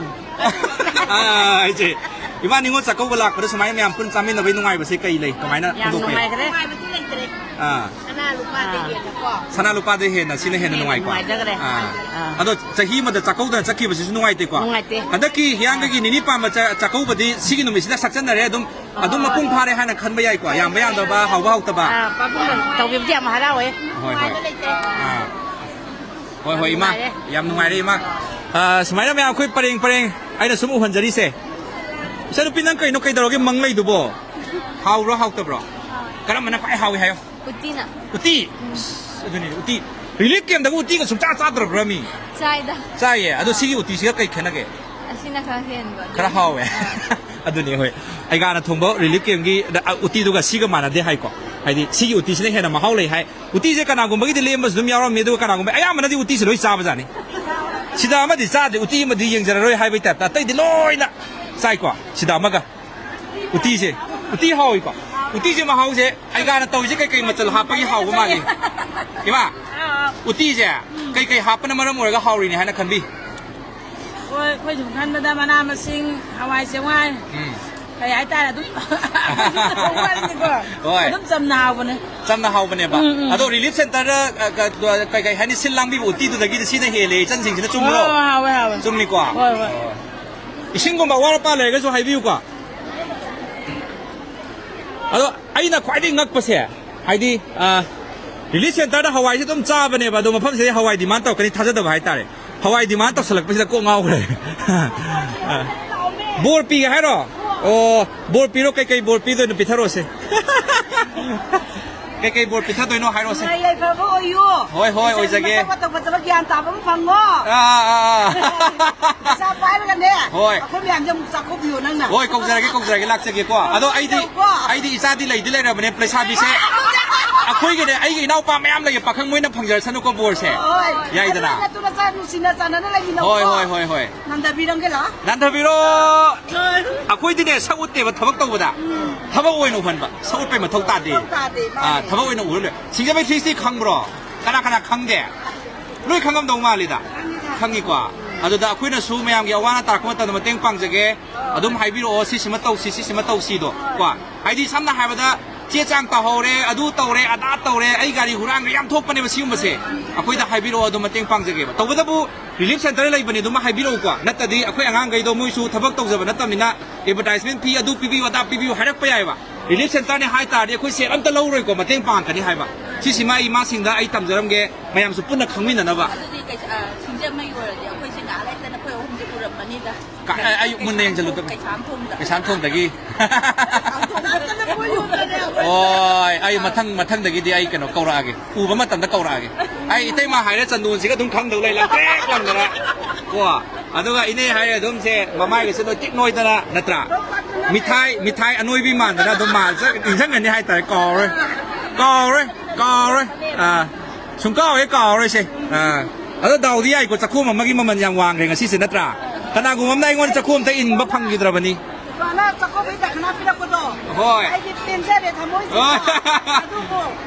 ꯑꯥ, ꯑꯩꯁꯦ ꯏꯃꯥ ꯅꯤꯉꯣꯜ ꯆꯥꯛꯀꯧꯕ ꯂꯥꯛꯄꯗ ꯁꯨꯃꯥꯏꯅ ꯃꯌꯥꯝ ꯄꯨꯟꯅ ꯆꯥꯃꯤꯟꯅꯕꯒꯤ ꯅꯨꯡꯉꯥꯏꯕꯁꯦ ꯀꯩ ꯂꯩ? ꯀꯃꯥꯏꯅ ꯌꯥꯝ ꯐꯣꯡꯗꯣꯛꯄ ꯌꯥꯏ? ꯅꯨꯡꯉꯥꯏꯈ꯭ꯔꯦ꯫ ꯅꯨꯡꯉꯥꯏꯕꯗꯤ ꯂꯩꯇ꯭ꯔꯦ꯫ ꯑꯥ꯫ ꯁꯅꯥ ꯂꯨꯄꯥꯗꯒꯤ ꯑꯥ꯫ ꯍꯦꯟꯅꯀꯣ꯫ ꯁꯅꯥ ꯂꯨꯄꯥꯗꯒꯤ ꯍꯦꯟꯅ ꯁꯤꯅ ꯍꯦꯟꯅ ꯍꯦꯟꯅ ꯅꯨꯡꯉꯥꯏꯀꯣ? ꯅꯨꯡꯉꯥꯏꯖꯈ꯭ꯔꯦ꯫ ꯑꯥ꯫ ꯑꯥ꯫ ꯑꯗꯣ ꯆꯍꯤ ꯑꯃꯗ ꯆꯥꯛꯀꯧꯗꯅ ꯆꯠꯈꯤꯕꯁꯤꯁꯨ ꯅꯨꯡꯉꯥꯏꯇꯦꯀꯣ? ꯅꯨꯡꯉꯥꯏꯇꯦ꯫ ꯍꯟꯗꯛꯀꯤ ꯍꯤꯌꯥꯡꯒꯩꯒꯤ ꯅꯤꯅꯤ ꯄꯥꯟꯕ ꯆ-, ꯆꯥꯛꯀꯧꯕꯗꯤ ꯁꯤꯒꯤ ꯅꯨꯃꯤꯠꯁꯤꯗ ꯁꯛꯆꯟꯅꯔꯦ ꯑꯗꯨꯝ꯫ ꯑꯗꯨꯝ ꯑꯥ꯫ ꯃꯄꯨꯡ ꯐꯥꯔꯦ ꯍꯥꯏꯅ ꯈꯟꯕ ꯌꯥꯏꯀꯣ? ꯌꯥꯝꯕ ꯌꯥꯝꯗꯕ, ꯍꯥꯎꯕ ꯍꯥꯎꯇꯕ꯫ ꯑꯥ, ꯄꯥꯕꯨꯡꯅ ꯇꯧꯕꯤꯕꯗꯤ ꯌꯥꯝ ꯍꯔꯥꯎꯋꯦ꯫ ꯍꯣꯏ, ꯍꯣꯏ꯫ ꯅꯨꯡꯉꯥꯏꯕ ꯂꯩꯇ꯭ꯔꯦ꯫ ꯑꯥ꯫ ꯍꯣꯏ, ꯍꯣꯏ, ꯏꯃꯥ꯫ ꯅꯨꯡꯉꯥꯏꯔꯦ꯫ ꯌꯥꯝ ꯅꯨꯡꯉꯥꯏꯔꯦ, ꯏꯃꯥ꯫ ꯑꯥ, ꯁꯨꯃꯥꯏꯅ ꯃꯌꯥꯝ ꯑꯩꯈꯣꯏ ꯄꯔꯦꯡ ꯄꯔꯦꯡ ꯑꯩꯅ ꯁꯨꯝ ꯎꯍꯟꯖꯔꯤꯁꯦ꯫ ꯏꯆꯟꯅꯨꯄꯤ, ꯅꯪ ꯀꯩꯅꯣ, ꯀꯩꯗꯧꯔꯒꯦ ꯃꯪ ꯂꯩꯗꯨꯕꯣ? ꯍꯥꯎꯕ꯭ꯔꯣ, ꯍꯥꯎꯇꯕ꯭ꯔꯣ? ꯀꯔꯝꯕꯅ ꯈ꯭ꯋꯥꯏ ꯍꯥꯎꯏ ꯍꯥꯏꯌꯣ? ꯎꯇꯤꯅ꯫ ꯎꯇꯤ? ꯎꯝ꯫ ꯑꯁ, ꯑꯗꯨꯅꯤ, ꯎꯇꯤ꯫ Relief camp ꯇꯒ ꯎꯇꯤꯒ ꯁꯨꯡꯆꯥ ꯆꯥꯗ꯭ꯔꯕ꯭ꯔꯥ ꯃꯤ? ꯆꯥꯏꯗ꯫ ꯆꯥꯏꯌꯦ꯫ ꯑꯗꯣ ꯑꯥ꯫ ꯁꯤꯒꯤ ꯎꯇꯤꯁꯤꯒ ꯀꯩ ꯈꯦꯠꯅꯒꯦ? ꯑꯁꯤꯅ ꯈꯔ ꯍꯦꯟꯕ꯫ ꯈꯔ ꯍꯥꯎꯋꯦ꯫ ꯑꯥ꯫ ꯑꯗꯨꯅꯤ, ꯍꯣꯏ꯫ ꯑꯩꯒꯥꯅ ꯊꯣꯡꯕ relief camp ꯀꯤ ꯎꯇꯤꯗꯨꯒ ꯁꯤꯒ ꯃꯥꯟꯅꯗꯦ ꯍꯥꯏꯀꯣ꯫ ꯍꯥꯏꯗꯤ, ꯁꯤꯒꯤ ꯎꯇꯤꯁꯤꯅ ꯍꯦꯟꯅ ꯃꯍꯥꯎ ꯂꯩ ꯍꯥꯏ꯫ ꯎꯇꯤꯁꯦ ꯀꯅꯥꯒꯨꯝꯕꯒꯤꯗꯤ ꯂꯦꯝꯕꯁꯨ ꯑꯗꯨꯝ ꯌꯥꯎꯔꯝꯃꯤ, ꯑꯗꯨꯒ ꯀꯅꯥꯒꯨꯝꯕ ꯑꯌꯥꯝꯕꯅꯗꯤ ꯎꯇꯤꯁꯦ ꯂꯣꯏ ꯆꯥꯕꯖꯥꯠꯅꯤ꯫ ꯁꯤꯗ ꯑꯃꯗꯤ ꯆꯥꯗꯦ, ꯎꯇꯤ ꯑꯃꯗꯤ ꯌꯦꯡꯖꯔꯔꯣꯏ ꯍꯥꯏꯕꯒꯤ type ꯇ, ꯑꯇꯩꯗꯤ ꯂꯣꯏꯅ ꯆꯥꯏꯀꯣ꯫ ꯁꯤꯗ ꯑꯃꯒ꯫ ꯎꯇꯤꯁꯦ, ꯎꯇꯤ ꯍꯥꯎꯏꯀꯣ꯫ ꯎꯇꯤꯁꯦ ꯃꯍꯥꯎꯁꯦ ꯑꯩꯒꯥꯅ ꯇꯧꯔꯤꯁꯦ ꯀꯩꯀꯩ ꯃꯆꯜ ꯍꯥꯞꯄꯒꯤ ꯍꯥꯎꯕ ꯃꯥꯜꯂꯤ? ꯏꯃꯥ, ꯎꯇꯤꯁꯦ ꯀꯩꯀꯩ ꯍꯥꯞꯄꯅ ꯃꯔꯝ ꯑꯣꯏꯔꯒ ꯍꯥꯎꯔꯤꯅꯤ ꯍꯥꯏꯅ ꯈꯟꯕꯤ? ꯍꯣꯏ, ꯑꯩꯈꯣꯏ ꯁꯨꯝ ꯈꯟꯕꯗ ꯃꯅꯥ ꯃꯁꯤꯡ, ꯍꯋꯥꯏ ꯆꯦꯡꯋꯥꯏ, ꯎꯝ꯫ ꯀꯩ ꯍꯥꯏꯇꯥꯔꯦ, ꯑꯗꯨꯝ ꯊꯣꯡꯕ ꯋꯥꯔꯤꯅꯤꯀꯣ꯫ ꯍꯣꯏ꯫ ꯑꯗꯨꯝ ꯆꯝꯅ ꯍꯥꯎꯕꯅꯦ꯫ ꯆꯝꯅ ꯍꯥꯎꯕꯅꯦꯕ꯫ ꯎꯝ, ꯎꯝ꯫ ꯑꯗꯣ relief centre ꯗ, ꯑ, ꯀ-, ꯀ-, ꯀꯩ ꯀꯩ ꯍꯥꯏꯅꯤ, ꯁꯤꯜ ꯂꯥꯡꯕꯤꯕ ꯎꯇꯤꯗꯨꯗꯒꯤꯗꯤ ꯁꯤꯅ ꯍꯦꯜꯂꯦ ꯏꯆꯟꯁꯤꯡꯁꯤꯅ, ꯆꯨꯝꯕ꯭ꯔꯣ? ꯍꯣꯏ, ꯍꯣꯏ, ꯍꯥꯎꯋꯦ, ꯍꯥꯎꯋꯦ꯫ ꯆꯨꯝꯃꯤꯀꯣ? ꯍꯣꯏ, ꯍꯣꯏ꯫ ꯑꯣ꯫ ꯏꯁꯤꯡꯒꯨꯝꯕ ꯑꯋꯥꯠ ꯑꯄꯥ ꯂꯩꯔꯒꯁꯨ ꯍꯥꯏꯕꯤꯌꯨꯀꯣ꯫ ꯑꯗꯣ ꯑꯩꯅ ꯈ꯭ꯋꯥꯏꯗꯒꯤ ꯉꯛꯄꯁꯦ, ꯍꯥꯏꯗꯤ, ꯑ, relief centre ꯗ ꯍꯋꯥꯏꯁꯦ ꯑꯗꯨꯝ ꯆꯥꯕꯅꯦꯕ, ꯑꯗꯣ ꯃꯐꯝꯁꯤꯗ ꯍꯋꯥꯏ demand ꯇꯧꯔꯛꯀꯅꯤ ꯊꯥꯖꯗꯕ ꯍꯥꯏꯇꯥꯔꯦ꯫ ꯍꯋꯥꯏ demand ꯇꯧꯁꯜꯂꯛꯄꯁꯤꯗ ꯀꯣꯛ ꯉꯥꯎꯈ꯭ꯔꯦ꯫ ꯑ, ꯕꯣꯔ ꯄꯤꯒꯦ ꯍꯥꯏꯔꯣ? ꯑꯣ, ꯕꯣꯔ ꯄꯤꯔꯣ, ꯀꯩꯀꯩ ꯕꯣꯔ ꯄꯤꯗꯣꯏꯅꯣ ꯄꯤꯊꯔꯛꯑꯣꯁꯦ꯫ ꯀꯩꯀꯩ ꯕꯣꯔ ꯄꯤꯊꯗꯣꯏꯅꯣ ꯍꯥꯏꯔꯣꯁꯦ꯫ ꯅꯨꯡꯉꯥꯏ ꯌꯥꯏꯐꯕ ꯑꯣꯏꯌꯨ꯫ ꯍꯣꯏ, ꯍꯣꯏ, ꯏꯆꯥꯒꯤ ꯑꯣꯏꯖꯒꯦ꯫ ꯃꯁꯛ ꯃꯇꯧ ꯐꯖꯕ ꯒ꯭ꯌꯥꯟ ꯇꯥꯕ ꯑꯃ ꯐꯪꯉꯣ꯫ ꯑꯥ, ꯑꯥ, ꯑꯥ꯫ ꯄꯩꯁꯥ ꯄꯥꯏꯔꯒꯅꯦ, ꯍꯣꯏ꯫ ꯑꯩꯈꯣꯏ ꯃꯌꯥꯝꯁꯦ ꯑꯃꯨꯛ ꯆꯥꯛꯀꯧꯕꯤꯌꯣ ꯅꯪꯅ꯫ ꯍꯣꯏ, ꯀꯧꯖꯔꯒꯦ, ꯀꯧꯖꯔꯒꯦ, ꯂꯥꯛꯆꯒꯦꯀꯣ꯫ ꯑꯗꯣ ꯑꯩꯗꯤ, ꯇꯧꯀꯣ꯫ ꯑꯩꯗꯤ ꯏꯆꯥꯗꯤ ꯂꯩꯗꯤ ꯂꯩꯔꯕꯅꯦ, ꯂꯩꯁꯥꯕꯤꯁꯦ꯫ ꯑꯩꯈꯣꯏꯒꯤꯅꯦ, ꯑꯩꯒꯤ ꯏꯅꯥꯎꯄꯥ ꯃꯌꯥꯝ ꯂꯩꯌꯦ, ꯄꯥꯈꯪ, ꯃꯣꯏꯅ ꯐꯪꯖꯔꯁꯅꯨꯀꯣ ꯕꯣꯔꯁꯦ꯫ ꯍꯣꯏ꯫ ꯌꯥꯏꯗꯅ꯫ ꯑꯗꯨꯅ ꯅꯇꯨ ꯅꯆꯥ ꯅꯨꯡꯁꯤꯅ ꯆꯥꯟꯅꯅ ꯂꯩꯃꯤꯟꯅꯧꯀꯣ꯫ ꯍꯣꯏ, ꯍꯣꯏ, ꯍꯣꯏ, ꯍꯣꯏ꯫ ꯅꯟꯗꯕꯤꯔꯝꯒꯦ ꯂꯥ? ꯅꯟꯗꯕꯤꯔꯣ꯫ ꯑꯩꯈꯣꯏꯗꯤꯅꯦ, ꯁꯛ ꯎꯠꯇꯦꯕ ꯊꯕꯛ ꯇꯧꯕꯗ꯫ ꯎꯝ꯫ ꯊꯕꯛ ꯑꯣꯏꯅ ꯎꯍꯟꯕ꯫ ꯁꯛ ꯎꯠꯄꯩ ꯃꯊꯧ ꯇꯥꯗꯦ꯫ ꯃꯊꯧ ꯇꯥꯗꯦ, ꯑꯥ, ꯃꯥꯅꯦ꯫ ꯊꯕꯛ ꯑꯣꯏꯅ ꯎꯍꯜꯂꯦ꯫ ꯁꯤꯡꯖꯃꯩ ꯊ꯭ꯔꯤ ꯁꯤꯛꯁꯇꯤ ꯈꯪꯕ꯭ꯔꯣ? ꯀꯅꯥ ꯀꯅꯥ ꯈꯪꯗꯦ? ꯂꯣꯏ ꯈꯪꯉꯝꯗꯧ ꯃꯥꯜꯂꯤꯗ꯫ ꯈꯪꯉꯤꯗ꯫ ꯈꯪꯉꯤꯀꯣ? ꯑꯗꯨꯗ ꯑꯩꯈꯣꯏꯅꯁꯨ ꯃꯌꯥꯝꯒꯤ ꯑꯋꯥ ꯑꯅꯥ ꯇꯥꯔꯛꯄ ꯃꯇꯝꯗ ꯃꯇꯦꯡ ꯄꯥꯡꯖꯒꯦ꯫ ꯑꯗꯨꯝ ꯍꯥꯏꯕꯤꯔꯛꯑꯣ, "ꯁꯤꯁꯤꯃ ꯇꯧꯁꯤ, ꯁꯤꯁꯤꯃ ꯇꯧꯁꯤꯗꯣ", ꯀꯣ? ꯍꯥꯏꯗꯤ ꯁꯝꯅ ꯍꯥꯏꯔꯕꯗ, "ꯆꯦ ꯆꯥꯡ ꯇꯥꯍꯧꯔꯦ, ꯑꯗꯨ ꯇꯧꯔꯦ, ꯑꯗꯥ ꯇꯧꯔꯦ, ꯑꯩ ꯒꯥꯔꯤ ꯍꯨꯔꯥꯟꯈ꯭ꯔꯦ", ꯌꯥꯝ ꯊꯣꯛꯄꯅꯦꯕ ꯁꯤꯒꯨꯝꯕꯁꯦ꯫ ꯑꯩꯈꯣꯏꯗ ꯍꯥꯏꯕꯤꯔꯛꯑꯣ, ꯑꯗꯨꯝ ꯃꯇꯦꯡ ꯄꯥꯡꯖꯒꯦꯕ꯫ ꯇꯧꯕꯇꯕꯨ ꯔꯤꯂꯤꯐ ꯁꯦꯟꯇꯔ ꯂꯩꯕꯅꯦ, ꯑꯗꯨꯃ ꯍꯥꯏꯕꯤꯔꯛꯎꯀꯣ꯫ ꯅꯠꯇꯗꯤ ꯑꯩꯈꯣꯏ ꯑꯉꯥꯡꯈꯩꯗꯣ ꯃꯣꯏꯁꯨ ꯊꯕꯛ ꯇꯧꯖꯕ ꯅꯠꯇꯕꯅꯤꯅ ꯑꯦꯗꯚꯔꯇꯥꯏꯖꯃꯦꯟ ꯐꯤ ꯑꯗꯨ ꯄꯤꯕꯤꯌꯨ, ꯑꯗꯥ ꯄꯤꯕꯤꯌꯨ ꯍꯥꯏꯔꯛꯄ ꯌꯥꯏꯕ꯫ ꯔꯤꯂꯤꯐ ꯁꯦꯟꯇꯔꯅꯦ ꯍꯥꯏ ꯇꯥꯔꯗꯤ ꯑꯩꯈꯣꯏ ꯁꯦꯜ ꯑꯝꯇ ꯂꯧꯔꯣꯏꯀꯣ, ꯃꯇꯦꯡ ꯄꯥꯡꯉꯛꯀꯅꯤ ꯍꯥꯏꯕ꯫ ꯁꯤꯁꯤꯃ ꯑꯩ ꯏꯃꯥꯁꯤꯡꯗ ꯑꯩ ꯇꯝꯖꯔꯝꯒꯦ, ꯃꯌꯥꯝꯁꯨ ꯄꯨꯟꯅ ꯈꯪꯃꯤꯟꯅꯅꯕ꯫ ꯑꯗꯨꯗꯤ ꯀꯩ-, ꯑ, ꯁꯤꯡꯖꯃꯩ ꯑꯣꯏꯔꯗꯤ ꯑꯩꯈꯣꯏꯁꯦ ꯉꯥꯏꯍꯥꯛ ꯂꯩꯇꯅ ꯑꯩꯈꯣꯏ ꯑꯍꯨꯝꯁꯦ ꯎꯔꯝꯃꯅꯤꯗ꯫ ꯀ-, ꯑ, ꯑꯌꯨꯛ ꯃꯨꯟꯅ ꯀꯩꯁꯥꯝꯊꯣꯡ-, ꯌꯦꯡꯁꯤꯜꯂꯨꯗꯕ꯫ ꯀꯩꯁꯥꯝꯊꯣꯡꯗ꯫ ꯀꯩꯁꯥꯝꯊꯣꯡꯗꯒꯤ꯫ ꯀꯩꯁꯥꯝꯊꯣꯡꯗ ꯅꯠꯇꯅ ꯀꯣꯏ ꯎꯗ꯭ꯔꯦ ꯑꯩꯈꯣꯏ꯫ ꯑꯣꯏ, ꯑꯩ ꯃꯊꯪ, ꯃꯊꯪꯗꯒꯤꯗꯤ ꯑꯩ ꯀꯩꯅꯣ ꯀꯧꯔꯛꯑꯒꯦ꯫ ꯎꯕ ꯃꯇꯝꯗ ꯀꯧꯔꯛꯑꯒꯦ꯫ ꯑꯩ ꯏꯇꯩꯃ ꯍꯥꯏꯔꯦ ꯆꯟꯗꯣꯟꯁꯤꯒ ꯑꯗꯨꯝ ꯈꯪꯗꯧ ꯂꯩ, ꯂꯪꯇ꯭ꯔꯤꯛ ꯂꯪꯗꯅ꯫ ꯀꯣ, ꯑꯗꯨꯒ ꯏꯅꯦ ꯍꯥꯏꯔꯦ ꯑꯗꯨꯝ ꯁꯦ ꯃꯃꯥꯏꯒꯁꯦ ꯅꯣꯏꯇꯤꯛ ꯅꯣꯏꯗꯅ, ꯅꯠꯇ꯭ꯔꯥ? ꯃꯤꯊꯥꯏ, ꯃꯤꯊꯥꯏ ꯑꯅꯣꯏꯕꯤ ꯃꯥꯟꯗꯅ ꯑꯗꯨꯝ ꯃꯥ ꯆꯠ-, ꯅꯤꯡꯁꯤꯡꯒꯅꯤ ꯍꯥꯏꯇꯥꯔꯦ꯫ ꯀꯥꯎꯔꯣꯏ, ꯀꯥꯎꯔꯣꯏ, ꯀꯥꯎꯔꯣꯏ꯫ ꯑꯥ, ꯁꯨꯡꯀꯥꯎ ꯍꯦꯛ ꯀꯥꯎꯔꯣꯏꯁꯦ꯫ ꯑꯥ, ꯑꯗꯣ ꯗꯥꯎꯗꯤ ꯌꯥꯏꯀꯣ, ꯆꯥꯛꯈꯣꯝ ꯑꯃꯒꯤ ꯃꯃꯜ ꯌꯥꯝ ꯋꯥꯡꯈ꯭ꯔꯦ ꯉꯁꯤꯁꯦ, ꯅꯠꯇ꯭ꯔꯥ? ꯀꯅꯥꯒꯨꯝꯕ ꯑꯃꯅ ꯑꯩꯉꯣꯟꯗ ꯆꯥꯛꯈꯣꯝ ꯑꯝꯇ ꯏꯟꯕ ꯐꯪꯈꯤꯗ꯭ꯔꯕꯅꯤ꯫ ꯏꯃꯥꯅ ꯆꯥꯛꯀꯧꯕꯩ ꯗꯈꯤꯅꯥ ꯄꯤꯔꯛꯄꯗꯣ꯫ ꯍꯣꯏ꯫ ꯑꯩꯗꯤ ꯄꯦꯟꯖꯔꯦ ꯊꯃꯣꯏꯁꯤꯗ꯫ ꯍꯣꯏ꯫ ꯑꯗꯨꯕꯨ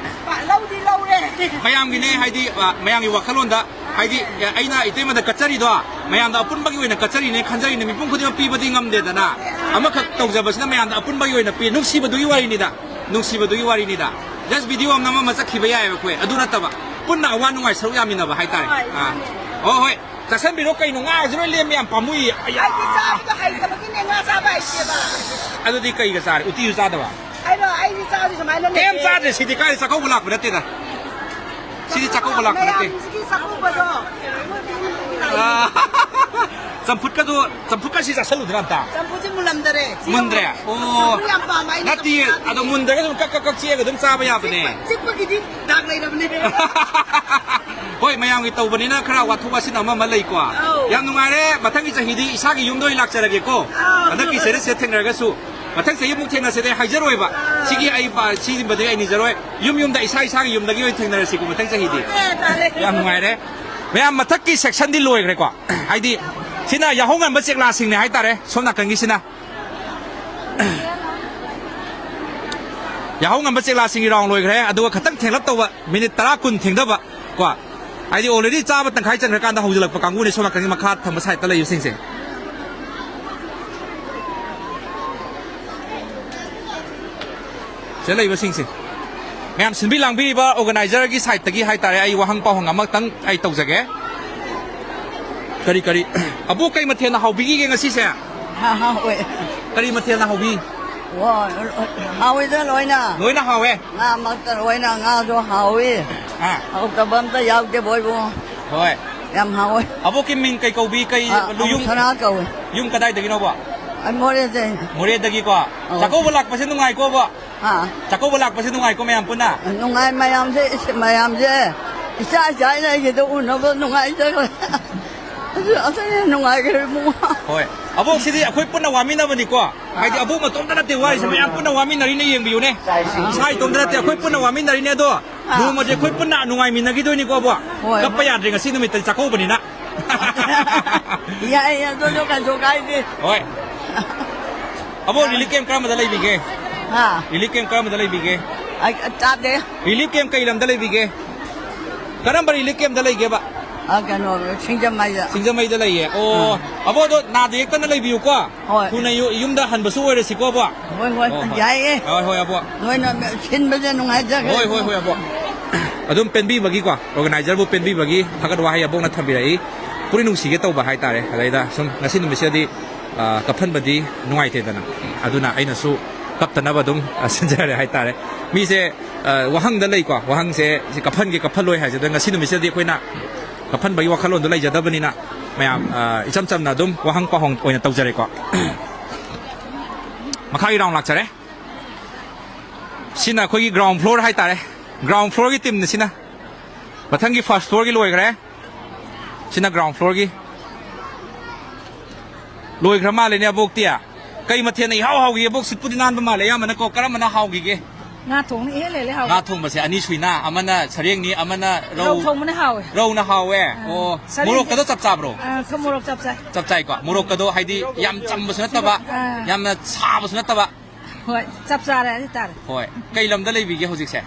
ꯄꯥ-, ꯂꯧꯗꯤ ꯂꯧꯔꯦ꯫ ꯃꯌꯥꯝꯒꯤꯅꯦ, ꯍꯥꯏꯗꯤ, ꯑ, ꯃꯌꯥꯝꯒꯤ ꯋꯥꯈꯜꯂꯣꯟꯗ, ꯍꯥꯏꯗꯤ, ꯑ, ꯑꯩꯅ ꯏꯇꯩꯃꯗ ꯀꯠꯆꯔꯤꯗꯣ ꯃꯌꯥꯝꯗ ꯑꯄꯨꯟꯕꯒꯤ ꯑꯣꯏꯅ ꯀꯠꯆꯔꯤꯅꯦ ꯈꯟꯖꯔꯤꯅꯦ꯫ ꯃꯤꯄꯨꯝ ꯈꯨꯗꯤꯡꯃꯛ ꯄꯤꯕꯗꯤ ꯉꯝꯗꯦꯗꯅ, ꯑꯃꯈꯛ ꯇꯧꯖꯕꯁꯤꯅ ꯃꯌꯥꯝꯗ ꯑꯄꯨꯟꯕꯒꯤ ꯑꯣꯏꯅ ꯄꯤ, ꯅꯨꯡꯁꯤꯕꯗꯨꯒꯤ ꯋꯥꯔꯤꯅꯤꯗ, ꯅꯨꯡꯁꯤꯕꯗꯨꯒꯤ ꯋꯥꯔꯤꯅꯤꯗ꯫ Just video ꯑꯃ ꯅꯝꯃꯝꯃ ꯆꯠꯈꯤꯕ ꯌꯥꯏꯑꯕ ꯑꯩꯈꯣꯏ, ꯑꯗꯨ ꯅꯠꯇꯕ ꯄꯨꯟꯅ ꯑꯋꯥ ꯅꯨꯡꯉꯥꯏ ꯁꯔꯨꯛ ꯌꯥꯃꯤꯟꯅꯕ ꯍꯥꯏꯇꯥꯔꯦ꯫ ꯍꯣꯏ, ꯑꯥ꯫ ꯃꯥꯅꯦ꯫ ꯍꯣꯏ, ꯍꯣꯏ꯫ ꯆꯥꯁꯟꯕꯤꯔꯣ ꯀꯩꯅꯣ, ꯉꯥꯒꯁꯨ ꯂꯣꯏ ꯂꯦꯝꯃꯦ, ꯌꯥꯝ ꯄꯥꯝꯃꯨꯏꯌꯦ꯫ ꯑꯌꯥ! ꯑꯩꯗꯤ ꯆꯥꯕꯗꯣ ꯍꯩꯇꯕꯒꯤꯅꯦ ꯉꯥ ꯆꯥꯕ ꯍꯩꯇꯦꯕ꯫ ꯑꯗꯨꯗꯤ ꯀꯩꯒ ꯆꯥꯔꯦ? ꯎꯇꯤꯁꯨ ꯆꯥꯗꯕ? ꯑꯩꯔꯣ, ꯑꯩꯗꯤ ꯆꯥꯕꯗꯤ ꯁꯨꯃꯥꯏꯅ ꯀꯩꯝ ꯅꯠꯇꯦ꯫ ꯆꯥꯗ꯭ꯔꯦ, ꯁꯤꯗꯤ ꯀꯥꯏꯗ ꯆꯥꯛꯀꯧꯕ ꯂꯥꯛꯄ ꯅꯠꯇꯦꯗ꯫ ꯁꯤꯗꯤ ꯆꯥꯛꯀꯧꯕ ꯂꯥꯛꯄ ꯅꯠꯇꯦ꯫ ꯃꯌꯥꯝꯁꯤꯒꯤ ꯆꯥꯛꯀꯧꯕꯗꯣ ꯃꯣꯏ ꯄꯤꯅꯤꯡꯕꯒꯤ ꯂꯥꯛꯏꯅꯦ꯫ ꯑꯥ꯫ ꯆꯝꯐꯨꯠꯀꯗꯣ, ꯆꯝꯐꯨꯠꯀꯁꯤ ꯆꯥꯁꯜꯂꯨꯗ꯭ꯔꯥ ꯑꯝꯇ? ꯆꯝꯐꯨꯠꯁꯦ ꯃꯨꯜꯂꯝꯗꯔꯦ꯫ ꯆꯦ ꯃꯨꯟꯗ꯭ꯔꯦ? ꯍꯧꯔꯦ꯫ ꯑꯣ꯫ ꯆꯝꯐꯨꯠ ꯌꯥꯝ ꯄꯥꯝꯕ ꯑꯩꯅ ꯅꯠꯇꯤꯌꯦ, ꯆꯝꯐꯨꯠ ꯆꯥꯗꯦ꯫ ꯑꯗꯣ ꯃꯨꯟꯗ꯭ꯔꯒꯁꯨ ꯀꯛ ꯀꯛ ꯀꯛ ꯆꯤꯛꯑꯒ ꯑꯗꯨꯝ ꯆꯥꯕ ꯌꯥꯕꯅꯦ꯫ ꯆꯤꯛꯄ-, ꯆꯤꯛꯄꯒꯤꯗꯤ ꯗꯥꯛ ꯂꯩꯔꯕꯅꯦ꯫ ꯍꯣꯏ, ꯃꯌꯥꯝꯒꯤ ꯇꯧꯕꯅꯤꯅ ꯈꯔ ꯋꯥꯊꯣꯛ ꯋꯥꯁꯤꯟ ꯑꯃ ꯑꯃ ꯂꯩꯀꯣ꯫ ꯑꯧ꯫ ꯌꯥꯝ ꯅꯨꯡꯉꯥꯏꯔꯦ꯫ ꯃꯊꯪꯒꯤ ꯆꯍꯤꯗꯤ ꯏꯁꯥꯒꯤ ꯌꯨꯝꯗ ꯑꯣꯏꯅ ꯂꯥꯛꯆꯔꯒꯦꯀꯣ꯫ ꯑꯧ꯫ ꯍꯟꯗꯛꯀꯤ ꯁꯦꯔꯦ ꯁꯦ ꯊꯦꯡꯅꯔꯒꯁꯨ ꯃꯊꯪ ꯆꯍꯤ ꯑꯃꯨꯛ ꯊꯦꯡꯅꯁꯦꯗꯤ ꯑꯩ ꯍꯥꯏꯖꯔꯣꯏꯕ꯫ ꯑꯥ꯫ ꯁꯤꯒꯤ ꯑꯩ ꯄ-, ꯁꯤꯒꯨꯝꯕꯗꯤ ꯑꯩ ꯅꯤꯖꯔꯣꯏ꯫ ꯌꯨꯝ ꯌꯨꯝꯗ ꯏꯁꯥ ꯏꯁꯥꯒꯤ ꯌꯨꯝꯗꯒꯤ ꯑꯣꯏꯅ ꯊꯦꯡꯅꯔꯁꯤꯀꯣ ꯃꯊꯪ ꯆꯍꯤꯗꯤ꯫ ꯑꯦ, ꯇꯥꯔꯦ꯫ ꯌꯥꯝ ꯅꯨꯡꯉꯥꯏꯔꯦ꯫ ꯃꯌꯥꯝ ꯃꯊꯛꯀꯤ ꯁꯦꯛꯁꯟꯗꯤ ꯂꯣꯏꯈ꯭ꯔꯦꯀꯣ꯫ ꯍꯥꯏꯗꯤ ꯁꯤꯅ ꯌꯥꯍꯧ ꯉꯟꯕ ꯆꯦꯛꯂꯥꯁꯤꯡꯅꯦ ꯍꯥꯏꯇꯥꯔꯦ꯫ ꯁꯣꯝ ꯅꯥꯀꯟꯒꯤꯁꯤꯅ ꯌꯥꯍꯧ ꯉꯟꯕ ꯆꯦꯛꯂꯥꯁꯤꯡꯒꯤ ꯔꯥꯎꯟ ꯂꯣꯏꯈ꯭ꯔꯦ꯫ ꯑꯗꯨꯒ ꯈꯇꯪ ꯊꯦꯡꯂꯞ ꯇꯧꯕ ꯃꯤꯅꯤꯠ ꯇꯔꯥ ꯀꯨꯟ ꯊꯦꯡꯊꯕ ꯀꯣ꯫ ꯍꯥꯏꯗꯤ already ꯆꯥꯕ ꯇꯪꯈꯥꯏ ꯆꯟꯈ꯭ꯔꯀꯥꯟꯗ ꯍꯧꯖꯤꯜꯂꯛꯄ ꯀꯥꯡꯕꯨꯅꯦ ꯁꯣꯝ ꯅꯥꯀꯟꯒꯤ ꯃꯈꯥ ꯊꯪꯕ ꯁꯥꯏꯠꯇ ꯂꯩꯕꯁꯤꯡꯁꯦ꯫ ꯁꯤꯗ ꯂꯩꯕꯁꯤꯡꯁꯦ꯫ ꯃꯌꯥꯝ ꯁꯤꯟꯕꯤ ꯂꯥꯡꯕꯤꯔꯤꯕ organizer ꯒꯤ side ꯇꯒꯤ ꯍꯥꯏꯇꯥꯔꯦ, ꯑꯩ ꯋꯥꯍꯪ ꯄꯥꯎꯍꯪ ꯑꯃꯇꯪ ꯑꯩ ꯇꯧꯖꯒꯦ꯫ ꯀꯔꯤ, ꯀꯔꯤ, ꯑꯕꯣꯛ, ꯀꯩ ꯃꯊꯦꯜꯅ ꯍꯥꯎꯕꯤꯈꯤꯒꯦ ꯉꯁꯤꯁꯦ? ꯍꯥ, ꯍꯥꯎꯋꯦ꯫ ꯀꯔꯤ ꯃꯊꯦꯜꯅ ꯍꯥꯎꯕꯤ? ꯋꯥ, ꯍꯥꯎꯋꯤꯗ ꯂꯣꯏꯅ꯫ ꯂꯣꯏꯅ ꯍꯥꯎꯋꯦ? ꯉꯥꯃꯛꯇ ꯂꯣꯏꯅ, ꯉꯥꯁꯨ ꯍꯥꯎꯋꯤ꯫ ꯑꯥ꯫ ꯍꯥꯎꯇꯕ ꯑꯝꯇ ꯌꯥꯎꯗꯦ ꯕꯣꯏꯕꯨ꯫ ꯍꯣꯏ꯫ ꯌꯥꯝ ꯍꯥꯎꯋꯦ꯫ ꯑꯕꯣꯛꯀꯤ ꯃꯤꯡ ꯀꯩ ꯀꯧꯕꯤ? ꯀꯩ, ꯑꯥ, ꯂꯨ-, ꯌꯨꯝ, ꯑꯃꯨꯛ ꯁꯅꯥ ꯀꯧꯋꯦ꯫ ꯌꯨꯝ ꯀꯗꯥꯏꯗꯒꯤꯅꯣꯕ? ꯑꯩ ꯃꯣꯔꯦꯗꯩ꯫ ꯃꯣꯔꯦꯗꯒꯤꯀꯣ? ꯑꯧ꯫ ꯆꯥꯛꯀꯧꯕ ꯂꯥꯛꯄꯁꯦ ꯅꯨꯡꯉꯥꯏꯀꯣꯕ? ꯍꯥ? ꯆꯥꯛꯀꯧꯕ ꯂꯥꯛꯄꯁꯦ ꯅꯨꯡꯉꯥꯏꯀꯣ ꯃꯌꯥꯝ ꯄꯨꯟꯅ? ꯅꯨꯡꯉꯥꯏ ꯃꯌꯥꯝꯁꯦ, ꯏꯁ, ꯃꯌꯥꯝꯁꯦ ꯏꯆꯥ ꯏꯆꯥ ꯂꯩꯒꯤꯗ ꯎꯅꯕ ꯅꯨꯡꯉꯥꯏꯖꯈ꯭ꯔꯦ꯫ ꯑꯗꯨ ꯑꯁꯨꯛ ꯌꯥꯝ ꯅꯨꯡꯉꯥꯏꯈ꯭ꯔꯦ ꯏꯕꯨꯡꯉꯣ꯫ ꯍꯣꯏ꯫ ꯑꯕꯣꯛꯁꯤꯗꯤ ꯑꯩꯈꯣꯏ ꯄꯨꯟꯅ ꯋꯥꯃꯤꯟꯅꯕꯅꯤꯀꯣ꯫ ꯍꯥꯏꯗꯤ ꯑꯕꯣꯛ ꯃꯇꯣꯝꯇ ꯅꯠꯇꯦ ꯋꯥꯔꯤꯁꯦ, ꯃꯌꯥꯝ ꯄꯨꯟꯅ ꯋꯥꯃꯤꯟꯅꯔꯤꯅꯦ, ꯌꯦꯡꯕꯤꯌꯨꯅꯦ꯫ ꯏꯁꯥ ꯏꯇꯣꯝꯇ ꯅꯠꯇꯦ, ꯑꯩꯈꯣꯏ ꯄꯨꯟꯅ ꯋꯥꯃꯤꯟꯅꯔꯤꯅꯦ꯫ ꯑꯗꯣ ꯑꯥ꯫ ꯅꯣꯡꯃꯁꯦ ꯑꯩꯈꯣꯏ ꯄꯨꯟꯅ ꯅꯨꯡꯉꯥꯏꯃꯤꯟꯅꯈꯤꯗꯣꯏꯅꯤꯀꯣ ꯑꯕꯣꯛ꯫ ꯍꯣꯏ꯫ ꯀꯞꯄ ꯌꯥꯗ꯭ꯔꯦ ꯉꯁꯤ ꯅꯨꯃꯤꯠꯇꯗꯤ ꯆꯥꯛꯀꯧꯕꯅꯤꯅ꯫ ꯌꯥꯏ, ꯑꯗꯨꯁꯨ ꯀꯩꯁꯨ ꯀꯥꯏꯗꯦ꯫ ꯍꯣꯏ꯫ ꯑꯕꯣꯛ, relief camp ꯀꯔꯝꯕꯗ ꯂꯩꯕꯤꯒꯦ? ꯍꯥ? Relief camp ꯀꯔꯝꯕꯗ ꯂꯩꯕꯤꯒꯦ? ꯑꯩ ꯇꯥꯗꯦ꯫ Relief camp ꯀꯩ ꯂꯝꯗ ꯂꯩꯕꯤꯒꯦ? ꯀꯔꯝꯕ relief camp ꯇ ꯂꯩꯒꯦꯕ? ꯑ, ꯀꯩꯅꯣ, ꯁꯤꯡꯖꯃꯩꯗ꯫ ꯁꯤꯡꯖꯃꯩꯗ ꯂꯩꯌꯦ꯫ ꯑꯣ, ꯑꯥ꯫ ꯑꯕꯣꯛ, ꯑꯗꯣ ꯅꯥꯗ ꯌꯦꯛꯇꯅ ꯂꯩꯕꯤꯌꯨꯀꯣ꯫ ꯍꯣꯏ꯫ ꯊꯨꯅ ꯌꯨ-, ꯌꯨꯝꯗ ꯍꯟꯕꯁꯨ ꯑꯣꯏꯔꯁꯤꯀꯣ, ꯑꯕꯣꯛ꯫ ꯍꯣꯏ, ꯍꯣꯏ, ꯍꯣꯏ, ꯍꯣꯏ꯫ ꯌꯥꯏꯌꯦ꯫ ꯍꯣꯏ, ꯍꯣꯏ, ꯑꯕꯣꯛ꯫ ꯅꯣꯏꯅ ꯁꯤꯟꯕꯁꯦ ꯅꯨꯡꯉꯥꯏꯖꯈ꯭ꯔꯦ꯫ ꯍꯣꯏ, ꯍꯣꯏ, ꯍꯣꯏ, ꯑꯕꯣꯛ꯫ ꯑꯗꯨꯝ ꯄꯦꯟꯕꯤꯕꯒꯤꯀꯣ, organizer ꯕꯨ ꯄꯦꯟꯕꯤꯕꯒꯤ ꯊꯥꯒꯠ ꯋꯥꯍꯩ ꯑꯕꯣꯛꯅ ꯊꯝꯕꯤꯔꯛꯏ꯫ ꯄꯨꯛꯅꯤꯡ ꯅꯨꯡꯁꯤꯒꯦ ꯇꯧꯕ ꯍꯥꯏꯇꯥꯔꯦ꯫ ꯑꯗꯩꯗ ꯁꯨꯝ ꯉꯁꯤ ꯅꯨꯃꯤꯠꯁꯤꯗꯗꯤ, ꯑ, ꯀꯞꯍꯟꯕꯗꯤ ꯅꯨꯡꯉꯥꯏꯇꯦꯗꯅ꯫ ꯑꯗꯨꯅ ꯑꯩꯅꯁꯨ ꯀꯞꯇꯅꯕ ꯑꯗꯨꯝ, ꯑ, ꯁꯤꯟꯖꯔꯦ ꯍꯥꯏꯇꯥꯔꯦ꯫ ꯃꯤꯁꯦ, ꯑ, ꯋꯥꯍꯪꯗ ꯂꯩꯀꯣ, ꯋꯥꯍꯪꯁꯦ ꯁꯤ ꯀꯞꯍꯟꯒꯦ ꯀꯞꯍꯜꯂꯣꯏ ꯍꯥꯏꯁꯦ꯫ ꯑꯗꯣ ꯉꯁꯤ ꯅꯨꯃꯤꯠꯁꯤꯗꯗꯤ ꯑꯩꯈꯣꯏꯅ ꯀꯞꯍꯟꯕꯒꯤ ꯋꯥꯈꯜꯂꯣꯟꯗꯣ ꯂꯩꯖꯗꯕꯅꯤꯅ, ꯃꯌꯥꯝ, ꯑ, ꯏꯆꯝ ꯆꯝꯅ ꯑꯗꯨꯝ ꯋꯥꯍꯪ ꯄꯥꯎꯍꯪ ꯑꯣꯏꯅ ꯇꯧꯖꯔꯦꯀꯣ꯫ ꯃꯈꯥꯒꯤ ꯔꯥꯎꯟ ꯂꯥꯛꯆꯔꯦ꯫ ꯁꯤꯅ ꯑꯩꯈꯣꯏꯒꯤ ꯒ꯭ꯔꯥꯎꯟ ꯐ꯭ꯂꯣꯔ ꯍꯥꯏꯇꯥꯔꯦ꯫ ꯒ꯭ꯔꯥꯎꯟ ꯐ꯭ꯂꯣꯔꯒꯤ ꯇꯤꯝꯅꯤ ꯁꯤꯅ꯫ ꯃꯊꯪꯒꯤ ꯐꯥꯔꯁ ꯐ꯭ꯂꯣꯔꯒꯤ ꯂꯣꯏꯈ꯭ꯔꯦ꯫ ꯁꯤꯅ ꯒ꯭ꯔꯥꯎꯟ ꯐ꯭ꯂꯣꯔꯒꯤ꯫ ꯂꯣꯏꯈ꯭ꯔ ꯃꯥꯜꯂꯦꯅꯦ, ꯑꯕꯣꯛꯇꯤ꯫ ꯀꯩ ꯃꯊꯦꯜꯅ ꯏꯍꯥꯎ ꯍꯥꯎꯈꯤꯒꯦ? ꯑꯕꯣꯛ ꯁꯤꯠꯄꯨꯗꯤ ꯅꯥꯟꯕ ꯃꯥꯜꯂꯦ, ꯑꯌꯥꯝꯕꯅꯀꯣ꯫ ꯀꯔꯝꯕꯅ ꯍꯥꯎꯈꯤꯒꯦ? ꯉꯥ ꯊꯣꯡꯕꯅ ꯏꯍꯦꯟ ꯍꯦꯜꯂꯦ ꯍꯥꯎꯕ꯫ ꯉꯥ ꯊꯣꯡꯕꯁꯦ ꯑꯅꯤ ꯁꯨꯏꯅ, ꯑꯃꯅ ꯁꯔꯦꯡꯅꯤ, ꯑꯃꯅ ꯔꯧ꯫ ꯔꯧ ꯊꯣꯡꯕꯅ ꯍꯥꯎꯋꯦ꯫ ꯔꯧꯅ ꯍꯥꯎꯋꯦ꯫ ꯑꯥ, ꯑꯣ, ꯁꯔꯦꯡꯁꯦ ꯃꯣꯔꯣꯛꯀꯗꯣ ꯆꯞ ꯆꯥꯕ꯭ꯔꯣ? ꯑꯥ, ꯊꯨꯝ ꯃꯣꯔꯣꯛ ꯆꯞ ꯆꯥꯏ꯫ ꯆꯞ ꯆꯥꯏꯀꯣ꯫ ꯃꯣꯔꯣꯛꯀꯗꯣ ꯍꯥꯏꯗꯤ ꯌꯥꯝ ꯆꯝꯕꯁꯨ ꯅꯠꯇꯕ, ꯑꯥ, ꯌꯥꯝꯅ ꯁꯥꯕꯁꯨ ꯅꯠꯇꯕ꯫ ꯍꯣꯏ, ꯆꯞ ꯆꯥꯔꯦ ꯍꯥꯏꯇꯥꯔꯦ꯫ ꯍꯣꯏ꯫ ꯀꯩ ꯂꯝꯗ ꯂꯩꯕꯤꯒꯦ ꯍꯧꯖꯤꯛꯁꯦ?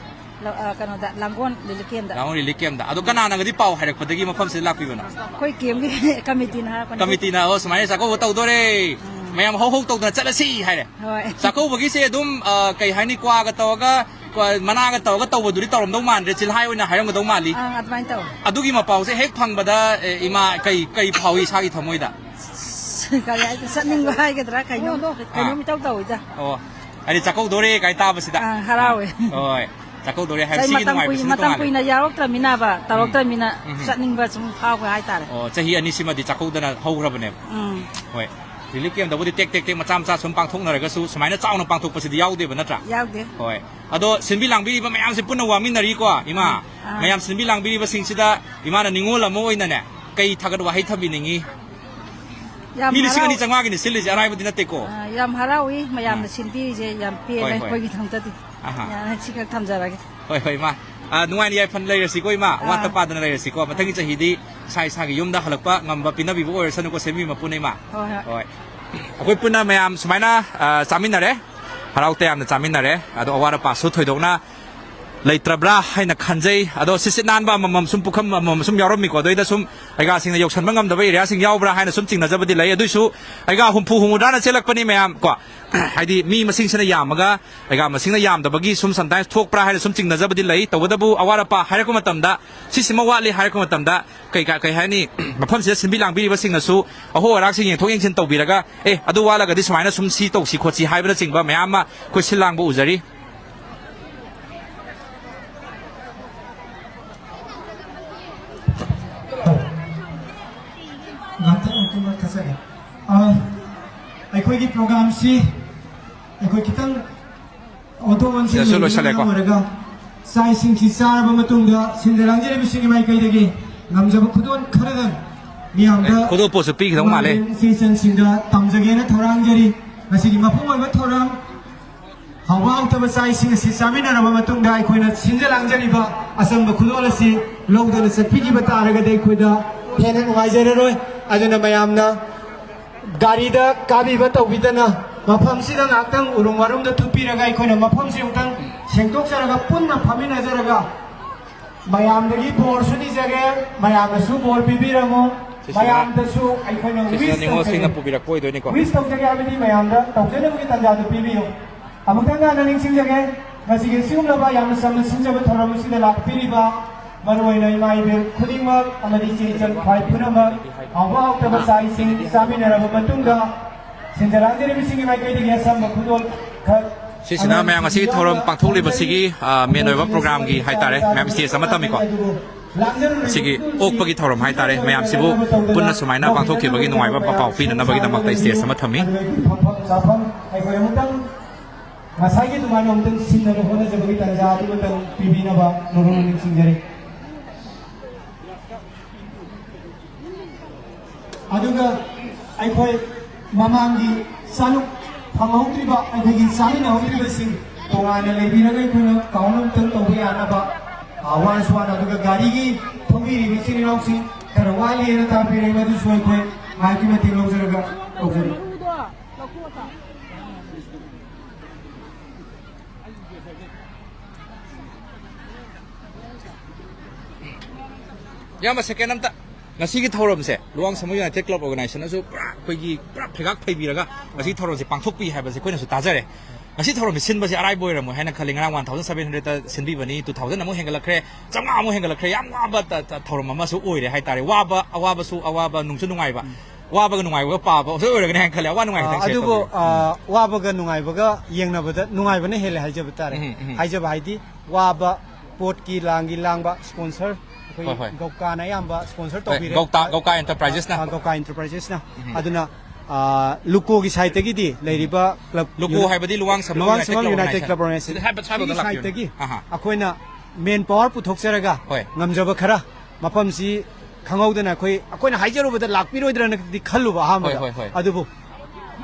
ꯂ-, ꯑ, ꯀꯩꯅꯣꯗ, ꯂꯥꯡꯒꯣꯜ ꯔꯤꯂꯤꯐ ꯀꯦꯝꯗ꯫ ꯂꯥꯡꯒꯣꯜ ꯔꯤꯂꯤꯐ ꯀꯦꯝꯗ꯫ ꯑꯗꯣ ꯀꯅꯥꯅꯒꯗꯤ ꯄꯥꯎ ꯍꯥꯏꯔꯛꯄꯗꯒꯤ ꯃꯐꯝꯁꯤꯗ ꯂꯥꯛꯄꯤꯕꯅꯣ? ꯑꯩꯈꯣꯏ ꯀꯦꯝꯒꯤ ꯀꯃꯤꯇꯤꯅ ꯍꯥꯏꯔꯛꯄꯅꯦ꯫ ꯀꯃꯤꯇꯤꯅ, "ꯑꯣ, ꯁꯨꯃꯥꯏꯅ ꯆꯥꯛꯀꯧꯕ ꯇꯧꯗꯣꯔꯦ, ꯎꯝ, ꯃꯌꯥꯝ ꯍꯧ ꯍꯧ ꯇꯧꯗꯅ ꯆꯠꯂꯁꯤ" ꯍꯥꯏꯔꯦ꯫ ꯍꯣꯏ꯫ ꯆꯥꯛꯀꯧꯕꯒꯤꯁꯦ ꯑꯗꯨꯝ, ꯑ, ꯀꯩ ꯍꯥꯏꯅꯤ, ꯀ꯭ꯋꯥꯒ ꯇꯧꯔꯒ, ꯀ꯭ꯋꯥ, ꯃꯅꯥꯒ ꯇꯧꯔꯒ ꯇꯧꯕꯗꯨꯗꯤ ꯇꯧꯔꯝꯗꯧ ꯃꯥꯟꯗ꯭ꯔꯦ, ꯆꯤꯜꯍꯥꯏ ꯑꯣꯏꯅ ꯍꯥꯏꯔꯝꯒꯗꯧ ꯃꯥꯜꯂꯤ꯫ ꯑꯪ, ꯑꯗꯨꯃꯥꯏꯅ ꯇꯧꯋꯦ꯫ ꯑꯗꯨꯒꯤ ꯃꯄꯥꯎꯁꯦ ꯍꯦꯛ ꯐꯪꯕꯗ, ꯑꯦ, ꯏꯃꯥ, ꯀꯩ, ꯀꯩ ꯐꯥꯎꯏ ꯏꯁꯥꯒꯤ ꯊꯃꯣꯏꯗ? ꯀꯔꯤ ꯍꯥꯏ-, ꯆꯠꯅꯤꯡꯕ ꯍꯥꯏꯒꯗ꯭ꯔꯥ, ꯀꯩꯅꯣꯝ, ꯑꯥ, ꯀꯩꯅꯣꯝ ꯏꯇꯧ ꯇꯧꯋꯤꯗ꯫ ꯑꯣ, ꯍꯥꯏꯗꯤ ꯆꯥꯛꯀꯧꯗꯣꯔꯦ ꯀꯥꯏ ꯇꯥꯕꯁꯤꯗ꯫ ꯑꯥ, ꯍꯔꯥꯎꯋꯦ꯫ ꯍꯣꯏ, ꯆꯥꯛꯀꯧꯗꯣꯔꯦ ꯍꯥꯏꯕ ꯁꯤꯒꯤ ꯃꯇꯝ ꯀꯨꯏ-, ꯅꯨꯡꯉꯥꯏꯕꯁꯤꯅꯗꯤ ꯃꯇꯝ ꯇꯣꯉꯥꯟꯅ ꯀꯨꯏꯅ ꯌꯥꯎꯔꯛꯇ꯭ꯔꯃꯤꯅꯕ, ꯎꯝ, ꯇꯧꯔꯛꯇ꯭ꯔꯃꯤꯅ ꯎꯝ, ꯆꯠꯅꯤꯡꯕ ꯁꯨꯝ ꯐꯥꯎꯕ ꯍꯥꯏꯇꯥꯔꯦ꯫ ꯑꯣ, ꯆꯍꯤ ꯑꯅꯤꯁꯤꯃꯗꯤ ꯆꯥꯛꯀꯧꯗꯅ ꯍꯧꯈ꯭ꯔꯕꯅꯦꯕ꯫ ꯎꯝ꯫ ꯍꯣꯏ, ꯔꯤꯂꯤꯐ ꯀꯦꯝꯗꯕꯨꯗꯤ ꯇꯦꯛ ꯇꯦꯛ ꯇꯦꯛ ꯃꯆꯥ ꯃꯆꯥ ꯁꯨꯝ ꯄꯥꯡꯊꯣꯛꯅꯔꯒꯁꯨ ꯁꯨꯃꯥꯏꯅ ꯆꯥꯎꯅ ꯄꯥꯡꯊꯣꯛꯄꯁꯤꯗꯤ ꯌꯥꯎꯗꯦꯕ, ꯅꯠꯇ꯭ꯔꯥ? ꯌꯥꯎꯗꯦ꯫ ꯍꯣꯏ꯫ ꯑꯗꯣ ꯁꯤꯟꯕꯤ ꯂꯥꯡꯕꯤꯔꯤꯕ ꯃꯌꯥꯝꯁꯦ ꯄꯨꯟꯅ ꯋꯥꯃꯤꯟꯅꯔꯤꯀꯣ, ꯏꯃꯥ꯫ ꯑꯥ꯫ ꯃꯌꯥꯝ ꯁꯤꯟꯕꯤ ꯂꯥꯡꯕꯤꯔꯤꯕꯁꯤꯡꯁꯤꯗ ꯏꯃꯥꯅ ꯅꯤꯡꯉꯣꯜ ꯑꯃ ꯑꯣꯏꯅꯅꯦ, ꯀꯩ ꯊꯥꯒꯠ ꯋꯥꯍꯩ ꯊꯝꯕꯤꯅꯤꯡꯉꯤ? ꯌꯥꯝ ꯃꯤ ꯂꯤꯁꯤꯡ ꯑꯅꯤ ꯍꯔꯥꯎ-, ꯆꯥꯝꯃꯉꯥꯒꯤꯅ ꯁꯤꯜꯂꯤꯁꯦ, ꯑꯔꯥꯏꯕꯗꯤ ꯅꯠꯇꯦꯀꯣ꯫ ꯑꯥ, ꯌꯥꯝ ꯍꯔꯥꯎꯏ, ꯃꯌꯥꯝꯅ, ꯑꯥ, ꯁꯤꯟꯕꯤꯔꯤꯁꯦ ꯌꯥꯝ ꯄꯦꯜꯂꯦ, ꯍꯣꯏ, ꯍꯣꯏ꯫ ꯑꯩꯈꯣꯏꯒꯤꯗꯃꯛꯇꯗꯤ꯫ ꯑꯍꯥ꯫ ꯌꯥꯔꯦ, ꯁꯤꯈꯛ ꯊꯝꯖꯔꯒꯦ꯫ ꯍꯣꯏ, ꯍꯣꯏ, ꯏꯃꯥ꯫ ꯑꯥ, ꯅꯨꯡꯉꯥꯏꯅ ꯌꯥꯏꯐꯅ ꯂꯩꯔꯁꯤꯀꯣ, ꯏꯃꯥ꯫ ꯑꯥ꯫ ꯑꯋꯥꯠꯇ ꯄꯥꯗꯅ ꯂꯩꯔꯁꯤꯀꯣ꯫ ꯃꯊꯪꯒꯤ ꯆꯍꯤꯗꯤ ꯏꯁꯥ ꯏꯁꯥꯒꯤ ꯌꯨꯝꯗ ꯍꯜꯂꯛꯄ ꯉꯝꯕ ꯄꯤꯅꯕꯤꯕ ꯑꯣꯏꯔꯁꯅꯨꯀꯣ, ꯁꯦꯝꯕꯤ ꯃꯄꯨꯅ, ꯏꯃꯥ꯫ ꯍꯣꯏ, ꯍꯣꯏ꯫ ꯍꯣꯏ꯫ ꯑꯩꯈꯣꯏ ꯄꯨꯟꯅ ꯃꯌꯥꯝ ꯁꯨꯃꯥꯏꯅ, ꯑꯥ, ꯆꯥꯃꯤꯟꯅꯔꯦ꯫ ꯍꯔꯥꯎ ꯇꯌꯥꯝꯅ ꯆꯥꯃꯤꯟꯅꯔꯦ꯫ ꯑꯗꯣ ꯑꯋꯥꯠ ꯑꯄꯥꯁꯨ ꯊꯣꯏꯗꯣꯛꯅ ꯂꯩꯇ꯭ꯔꯕ꯭ꯔꯥ ꯍꯥꯏꯅ ꯈꯟꯖꯩ꯫ ꯑꯗꯣ ꯁꯤꯠ ꯁꯤꯠ ꯅꯥꯟꯕ ꯑꯃꯃꯝ ꯁꯨꯝ, ꯄꯨꯈꯝ ꯑꯃꯃꯝ ꯁꯨꯝ ꯌꯥꯎꯔꯝꯃꯤꯀꯣ꯫ ꯑꯗꯨꯗꯩꯗ ꯁꯨꯝ ꯑꯩꯒꯥꯁꯤꯡꯅ ꯌꯧꯁꯟꯕ ꯉꯝꯗꯕ ꯑꯦꯔꯤꯌꯥꯁꯤꯡ ꯌꯥꯎꯕ꯭ꯔꯥ ꯍꯥꯏꯅ ꯁꯨꯝ ꯆꯤꯡꯅꯖꯕꯗꯤ ꯂꯩ꯫ ꯑꯗꯨꯏꯁꯨ ꯑꯩꯒꯥ ꯍꯨꯝꯐꯨ ꯍꯨꯝꯐꯨꯇꯔꯥꯅ ꯆꯦꯜꯂꯛꯄꯅꯤ ꯃꯌꯥꯝ ꯀꯣ꯫ ꯍꯥꯏꯗꯤ ꯃꯤ ꯃꯁꯤꯡꯁꯤꯅ ꯌꯥꯝꯃꯒ ꯑꯩꯒꯥ ꯃꯁꯤꯡꯅ ꯌꯥꯝꯗꯕꯒꯤ ꯁꯨꯝ sometimes ꯊꯣꯛꯄ꯭ꯔꯥ ꯍꯥꯏꯅ ꯁꯨꯝ ꯆꯤꯡꯅꯖꯕꯗꯤ ꯂꯩ꯫ ꯇꯧꯕꯇꯕꯨ ꯑꯋꯥꯠ ꯑꯄꯥ ꯍꯥꯏꯔꯛꯄ ꯃꯇꯝꯗ, ꯁꯤꯁꯤꯃ ꯋꯥꯠꯂꯤ ꯍꯥꯏꯔꯛꯄ ꯃꯇꯝꯗ, ꯀꯩ ꯀꯥ-, ꯀꯩ ꯍꯥꯏꯅꯤ, ꯃꯐꯝꯁꯤꯗ ꯁꯤꯟꯕꯤ ꯂꯥꯡꯕꯤꯔꯤꯕꯁꯤꯡꯅꯁꯨ ꯑꯍꯣ ꯑꯔꯥꯛꯁꯤꯡ ꯌꯦꯡꯊꯣꯛ ꯌꯦꯡꯁꯤꯟ ꯇꯧꯕꯤꯔꯒ, "ꯑꯦ, ꯑꯗꯨ ꯋꯥꯠꯂꯒꯗꯤ ꯁꯨꯃꯥꯏꯅ ꯁꯨꯝ ꯁꯤ ꯇꯧꯁꯤ ꯈꯣꯠꯁꯤ" ꯍꯥꯏꯕꯅꯆꯤꯡꯕ ꯃꯌꯥꯝ ꯑꯃ ꯑꯩꯈꯣꯏ ꯁꯤꯜ ꯂꯥꯡꯕ ꯎꯖꯔꯤ꯫ ꯑ, ꯑꯩꯈꯣꯏꯒꯤ ꯄ꯭ꯔꯣꯒ꯭ꯔꯥꯝꯁꯤ ꯑꯩꯈꯣꯏ ꯈꯤꯇꯪ ꯑꯣꯟꯊꯣꯛ ꯑꯣꯟꯁꯤꯟ ꯁꯤꯗꯁꯨ ꯂꯣꯏꯁꯜꯂꯦꯀꯣ꯫ ꯑꯣꯏꯔꯒ ꯆꯥꯛ ꯏꯁꯤꯡꯁꯤ ꯆꯥꯔꯕ ꯃꯇꯨꯡꯗ ꯁꯤꯟꯖ ꯂꯥꯡꯖꯔꯤꯕꯁꯤꯡꯒꯤ ꯃꯥꯏꯀꯩꯗꯒꯤ ꯉꯝꯖꯕ ꯈꯨꯗꯣꯜ ꯈꯔꯗꯪ ꯃꯤꯌꯥꯝꯗ ꯑꯦ, ꯈꯨꯗꯣꯜꯄꯣꯠꯁꯨ ꯄꯤꯈꯤꯗꯧ ꯃꯥꯜꯂꯦ꯫ ꯏꯆꯦ ꯏꯆꯟꯁꯤꯡꯗ ꯇꯝꯖꯒꯦꯅ ꯊꯧꯔꯥꯡꯖꯔꯤ꯫ ꯉꯁꯤꯒꯤ ꯃꯄꯨꯡ ꯑꯣꯏꯕ ꯊꯧꯔꯝ ꯍꯥꯎꯕ ꯍꯥꯎꯇꯕ ꯆꯥꯛ ꯏꯁꯤꯡ ꯑꯁꯤ ꯆꯥꯃꯤꯟꯅꯔꯕ ꯃꯇꯨꯡꯗ ꯑꯩꯈꯣꯏꯅ ꯁꯤꯟꯖ ꯂꯥꯡꯖꯔꯤꯕ ꯑꯆꯝꯕ ꯈꯨꯗꯣꯜ ꯑꯁꯤ ꯂꯧꯗꯅ ꯆꯠꯄꯤꯈꯤꯕ ꯇꯥꯔꯒꯗꯤ ꯑꯩꯈꯣꯏꯗ ꯍꯦꯟꯅ ꯅꯨꯡꯉꯥꯏꯖꯔꯔꯣꯏ꯫ ꯑꯗꯨꯅ ꯃꯌꯥꯝꯅ ꯒꯥꯔꯤꯗ ꯀꯥꯕꯤꯕ ꯇꯧꯕꯤꯗꯅ ꯃꯐꯝꯁꯤꯗ ꯉꯥꯏꯍꯥꯛꯇꯪ ꯎꯔꯨꯝ ꯋꯥꯔꯨꯝꯗ ꯊꯨꯞꯄꯤꯔꯒ ꯑꯩꯈꯣꯏꯅ ꯃꯐꯝꯁꯤ ꯑꯃꯨꯛꯇꯪ ꯁꯦꯡꯗꯣꯛꯆꯔꯒ ꯄꯨꯟꯅ ꯐꯝꯃꯤꯟꯅꯖꯔꯒ ꯃꯌꯥꯝꯗꯒꯤ ꯕꯣꯔꯁꯨ ꯅꯤꯖꯒꯦ, ꯃꯌꯥꯝꯅꯁꯨ ꯕꯣꯔ ꯄꯤꯕꯤꯔꯝꯃꯨ꯫ ꯁꯤꯁꯤꯅ, ꯃꯌꯥꯝꯗꯁꯨ ꯑꯩꯈꯣꯏꯅ ꯁꯤꯁꯤꯅ wish ꯅꯤꯉꯣꯜꯁꯤꯡꯅ ꯇꯧꯖꯒꯦ꯫ ꯄꯨꯕꯤꯔꯛꯄ ꯑꯣꯏꯗꯣꯏꯅꯤꯀꯣ꯫ Wish ꯇꯧꯖꯒꯦ ꯍꯥꯏꯕꯗꯤ ꯃꯌꯥꯝꯗ ꯇꯧꯖꯅꯕꯒꯤ ꯇꯥꯟꯖꯥꯗꯨ ꯄꯤꯕꯤꯌꯨ꯫ ꯑꯃꯨꯛꯇꯪ ꯍꯟꯅ ꯅꯤꯡꯁꯤꯡꯖꯒꯦ, ꯉꯁꯤꯒꯤ ꯑꯁꯤꯒꯨꯝꯂꯕ ꯌꯥꯝꯅ ꯆꯝꯅ ꯁꯤꯟꯖꯕ ꯊꯧꯔꯝ ꯑꯁꯤꯗ ꯂꯥꯛꯄꯤꯔꯤꯕ ꯃꯔꯨꯑꯣꯏꯅ ꯏꯃꯥ ꯏꯕꯦꯜ ꯈꯨꯗꯤꯡꯃꯛ ꯑꯃꯗꯤ ꯏꯆꯦ ꯏꯆꯜ ꯈ꯭ꯋꯥꯏ ꯄꯨꯝꯅꯃꯛ ꯍꯥꯎꯕ ꯍꯥꯎꯇꯕ ꯆꯥꯛ ꯏꯁꯤꯡ ꯆꯥꯃꯤꯟꯅꯔꯕ ꯃꯇꯨꯡꯗ ꯁꯤꯟꯖ ꯂꯥꯡꯖꯔꯤꯕꯁꯤꯡꯒꯤ ꯃꯥꯏꯀꯩꯗꯒꯤ ꯑꯁꯝꯕ ꯈꯨꯗꯣꯜ ꯁꯤꯁꯤꯅ ꯃꯌꯥꯝ ꯉꯁꯤꯒꯤ ꯊꯧꯔꯝ ꯄꯥꯡꯊꯣꯛꯂꯤꯕꯁꯤꯒꯤ, ꯑ, ꯃꯦꯟ ꯑꯣꯏꯕ ꯄ꯭ꯔꯣꯒ꯭ꯔꯥꯝꯒꯤ ꯍꯥꯏꯇꯥꯔꯦ, ꯃꯌꯥꯝ ꯁ꯭ꯇꯦꯖ ꯑꯃ ꯊꯝꯃꯤꯀꯣ꯫ ꯑꯁꯤꯒꯤ ꯑꯣꯛꯄꯒꯤ ꯊꯧꯔꯝ ꯍꯥꯏꯇꯥꯔꯦ, ꯃꯌꯥꯝꯁꯤꯕꯨ ꯄꯨꯟꯅ ꯁꯨꯃꯥꯏꯅ ꯄꯥꯡꯊꯣꯛꯈꯤꯕꯒꯤ ꯅꯨꯡꯉꯥꯏꯕ ꯄꯥꯎ ꯄꯤꯅꯅꯕꯒꯤꯗꯃꯛꯇ ꯁ꯭ꯇꯦꯖ ꯑꯃ ꯊꯝꯃꯤ꯫ ꯑꯩꯈꯣꯏ ꯑꯃꯨꯛꯇꯪ ꯉꯁꯥꯏꯒꯤ ꯑꯗꯨꯃꯥꯏꯅ ꯑꯃꯨꯛꯇꯪ ꯁꯤꯟꯅꯕ ꯍꯣꯠꯅꯖꯕꯒꯤ ꯇꯥꯟꯖꯥ ꯑꯗꯨꯃꯇꯪ ꯄꯤꯕꯤꯅꯕ ꯅꯣꯡꯃ ꯅꯤꯡꯁꯤꯡꯖꯔꯤ꯫ ꯑꯗꯨꯒ ꯑꯩꯈꯣꯏ ꯃꯃꯥꯡꯒꯤ ꯆꯥꯂꯨꯛ ꯐꯪꯍꯧꯗ꯭ꯔꯤꯕ, ꯑꯩꯈꯣꯏꯒꯤ ꯆꯥꯃꯤꯟꯅꯍꯧꯗ꯭ꯔꯤꯕꯁꯤꯡ ꯇꯣꯉꯥꯟꯅ ꯂꯩꯕꯤꯔꯒ ꯑꯩꯈꯣꯏꯅ ꯀꯥꯎꯟ ꯑꯃꯇꯪ ꯇꯧꯕ ꯌꯥꯅꯕ, ꯑ, ꯋꯥꯔꯁꯨ ꯋꯥꯅ, ꯑꯗꯨꯒ ꯒꯥꯔꯤꯒꯤ ꯊꯧꯕꯤꯔꯤꯕ ꯏꯆꯤꯜ ꯏꯅꯥꯎꯁꯤꯡ ꯈꯔ ꯋꯥꯠꯂꯤꯅ ꯇꯥꯛꯄꯤꯔꯛꯏ, ꯃꯗꯨꯁꯨ ꯑꯩꯈꯣꯏ ꯃꯥꯏꯛꯀꯤ ꯃꯇꯦꯡ ꯂꯧꯖꯔꯒ ꯇꯧꯖꯔꯤ꯫ ꯏꯌꯥꯝꯕ, ꯁꯦꯀꯦꯟ ꯑꯝꯇ꯫ ꯉꯁꯤꯒꯤ ꯊꯧꯔꯝꯁꯦ ꯂꯨꯋꯥꯡ ꯁꯃꯨ ꯌꯨꯅꯥꯏꯇꯦꯠ ꯀ꯭ꯂꯕ ꯑꯣꯔꯒꯅꯥꯏꯖꯦꯁꯟꯅꯁꯨ ꯄꯨꯔꯥ ꯑꯩꯈꯣꯏꯒꯤ ꯄꯨꯔꯥ ꯐꯩꯒꯥꯛ ꯐꯩꯕꯤꯔꯒ ꯉꯁꯤ ꯊꯧꯔꯝꯁꯦ ꯄꯥꯡꯊꯣꯛꯄꯤ ꯍꯥꯏꯕꯁꯦ ꯑꯩꯈꯣꯏꯅꯁꯨ ꯇꯥꯖꯔꯦ꯫ ꯉꯁꯤ ꯊꯧꯔꯝꯁꯦ ꯁꯤꯟꯕꯁꯦ ꯑꯔꯥꯏꯕ ꯑꯣꯏꯔꯝꯃꯣꯏ ꯍꯥꯏꯅ ꯈꯜꯂꯤ꯫ ꯉꯔꯥꯡ ꯋꯥꯟ ꯊꯥꯎꯖꯟ ꯁꯚꯦꯟ ꯍꯟꯗ꯭ꯔꯦꯗꯇ ꯁꯤꯟꯕꯤꯕꯅꯤ, ꯇꯨ ꯊꯥꯎꯖꯟ ꯑꯃꯨꯛ ꯍꯦꯟꯒꯠꯂꯛꯈ꯭ꯔꯦ, ꯆꯥꯝꯃꯉꯥ ꯑꯃꯨꯛ ꯍꯦꯟꯒꯠꯂꯛꯈ꯭ꯔꯦ꯫ ꯌꯥꯝ ꯋꯥꯕ ꯇ-, ꯇ-, ꯊꯧꯔꯝ ꯑꯃꯁꯨ ꯑꯣꯏꯔꯦ ꯍꯥꯏꯇꯥꯔꯦ꯫ ꯋꯥꯕ, ꯑꯋꯥꯕꯁꯨ ꯑꯋꯥꯕ, ꯅꯨꯡꯁꯨ ꯅꯨꯡꯉꯥꯏꯕ꯫ ꯎꯝ꯫ ꯋꯥꯕꯒ ꯅꯨꯡꯉꯥꯏꯕꯒ ꯄꯥꯕ ꯑꯣꯏꯔꯒꯅꯤ ꯍꯥꯏꯅ ꯈꯜꯂꯦ꯫ ꯑꯋꯥ ꯅꯨꯡꯉꯥꯏ ꯑ, ꯈꯤꯇꯪ share ꯑꯗꯨꯕꯨ, ꯇꯧꯕꯤꯌꯨ꯫ ꯑ, ꯋꯥꯕꯒ ꯅꯨꯡꯉꯥꯏꯕꯒ ꯌꯦꯡꯅꯕꯗ ꯅꯨꯡꯉꯥꯏꯕꯅ ꯍꯦꯜꯂꯦ ꯍꯥꯏꯖꯕ ꯇꯥꯔꯦ꯫ ꯎꯝ, ꯎꯝ꯫ ꯍꯥꯏꯖꯕ ꯍꯥꯏꯗꯤ ꯋꯥꯕ, ꯄꯣꯠꯀꯤ ꯂꯥꯡꯒꯤ ꯂꯥꯡꯕ, sponsor ꯍꯣꯏ, ꯍꯣꯏ꯫ ꯒꯧꯀꯥꯅ ꯑꯌꯥꯝꯕ ꯁ꯭ꯄꯣꯟꯁꯔ ꯍꯣꯏ, ꯇꯧꯕꯤꯔꯦ꯫ ꯒꯧꯇꯥ, ꯒꯧꯀꯥ ꯑꯦꯟꯇꯔꯄ꯭ꯔꯥꯏꯖꯦꯁꯅ꯫ ꯑ, ꯒꯧꯀꯥ ꯑꯦꯟꯇꯔꯄ꯭ꯔꯥꯏꯖꯦꯁꯅ꯫ ꯑꯗꯨꯅ, ꯑ, ꯂꯨꯀꯣꯒꯤ ꯁꯥꯏꯠꯇꯒꯤꯗꯤ ꯂꯩꯔꯤꯕ ꯀ꯭ꯂꯕ ꯂꯨꯀꯣ ꯌꯨꯅꯥꯏ- ꯍꯥꯏꯕꯗꯤ Luwang Sambam Luwang united Sambam club united organization. Club organization. ꯁꯤꯗ ꯍꯥꯏꯐꯦꯠ ꯁ꯭ꯋꯥꯏꯐꯥꯎꯗ ꯁꯤꯒꯤ ꯂꯥꯛꯄꯤꯌꯨꯅꯦ꯫ ꯁꯥꯏꯠꯇꯒꯤ ꯑꯍꯥ꯫ ꯑꯩꯈꯣꯏꯅ ꯃꯦꯟ ꯄꯋꯥꯔ ꯄꯨꯊꯣꯛꯆꯔꯒ ꯍꯣꯏ꯫ ꯉꯝꯖꯕ ꯈꯔ, ꯃꯐꯝꯁꯤ ꯈꯪꯍꯧꯗꯅ ꯑꯩꯈꯣꯏ, ꯑꯩꯈꯣꯏꯅ ꯍꯥꯏꯖꯔꯨꯕꯗ ꯂꯥꯛꯄꯤꯔꯣꯏꯗ꯭ꯔꯅꯗꯤ ꯈꯜꯂꯨꯕ ꯑꯍꯥꯟꯕꯗ꯫ ꯍꯣꯏ, ꯍꯣꯏ, ꯍꯣꯏ꯫ ꯑꯗꯨꯕꯨ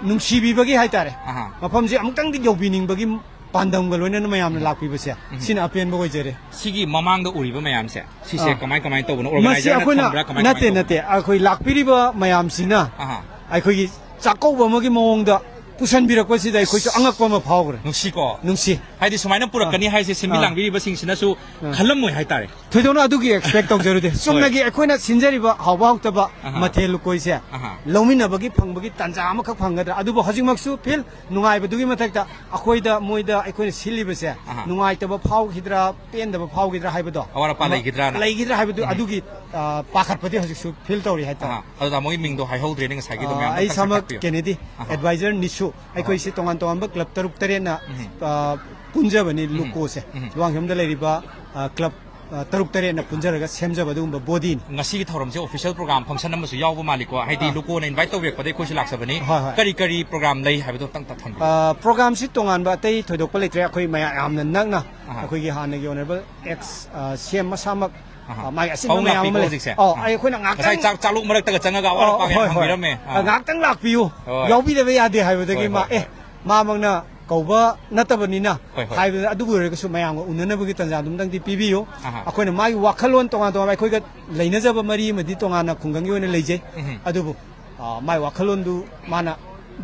ꯅꯨꯡꯁꯤꯕꯤꯕꯒꯤ ꯍꯥꯏꯇꯥꯔꯦ꯫ ꯑꯍꯥ꯫ ꯃꯐꯝꯁꯤ ꯑꯃꯨꯛꯇꯪꯗꯤ ꯌꯧꯕꯤꯅꯤꯡꯕꯒꯤ ꯄꯥꯟꯗꯝꯒ ꯂꯣꯏꯅꯅ ꯃꯌꯥꯝꯅ ꯂꯥꯛꯄꯤꯕꯁꯦ, ꯁꯤꯅ ꯑꯄꯦꯟꯕ ꯑꯣꯏꯖꯔꯦ꯫ ꯁꯤꯒꯤ ꯃꯃꯥꯡꯗ ꯎꯔꯤꯕ ꯃꯌꯥꯝꯁꯦ, ꯁꯤꯁꯦ ꯑꯥ꯫ ꯀꯃꯥꯏ ꯀꯃꯥꯏꯅ ꯇꯧꯕꯅꯣ? ꯃꯁꯤ ꯑꯣꯔꯒꯅꯥꯏꯖꯔꯅ ꯑꯩꯈꯣꯏꯅ ꯊꯝꯕ꯭ꯔꯥ? ꯀꯃꯥꯏ ꯅꯠꯇꯦ, ꯀꯃꯥꯏꯅ ꯅꯠꯇꯦ, ꯑꯩꯈꯣꯏ ꯂꯥꯛꯄꯤꯔꯤꯕ ꯃꯌꯥꯝꯁꯤꯅ ꯑꯍꯥ꯫ ꯑꯩꯈꯣꯏꯒꯤ ꯆꯥꯛꯀꯧꯕ ꯑꯃꯒꯤ ꯃꯑꯣꯡꯗ ꯄꯨꯁꯟꯕꯤꯔꯛꯄꯁꯤꯗ ꯑꯩꯈꯣꯏꯁꯨ ꯑꯉꯛꯄ ꯑꯃ ꯐꯥꯎꯈ꯭ꯔꯦ꯫ ꯅꯨꯡꯁꯤꯀꯣ꯫ ꯅꯨꯡꯁꯤ꯫ ꯍꯥꯏꯗꯤ ꯁꯨꯃꯥꯏꯅ ꯄꯨꯔꯛꯀꯅꯤ ꯑꯥ꯫ ꯍꯥꯏꯁꯦ ꯁꯤꯟꯕꯤ ꯑꯥ꯫ ꯂꯥꯡꯕꯤꯔꯤꯕꯁꯤꯡꯁꯤꯅꯁꯨ ꯑꯥ꯫ ꯈꯜꯂꯝꯃꯣꯏ ꯍꯥꯏꯇꯥꯔꯦ꯫ ꯊꯣꯏꯗꯣꯛꯅ ꯑꯗꯨꯒꯤ ꯑꯦꯛꯁꯄꯦꯛ ꯇꯧꯖꯔꯨꯗꯦ꯫ ꯆꯨꯝꯅꯒꯤ ꯑꯩꯈꯣꯏꯅ ꯁꯤꯟꯖꯔꯤꯕ ꯍꯥꯎꯕ ꯍꯥꯎꯇꯕ ꯑꯍꯥ꯫ ꯃꯊꯦꯜ ꯂꯨꯀꯣꯏꯁꯦ ꯑꯍꯥ꯫ ꯂꯧꯃꯤꯟꯅꯕꯒꯤ ꯐꯪꯕꯒꯤ ꯇꯥꯟꯖꯥ ꯑꯃꯈꯛ ꯐꯪꯒꯗ꯭ꯔꯥ? ꯑꯗꯨꯕꯨ ꯍꯧꯖꯤꯛꯃꯛꯁꯨ ꯐꯤꯜ ꯅꯨꯡꯉꯥꯏꯕꯗꯨꯒꯤ ꯃꯊꯛꯇ ꯑꯩꯈꯣꯏꯗ, ꯃꯣꯏꯗ ꯑꯩꯈꯣꯏꯅ ꯁꯤꯜꯂꯤꯕꯁꯦ ꯑꯍꯥ꯫ ꯅꯨꯡꯉꯥꯏꯇꯕ ꯐꯥꯎꯈꯤꯗ꯭ꯔꯥ, ꯄꯦꯟꯗꯕ ꯐꯥꯎꯈꯤꯗ꯭ꯔꯥ ꯍꯥꯏꯕꯗꯣ꯫ ꯑꯋꯥꯠ ꯑꯄꯥ ꯑꯃ ꯂꯩꯈꯤꯗ꯭ꯔꯥꯅ꯫ ꯂꯩꯈꯤꯗ꯭ꯔꯥ ꯍꯥꯏꯕꯗꯨ, ꯑꯗꯨꯒꯤ, ꯑ, ꯄꯥꯈꯠꯄꯗꯤ ꯍꯧꯖꯤꯛꯁꯨ ꯐꯤꯜ ꯇꯧꯔꯤ ꯍꯥꯏꯇꯥꯔꯦ꯫ ꯑꯍꯥ꯫ ꯑꯗꯣ ꯇꯥꯃꯣꯒꯤ ꯃꯤꯡꯗꯣ ꯍꯥꯏꯍꯧꯗ꯭ꯔꯦꯅꯦ ꯉꯁꯥꯏꯒꯤꯗꯣ, ꯑ, ꯃꯌꯥꯝꯗ ꯑꯩ ꯈꯔ ꯏꯁꯥꯃꯛ ꯁꯛꯇꯥꯛꯄꯤꯌꯨ꯫ ꯀꯦꯅꯦꯗꯤ, ꯑꯍꯥ꯫ ꯑꯦꯗꯚꯥꯏꯖꯔ ꯅꯤꯁꯨ, ꯑꯩꯈꯣꯏꯁꯤ ꯇꯣꯉꯥꯟ ꯇꯣꯉꯥꯟꯕ ꯀ꯭ꯂꯕ ꯇꯔꯨꯛ ꯇꯔꯦꯠꯅ, ꯎꯝ꯫ ꯑ, ꯄꯨꯟꯖꯕꯅꯤ ꯎꯝ꯫ ꯂꯨꯀꯣꯁꯦ꯫ ꯎꯝ꯫ ꯂꯨꯋꯥꯡꯁꯝꯗ ꯂꯩꯔꯤꯕ, ꯑ, ꯀ꯭ꯂꯕ, ꯑ, ꯇꯔꯨꯛ ꯇꯔꯦꯠꯅ ꯄꯨꯟꯖꯔꯒ ꯁꯦꯝꯖꯕ ꯑꯗꯨꯒꯨꯝꯕ ꯕꯣꯗꯤꯅꯤ꯫ ꯉꯁꯤꯒꯤ ꯊꯧꯔꯝꯁꯦ ꯑꯣꯐꯤꯁꯤꯌꯦꯜ ꯄ꯭ꯔꯣꯒ꯭ꯔꯥꯝ ꯐꯪꯁꯟ ꯑꯃꯁꯨ ꯌꯥꯎꯕ ꯃꯥꯜꯂꯤꯀꯣ, ꯍꯥꯏꯗꯤ ꯑꯥ꯫ ꯂꯨꯀꯣꯅ ꯏꯟꯚꯥꯏꯠ ꯇꯧꯕꯤꯔꯛꯄꯗꯒꯤ ꯑꯩꯈꯣꯏꯁꯨ ꯂꯥꯛꯆꯕꯅꯤ꯫ ꯍꯣꯏ, ꯍꯣꯏ꯫ ꯀꯔꯤ ꯀꯔꯤ ꯄ꯭ꯔꯣꯒ꯭ꯔꯥꯝ ꯂꯩ ꯍꯥꯏꯕꯗꯣ ꯑꯝꯇꯪ ꯊꯝꯕꯤꯌꯨ꯫ ꯑ, ꯄ꯭ꯔꯣꯒ꯭ꯔꯥꯝꯁꯤ ꯇꯣꯉꯥꯟꯕ ꯑꯇꯩ ꯊꯣꯏꯗꯣꯛꯄ ꯂꯩꯇ꯭ꯔꯦ꯫ ꯑꯩꯈꯣꯏ ꯃꯌꯥꯝ ꯌꯥꯝꯅ ꯅꯛꯅ ꯑꯍꯥ꯫ ꯑꯩꯈꯣꯏꯒꯤ ꯍꯥꯟꯅꯒꯤ ꯑꯣꯅꯔꯦꯕꯜ ꯑꯦꯛꯁ, ꯑ, ꯁꯤ ꯑꯦꯝ ꯃꯁꯥꯃꯛ, ꯑꯍꯥ꯫ ꯑ, ꯃꯥꯒꯤ ꯑꯁꯤꯟꯕ ꯄꯥꯕꯨꯡ ꯃꯌꯥꯝ ꯂꯥꯛꯄꯤꯀꯣ ꯑꯃ ꯂꯩ꯫ ꯍꯧꯖꯤꯛꯁꯦ? ꯑꯣ, ꯑꯥ꯫ ꯑꯩꯈꯣꯏꯅ ꯉꯥꯛꯇꯪ, ꯉꯁꯥꯏ ꯆꯥꯛ, ꯆꯥꯛꯂꯣꯛ ꯃꯔꯛꯇꯒ ꯆꯪꯉꯒ ꯑꯋꯥꯠ ꯑꯣ, ꯑꯄꯥꯒ ꯍꯣꯏ, ꯌꯥꯝ ꯍꯣꯏ꯫ ꯍꯪꯕꯤꯔꯝꯃꯦ꯫ ꯑꯥ꯫ ꯑ, ꯉꯥꯛꯇꯪ ꯂꯥꯛꯄꯤꯌꯨ, ꯍꯣꯏ, ꯌꯥꯎꯕꯤꯗꯕ ꯌꯥꯗꯦ ꯍꯥꯏꯕꯗꯒꯤ ꯍꯣꯏ, ꯃꯥ, ꯍꯣꯏ, ꯑꯦ, ꯍꯣꯏ꯫ ꯃꯥꯃꯛꯅ ꯀꯧꯕ ꯅꯠꯇꯕꯅꯤꯅ ꯍꯣꯏ, ꯍꯣꯏ꯫ ꯍꯥꯏꯕꯗ, ꯑꯗꯨꯕꯨ ꯑꯣꯏꯔꯒꯁꯨ ꯃꯌꯥꯝꯒ ꯎꯅꯅꯕꯒꯤ ꯇꯥꯟꯖꯥꯗꯨꯝꯇꯪꯗꯤ ꯄꯤꯕꯤꯌꯨ꯫ ꯑꯍꯥ꯫ ꯑꯩꯈꯣꯏꯅ ꯃꯥꯒꯤ ꯋꯥꯈꯜꯂꯣꯟ ꯇꯣꯉꯥꯟ ꯇꯣꯉꯥꯟꯕ, ꯑꯩꯈꯣꯏꯒ ꯂꯩꯅꯖꯕ ꯃꯔꯤ ꯑꯃꯗꯤ ꯇꯣꯉꯥꯟꯅ ꯈꯨꯡꯒꯪꯒꯤ ꯑꯣꯏꯅ ꯂꯩꯖꯩ꯫ ꯎꯝ꯫ ꯑꯗꯨꯕꯨ, ꯑ, ꯃꯥꯒꯤ ꯋꯥꯈꯜꯂꯣꯟꯗꯨ ꯃꯥꯅ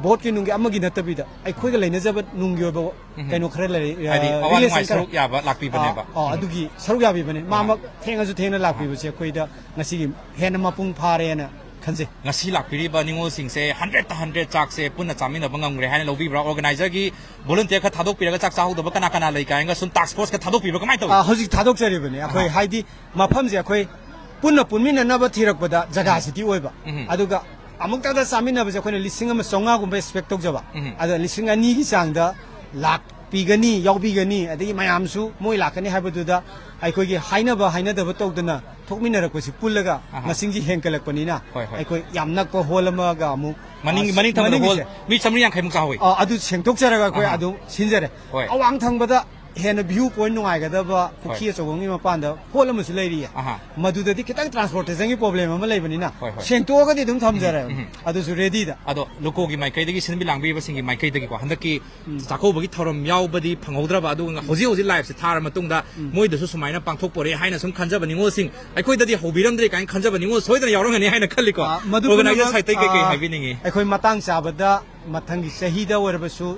ꯕꯣꯠꯀꯤ ꯅꯨꯡꯒꯤ ꯑꯃꯒꯤ ꯅꯠꯇꯕꯤꯗ ꯑꯩꯈꯣꯏꯒ ꯂꯩꯅꯖꯕ ꯅꯨꯡꯒꯤ ꯑꯣꯏꯕ ꯎꯝ꯫ ꯀꯩꯅꯣ ꯈꯔ ꯂꯩꯔꯤ, ꯑ, ꯍꯥꯏꯗꯤ ꯑꯋꯥ relation ꯅꯨꯡꯉꯥꯏ ꯈꯔ꯫ ꯁꯔꯨꯛ ꯌꯥꯕ ꯂꯥꯛꯄꯤꯕꯅꯦꯕ꯫ ꯑ, ꯑ, ꯎꯝ꯫ ꯑꯗꯨꯒꯤ ꯁꯔꯨꯛ ꯌꯥꯕꯤꯕꯅꯦ꯫ ꯃꯥꯃꯛ ꯊꯦꯡꯉꯁꯨ ꯊꯦꯡꯅ ꯂꯥꯛꯄꯤꯕꯁꯦ ꯑꯩꯈꯣꯏꯗ ꯉꯁꯤꯒꯤ ꯍꯦꯟꯅ ꯃꯄꯨꯡ ꯐꯥꯔꯦꯅ ꯈꯟꯖꯩ꯫ ꯉꯁꯤ ꯂꯥꯛꯄꯤꯔꯤꯕ ꯅꯤꯉꯣꯜꯁꯤꯡꯁꯦ ꯍꯟꯗ꯭ꯔꯦꯠꯇ ꯍꯟꯗ꯭ꯔꯦꯠ ꯆꯥꯛꯁꯦ ꯄꯨꯟꯅ ꯆꯥꯃꯤꯟꯅꯕ ꯉꯝꯈ꯭ꯔꯦ ꯍꯥꯏꯅ ꯂꯧꯕꯤꯕ꯭ꯔꯥ? ꯑꯣꯔꯒꯅꯥꯏꯖꯔꯒꯤ ꯚꯣꯂꯨꯟꯇꯤꯌꯔ ꯈꯔ ꯊꯥꯗꯣꯛꯄꯤꯔꯒ ꯆꯥꯛ ꯆꯥꯍꯧꯗꯕ ꯀꯅꯥ ꯀꯅꯥ ꯂꯩ ꯀꯥꯏꯅꯒ ꯁꯨꯝ ꯇꯥꯛꯁ ꯐꯣꯔꯁꯀ ꯊꯥꯗꯣꯛꯄꯤꯕ꯭ꯔꯥ? ꯀꯃꯥꯏꯅ ꯇꯧꯏ? ꯑ, ꯍꯧꯖꯤꯛ ꯊꯥꯗꯣꯛꯆꯔꯤꯕꯅꯦ ꯑꯩꯈꯣꯏ꯫ ꯑꯍꯥ꯫ ꯍꯥꯏꯗꯤ ꯃꯐꯝꯁꯦ ꯑꯩꯈꯣꯏ ꯄꯨꯟꯅ ꯄꯨꯟꯃꯤꯟꯅꯅꯕ ꯊꯤꯔꯛꯄꯗ ꯖꯒꯥꯁꯤꯇꯤ ꯑꯣꯏꯕ꯫ ꯎꯝ꯫ ꯑꯗꯨꯒ ꯑꯃꯨꯛꯇꯗ ꯆꯥꯃꯤꯟꯅꯕꯁꯦ ꯑꯩꯈꯣꯏꯅ ꯂꯤꯁꯤꯡ ꯑꯃ ꯆꯥꯝꯃꯉꯥꯒꯨꯝꯕ ꯑꯦꯛꯁꯄꯦꯛ ꯇꯧꯖꯕ꯫ ꯎꯝ꯫ ꯑꯗ ꯂꯤꯁꯤꯡ ꯑꯅꯤꯒꯤ ꯆꯥꯡꯗ ꯂꯥꯛ ꯄꯤꯒꯅꯤ, ꯌꯥꯎꯕꯤꯒꯅꯤ, ꯑꯗꯒꯤ ꯃꯌꯥꯝꯁꯨ ꯃꯣꯏ ꯂꯥꯛꯀꯅꯤ ꯍꯥꯏꯕꯗꯨꯗ ꯑꯩꯈꯣꯏꯒꯤ ꯍꯥꯏꯅꯕ ꯍꯥꯏꯅꯗꯕ ꯇꯧꯗꯅ ꯊꯣꯛꯃꯤꯟꯅꯔꯛꯄꯁꯤ ꯄꯨꯜꯂꯒ ꯑꯍꯥ꯫ ꯃꯁꯤꯡꯁꯤ ꯍꯦꯟꯒꯠꯂꯛꯄꯅꯤꯅ ꯍꯣꯏ, ꯍꯣꯏ꯫ ꯑꯩꯈꯣꯏ ꯌꯥꯝ ꯅꯛꯄ ꯍꯣꯜ ꯑꯃꯒ ꯑꯃꯨꯛ, ꯃꯅꯤꯡ-, ꯑ, ꯃꯅꯤꯡ ꯊꯪꯕꯗ ꯃꯅꯤꯡꯒꯤꯁꯦ꯫ ꯍꯣꯜ ꯃꯤ ꯆꯥꯃꯔꯤ ꯌꯥꯡꯈꯩꯃꯨꯛ ꯆꯥꯍꯧꯋꯤ꯫ ꯑ, ꯑꯗꯨ ꯁꯦꯡꯗꯣꯛꯆꯔꯒ ꯑꯩꯈꯣꯏ ꯑꯍꯥ꯫ ꯑꯗꯨꯝ ꯁꯤꯟꯖꯔꯦ꯫ ꯍꯣꯏ꯫ ꯑꯋꯥꯡ ꯊꯪꯕꯗ ꯍꯦꯟꯅ view point ꯅꯨꯡꯉꯥꯏꯒꯗꯕ ꯄꯨꯈ꯭ꯔꯤ ꯍꯣꯏ꯫ ꯑꯆꯧꯕ ꯑꯃꯒꯤ ꯃꯄꯥꯟꯗ ꯍꯣꯜ ꯑꯃꯁꯨ ꯂꯩꯔꯤꯌꯦ꯫ ꯑꯍꯥ꯫ ꯃꯗꯨꯗꯗꯤ ꯈꯤꯇꯪ transportation ꯒꯤ problem ꯑꯃ ꯂꯩꯕꯅꯤꯅ ꯍꯣꯏ, ꯍꯣꯏ꯫ ꯁꯦꯡꯇꯣꯛꯑꯒꯗꯤ ꯑꯗꯨꯝ ꯊꯝꯖꯔꯦ꯫ ꯎꯝ, ꯎꯝ꯫ ꯑꯗꯨꯁꯨ ready ꯗ꯫ ꯑꯗꯣ ꯂꯨꯀꯣꯒꯤ ꯃꯥꯏꯀꯩꯗꯒꯤ, ꯁꯤꯟꯕꯤ ꯂꯥꯡꯕꯤꯕꯁꯤꯡꯒꯤ ꯃꯥꯏꯀꯩꯗꯒꯤꯀꯣ, ꯍꯟꯗꯛꯀꯤ ꯎꯝ꯫ ꯆꯥꯛꯀꯧꯕꯒꯤ ꯊꯧꯔꯝ ꯌꯥꯎꯕꯗꯤ ꯐꯪꯍꯧꯗ꯭ꯔꯕ, ꯑꯗꯨꯒ ꯍꯧꯖꯤꯛ ꯍꯧꯖꯤꯛ live ꯁꯦ ꯊꯥꯔ ꯃꯇꯨꯡꯗ ꯎꯝ꯫ ꯃꯣꯏꯗꯁꯨ ꯁꯨꯃꯥꯏꯅ ꯄꯥꯡꯊꯣꯛꯄꯣꯔꯦ ꯍꯥꯏꯅ ꯁꯨꯝ ꯈꯟꯖꯕ ꯅꯤꯉꯣꯜꯁꯤꯡ, ꯑꯩꯈꯣꯏꯗꯗꯤ ꯍꯧꯕꯤꯔꯝꯗ꯭ꯔꯦ ꯀꯥꯏꯅ ꯈꯟꯖꯕ ꯅꯤꯉꯣꯜ ꯁꯣꯏꯗꯅ ꯌꯥꯎꯔꯝꯒꯅꯤ ꯍꯥꯏꯅ ꯈꯜꯂꯤꯀꯣ꯫ ꯑ, ꯃꯗꯨ organizer ꯄꯨꯝꯅꯃꯛ, side ꯇꯒꯤ ꯀꯩꯀꯩ ꯑ, ꯍꯥꯏꯕꯤꯅꯤꯡꯉꯤ? ꯑꯩꯈꯣꯏ ꯃꯇꯥꯡ ꯆꯥꯕꯗ ꯃꯊꯪꯒꯤ ꯆꯍꯤꯗ ꯑꯣꯏꯔꯕꯁꯨ,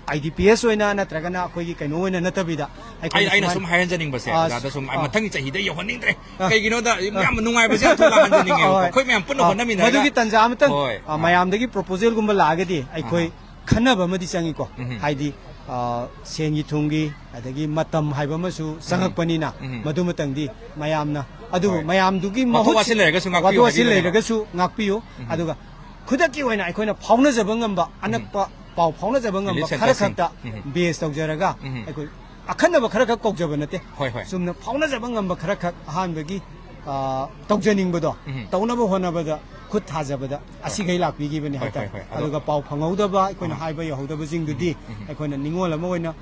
I D P S ꯑꯣꯏꯅ ꯅꯠꯇ꯭ꯔꯒꯅ ꯑꯩꯈꯣꯏꯒꯤ ꯀꯩꯅꯣ ꯑꯣꯏꯅ ꯅꯠꯇꯕꯤꯗ, ꯑꯩꯈꯣꯏꯅ ꯑꯩ-, ꯑꯩꯅ ꯁꯨꯃꯥꯏꯅ ꯁꯨꯝ ꯍꯥꯏꯍꯟꯖꯅꯤꯡꯕꯁꯦ, ꯑ, ꯑꯣꯖꯥꯗ ꯁꯨꯝ, ꯑ꯫ ꯃꯊꯪꯒꯤ ꯆꯍꯤꯗ ꯌꯧꯍꯟꯅꯤꯡꯗ꯭ꯔꯦ꯫ ꯑ꯫ ꯀꯩꯒꯤꯅꯣꯗ ꯑ꯫ ꯌꯥꯝ ꯅꯨꯡꯉꯥꯏꯕꯁꯦ ꯌꯥꯝ ꯊꯨꯅ ꯂꯥꯛꯍꯟꯖꯅꯤꯡꯉꯦꯕꯀꯣ꯫ ꯍꯣꯏ꯫ ꯑꯩꯈꯣꯏ ꯃꯌꯥꯝ ꯄꯨꯟꯅ ꯑ, ꯍꯣꯠꯅꯃꯤꯟꯅꯔꯒ꯫ ꯃꯗꯨꯒꯤ ꯇꯥꯟꯖꯥ ꯑꯃꯇꯪ, ꯍꯣꯏ꯫ ꯑ, ꯃꯌꯥꯝꯗꯒꯤ proposal ꯒꯨꯝꯕ ꯂꯥꯛꯑꯒꯗꯤ ꯑꯩꯈꯣꯏ ꯑꯍꯥ꯫ ꯈꯟꯅꯕ ꯑꯃꯗꯤ ꯆꯪꯉꯤꯀꯣ꯫ ꯎꯝ꯫ ꯍꯥꯏꯗꯤ, ꯑ, ꯁꯦꯟꯒꯤ ꯊꯨꯝꯒꯤ ꯑꯗꯒꯤ ꯃꯇꯝ ꯍꯥꯏꯕ ꯑꯃꯁꯨ ꯎꯝ꯫ ꯆꯪꯉꯛꯄꯅꯤꯅ ꯎꯝ꯫ ꯃꯗꯨꯃꯇꯪꯗꯤ ꯃꯌꯥꯝꯅ, ꯑꯗꯨꯕꯨ ꯍꯣꯏ꯫ ꯃꯌꯥꯝꯗꯨꯒꯤ ꯋꯥꯊꯣꯛ ꯃꯍꯨꯠ ꯋꯥꯁꯤꯜ ꯂꯩꯔꯒꯁꯨ ꯉꯥꯛꯄꯤꯌꯨ ꯋꯥꯊꯣꯛ ꯋꯥꯁꯤꯜ ꯍꯥꯏꯕꯤꯕꯅꯦꯕ꯫ ꯂꯩꯔꯒꯁꯨ ꯉꯥꯛꯄꯤꯌꯨ꯫ ꯎꯝ꯫ ꯑꯗꯨꯒ ꯈꯨꯗꯛꯀꯤ ꯑꯣꯏꯅ ꯑꯩꯈꯣꯏꯅ ꯐꯥꯎꯅꯖꯕ ꯉꯝꯕ, ꯎꯝ꯫ ꯑꯅꯛꯄ ꯄꯥꯎ ꯐꯥꯎꯅꯖꯕ ꯉꯝꯕ Relief ꯈꯔ centre ꯁꯤꯡ꯫ ꯈꯛꯇ ꯎꯝ꯫ Base ꯇꯧꯖꯔꯒ ꯎꯝ꯫ ꯑꯩꯈꯣꯏ ꯑꯈꯟꯅꯕ ꯈꯔ ꯈꯛ ꯀꯧꯖꯕ ꯅꯠꯇꯦ꯫ ꯍꯣꯏ, ꯍꯣꯏ꯫ ꯆꯨꯝꯅ ꯐꯥꯎꯅꯖꯕ ꯉꯝꯕ ꯈꯔ ꯈꯛ ꯑꯍꯥꯟꯕꯒꯤ, ꯑ, ꯇꯧꯖꯅꯤꯡꯕꯗꯣ ꯎꯝ꯫ ꯇꯧꯅꯕ ꯍꯣꯠꯅꯕꯗ ꯈꯨꯠ ꯊꯥꯖꯕꯗ ꯍꯣꯏ꯫ ꯑꯁꯤꯈꯩ ꯂꯥꯛꯄꯤꯈꯤꯕꯅꯤ ꯍꯣꯏ, ꯍꯥꯏꯇꯥꯔꯦ꯫ ꯍꯣꯏ, ꯍꯣꯏ꯫ ꯑꯗꯣ ꯑꯗꯨꯒ ꯄꯥꯎ ꯐꯪꯍꯧꯗꯕ, ꯑꯩꯈꯣꯏꯅ ꯑꯥ꯫ ꯍꯥꯏꯕ ꯌꯧꯍꯧꯗꯕꯁꯤꯡꯗꯨꯗꯤ ꯎꯝ, ꯎꯝ꯫ ꯑꯩꯈꯣꯏꯅ ꯅꯤꯡꯉꯣꯜ ꯑꯃ ꯑꯣꯏꯅ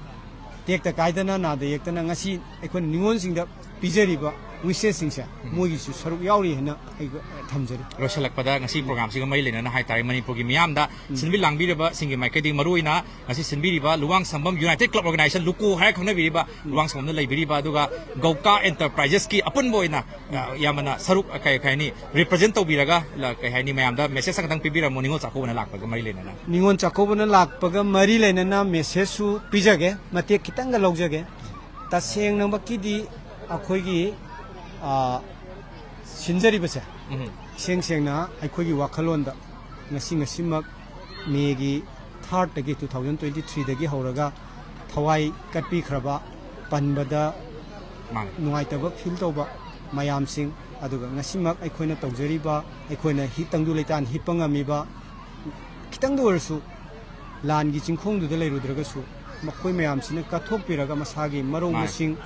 ꯇꯦꯛꯇ ꯀꯥꯏꯗꯅ, ꯅꯥꯗ ꯌꯦꯛꯇꯅ ꯉꯁꯤ ꯑꯩꯈꯣꯏꯅ ꯅꯤꯡꯉꯣꯜꯁꯤꯡꯗ ꯄꯤꯖꯔꯤꯕ wishes ꯁꯤꯡꯁꯦ ꯎꯝ꯫ ꯃꯣꯏꯒꯤꯁꯨ ꯁꯔꯨꯛ ꯌꯥꯎꯔꯤ ꯍꯥꯏꯅ ꯑꯩ ꯊꯝꯖꯔꯤ꯫ ꯂꯣꯏꯁꯤꯜꯂꯛꯄꯗ ꯉꯁꯤ program ꯁꯤꯒ ꯃꯔꯤ ꯂꯩꯅꯅ ꯍꯥꯏꯇꯥꯔꯦ, ꯃꯅꯤꯄꯨꯔꯒꯤ ꯃꯤꯌꯥꯝꯗ ꯎꯝ꯫ ꯁꯤꯟꯕꯤ ꯂꯥꯡꯕꯤꯔꯕꯁꯤꯡꯒꯤ ꯃꯥꯏꯀꯩꯗꯒꯤ ꯃꯔꯨꯑꯣꯏꯅ ꯉꯁꯤ ꯁꯤꯟꯕꯤꯔꯤꯕ ꯂꯨꯋꯥꯡ ꯁꯝꯕꯝ United Club Organization, ꯂꯨꯀꯣ ꯍꯥꯏꯔ ꯈꯪꯅꯕꯤꯔꯤꯕ ꯎꯝ꯫ ꯂꯨꯋꯥꯡ ꯁꯝꯕꯝꯗ ꯂꯩꯕꯤꯔꯤꯕ, ꯑꯗꯨꯒ ꯒꯧꯀꯥ Enterprises ꯀꯤ ꯑꯄꯨꯟꯕ ꯑꯣꯏꯅ, ꯎꯝ꯫ ꯑ, ꯏꯌꯥꯝꯕꯅ ꯁꯔꯨꯛ, ꯑ, ꯀꯩ, ꯀꯩ ꯍꯥꯏꯅꯤ, represent ꯇꯧꯕꯤꯔꯒ, ꯂ-, ꯀꯩ ꯍꯥꯏꯅꯤ, ꯃꯌꯥꯝꯗ message ꯑꯃꯈꯛꯇꯪ ꯄꯤꯕꯤꯔꯝꯃꯣ, ꯅꯤꯉꯣꯜ ꯆꯥꯛꯀꯧꯕꯅ ꯂꯥꯛꯄꯒ ꯃꯔꯤ ꯂꯩꯅꯅ꯫ ꯅꯤꯉꯣꯜ ꯆꯥꯛꯀꯧꯕꯅ ꯂꯥꯛꯄꯒ ꯃꯔꯤ ꯂꯩꯅꯅ message ꯁꯨ ꯄꯤꯖꯒꯦ, ꯃꯇꯦꯛ ꯈꯤꯇꯪꯒ ꯂꯧꯖꯒꯦ꯫ ꯇꯁꯦꯡꯅꯃꯛꯀꯤꯗꯤ ꯑꯩꯈꯣꯏꯒꯤ, ꯑ, ꯁꯤꯟꯖꯔꯤꯕꯁꯦ, ꯎꯝ꯫ ꯏꯁꯦꯡ ꯁꯦꯡꯅ ꯑꯩꯈꯣꯏꯒꯤ ꯋꯥꯈꯜꯂꯣꯟꯗ ꯉꯁꯤ, ꯉꯁꯤꯃꯛ ꯃꯦꯒꯤ third ꯇꯒꯤ, two thousand twenty three ꯗꯒꯤ ꯍꯧꯔꯒ ꯊꯋꯥꯏ ꯀꯠꯄꯤꯈ꯭ꯔꯕ, ꯄꯟꯕꯗ ꯃꯥꯅꯦ꯫ ꯅꯨꯡꯉꯥꯏꯇꯕ feel ꯇꯧꯕ ꯃꯌꯥꯝꯁꯤꯡ, ꯑꯗꯨꯒ ꯉꯁꯤꯃꯛ ꯑꯩꯈꯣꯏꯅ ꯇꯧꯖꯔꯤꯕ, ꯑꯩꯈꯣꯏꯅ ꯍꯤ-, ꯇꯪꯗꯨ ꯂꯩꯇꯥꯟ ꯍꯤꯞꯄ ꯉꯝꯃꯤꯕ, ꯈꯤꯇꯪꯗ ꯑꯣꯏꯔꯁꯨ ꯂꯥꯟꯒꯤ ꯆꯤꯡꯈꯣꯡꯗꯨꯗ ꯂꯩꯔꯨꯗ꯭ꯔꯒꯁꯨ, ꯃꯈꯣꯏ ꯃꯌꯥꯝꯁꯤꯅ ꯀꯠꯊꯣꯛꯄꯤꯔꯒ ꯃꯁꯥꯒꯤ ꯃꯔꯧ ꯃꯥꯅꯤ꯫ ꯃꯁꯤꯡ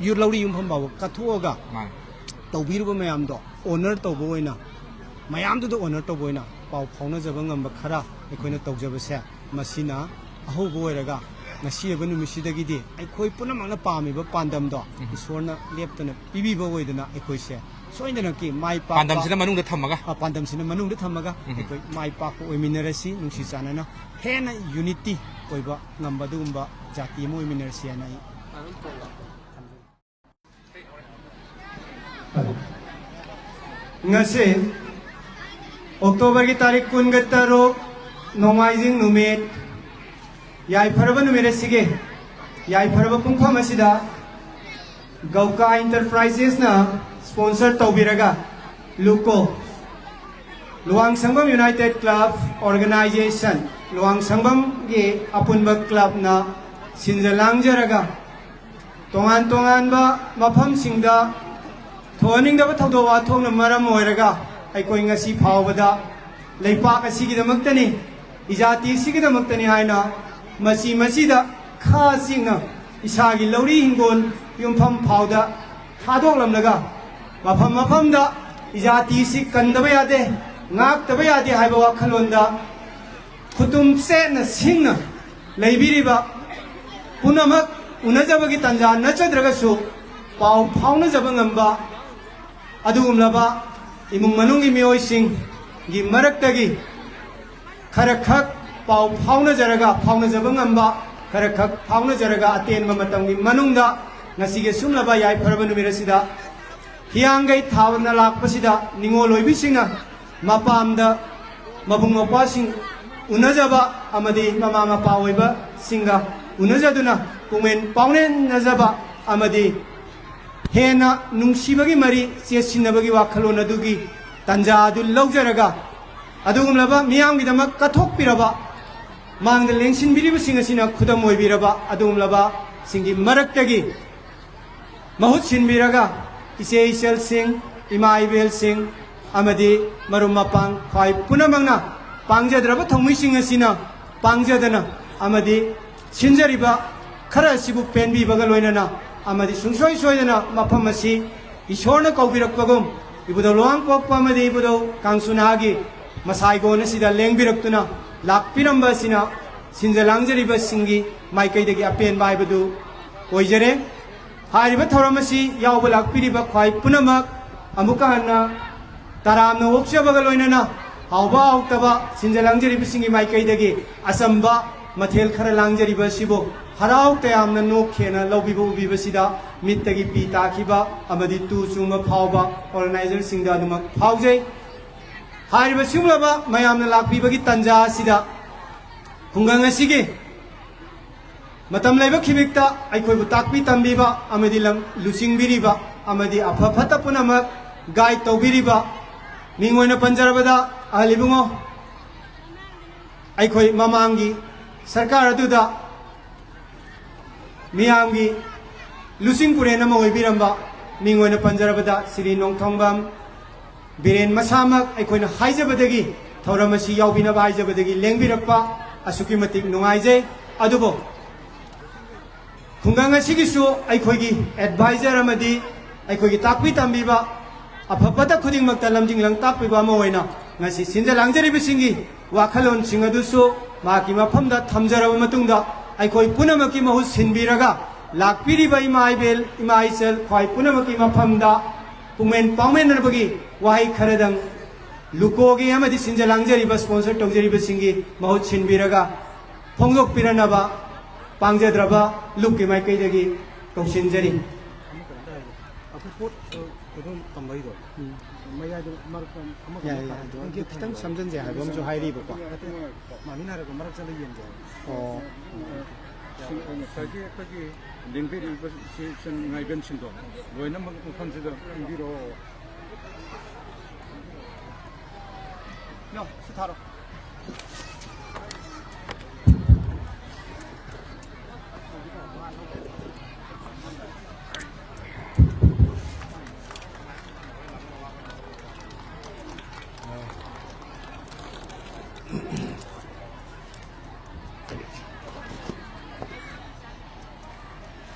ꯌꯨ-, ꯂꯧꯔꯤ ꯌꯨꯝꯐꯝ ꯐꯥꯎꯕ ꯀꯠꯊꯣꯛꯑꯒ ꯃꯥꯅꯤ꯫ ꯇꯧꯕꯤꯔꯨꯕ ꯃꯌꯥꯝꯗꯣ ꯑꯣꯅꯔ ꯇꯧꯕ ꯑꯣꯏꯅ, ꯃꯌꯥꯝꯗꯨꯗ ꯑꯣꯅꯔ ꯇꯧꯕ ꯑꯣꯏꯅ ꯄꯥꯎ ꯐꯥꯎꯅꯖꯕ ꯉꯝꯕ ꯈꯔ ꯑꯩꯈꯣꯏꯅ ꯇꯧꯖꯕꯁꯦ, ꯃꯁꯤꯅ ꯑꯍꯧꯕ ꯑꯣꯏꯔꯒ ꯉꯁꯤ ꯑꯣꯏꯕ ꯅꯨꯃꯤꯠꯁꯤꯗꯒꯤꯗꯤ ꯑꯩꯈꯣꯏ ꯄꯨꯝꯅꯃꯛꯅ ꯄꯥꯝꯃꯤꯕ ꯄꯥꯟꯗꯝꯗꯣ ꯎꯝ꯫ ꯏꯁꯣꯔꯅ ꯂꯦꯞꯇꯅ ꯄꯤꯕꯤꯕ ꯑꯣꯏꯗꯅ ꯑꯩꯈꯣꯏꯁꯦ ꯁꯣꯏꯗꯅꯀꯤ ꯃꯥꯏ ꯄꯥꯛꯄ ꯄꯥꯟꯗꯝꯁꯤꯅ ꯃꯅꯨꯡꯗ ꯊꯝꯃꯒ꯫ ꯑ, ꯄꯥꯟꯗꯝꯁꯤꯅ ꯃꯅꯨꯡꯗ ꯊꯝꯃꯒ ꯎꯝ꯫ ꯑꯩꯈꯣꯏ ꯃꯥꯏ ꯄꯥꯛꯄ ꯑꯣꯏꯃꯤꯟꯅꯔꯁꯤ, ꯅꯨꯡꯁꯤ ꯆꯥꯟꯅꯅ ꯍꯦꯟꯅ ꯌꯨꯅꯤꯇꯤ ꯑꯣꯏꯕ ꯉꯝꯕ ꯑꯗꯨꯒꯨꯝꯕ ꯖꯥꯇꯤ ꯑꯃ ꯑꯣꯏꯃꯤꯟꯅꯔꯁꯤ ꯍꯥꯏꯅ ꯑꯩ ꯉꯁꯤ ꯑꯣꯛꯇꯣꯕꯔꯒꯤ ꯇꯥꯔꯤꯛ ꯀꯨꯟꯒ ꯇꯔꯨꯛ, ꯅꯣꯡꯃꯥꯏꯖꯤꯡ ꯅꯨꯃꯤꯠ, ꯌꯥꯏꯐꯔꯕ ꯅꯨꯃꯤꯠ ꯑꯁꯤꯒꯤ ꯌꯥꯏꯐꯔꯕ ꯄꯨꯡꯐꯝ ꯑꯁꯤꯗ ꯒꯧꯀꯥ ꯏꯟꯇꯔꯄ꯭ꯔꯥꯏꯖꯦꯁꯅ ꯁ꯭ꯄꯣꯟꯁꯔ ꯇꯧꯕꯤꯔꯒ ꯂꯨꯀꯣ, ꯂꯨꯋꯥꯡꯁꯪꯕꯝ ꯌꯨꯅꯥꯏꯇꯦꯗ ꯀ꯭ꯂꯕ ꯑꯣꯔꯒꯅꯥꯏꯖꯦꯁꯟ, ꯂꯨꯋꯥꯡꯁꯪꯕꯝꯒꯤ ꯑꯄꯨꯟꯕ ꯀ꯭ꯂꯕꯅ ꯁꯤꯟꯖ ꯂꯥꯡꯖꯔꯒ ꯇꯣꯉꯥꯟ ꯇꯣꯉꯥꯟꯕ ꯃꯐꯝꯁꯤꯡꯗ ꯊꯣꯛꯍꯟꯅꯤꯡꯗꯕ ꯊꯧꯗꯣꯛ ꯋꯥꯊꯣꯛꯅ ꯃꯔꯝ ꯑꯣꯏꯔꯒ ꯑꯩꯈꯣꯏ ꯉꯁꯤ ꯐꯥꯎꯕꯗ ꯂꯩꯄꯥꯛ ꯑꯁꯤꯒꯤꯗꯃꯛꯇꯅꯤ, ꯏꯖꯥꯇꯤ ꯑꯁꯤꯒꯤꯗꯃꯛꯇꯅꯤ ꯍꯥꯏꯅ ꯃꯁꯤ ꯃꯁꯤꯗ ꯈꯥ ꯆꯤꯡꯅ ꯏꯁꯥꯒꯤ ꯂꯧꯔꯤ ꯍꯤꯡꯒꯣꯜ ꯌꯨꯝꯐꯝ ꯐꯥꯎꯗ ꯊꯥꯗꯣꯛꯂꯝꯂꯒ ꯃꯐꯝ ꯃꯐꯝꯗ ꯏꯖꯥꯇꯤ ꯑꯁꯤ ꯀꯟꯗꯕ ꯌꯥꯗꯦ, ꯉꯥꯛꯇꯕ ꯌꯥꯗꯦ ꯍꯥꯏꯕ ꯋꯥꯈꯜꯂꯣꯟꯗ ꯈꯨꯇꯨꯝ ꯆꯦꯠꯅ ꯁꯤꯡꯅ ꯂꯩꯕꯤꯔꯤꯕ ꯄꯨꯝꯅꯃꯛ ꯎꯅꯖꯕꯒꯤ ꯇꯥꯟꯖꯥ ꯅꯠꯆꯗ꯭ꯔꯒꯁꯨ ꯄꯥꯎ ꯐꯥꯎꯅꯖꯕ ꯉꯝꯕ ꯑꯗꯨꯒꯨꯝꯂꯕ ꯏꯃꯨꯡ ꯃꯅꯨꯡꯒꯤ ꯃꯤꯑꯣꯏꯁꯤꯡꯒꯤ ꯃꯔꯛꯇꯒꯤ ꯈꯔ ꯈꯛ ꯄꯥꯎ ꯐꯥꯎꯅꯖꯔꯒ, ꯐꯥꯎꯅꯖꯕ ꯉꯝꯕ ꯈꯔ ꯈꯛ ꯐꯥꯎꯅꯖꯔꯒ ꯑꯇꯦꯟꯕ ꯃꯇꯝꯒꯤ ꯃꯅꯨꯡꯗ ꯉꯁꯤꯒꯤ ꯑꯁꯨꯝꯂꯕ ꯌꯥꯏꯐꯔꯕ ꯅꯨꯃꯤꯠ ꯑꯁꯤꯗ ꯍꯤꯌꯥꯡꯒꯩ ꯊꯥꯕꯅ ꯂꯥꯛꯄꯁꯤꯗ ꯅꯤꯉꯣꯜ ꯑꯣꯏꯕꯤꯁꯤꯡꯅ ꯃꯄꯥꯝꯗ ꯃꯕꯨꯡ ꯃꯧꯄ꯭ꯋꯥꯁꯤꯡ ꯎꯅꯖꯕ ꯑꯃꯗꯤ ꯃꯃꯥ ꯃꯄꯥ ꯑꯣꯏꯕꯁꯤꯡꯒ ꯎꯅꯖꯗꯨꯅ ꯄꯨꯡꯃꯦꯟ ꯄꯥꯎꯅꯦꯟꯅꯖꯕ ꯑꯃꯗꯤ ꯍꯦꯟꯅ ꯅꯨꯡꯁꯤꯕꯒꯤ ꯃꯔꯤ ꯆꯦꯠꯁꯤꯟꯅꯕꯒꯤ ꯋꯥꯈꯜꯂꯣꯟ ꯑꯗꯨꯒꯤ ꯇꯥꯟꯖꯥ ꯑꯗꯨ ꯂꯧꯖꯔꯒ ꯑꯗꯨꯒꯨꯝꯂꯕ ꯃꯤꯌꯥꯝꯒꯤꯗꯃꯛ ꯀꯠꯊꯣꯛꯄꯤꯔꯕ ꯃꯥꯡꯗ ꯂꯦꯡꯁꯤꯟꯕꯤꯔꯤꯕꯁꯤꯡ ꯑꯁꯤꯅ ꯈꯨꯗꯝ ꯑꯣꯏꯕꯤꯔꯕ ꯑꯗꯨꯒꯨꯝꯂꯕꯁꯤꯡꯒꯤ ꯃꯔꯛꯇꯒꯤ ꯃꯍꯨꯠ ꯁꯤꯟꯕꯤꯔꯒ ꯏꯆꯦ ꯏꯆꯜꯁꯤꯡ, ꯏꯃꯥ ꯏꯕꯦꯜꯁꯤꯡ ꯑꯃꯗꯤ ꯃꯔꯨꯞ ꯃꯄꯥꯡ ꯈ꯭ꯋꯥꯏ ꯄꯨꯝꯅꯃꯛꯅ ꯄꯥꯡꯖꯗ꯭ꯔꯕ ꯊꯧꯃꯤꯁꯤꯡ ꯑꯁꯤꯅ ꯄꯥꯡꯖꯗꯅ ꯑꯃꯗꯤ ꯁꯤꯟꯖꯔꯤꯕ ꯈꯔ ꯑꯁꯤꯕꯨ ꯄꯦꯟꯕꯤꯕꯒ ꯂꯣꯏꯅꯅ ꯑꯃꯗꯤ ꯁꯨꯡꯁꯣꯏ ꯁꯣꯏꯗꯅ ꯃꯐꯝ ꯑꯁꯤ ꯏꯁꯣꯔꯅ ꯀꯧꯕꯤꯔꯛꯄꯒꯨꯝ ꯏꯕꯨꯙꯧ ꯂꯨꯋꯥꯡꯄꯣꯛꯄ ꯑꯃꯗꯤ ꯏꯕꯨꯙꯧ ꯀꯥꯡꯁꯨꯅꯥꯒꯤ ꯃꯁꯥꯏꯒꯣꯟ ꯑꯁꯤꯗ ꯂꯦꯡꯕꯤꯔꯛꯇꯨꯅ ꯂꯥꯛꯄꯤꯔꯝꯕ ꯑꯁꯤꯅ ꯁꯤꯟꯖ ꯂꯥꯡꯖꯔꯤꯕꯁꯤꯡꯒꯤ ꯃꯥꯏꯀꯩꯗꯒꯤ ꯑꯄꯦꯟꯕ ꯍꯥꯏꯕꯗꯨ ꯑꯣꯏꯖꯔꯦ꯫ ꯍꯥꯏꯔꯤꯕ ꯊꯧꯔꯝ ꯑꯁꯤ ꯌꯥꯎꯕ ꯂꯥꯛꯄꯤꯔꯤꯕ ꯈ꯭ꯋꯥꯏ ꯄꯨꯝꯅꯃꯛ ꯑꯃꯨꯛꯀ ꯍꯟꯅ ꯇꯔꯥꯝꯅ ꯑꯣꯛꯆꯕꯒ ꯂꯣꯏꯅꯅ ꯍꯥꯎꯕ ꯍꯥꯎꯇꯕ ꯁꯤꯟꯖ ꯂꯥꯡꯖꯔꯤꯕꯁꯤꯡꯒꯤ ꯃꯥꯏꯀꯩꯗꯒꯤ ꯑꯆꯝꯕ ꯃꯊꯦꯜ ꯈꯔ ꯂꯥꯡꯖꯔꯤꯕ ꯑꯁꯤꯕꯨ ꯍꯔꯥꯎ ꯇꯌꯥꯝꯅ ꯅꯣꯛꯈꯦꯅ ꯂꯧꯕꯤꯕ ꯎꯕꯤꯕꯁꯤꯗ ꯃꯤꯠꯇꯒꯤ ꯄꯤ ꯇꯥꯈꯤꯕ ꯑꯃꯗꯤ ꯇꯨ ꯆꯨꯡꯕ ꯐꯥꯎꯕ organizerꯁꯤꯡꯗ ꯑꯗꯨꯃꯛ ꯐꯥꯎꯖꯩ꯫ ꯍꯥꯏꯔꯤꯕ ꯁꯤꯒꯨꯝꯂꯕ ꯃꯌꯥꯝꯅ ꯂꯥꯛꯄꯤꯕꯒꯤ ꯇꯥꯟꯖꯥ ꯑꯁꯤꯗ ꯈꯨꯡꯒꯪ ꯑꯁꯤꯒꯤ ꯃꯇꯝ ꯂꯩꯕ ꯈꯤꯕꯤꯛꯇ ꯑꯩꯈꯣꯏꯕꯨ ꯇꯥꯛꯄꯤ ꯇꯝꯕꯤꯕ ꯑꯃꯗꯤ ꯂꯝ ꯂꯨꯆꯤꯡꯕꯤꯔꯤꯕ ꯑꯃꯗꯤ ꯑꯐ ꯐꯠꯇ ꯄꯨꯝꯅꯃꯛ guide ꯇꯧꯕꯤꯔꯤꯕ ꯃꯤꯡ ꯑꯣꯏꯅ ꯄꯟꯖꯔꯕꯗ ꯑꯍꯜ ꯏꯕꯨꯡꯉꯣ, ꯑꯩꯈꯣꯏ ꯃꯃꯥꯡꯒꯤ ꯁꯔꯀꯥꯔ ꯑꯗꯨꯗ ꯃꯤꯌꯥꯝꯒꯤ ꯂꯨꯆꯤꯡ ꯄꯨꯔꯦꯟ ꯑꯃ ꯑꯣꯏꯕꯤꯔꯝꯕ ꯃꯤꯡ ꯑꯣꯏꯅ ꯄꯟꯖꯔꯕꯗ ꯁ꯭ꯔꯤ ꯅꯣꯡꯊꯣꯡꯕꯝ ꯕꯤꯔꯦꯟ ꯃꯁꯥꯃꯛ ꯑꯩꯈꯣꯏꯅ ꯍꯥꯏꯖꯕꯗꯒꯤ, ꯊꯧꯔꯝ ꯑꯁꯤ ꯌꯥꯎꯕꯤꯅꯕ ꯍꯥꯏꯖꯕꯗꯒꯤ ꯂꯦꯡꯕꯤꯔꯛꯄ ꯑꯁꯨꯛꯀꯤ ꯃꯇꯤꯛ ꯅꯨꯡꯉꯥꯏꯖꯩ꯫ ꯑꯗꯨꯕꯨ ꯈꯨꯡꯒꯪ ꯑꯁꯤꯒꯤꯁꯨ ꯑꯩꯈꯣꯏꯒꯤ advisor ꯑꯃꯗꯤ ꯑꯩꯈꯣꯏꯒꯤ ꯇꯥꯛꯄꯤ ꯇꯝꯕꯤꯕ ꯑꯐ ꯐꯠꯇ ꯈꯨꯗꯤꯡꯃꯛꯇ ꯂꯝꯖꯤꯡ ꯂꯝꯇꯥꯛꯄꯤꯕ ꯑꯃ ꯑꯣꯏꯅ ꯉꯁꯤ ꯁꯤꯟꯖ ꯂꯥꯡꯖꯔꯤꯕꯁꯤꯡꯒꯤ ꯋꯥꯈꯜꯂꯣꯟꯁꯤꯡ ꯑꯗꯨꯁꯨ ꯃꯍꯥꯛꯀꯤ ꯃꯐꯝꯗ ꯊꯝꯖꯔꯕ ꯃꯇꯨꯡꯗ ꯑꯩꯈꯣꯏ ꯄꯨꯝꯅꯃꯛꯀꯤ ꯃꯍꯨꯠ ꯁꯤꯟꯕꯤꯔꯒ ꯂꯥꯛꯄꯤꯔꯤꯕ ꯏꯃꯥ ꯏꯕꯦꯜ, ꯏꯃꯥ ꯏꯆꯜ ꯈ꯭ꯋꯥꯏ ꯄꯨꯝꯅꯃꯛꯀꯤ ꯃꯐꯝꯗ ꯄꯨꯡꯃꯦꯟ ꯄꯥꯎꯃꯦꯟꯅꯕꯒꯤ ꯋꯥꯍꯩ ꯈꯔꯗꯪ ꯂꯨꯀꯣꯒꯤ ꯑꯃꯗꯤ ꯁꯤꯟꯖ ꯂꯥꯡꯖꯔꯤꯕ sponsor ꯇꯧꯖꯔꯤꯕꯁꯤꯡꯒꯤ ꯃꯍꯨꯠ ꯁꯤꯟꯕꯤꯔꯒ ꯐꯣꯡꯗꯣꯛꯄꯤꯔꯅꯕ ꯄꯥꯡꯖꯗ꯭ꯔꯕ ꯂꯨꯞꯀꯤ ꯃꯥꯏꯀꯩꯗꯒꯤ ꯀꯧꯁꯤꯟꯖꯔꯤ꯫ ꯑꯃꯨꯛ ꯀꯩꯅꯣꯝꯇ ꯍꯥꯏꯒꯦ꯫ ꯑꯩꯈꯣꯏ ꯄꯣꯠ, ꯑ, ꯀꯩꯅꯣ ꯇꯝꯕꯩꯗꯣ꯫ ꯎꯝ꯫ ꯃꯌꯥꯏꯗ ꯃꯔꯛꯇ ꯑꯃ ꯌꯥꯏ, ꯌꯥꯏ, ꯑꯗꯣ ꯈꯤꯇꯪ ꯁꯝꯖꯟꯁꯦ ꯍꯥꯏꯕ ꯑꯃꯁꯨ ꯍꯥꯏꯔꯤꯕꯀꯣ꯫ ꯅꯠꯇꯦ, ꯃꯥꯃꯤꯅ ꯍꯥꯏꯔꯒ ꯃꯔꯛ ꯆꯠꯂ ꯌꯦꯡꯒꯦ ꯍꯥꯏꯕ꯫ ꯑꯣ꯫ ꯉꯁꯥꯏꯒꯤ ꯑꯩꯈꯣꯏꯒꯤ ꯂꯦꯡꯕꯤꯔꯤꯕ ꯁꯤ ꯁꯟ ꯉꯥꯏꯕꯦꯟꯁꯤꯡꯗꯣ ꯂꯣꯏꯅꯃꯛ ꯃꯐꯝꯁꯤꯗ ꯊꯝꯕꯤꯔꯣ꯫ ꯅꯣ, ꯁꯤ ꯊꯥꯔꯣ꯫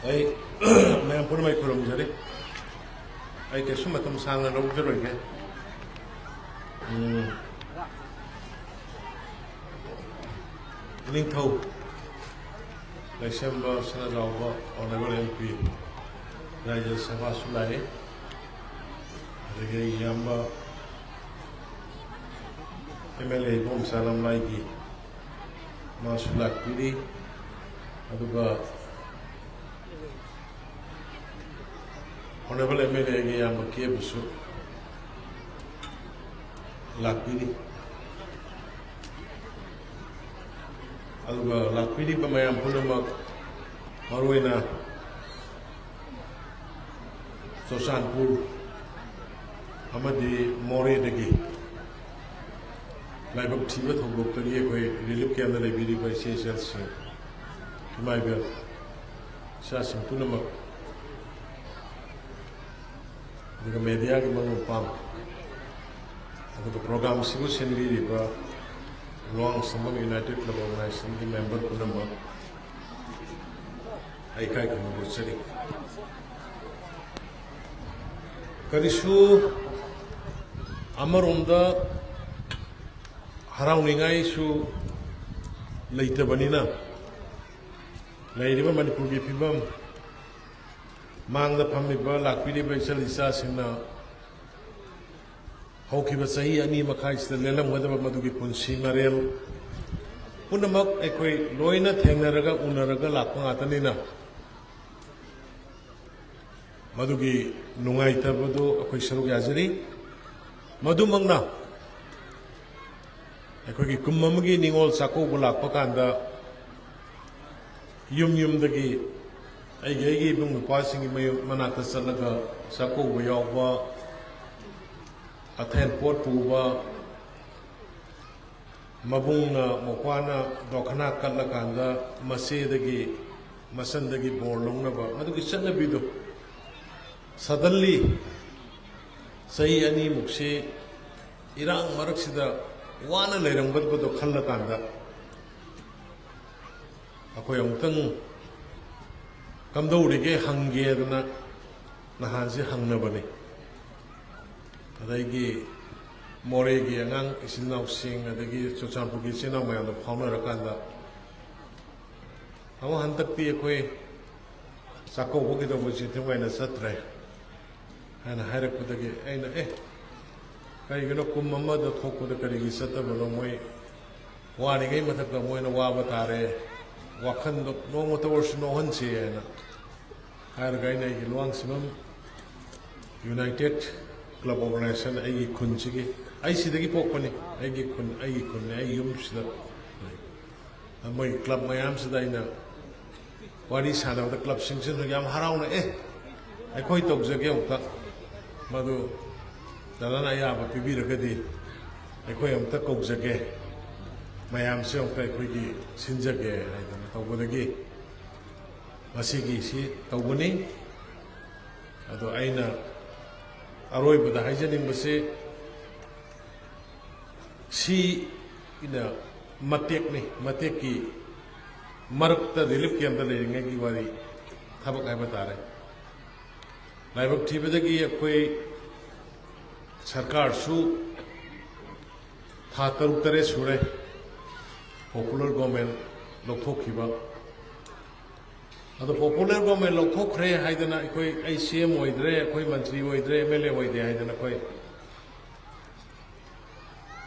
ꯑꯩ ꯃꯌꯥꯝ ꯄꯨꯝꯅꯃꯛ ꯈꯨꯔꯨꯝꯖꯔꯤ꯫ ꯑꯩ ꯀꯩꯁꯨ ꯃꯇꯝ ꯁꯥꯡꯅ ꯂꯧꯖꯔꯣꯏꯒꯦ꯫ ꯎꯝ, ꯏꯅꯤꯡꯊꯧ ꯂꯩꯁꯦꯝꯕ ꯁꯅꯥꯖꯥꯎꯕ Honourable M P, ꯔꯥꯖ꯭ꯌ ꯁꯚꯥꯁꯨ ꯂꯥꯛꯏ, ꯑꯗꯒꯤ ꯑꯩ ꯏꯌꯥꯝꯕ M L A ꯏꯕꯣꯝꯆꯥ ꯂꯝꯂꯥꯏꯒꯤ ꯃꯥꯁꯨ ꯂꯥꯛꯄꯤꯔꯤ, ꯑꯗꯨꯒ Honourable M L A ꯒꯤ ꯏꯌꯥꯝꯕ ꯀꯦꯕꯁꯨ ꯂꯥꯛꯄꯤꯔꯤ꯫ ꯑꯗꯨꯒ ꯂꯥꯛꯄꯤꯔꯤꯕ ꯃꯌꯥꯝ ꯄꯨꯝꯅꯃꯛ, ꯃꯔꯨꯑꯣꯏꯅ ꯆꯨꯔꯆꯥꯟꯄꯨꯔ ꯑꯃꯗꯤ ꯃꯣꯔꯦꯗꯒꯤ ꯂꯥꯏꯕꯛ ꯊꯤꯕ ꯊꯧꯗꯣꯛꯇꯒꯤ ꯑꯩꯈꯣꯏ relief camp ꯇ ꯂꯩꯕꯤꯔꯤꯕ ꯏꯆꯦ ꯏꯆꯜꯁꯤꯡ, ꯏꯃꯥ ꯏꯕꯦꯜ, ꯏꯆꯥꯁꯤꯡ ꯄꯨꯝꯅꯃꯛ, ꯑꯗꯨꯒ media ꯒꯤ ꯃꯔꯨꯞ ꯃꯄꯥꯡ, ꯑꯗꯨꯒ program ꯁꯤꯕꯨ ꯁꯤꯟꯕꯤꯔꯤꯕ ꯂꯨꯋꯥꯡꯁꯪꯕꯝ United Club Organization ꯒꯤ member ꯄꯨꯝꯅꯃꯛ ꯑꯩ ꯏꯀꯥꯏ ꯈꯨꯝꯅꯕ ꯎꯠꯆꯔꯤ꯫ ꯀꯔꯤꯁꯨ ꯑꯃꯔꯣꯝꯗ ꯍꯔꯥꯎꯅꯤꯡꯉꯥꯏꯁꯨ ꯂꯩꯇꯕꯅꯤꯅ, ꯂꯩꯔꯤꯕ ꯃꯅꯤꯄꯨꯔꯒꯤ ꯐꯤꯕꯝ, ꯃꯥꯡꯗ ꯐꯝꯃꯤꯕ ꯂꯥꯛꯄꯤꯔꯤꯕ ꯏꯆꯜ ꯏꯆꯥꯁꯤꯡꯅ ꯍꯧꯈꯤꯕ ꯆꯍꯤ ꯑꯅꯤ ꯃꯈꯥꯏꯁꯤꯗ ꯂꯦꯜꯂꯝꯒꯗꯕ ꯃꯗꯨꯒꯤ ꯄꯨꯟꯁꯤ ꯃꯔꯦꯜ ꯄꯨꯝꯅꯃꯛ ꯑꯩꯈꯣꯏ ꯂꯣꯏꯅ ꯊꯦꯡꯅꯔꯒ ꯎꯅꯔꯒ ꯂꯥꯛꯄ ꯉꯥꯛꯇꯅꯤꯅ, ꯃꯗꯨꯒꯤ ꯅꯨꯡꯉꯥꯏꯇꯕꯗꯨ ꯑꯩꯈꯣꯏ ꯁꯔꯨꯛ ꯌꯥꯖꯔꯤ꯫ ꯃꯗꯨꯃꯛꯅ ꯑꯩꯈꯣꯏꯒꯤ ꯀꯨꯝ ꯑꯃꯒꯤ ꯅꯤꯉꯣꯜ ꯆꯥꯛꯀꯧꯕ ꯂꯥꯛꯄ ꯀꯥꯟꯗ ꯌꯨꯝ ꯌꯨꯝꯗꯒꯤ ꯑꯩꯒꯤ ꯑꯩꯒꯤ ꯏꯕꯨꯡ ꯅꯨꯄꯥꯁꯤꯡꯒꯤ ꯃꯌꯨꯝ ꯃꯅꯥꯛꯇ ꯆꯠꯂꯒ ꯆꯥꯛꯀꯧꯕ ꯌꯥꯎꯕ, ꯑꯊꯦꯟ ꯄꯣꯠ ꯄꯨꯕ, ꯃꯕꯨꯡꯅ ꯃꯧꯄ꯭ꯋꯥꯅ ꯗꯣꯈꯅꯥ ꯀꯠꯂꯀꯥꯟꯗ ꯃꯆꯦꯗꯒꯤ ꯃꯆꯟꯗꯒꯤ ꯕꯣꯔ ꯂꯧꯅꯕ, ꯃꯗꯨꯒꯤ ꯆꯠꯅꯕꯤꯗꯨ suddenly ꯆꯍꯤ ꯑꯅꯤꯃꯨꯛꯁꯤ ꯏꯔꯥꯡ ꯃꯔꯛꯁꯤꯗ ꯋꯥꯅ ꯂꯩꯔꯝꯒꯗꯕꯗꯣ ꯈꯜꯂꯀꯥꯟꯗ, ꯑꯩꯈꯣꯏ ꯑꯃꯨꯛꯇꯪ ꯀꯝꯗꯧꯔꯤꯒꯦ ꯍꯪꯒꯦꯗꯅ ꯅꯍꯥꯟꯁꯦ ꯍꯪꯅꯕꯅꯤ꯫ ꯑꯗꯒꯤ ꯃꯣꯔꯦꯒꯤ ꯑꯉꯥꯡ ꯏꯆꯤꯟ ꯏꯅꯥꯎꯁꯤꯡ, ꯑꯗꯒꯤ ꯆꯨꯔꯆꯥꯟꯄꯨꯔꯒꯤ ꯏꯆꯤꯟ ꯏꯅꯥꯎ ꯃꯌꯥꯝꯗꯣ ꯐꯥꯎꯅꯔꯀꯥꯟꯗ, "ꯇꯥꯃꯣ, ꯍꯟꯗꯛꯇꯤ ꯑꯩꯈꯣꯏ ꯆꯥꯛꯀꯧꯕ ꯀꯩꯗꯧꯕꯁꯦ ꯏꯟꯊꯤ ꯅꯨꯡꯉꯥꯏꯅ ꯆꯠꯇ꯭ꯔꯦ" ꯍꯥꯏꯅ ꯍꯥꯏꯔꯛꯄꯗꯒꯤ ꯑꯩꯅ, "ꯑꯦ, ꯀꯔꯤꯒꯤꯅꯣ ꯀꯨꯝ ꯑꯃꯗ ꯊꯣꯛꯄꯗ ꯀꯔꯤꯒꯤ ꯆꯠꯇꯕꯅꯣ? ꯃꯣꯏ ꯋꯥꯔꯤꯉꯩ ꯃꯊꯛꯇ ꯃꯣꯏꯅ ꯋꯥꯕ ꯇꯥꯔꯦ, ꯋꯥꯈꯜꯗꯣ ꯅꯣꯡꯃꯇ ꯑꯣꯏꯔꯁꯨ ꯅꯣꯛꯍꯟꯁꯤ" ꯍꯥꯏꯅ ꯍꯥꯏꯔꯒ ꯑꯩꯅ ꯑꯩꯒꯤ ꯂꯨꯋꯥꯡꯁꯤꯃꯝ ꯌꯨꯅꯥꯏꯇꯦꯠ ꯀ꯭ꯂꯕ ꯑꯣꯔꯒꯅꯥꯏꯖꯦꯁꯟ, ꯑꯩꯒꯤ ꯈꯨꯟꯁꯤꯒꯤ, ꯑꯩ ꯁꯤꯗꯒꯤ ꯄꯣꯛꯄꯅꯤ, ꯑꯩꯒꯤ ꯈꯨꯟ, ꯑꯩꯒꯤ ꯈꯨꯟꯅꯤ, ꯑꯩ ꯌꯨꯝꯁꯤꯗ ꯂꯩ꯫ ꯃꯣꯏ ꯀ꯭ꯂꯕ ꯃꯌꯥꯝꯁꯤꯗ ꯑꯩꯅ ꯋꯥꯔꯤ ꯁꯥꯟꯅꯕꯗ ꯀ꯭ꯂꯕꯁꯤꯡꯁꯤꯅ ꯌꯥꯝ ꯍꯔꯥꯎꯅ, "ꯑꯦ, ꯑꯩꯈꯣꯏ ꯇꯧꯖꯒꯦ ꯑꯃꯨꯛꯇ, ꯃꯗꯨ ꯗꯗꯥꯅ ꯑꯌꯥꯕ ꯄꯤꯕꯤꯔꯒꯗꯤ ꯑꯩꯈꯣꯏ ꯑꯃꯨꯛꯇ ꯀꯧꯖꯒꯦ, ꯃꯌꯥꯝꯁꯦ ꯑꯃꯨꯛꯇ ꯑꯩꯈꯣꯏꯒꯤ ꯁꯤꯟꯖꯒꯦ" ꯍꯥꯏꯗꯅ ꯇꯧꯕꯗꯒꯤ ꯉꯁꯤꯒꯤ ꯁꯤ ꯇꯧꯕꯅꯤ꯫ ꯑꯗꯣ ꯑꯩꯅ ꯑꯔꯣꯏꯕꯗ ꯍꯥꯏꯖꯅꯤꯡꯕꯁꯤ, ꯁꯤꯅ ꯃꯇꯦꯛꯅꯤ, ꯃꯇꯦꯛꯀꯤ ꯃꯔꯛꯇ ꯔꯤꯂꯤꯐ ꯀꯦꯝꯞꯇ ꯂꯩꯔꯤꯉꯩꯒꯤ ꯋꯥꯔꯤ, ꯊꯕꯛ ꯍꯥꯏꯕ ꯇꯥꯔꯦ꯫ ꯂꯥꯏꯕꯛ ꯊꯤꯕꯗꯒꯤ ꯑꯩꯈꯣꯏ ꯁꯔꯀꯥꯔꯁꯨ ꯊꯥ ꯇꯔꯨꯛ ꯇꯔꯦꯠ ꯁꯨꯔꯦ ꯄꯣꯄꯨꯂꯔ ꯒꯣꯔꯃꯦꯟ ꯂꯧꯊꯣꯛꯈꯤꯕ꯫ ꯑꯗꯣ ꯄꯣꯄꯨꯂꯔ ꯒꯣꯔꯃꯦꯟ ꯂꯧꯊꯣꯛꯈ꯭ꯔꯦ ꯍꯥꯏꯗꯅ ꯑꯩꯈꯣꯏ, "ꯑꯩ ꯁꯤ ꯑꯦꯝ ꯑꯣꯏꯗ꯭ꯔꯦ, ꯑꯩꯈꯣꯏ ꯃꯟꯇ꯭ꯔꯤ ꯑꯣꯏꯗ꯭ꯔꯦ, ꯑꯦꯝ ꯑꯦꯜ ꯑꯦ ꯑꯣꯏꯗꯦ" ꯍꯥꯏꯗꯅ ꯑꯩꯈꯣꯏ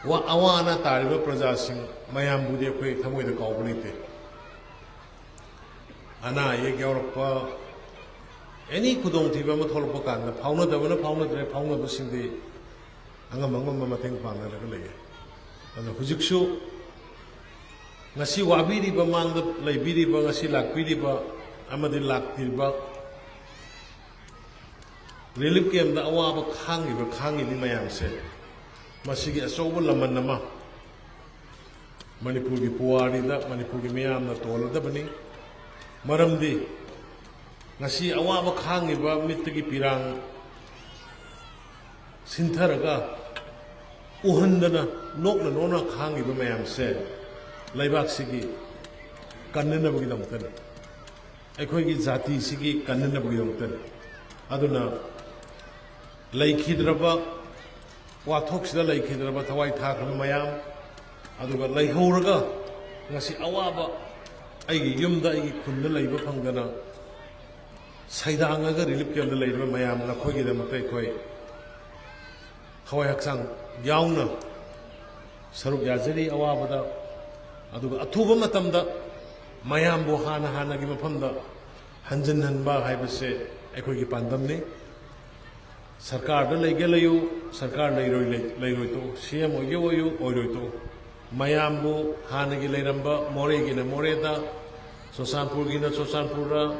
ꯋꯥ-, ꯑꯋꯥ ꯑꯅꯥ ꯇꯥꯔꯤꯕ ꯄ꯭ꯔꯖꯥꯁꯤꯡ ꯃꯌꯥꯝꯕꯨꯗꯤ ꯑꯩꯈꯣꯏ ꯊꯃꯣꯏꯗ ꯀꯥꯎꯕ ꯂꯩꯇꯦ꯫ ꯑꯅꯥ ꯑꯌꯦꯛ ꯌꯥꯎꯔꯛꯄ, ꯑꯦꯅꯤ ꯈꯨꯗꯣꯡꯊꯤꯕ ꯑꯃ ꯊꯣꯛꯂꯛꯄ ꯀꯥꯟꯗ ꯐꯥꯎꯅꯗꯕꯅ ꯐꯥꯎꯅꯗ꯭ꯔꯦ, ꯐꯥꯎꯅꯕꯁꯤꯡꯗꯤ ꯑꯉꯝ ꯑꯉꯝꯕ ꯃꯇꯦꯡ ꯄꯥꯡꯅꯔꯒ ꯂꯩꯌꯦ꯫ ꯑꯗꯣ ꯍꯧꯖꯤꯛꯁꯨ ꯉꯁꯤ ꯋꯥꯕꯤꯔꯤꯕ, ꯃꯥꯡꯗ ꯂꯩꯕꯤꯔꯤꯕ, ꯉꯁꯤ ꯂꯥꯛꯄꯤꯔꯤꯕ ꯑꯃꯗꯤ ꯂꯥꯛꯇ꯭ꯔꯤꯕ, ꯔꯤꯂꯤꯐ ꯀꯦꯝꯞꯇ ꯑꯋꯥꯕ ꯈꯥꯡꯉꯤꯕ, ꯈꯥꯡꯉꯤꯕ ꯃꯌꯥꯝꯁꯦ, ꯃꯁꯤꯒꯤ ꯑꯆꯧꯕ ꯂꯃꯟ ꯑꯃ ꯃꯅꯤꯄꯨꯔꯒꯤ ꯄꯨꯋꯥꯔꯤꯗ ꯃꯅꯤꯄꯨꯔꯒꯤ ꯃꯤꯌꯥꯝꯅ ꯇꯣꯜꯂꯗꯕꯅꯤ꯫ ꯃꯔꯝꯗꯤ ꯉꯁꯤ ꯑꯋꯥꯕ ꯈꯥꯡꯉꯤꯕ, ꯃꯤꯠꯇꯒꯤ ꯄꯤꯔꯥꯡ ꯁꯤꯟꯊꯔꯒ ꯎꯍꯟꯗꯅ ꯅꯣꯛꯅ ꯅꯣꯛꯅ ꯈꯥꯡꯉꯤꯕ ꯃꯌꯥꯝꯁꯦ ꯂꯩꯕꯥꯛꯁꯤꯒꯤ ꯀꯟꯅꯅꯕꯒꯤꯗꯃꯛꯇꯅꯤ꯫ ꯑꯩꯈꯣꯏꯒꯤ ꯖꯥꯇꯤꯁꯤꯒꯤ ꯀꯟꯅꯅꯕꯒꯤꯗꯃꯛꯇꯅꯤ꯫ ꯑꯗꯨꯅ ꯂꯩꯈꯤꯗ꯭ꯔꯕ, ꯋꯥꯊꯣꯛꯁꯤꯗ ꯂꯩꯈꯤꯗ꯭ꯔꯕ ꯊꯋꯥꯏ ꯊꯥꯈ꯭ꯔꯕ ꯃꯌꯥꯝ, ꯑꯗꯨꯒ ꯂꯩꯍꯧꯔꯒ ꯉꯁꯤ ꯑꯋꯥꯕ, ꯑꯩꯒꯤ ꯌꯨꯝꯗ, ꯑꯩꯒꯤ ꯈꯨꯟꯗ ꯂꯩꯕ ꯐꯪꯗꯅ ꯁꯩꯗꯥꯡꯉꯒ ꯔꯤꯂꯤꯐ ꯀꯦꯝꯞꯇ ꯂꯩꯔꯤꯕ ꯃꯌꯥꯝ, ꯅꯈꯣꯏꯒꯤꯗꯃꯛꯇ ꯑꯩꯈꯣꯏ ꯊꯋꯥꯏ ꯍꯛꯆꯥꯡ ꯌꯥꯎꯅ ꯁꯔꯨꯛ ꯌꯥꯖꯔꯤ ꯑꯋꯥꯕꯗ꯫ ꯑꯗꯨꯒ ꯑꯊꯨꯕ ꯃꯇꯝꯗ ꯃꯌꯥꯝꯕꯨ ꯍꯥꯟꯅ ꯍꯥꯟꯅꯒꯤ ꯃꯐꯝꯗ ꯍꯟꯖꯤꯟꯍꯟꯕ ꯍꯥꯏꯕꯁꯦ ꯑꯩꯈꯣꯏꯒꯤ ꯄꯥꯟꯗꯝꯅꯤ꯫ ꯁꯔꯀꯥꯔꯗ ꯂꯩꯒꯦ ꯂꯩꯌꯨ, ꯁꯔꯀꯥꯔ ꯂꯩꯔꯣꯏ ꯂꯩ-, ꯂꯩꯔꯣꯏ ꯇꯣꯛꯎ, ꯁꯤ ꯑꯦꯝ ꯑꯣꯏꯒꯦ ꯑꯣꯏꯌꯨ, ꯑꯣꯏꯔꯣꯏ ꯇꯣꯛꯎ, ꯃꯌꯥꯝꯕꯨ ꯍꯥꯟꯅꯒꯤ ꯂꯩꯔꯝꯕ ꯃꯣꯔꯦꯒꯤꯅ ꯃꯣꯔꯦꯗ, ꯆꯨꯔꯆꯥꯟꯄꯨꯔꯒꯤꯅ ꯆꯨꯔꯆꯥꯟꯄꯨꯔꯗ,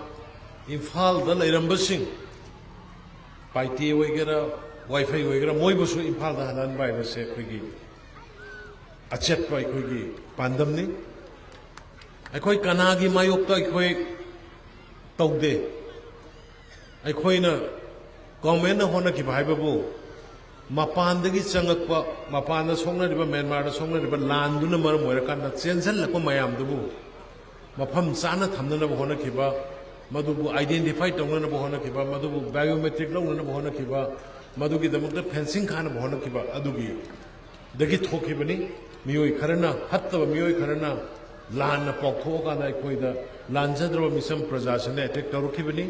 ꯏꯝꯐꯥꯜꯗ ꯂꯩꯔꯝꯕꯁꯤꯡ, ꯄꯥꯏꯇꯦ ꯑꯣꯏꯒꯦꯔꯥ, ꯋꯥꯏꯐꯩ ꯑꯣꯏꯒꯦꯔꯥ, ꯃꯣꯏꯕꯨꯁꯨ ꯏꯝꯐꯥꯜꯗ ꯍꯜꯍꯟꯕ ꯍꯥꯏꯕꯁꯦ ꯑꯩꯈꯣꯏꯒꯤ ꯑꯆꯦꯠꯄ ꯑꯩꯈꯣꯏꯒꯤ ꯄꯥꯟꯗꯝꯅꯤ꯫ ꯑꯩꯈꯣꯏ ꯀꯅꯥꯒꯤ ꯃꯥꯌꯣꯛꯇ ꯑꯩꯈꯣꯏ ꯇꯧꯗꯦ꯫ ꯑꯩꯈꯣꯏꯅ, ꯒꯣꯔꯃꯦꯟꯅ ꯍꯣꯠꯅꯈꯤꯕ ꯍꯥꯏꯕꯕꯨ ꯃꯄꯥꯟꯗꯒꯤ ꯆꯪꯉꯛꯄ, ꯃꯄꯥꯟꯗ ꯁꯣꯛꯅꯔꯤꯕ, ꯃ꯭ꯌꯥꯟꯃꯥꯔꯗ ꯁꯣꯛꯅꯔꯤꯕ ꯂꯥꯟꯗꯨꯅ ꯃꯔꯝ ꯑꯣꯏꯔꯀꯥꯟꯗ ꯆꯦꯟꯁꯤꯜꯂꯛꯄ ꯃꯌꯥꯝꯗꯨꯕꯨ ꯃꯐꯝ ꯆꯥꯅ ꯊꯝꯅꯅꯕ ꯍꯣꯠꯅꯈꯤꯕ, ꯃꯗꯨꯕꯨ ꯑꯥꯏꯗꯦꯟꯇꯤꯐꯥꯏ ꯇꯧꯅꯅꯕ ꯍꯣꯠꯅꯈꯤꯕ, ꯃꯗꯨꯕꯨ ꯕꯥꯏꯑꯣꯃꯦꯇ꯭ꯔꯤꯛ ꯂꯧꯅꯅꯕ ꯍꯣꯠꯅꯈꯤꯕ, ꯃꯗꯨꯒꯤꯗꯃꯛꯇ ꯐꯦꯟꯁꯤꯡ ꯈꯥꯅꯕ ꯍꯣꯠꯅꯈꯤꯕ ꯑꯗꯨꯒꯤ ꯗꯒꯤ ꯊꯣꯛꯈꯤꯕꯅꯤ꯫ ꯃꯤꯑꯣꯏ ꯈꯔꯅ, ꯐꯠꯇꯕ ꯃꯤꯑꯣꯏ ꯈꯔꯅ ꯂꯥꯟꯅ ꯄꯥꯎꯊꯣꯛꯑꯀꯥꯟꯗ ꯑꯩꯈꯣꯏꯗ ꯂꯥꯟꯖꯗ꯭ꯔꯕ ꯃꯤꯆꯝ ꯄ꯭ꯔꯖꯥꯁꯤꯡꯗ ꯑꯦꯇꯦꯛ ꯇꯧꯔꯛꯈꯤꯕꯅꯤ꯫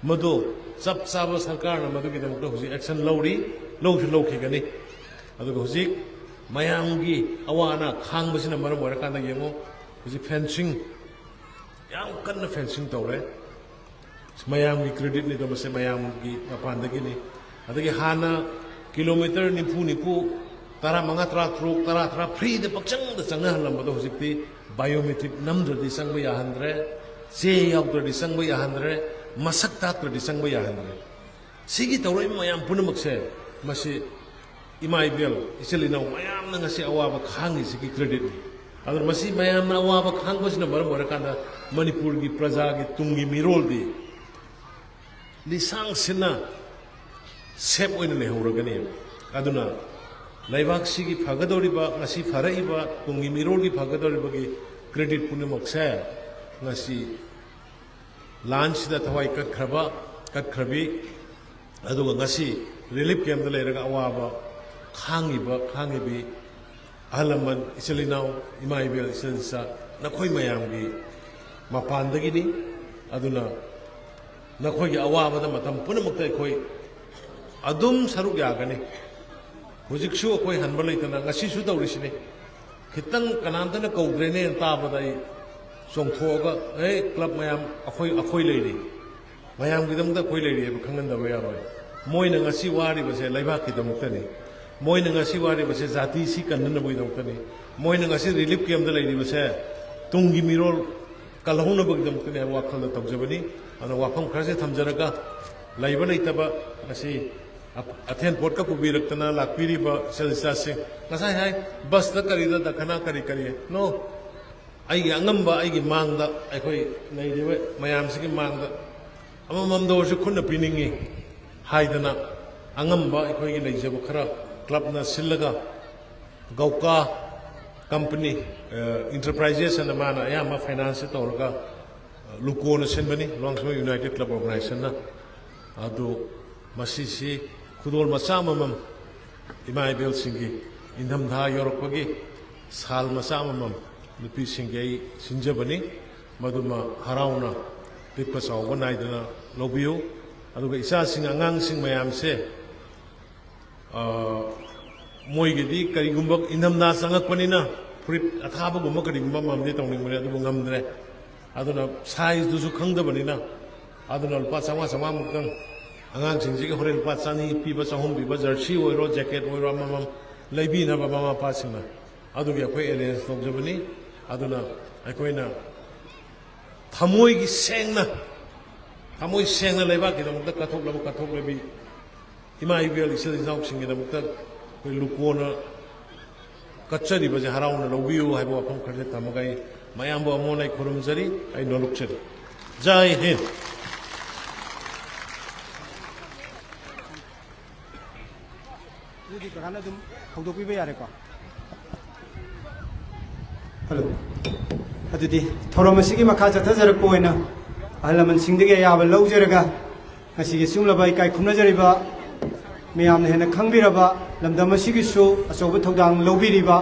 ꯃꯗꯨ ꯆꯞ ꯆꯥꯕ ꯁꯔꯀꯥꯔꯅ ꯃꯗꯨꯒꯤꯗꯃꯛꯇ ꯍꯧꯖꯤꯛ ꯑꯦꯛꯁꯟ ꯂꯧꯔꯤ, ꯂꯧꯁꯨ ꯂꯧꯈꯤꯒꯅꯤ꯫ ꯑꯗꯨꯒ ꯍꯧꯖꯤꯛ ꯃꯌꯥꯝꯒꯤ ꯑꯋꯥ ꯑꯅꯥ ꯈꯥꯡꯕꯁꯤꯅ ꯃꯔꯝ ꯑꯣꯏꯔꯀꯥꯟꯗ ꯌꯦꯡꯉꯨ, ꯍꯧꯖꯤꯛ ꯐꯦꯟꯁꯤꯡ, ꯌꯥꯝ ꯀꯟꯅ ꯐꯦꯟꯁꯤꯡ ꯇꯧꯔꯦ꯫ ꯃꯌꯥꯝꯒꯤ ꯀ꯭ꯔꯦꯗꯤꯠꯅꯤꯗꯣ, ꯃꯁꯦ ꯃꯌꯥꯝꯒꯤ ꯃꯄꯥꯟꯗꯒꯤꯅꯤ꯫ ꯑꯗꯒꯤ ꯍꯥꯟꯅ ꯀꯤꯂꯣꯃꯤꯇꯔ ꯅꯤꯐꯨ, ꯅꯤꯐꯨ, ꯇꯔꯥꯃꯉꯥ, ꯇꯔꯥꯇꯔꯨꯛ, ꯇꯔꯥ, ꯇꯔꯥ ꯐ꯭ꯔꯤꯗ ꯄꯪꯆꯪꯗ ꯆꯪꯅꯍꯜꯂꯝꯕꯗꯣ ꯍꯧꯖꯤꯛꯇꯤ ꯕꯥꯏꯑꯣꯃꯦꯇ꯭ꯔꯤꯛ ꯅꯝꯗ꯭ꯔꯗꯤ ꯆꯪꯕ ꯌꯥꯍꯟꯗ꯭ꯔꯦ, ꯆꯦ ꯌꯥꯎꯗ꯭ꯔꯗꯤ ꯆꯪꯕ ꯌꯥꯍꯟꯗ꯭ꯔꯦ, ꯃꯁꯛ ꯇꯥꯛꯇ꯭ꯔꯗꯤ ꯆꯪꯕ ꯌꯥꯍꯟꯗ꯭ꯔꯦ꯫ ꯁꯤꯒꯤ ꯇꯧꯔꯛꯏꯕ ꯃꯌꯥꯝ ꯄꯨꯝꯅꯃꯛꯁꯦ, ꯃꯁꯤ ꯏꯃꯥ ꯏꯕꯦꯜ, ꯏꯆꯤꯜ ꯏꯅꯥꯎ ꯃꯌꯥꯝꯅ ꯉꯁꯤ ꯑꯋꯥꯕ ꯈꯥꯡꯉꯤꯁꯤꯒꯤ ꯀ꯭ꯔꯦꯗꯤꯠꯅꯤ꯫ ꯑꯗꯨꯅ ꯃꯁꯤ ꯃꯌꯥꯝꯅ ꯑꯋꯥꯕ ꯈꯥꯡꯕꯁꯤꯅ ꯃꯔꯝ ꯑꯣꯏꯔꯀꯥꯟꯗ ꯃꯅꯤꯄꯨꯔꯒꯤ ꯄ꯭ꯔꯖꯥꯒꯤ ꯇꯨꯡꯒꯤ ꯃꯤꯔꯣꯜꯗꯤ ꯂꯤꯁꯥꯡ ꯁꯤꯠꯅ ꯁꯦꯞ ꯑꯣꯏꯅ ꯂꯩꯍꯧꯔꯒꯅꯤ꯫ ꯑꯗꯨꯅ ꯂꯩꯕꯥꯛꯁꯤꯒꯤ ꯐꯒꯗꯧꯔꯤꯕ, ꯉꯁꯤ ꯐꯔꯛꯏꯕ ꯇꯨꯡꯒꯤ ꯃꯤꯔꯣꯜꯒꯤ ꯐꯒꯗꯧꯔꯤꯕꯒꯤ ꯀ꯭ꯔꯦꯗꯤꯠ ꯄꯨꯝꯅꯃꯛꯁꯦ ꯉꯁꯤ ꯂꯥꯟꯁꯤꯗ ꯊꯋꯥꯏ ꯀꯠꯈ꯭ꯔꯕ, ꯀꯠꯈ꯭ꯔꯕꯤ, ꯑꯗꯨꯒ ꯉꯁꯤ ꯔꯤꯂꯤꯐ ꯀꯦꯝꯞꯇ ꯂꯩꯔꯒ ꯑꯋꯥꯕ ꯈꯥꯡꯉꯤꯕ, ꯈꯥꯡꯉꯤꯕꯤ ꯑꯍꯜ ꯂꯃꯟ, ꯏꯆꯤꯜ ꯏꯅꯥꯎ, ꯏꯃꯥ ꯏꯕꯦꯜ, ꯏꯆꯤꯜ ꯏꯆꯥ, ꯅꯈꯣꯏ ꯃꯌꯥꯝꯒꯤ ꯃꯄꯥꯟꯗꯒꯤꯅꯤ꯫ ꯑꯗꯨꯅ ꯅꯈꯣꯏꯒꯤ ꯑꯋꯥꯕꯗ ꯃꯇꯝ ꯄꯨꯝꯅꯃꯛꯇ ꯑꯩꯈꯣꯏ ꯑꯗꯨꯝ ꯁꯔꯨꯛ ꯌꯥꯒꯅꯤ꯫ ꯍꯧꯖꯤꯛꯁꯨ ꯑꯩꯈꯣꯏ ꯍꯟꯕ ꯂꯩꯇꯅ ꯉꯁꯤꯁꯨ ꯇꯧꯔꯤꯁꯤꯅꯤ꯫ ꯈꯤꯇꯪ ꯀꯅꯥꯝꯇꯅ ꯀꯧꯗ꯭ꯔꯦꯅꯦꯅ ꯇꯥꯕꯗ ꯑꯩ ꯆꯣꯡꯊꯣꯛꯑꯒ, "ꯑꯦ, ꯀ꯭ꯂꯕ ꯃꯌꯥꯝ, ꯑꯩꯈꯣꯏ, ꯑꯩꯈꯣꯏ ꯂꯩꯔꯤ꯫ ꯃꯌꯥꯝꯒꯤꯗꯃꯛꯇ ꯑꯩꯈꯣꯏ ꯂꯩꯔꯤ" ꯍꯥꯏꯕ ꯈꯪꯍꯟꯗꯕ ꯌꯥꯔꯣꯏ꯫ ꯃꯣꯏꯅ ꯉꯁꯤ ꯋꯥꯔꯤꯕꯁꯦ ꯂꯩꯕꯥꯛꯀꯤꯗꯃꯛꯇꯅꯤ꯫ ꯃꯣꯏꯅ ꯉꯁꯤ ꯋꯥꯔꯤꯕꯁꯦ ꯖꯥꯇꯤꯁꯤ ꯀꯟꯅꯅꯕꯒꯤꯗꯃꯛꯇꯅꯤ꯫ ꯃꯣꯏꯅ ꯉꯁꯤ ꯔꯤꯂꯤꯐ ꯀꯦꯝꯞꯇ ꯂꯩꯔꯤꯕꯁꯦ ꯇꯨꯡꯒꯤ ꯃꯤꯔꯣꯜ ꯀꯜꯍꯧꯅꯕꯒꯤꯗꯃꯛꯇꯅꯤ ꯍꯥꯏꯕ ꯋꯥꯈꯜꯗ ꯇꯧꯖꯕꯅꯤ꯫ ꯑꯗꯨꯅ ꯋꯥꯐꯝ ꯈꯔꯁꯦ ꯊꯝꯖꯔꯒ, ꯂꯩꯕ ꯂꯩꯇꯕ ꯉꯁꯤ ꯑ-, ꯑꯊꯦꯟ ꯄꯣꯠꯀ ꯄꯨꯕꯤꯔꯛꯇꯅ ꯂꯥꯛꯄꯤꯔꯤꯕ ꯏꯆꯤꯜ ꯏꯆꯥꯁꯤꯡ, ꯉꯁꯥꯏ ꯍꯥꯏ, ꯕꯁꯇ ꯀꯔꯤꯗ ꯗꯈꯅꯥ ꯀꯔꯤ ꯀꯔꯤ, no, ꯑꯩꯒꯤ ꯑꯉꯝꯕ, ꯑꯩꯒꯤ ꯃꯥꯡꯗ, ꯑꯩꯈꯣꯏ ꯂꯩꯔꯤꯕ ꯃꯌꯥꯝꯁꯤꯒꯤ ꯃꯥꯡꯗ ꯑꯃꯃꯝꯗ ꯑꯣꯏꯔꯁꯨ ꯈꯨꯠꯅ ꯄꯤꯅꯤꯡꯉꯤ ꯍꯥꯏꯗꯅ, ꯑꯉꯝꯕ ꯑꯩꯈꯣꯏꯒꯤ ꯂꯩꯖꯕ ꯈꯔ ꯀ꯭ꯂꯕꯅ ꯁꯤꯜꯂꯒ, ꯒꯧꯀꯥ ꯀꯝꯄꯅꯤ, ꯑ, ꯏꯟꯇꯔꯄ꯭ꯔꯥꯏꯖꯦꯁ ꯑꯅ ꯃꯥꯅ ꯑꯌꯥꯝꯕ ꯐꯥꯏꯅꯥꯟꯁꯁꯦ ꯇꯧꯔꯒ, ꯑ, ꯂꯨꯀꯣꯅ ꯁꯤꯟꯕꯅꯤ, ꯂꯨꯋꯥꯡꯁꯥꯡꯕꯝ ꯌꯨꯅꯥꯏꯇꯦꯠ ꯀ꯭ꯂꯕ ꯑꯣꯔꯒꯅꯥꯏꯖꯦꯁꯟꯅ꯫ ꯑꯗꯨ ꯃꯁꯤꯁꯤ ꯈꯨꯗꯣꯜ ꯃꯆꯥ ꯑꯃꯃꯝ, ꯏꯃꯥ ꯏꯕꯦꯜꯁꯤꯡꯒꯤ ꯏꯪꯊꯝꯊꯥ ꯌꯧꯔꯛꯄꯒꯤ ꯁꯥꯜ ꯃꯆꯥ ꯑꯃꯃꯝ ꯅꯨꯄꯤꯁꯤꯡꯒꯤ ꯑꯩ ꯁꯤꯟꯖꯕꯅꯤ꯫ ꯃꯗꯨꯃ ꯍꯔꯥꯎꯅ ꯄꯤꯛꯄ ꯆꯥꯎꯕ ꯅꯥꯏꯗꯅ ꯂꯧꯕꯤꯌꯨ꯫ ꯑꯗꯨꯒ ꯏꯆꯥꯁꯤꯡ, ꯑꯉꯥꯡꯁꯤꯡ ꯃꯌꯥꯝꯁꯦ, ꯑ, ꯃꯣꯏꯒꯤꯗꯤ ꯀꯔꯤꯒꯨꯝꯕ ꯏꯪꯊꯝꯊꯥ ꯆꯪꯉꯛꯄꯅꯤꯅ ꯐꯨꯔꯤꯠ ꯑꯊꯥꯕꯒꯨꯝꯕ ꯀꯔꯤꯒꯨꯝꯕ ꯑꯃꯃꯝꯗꯤ ꯇꯧꯅꯤꯡꯕꯅꯤ, ꯑꯗꯨꯕꯨ ꯉꯝꯗ꯭ꯔꯦ꯫ ꯑꯗꯨꯅ ꯁꯥꯏꯖꯇꯨꯁꯨ ꯈꯪꯗꯕꯅꯤꯅ, ꯑꯗꯨꯅ ꯂꯨꯄꯥ ꯆꯥꯝꯃꯉꯥ ꯆꯥꯝꯃꯉꯥꯃꯨꯛꯇꯪ ꯑꯉꯥꯡꯁꯤꯡꯁꯤꯒꯤ ꯍꯣꯔꯦꯟ ꯂꯨꯄꯥ ꯆꯅꯤ ꯄꯤꯕ, ꯆꯍꯨꯝ ꯄꯤꯕ ꯖꯔꯁꯤ ꯑꯣꯏꯔꯣ, ꯖꯦꯀꯦꯠ ꯑꯣꯏꯔꯣ, ꯑꯃꯃꯝ ꯂꯩꯕꯤꯅꯕ ꯃꯃꯥ ꯃꯄꯥꯁꯤꯡꯅ ꯑꯗꯨꯒꯤ ꯑꯩꯈꯣꯏ ꯑꯦꯔꯦꯟꯖ ꯇꯧꯖꯕꯅꯤ꯫ ꯑꯗꯨꯅ ꯑꯩꯈꯣꯏꯅ ꯊꯃꯣꯏꯒꯤ ꯁꯦꯡꯅ, ꯊꯃꯣꯏ ꯁꯦꯡꯅ ꯂꯩꯕꯥꯛꯀꯤꯗꯃꯛꯇ ꯀꯠꯊꯣꯛꯂꯕ ꯀꯠꯊꯣꯛꯂꯕꯤ ꯏꯃꯥ ꯏꯕꯦꯜ ꯏꯆꯤꯜ ꯏꯅꯥꯎꯁꯤꯡꯒꯤꯗꯃꯛꯇ ꯑꯩꯈꯣꯏ ꯂꯨꯀꯣꯅ ꯀꯠꯆꯔꯤꯕꯁꯦ ꯍꯔꯥꯎꯅ ꯂꯧꯕꯤꯌꯨ ꯍꯥꯏꯕ ꯋꯥꯐꯝ ꯈꯔꯁꯦ ꯊꯝꯃꯒ ꯑꯩ ꯃꯌꯥꯝꯕꯨ ꯑꯃꯨꯛ ꯍꯟꯅ ꯑꯩ ꯈꯨꯔꯨꯝꯖꯔꯤ, ꯑꯩ ꯅꯣꯂꯨꯛꯆꯔꯤ꯫ ꯖꯥꯏ ꯍꯤꯟꯗ꯫ ꯑꯗꯨꯗꯤ ꯀꯀꯥꯅ ꯑꯗꯨꯝ ꯍꯧꯗꯣꯛꯄꯤꯕ ꯌꯥꯔꯦꯀꯣ꯫ ꯍꯜꯂꯣ꯫ ꯑꯗꯨꯗꯤ ꯊꯧꯔꯝ ꯑꯁꯤꯒꯤ ꯃꯈꯥ ꯆꯠꯊꯖꯔꯛꯄ ꯑꯣꯏꯅ ꯑꯍꯜ ꯂꯃꯟꯁꯤꯡꯗꯒꯤ ꯑꯌꯥꯕ ꯂꯧꯖꯔꯒ, ꯉꯁꯤꯒꯤ ꯁꯤꯒꯨꯝꯂꯕ ꯏꯀꯥꯏ ꯈꯨꯝꯅꯖꯔꯤꯕ, ꯃꯌꯥꯝꯅ ꯍꯦꯟꯅ ꯈꯪꯕꯤꯔꯕ, ꯂꯝꯗꯝ ꯑꯁꯤꯒꯤꯁꯨ ꯑꯆꯧꯕ ꯊꯧꯗꯥꯡ ꯂꯧꯕꯤꯔꯤꯕ,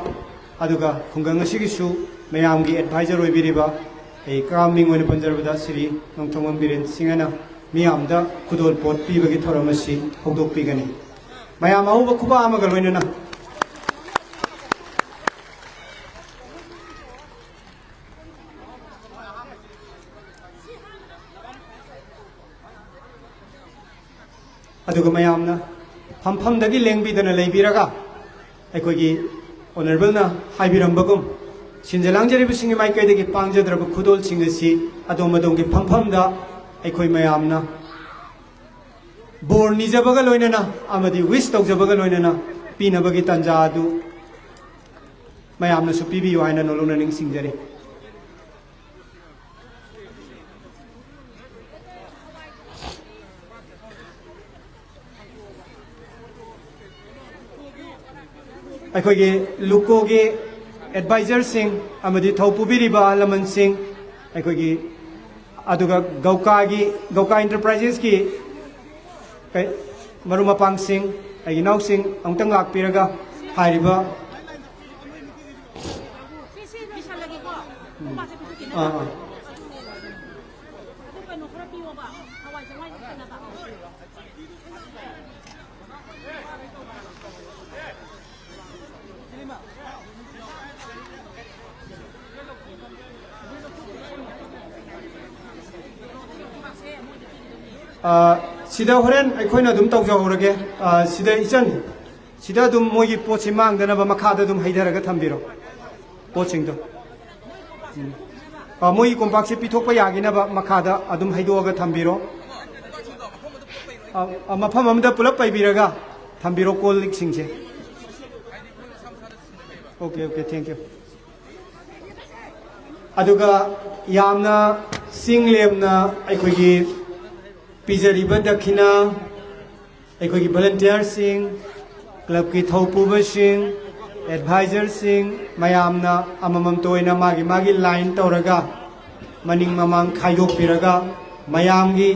ꯑꯗꯨꯒ ꯈꯨꯡꯒꯪ ꯑꯁꯤꯒꯤꯁꯨ ꯃꯌꯥꯝꯒꯤ ꯑꯦꯗꯚꯥꯏꯖꯔ ꯑꯣꯏꯕꯤꯔꯤꯕ, ꯑꯩ ꯀꯥ ꯃꯤꯡ ꯑꯣꯏꯅ ꯄꯟꯖꯔꯕꯗ ꯁ꯭ꯔꯤ ꯅꯣꯡꯊꯣꯝꯕꯝ ꯕꯤꯔꯦꯟ ꯁꯤꯡ ꯍꯥꯏꯅ ꯃꯤꯌꯥꯝꯗ ꯈꯨꯗꯣꯜꯄꯣꯠ ꯄꯤꯕꯒꯤ ꯊꯧꯔꯝ ꯑꯁꯤ ꯍꯧꯗꯣꯛꯄꯤꯒꯅꯤ꯫ ꯃꯌꯥꯝ ꯑꯍꯧꯕ ꯈꯨꯕꯥꯛ ꯑꯃꯒ ꯂꯣꯏꯅꯅ꯫ ꯑꯗꯨꯒ ꯃꯌꯥꯝꯅ ꯐꯝꯐꯝꯗꯒꯤ ꯂꯦꯡꯕꯤꯗꯅ ꯂꯩꯕꯤꯔꯒ, ꯑꯩꯈꯣꯏꯒꯤ ꯑꯣꯅꯔꯦꯕꯜꯅ ꯍꯥꯏꯕꯤꯔꯝꯕꯒꯨꯝ, ꯁꯤꯟꯖ ꯂꯥꯡꯖꯔꯤꯕꯁꯤꯡꯒꯤ ꯃꯥꯏꯀꯩꯗꯒꯤ ꯄꯥꯡꯖꯗ꯭ꯔꯕ ꯈꯨꯗꯣꯜꯁꯤꯡ ꯑꯁꯤ ꯑꯗꯣꯝ ꯑꯗꯣꯝꯒꯤ ꯐꯝꯐꯝꯗ ꯑꯩꯈꯣꯏ ꯃꯌꯥꯝꯅ ꯕꯣꯔ ꯅꯤꯖꯕꯒ ꯂꯣꯏꯅꯅ ꯑꯃꯗꯤ ꯋꯤꯁ ꯇꯧꯖꯕꯒ ꯂꯣꯏꯅꯅ ꯄꯤꯅꯕꯒꯤ ꯇꯥꯟꯖꯥ ꯑꯗꯨ ꯃꯌꯥꯝꯅꯁꯨ ꯄꯤꯕꯤꯌꯨ ꯍꯥꯏꯅ ꯅꯣꯂꯨꯛꯅ ꯅꯤꯡꯁꯤꯡꯖꯔꯤ꯫ ꯑꯩꯈꯣꯏꯒꯤ ꯂꯨꯀꯣꯒꯤ ꯑꯦꯗꯚꯥꯏꯖꯔꯁꯤꯡ ꯑꯃꯗꯤ ꯊꯧ ꯄꯨꯕꯤꯔꯤꯕ ꯑꯍꯜ ꯂꯃꯟꯁꯤꯡ, ꯑꯩꯈꯣꯏꯒꯤ, ꯑꯗꯨꯒ ꯒꯧꯀꯥꯒꯤ, ꯒꯧꯀꯥ ꯏꯟꯇꯔꯄ꯭ꯔꯥꯏꯖꯦꯁꯀꯤ ꯀꯩ-, ꯃꯔꯨꯞ ꯃꯄꯥꯡꯁꯤꯡ, ꯑꯩꯒꯤ ꯏꯅꯥꯎꯁꯤꯡ ꯑꯃꯨꯛꯇꯪ ꯂꯥꯛꯄꯤꯔꯒ ꯍꯥꯏꯔꯤꯕ, ꯎꯝ꯫ ꯑꯥ, ꯑꯥ꯫ ꯑ, ꯁꯤꯗ ꯍꯣꯔꯦꯟ ꯑꯩꯈꯣꯏꯅ ꯑꯗꯨꯝ ꯇꯧꯖꯍꯧꯔꯒꯦ꯫ ꯑ, ꯁꯤꯗ ꯏꯆꯟ, ꯁꯤꯗ ꯑꯗꯨꯝ ꯃꯣꯏꯒꯤ ꯄꯣꯠꯁꯤ ꯃꯥꯡꯗꯅꯕ ꯃꯈꯥꯗ ꯑꯗꯨꯝ ꯍꯩꯊꯔꯒ ꯊꯝꯕꯤꯔꯣ, ꯄꯣꯠꯁꯤꯡꯗꯣ꯫ ꯎꯝ꯫ ꯑ, ꯃꯣꯏꯒꯤ ꯀꯣꯝꯄꯥꯛꯁꯤ ꯄꯤꯊꯣꯛꯄ ꯌꯥꯈꯤꯅꯕ ꯃꯈꯥꯗ ꯑꯗꯨꯝ ꯍꯩꯗꯣꯛꯑꯒ ꯊꯝꯕꯤꯔꯣ꯫ ꯑ, ꯑ, ꯃꯐꯝ ꯑꯃꯗ ꯄꯨꯂꯞ ꯄꯩꯕꯤꯔꯒ ꯊꯝꯕꯤꯔꯣ call ꯂꯤꯛꯁꯤꯡꯁꯦ꯫ Okay, okay, thank you꯫ ꯑꯗꯨꯒ ꯌꯥꯝꯅ ꯆꯤꯡ ꯂꯦꯝꯅ ꯑꯩꯈꯣꯏꯒꯤ ꯄꯤꯖꯔꯤꯕ ꯗꯈꯤꯅꯥ, ꯑꯩꯈꯣꯏꯒꯤ ꯚꯣꯂꯨꯟꯇꯤꯌꯔꯁꯤꯡ, ꯀ꯭ꯂꯕꯀꯤ ꯊꯧꯄꯨꯕꯁꯤꯡ, ꯑꯦꯗꯚꯥꯏꯖꯔꯁꯤꯡ, ꯃꯌꯥꯝꯅ ꯑꯃꯃꯝꯇ ꯑꯣꯏꯅ ꯃꯥꯒꯤ ꯃꯥꯒꯤ ꯂꯥꯏꯟ ꯇꯧꯔꯒ ꯃꯅꯤꯡ ꯃꯃꯥꯡ ꯈꯥꯏꯗꯣꯛꯄꯤꯔꯒ ꯃꯌꯥꯝꯒꯤ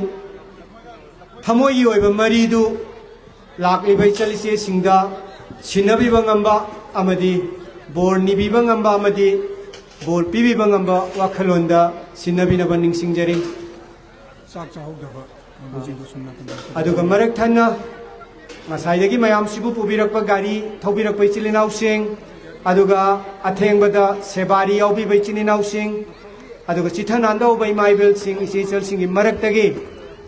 ꯊꯃꯣꯏꯒꯤ ꯑꯣꯏꯕ ꯃꯔꯤꯗꯨ ꯂꯥꯛꯂꯤꯕ ꯏꯆꯜ ꯏꯆꯦꯁꯤꯡꯗ ꯁꯤꯟꯅꯕꯤꯕ ꯉꯝꯕ ꯑꯃꯗꯤ ꯕꯣꯔ ꯅꯤꯕꯤꯕ ꯉꯝꯕ ꯑꯃꯗꯤ ꯕꯣꯔ ꯄꯤꯕꯤꯕ ꯉꯝꯕ ꯋꯥꯈꯜꯂꯣꯟꯗ ꯁꯤꯟꯅꯕꯤꯅꯕ ꯅꯤꯡꯁꯤꯡꯖꯔꯤ꯫ ꯆꯥꯛ ꯆꯥꯍꯧꯗꯕ ꯀꯥꯡꯕꯨꯁꯤꯡꯗꯣ ꯁꯨꯝ ꯅꯥꯀꯟꯗ ꯑꯗꯨꯒ ꯃꯔꯛ ꯊꯟꯅ ꯉꯁꯥꯏꯗꯒꯤ ꯃꯌꯥꯝꯁꯤꯕꯨ ꯄꯨꯕꯤꯔꯛꯄ ꯒꯥꯔꯤ ꯊꯧꯕꯤꯔꯛꯄ ꯏꯆꯤꯜ ꯏꯅꯥꯎꯁꯤꯡ, ꯑꯗꯨꯒ ꯑꯊꯦꯡꯕꯗ ꯁꯦꯕꯥꯔꯤ ꯌꯥꯎꯕꯤꯕ ꯏꯆꯤꯜ ꯏꯅꯥꯎꯁꯤꯡ, ꯑꯗꯨꯒ ꯆꯤꯊ ꯅꯥꯟꯗꯧꯕ ꯏꯃꯥ ꯏꯕꯦꯜꯁꯤꯡ, ꯏꯆꯦ ꯏꯆꯜꯁꯤꯡꯒꯤ ꯃꯔꯛꯇꯒꯤ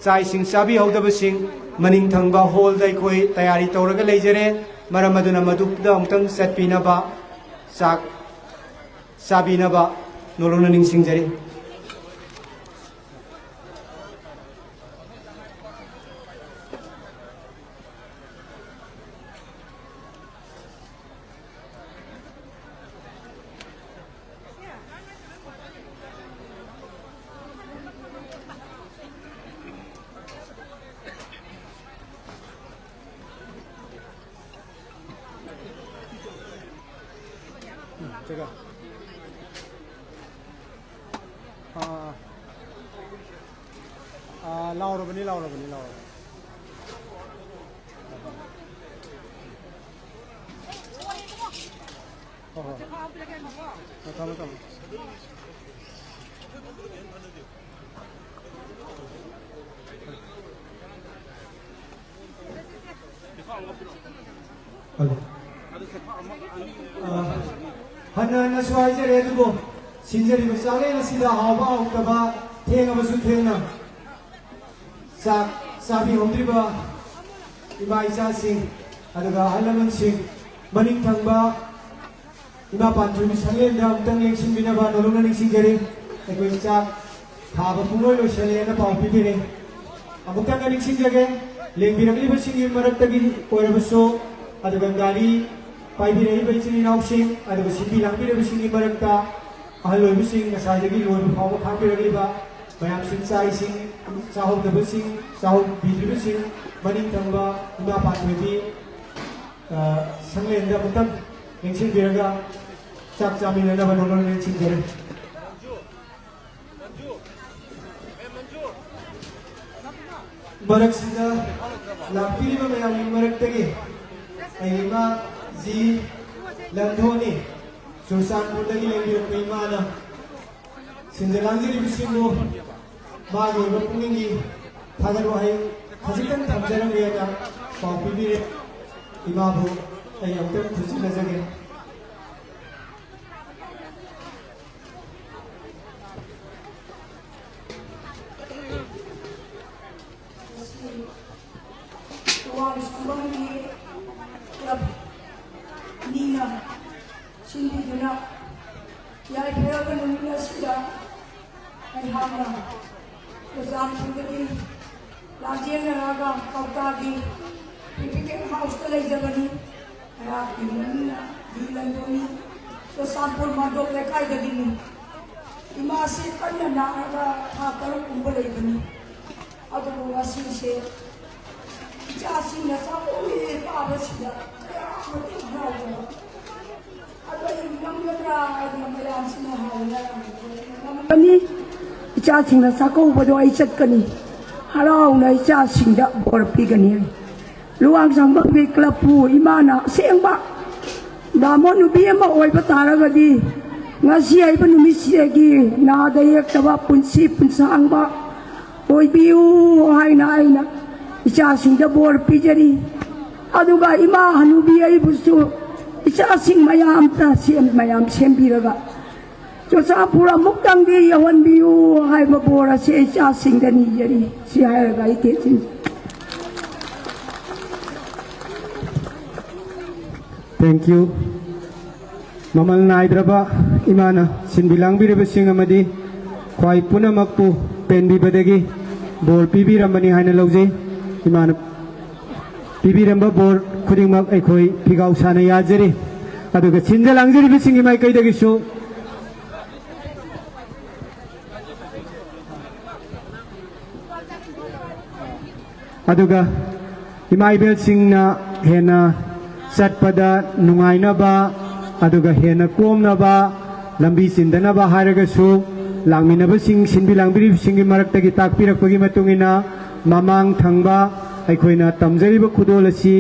ꯆꯥꯛ ꯏꯁꯤꯡ ꯆꯥꯕꯤꯍꯧꯗꯕꯁꯤꯡ ꯃꯅꯤꯡ ꯊꯪꯕ ꯍꯣꯜꯗ ꯑꯩꯈꯣꯏ ꯇꯌꯥꯔꯤ ꯇꯧꯔꯒ ꯂꯩꯖꯔꯦ꯫ ꯃꯔꯝ ꯑꯗꯨꯅ ꯃꯗꯨꯗ ꯑꯃꯨꯛꯇꯪ ꯆꯠꯄꯤꯅꯕ, ꯆꯥꯛ ꯆꯥꯕꯤꯅꯕ ꯅꯣꯂꯨꯛꯅ ꯅꯤꯡꯁꯤꯡꯖꯔꯤ꯫ ꯆꯠꯂꯣ꯫ ꯑꯥ, ꯑꯥ, ꯂꯥꯎꯔꯕꯅꯤ, ꯂꯥꯎꯔꯕꯅꯤ, ꯂꯥꯎꯔꯕꯅꯤ꯫ ꯍꯣꯏ, ꯍꯣꯏ꯫ ꯑꯥ, ꯊꯝꯃꯣ, ꯊꯝꯃꯣ꯫ ꯍꯜꯂꯣ꯫ ꯑ, ꯍꯟꯅ ꯍꯟꯅꯁꯨ ꯍꯥꯏꯖꯔꯦ, ꯑꯗꯨꯕꯨ ꯁꯤꯟꯖꯔꯤꯕ ꯆꯥꯛꯂꯦꯟ ꯑꯁꯤꯗ ꯍꯥꯎꯕ ꯍꯥꯎꯇꯕ, ꯊꯦꯡꯉꯕꯁꯨ ꯊꯦꯡꯅ ꯆꯥꯛ ꯆꯥꯕꯤꯍꯧꯗ꯭ꯔꯤꯕ ꯏꯃꯥ ꯏꯆꯥꯁꯤꯡ, ꯑꯗꯨꯒ ꯑꯍꯜ ꯂꯃꯟꯁꯤꯡ, ꯃꯅꯤꯡ ꯊꯪꯕ ꯏꯃꯥ ꯄꯥꯟꯊꯣꯏꯕꯤ ꯁꯪꯂꯦꯟꯗ ꯑꯃꯨꯛꯇꯪ ꯂꯦꯡꯁꯤꯟꯕꯤꯅꯕ ꯅꯣꯂꯨꯛꯅ ꯅꯤꯡꯁꯤꯡꯖꯔꯤ꯫ ꯑꯩꯈꯣꯏ ꯆꯥꯛ ꯊꯥꯕ ꯄꯨꯡꯂꯣꯏ ꯂꯣꯏꯁꯜꯂꯦꯅ ꯄꯥꯎ ꯄꯤꯕꯤꯔꯦ꯫ ꯑꯃꯨꯛꯇꯪꯒ ꯅꯤꯡꯁꯤꯡꯖꯒꯦ, ꯂꯦꯡꯕꯤꯔꯛꯂꯤꯕꯁꯤꯡꯒꯤ ꯃꯔꯛꯇꯒꯤ ꯑꯣꯏꯔꯕꯁꯨ, ꯑꯗꯨꯒ ꯒꯥꯔꯤ ꯄꯥꯏꯕꯤꯔꯛꯏꯕ ꯏꯆꯤꯜ ꯏꯅꯥꯎꯁꯤꯡ, ꯑꯗꯨꯒ ꯁꯤꯟꯕꯤ ꯂꯥꯡꯕꯤꯔꯤꯕꯁꯤꯡꯒꯤ ꯃꯔꯛꯇ ꯑꯍꯜ ꯑꯣꯏꯕꯁꯤꯡ, ꯉꯁꯥꯏꯗꯒꯤ ꯂꯣꯏꯕ ꯐꯥꯎꯕ ꯈꯥꯡꯕꯤꯔꯛꯂꯤꯕ ꯃꯌꯥꯝꯁꯤꯡ, ꯆꯥꯛ ꯏꯁꯤꯡ ꯆꯥꯍꯧꯗꯕꯁꯤꯡ, ꯆꯥꯍꯧꯕꯤꯗ꯭ꯔꯤꯕꯁꯤꯡ, ꯃꯅꯤꯡ ꯊꯪꯕ ꯏꯃꯥ ꯄꯥꯟꯊꯣꯏꯕꯤ, ꯑ, ꯁꯪꯂꯦꯟꯗ ꯑꯃꯨꯛꯇꯪ ꯅꯤꯡꯁꯤꯡꯕꯤꯔꯒ ꯆꯥꯛ ꯆꯥꯃꯤꯟꯅꯅꯕ ꯅꯣꯂꯨꯛꯅ ꯅꯤꯡꯁꯤꯡꯖꯔꯤ꯫ ꯃꯔꯛꯁꯤꯗ ꯂꯥꯛꯄꯤꯔꯤꯕ ꯃꯌꯥꯝꯒꯤ ꯃꯔꯛꯇꯒꯤ ꯑꯩ ꯏꯃꯥ ꯖꯤ ꯂꯟꯊꯣꯅꯤ, ꯆꯨꯔꯆꯥꯟꯄꯨꯔꯗꯒꯤ ꯂꯦꯡꯕꯤꯔꯛꯄ ꯏꯃꯥꯅ ꯁꯤꯟꯖ ꯂꯥꯡꯖꯔꯤꯕꯁꯤꯡꯕꯨ ꯃꯥꯒꯤ ꯑꯣꯏꯕ ꯄꯨꯛꯅꯤꯡꯒꯤ ꯊꯥꯒꯠ ꯋꯥꯍꯩ ꯈꯖꯤꯛꯇꯪ ꯊꯝꯖꯔꯝꯒꯦꯅ ꯄꯥꯎ ꯄꯤꯕꯤꯔꯦ꯫ ꯏꯃꯥꯕꯨ ꯑꯩ ꯑꯃꯨꯛꯇꯪ ꯈꯨꯔꯨꯝꯖꯖꯒꯦ꯫ ꯋꯥꯡ ꯁꯨꯝꯕꯝꯒꯤ ꯀ꯭ꯂꯕ ꯑꯅꯤꯅ ꯁꯤꯟꯕꯤꯗꯨꯅ ꯌꯥꯏꯐꯔꯕ ꯅꯨꯃꯤꯠ ꯑꯁꯤꯗ ꯑꯩꯍꯥꯛꯅ ꯆꯨꯔꯆꯥꯟꯄꯨꯔꯗꯒꯤ ꯂꯥꯟꯖꯦꯟꯅꯔꯒ ꯀꯧꯇꯥꯒꯤ ꯄ꯭ꯔꯤꯐꯤꯀꯦꯟ ꯍꯥꯎꯁꯇ ꯂꯩꯖꯕꯅꯤ꯫ ꯑꯩꯍꯥꯛꯀꯤ ꯃꯃꯤꯡꯅ ꯕꯤ ꯂꯟꯗꯣꯅꯤ, ꯆꯨꯔꯆꯥꯟꯄꯨꯔ ꯃꯥꯟꯗꯣꯞ ꯂꯩꯀꯥꯏꯗꯒꯤꯅꯤ꯫ ꯏꯃꯥꯁꯤ ꯀꯟꯅ ꯅꯥꯔꯒ ꯊꯥ ꯇꯔꯨꯛ ꯀꯨꯝꯕ ꯂꯩꯕꯅꯤ꯫ ꯑꯗꯨꯕꯨ ꯉꯁꯤꯁꯦ ꯏꯆꯥꯁꯤꯡꯅ ꯆꯥꯛꯀꯧꯔꯦ ꯇꯥꯕꯁꯤꯗ ꯀꯌꯥ ꯃꯇꯤꯛ ꯍꯔꯥꯎꯖꯕ꯫ ꯑꯗꯣ ꯑꯩ ꯉꯝꯒꯗ꯭ꯔꯥ ꯍꯥꯏꯗꯅ ꯃꯌꯥꯝꯁꯤꯅ ꯍꯥꯏꯔꯒ ꯉꯝꯒꯅꯤ꯫ ꯏꯆꯥꯁꯤꯡꯅ ꯆꯥꯛꯀꯧꯕꯗꯣ ꯑꯩ ꯆꯠꯀꯅꯤ꯫ ꯍꯔꯥꯎꯅ ꯏꯆꯥꯁꯤꯡꯗ ꯕꯣꯔ ꯄꯤꯒꯅꯤ꯫ ꯂꯨꯋꯥꯡꯁꯥꯡꯕꯝꯒꯤ ꯀ꯭ꯂꯕꯄꯨ ꯏꯃꯥꯅ ꯑꯁꯦꯡꯕ ꯕ꯭ꯔꯥꯍꯃꯣꯟ ꯅꯨꯄꯤ ꯑꯃ ꯑꯣꯏꯕ ꯇꯥꯔꯒꯗꯤ ꯉꯁꯤ ꯍꯥꯏꯕ ꯅꯨꯃꯤꯠꯁꯤꯗꯒꯤ ꯅꯥꯗ ꯌꯦꯛꯇꯕ ꯄꯨꯟꯁꯤ ꯄꯨꯟꯁꯥꯡꯕ ꯑꯣꯏꯕꯤꯌꯨ ꯍꯥꯏꯅ ꯑꯩꯅ ꯏꯆꯥꯁꯤꯡꯗ ꯕꯣꯔ ꯄꯤꯖꯔꯤ꯫ ꯑꯗꯨꯒ ꯏꯃꯥ ꯍꯅꯨꯕꯤ ꯑꯩꯕꯨꯁꯨ ꯏꯆꯥꯁꯤꯡ ꯃꯌꯥꯝꯇ ꯁꯦꯝ-, ꯃꯌꯥꯝ ꯁꯦꯝꯕꯤꯔꯒ ꯆꯨꯔꯆꯥꯟꯄꯨꯔ ꯑꯃꯨꯛꯇꯪꯗꯤ ꯌꯧꯍꯟꯕꯤꯌꯨ ꯍꯥꯏꯕ ꯕꯣꯔ ꯑꯁꯤ ꯑꯩ ꯏꯆꯥꯁꯤꯡꯗ ꯅꯤꯖꯔꯤ꯫ ꯁꯤ ꯍꯥꯏꯔꯒ ꯑꯩ ꯇꯦꯟꯁꯤꯟꯖꯔꯦ꯫ Thank you꯫ ꯃꯃꯜ ꯅꯥꯏꯗ꯭ꯔꯕ ꯏꯃꯥꯅ ꯁꯤꯟꯕꯤ ꯂꯥꯡꯕꯤꯔꯤꯕꯁꯤꯡ ꯑꯃꯗꯤ ꯈ꯭ꯋꯥꯏ ꯄꯨꯝꯅꯃꯛꯄꯨ ꯄꯦꯟꯕꯤꯕꯗꯒꯤ ꯕꯣꯔ ꯄꯤꯕꯤꯔꯝꯕꯅꯤ ꯍꯥꯏꯅ ꯂꯧꯖꯩ꯫ ꯏꯃꯥꯅ ꯄꯤꯕꯤꯔꯝꯕ ꯕꯣꯔ ꯈꯨꯗꯤꯡꯃꯛ ꯑꯩꯈꯣꯏ ꯐꯤꯒꯥꯎ ꯁꯥꯅ ꯌꯥꯖꯔꯤ꯫ ꯑꯗꯨꯒ ꯁꯤꯟꯖ ꯂꯥꯡꯖꯔꯤꯕꯁꯤꯡꯒꯤ ꯃꯥꯏꯀꯩꯗꯒꯤꯁꯨ ꯑꯗꯨꯒ ꯏꯃꯥ ꯏꯕꯦꯜꯁꯤꯡꯅ ꯍꯦꯟꯅ ꯆꯠꯄꯗ ꯅꯨꯡꯉꯥꯏꯅꯕ, ꯑꯗꯨꯒ ꯍꯦꯟꯅ ꯀꯣꯝꯅꯕ, ꯂꯝꯕꯤ ꯆꯤꯟꯗꯅꯕ ꯍꯥꯏꯔꯒꯁꯨ, ꯂꯥꯛꯃꯤꯟꯅꯕꯁꯤꯡ, ꯁꯤꯟꯕꯤ ꯂꯥꯡꯕꯤꯔꯤꯕꯁꯤꯡꯒꯤ ꯃꯔꯛꯇꯒꯤ ꯇꯥꯛꯄꯤꯔꯛꯄꯒꯤ ꯃꯇꯨꯡ ꯏꯟꯅ, ꯃꯃꯥꯡ ꯊꯪꯕ ꯑꯩꯈꯣꯏꯅ ꯇꯝꯖꯔꯤꯕ ꯈꯨꯗꯣꯜ ꯑꯁꯤ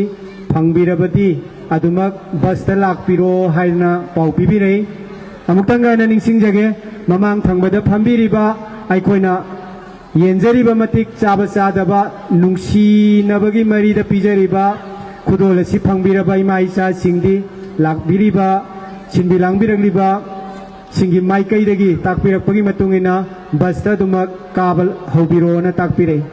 ꯐꯪꯕꯤꯔꯕꯗꯤ ꯑꯗꯨꯃꯛ ꯕꯁꯇ ꯂꯥꯛꯄꯤꯔꯣ ꯍꯥꯏꯅ ꯄꯥꯎ ꯄꯤꯕꯤꯔꯛꯏ꯫ ꯑꯃꯨꯛꯇꯪꯒ ꯑꯩꯅ ꯅꯤꯡꯁꯤꯡꯖꯒꯦ, ꯃꯃꯥꯡ ꯊꯪꯕꯗ ꯐꯝꯕꯤꯔꯤꯕ ꯑꯩꯈꯣꯏꯅ ꯌꯦꯟꯖꯔꯤꯕ ꯃꯇꯤꯛ ꯆꯥꯕ ꯆꯥꯗꯕ ꯅꯨꯡꯁꯤꯅꯕꯒꯤ ꯃꯔꯤꯗ ꯄꯤꯖꯔꯤꯕ ꯈꯨꯗꯣꯜ ꯑꯁꯤ ꯐꯪꯕꯤꯔꯕ ꯏꯃꯥ ꯏꯆꯥꯁꯤꯡꯗꯤ ꯂꯥꯛꯄꯤꯔꯤꯕ, ꯁꯤꯟꯕꯤ ꯂꯥꯡꯕꯤꯔꯛꯂꯤꯕ ꯁꯤꯡꯒꯤ ꯃꯥꯏꯀꯩꯗꯒꯤ ꯇꯥꯛꯄꯤꯔꯛꯄꯒꯤ ꯃꯇꯨꯡ ꯏꯟꯅ ꯕꯁꯇ ꯑꯗꯨꯃꯛ ꯀꯥꯕ ꯍꯧꯕꯤꯔꯣꯅ ꯇꯥꯛꯄꯤꯔꯛꯏ꯫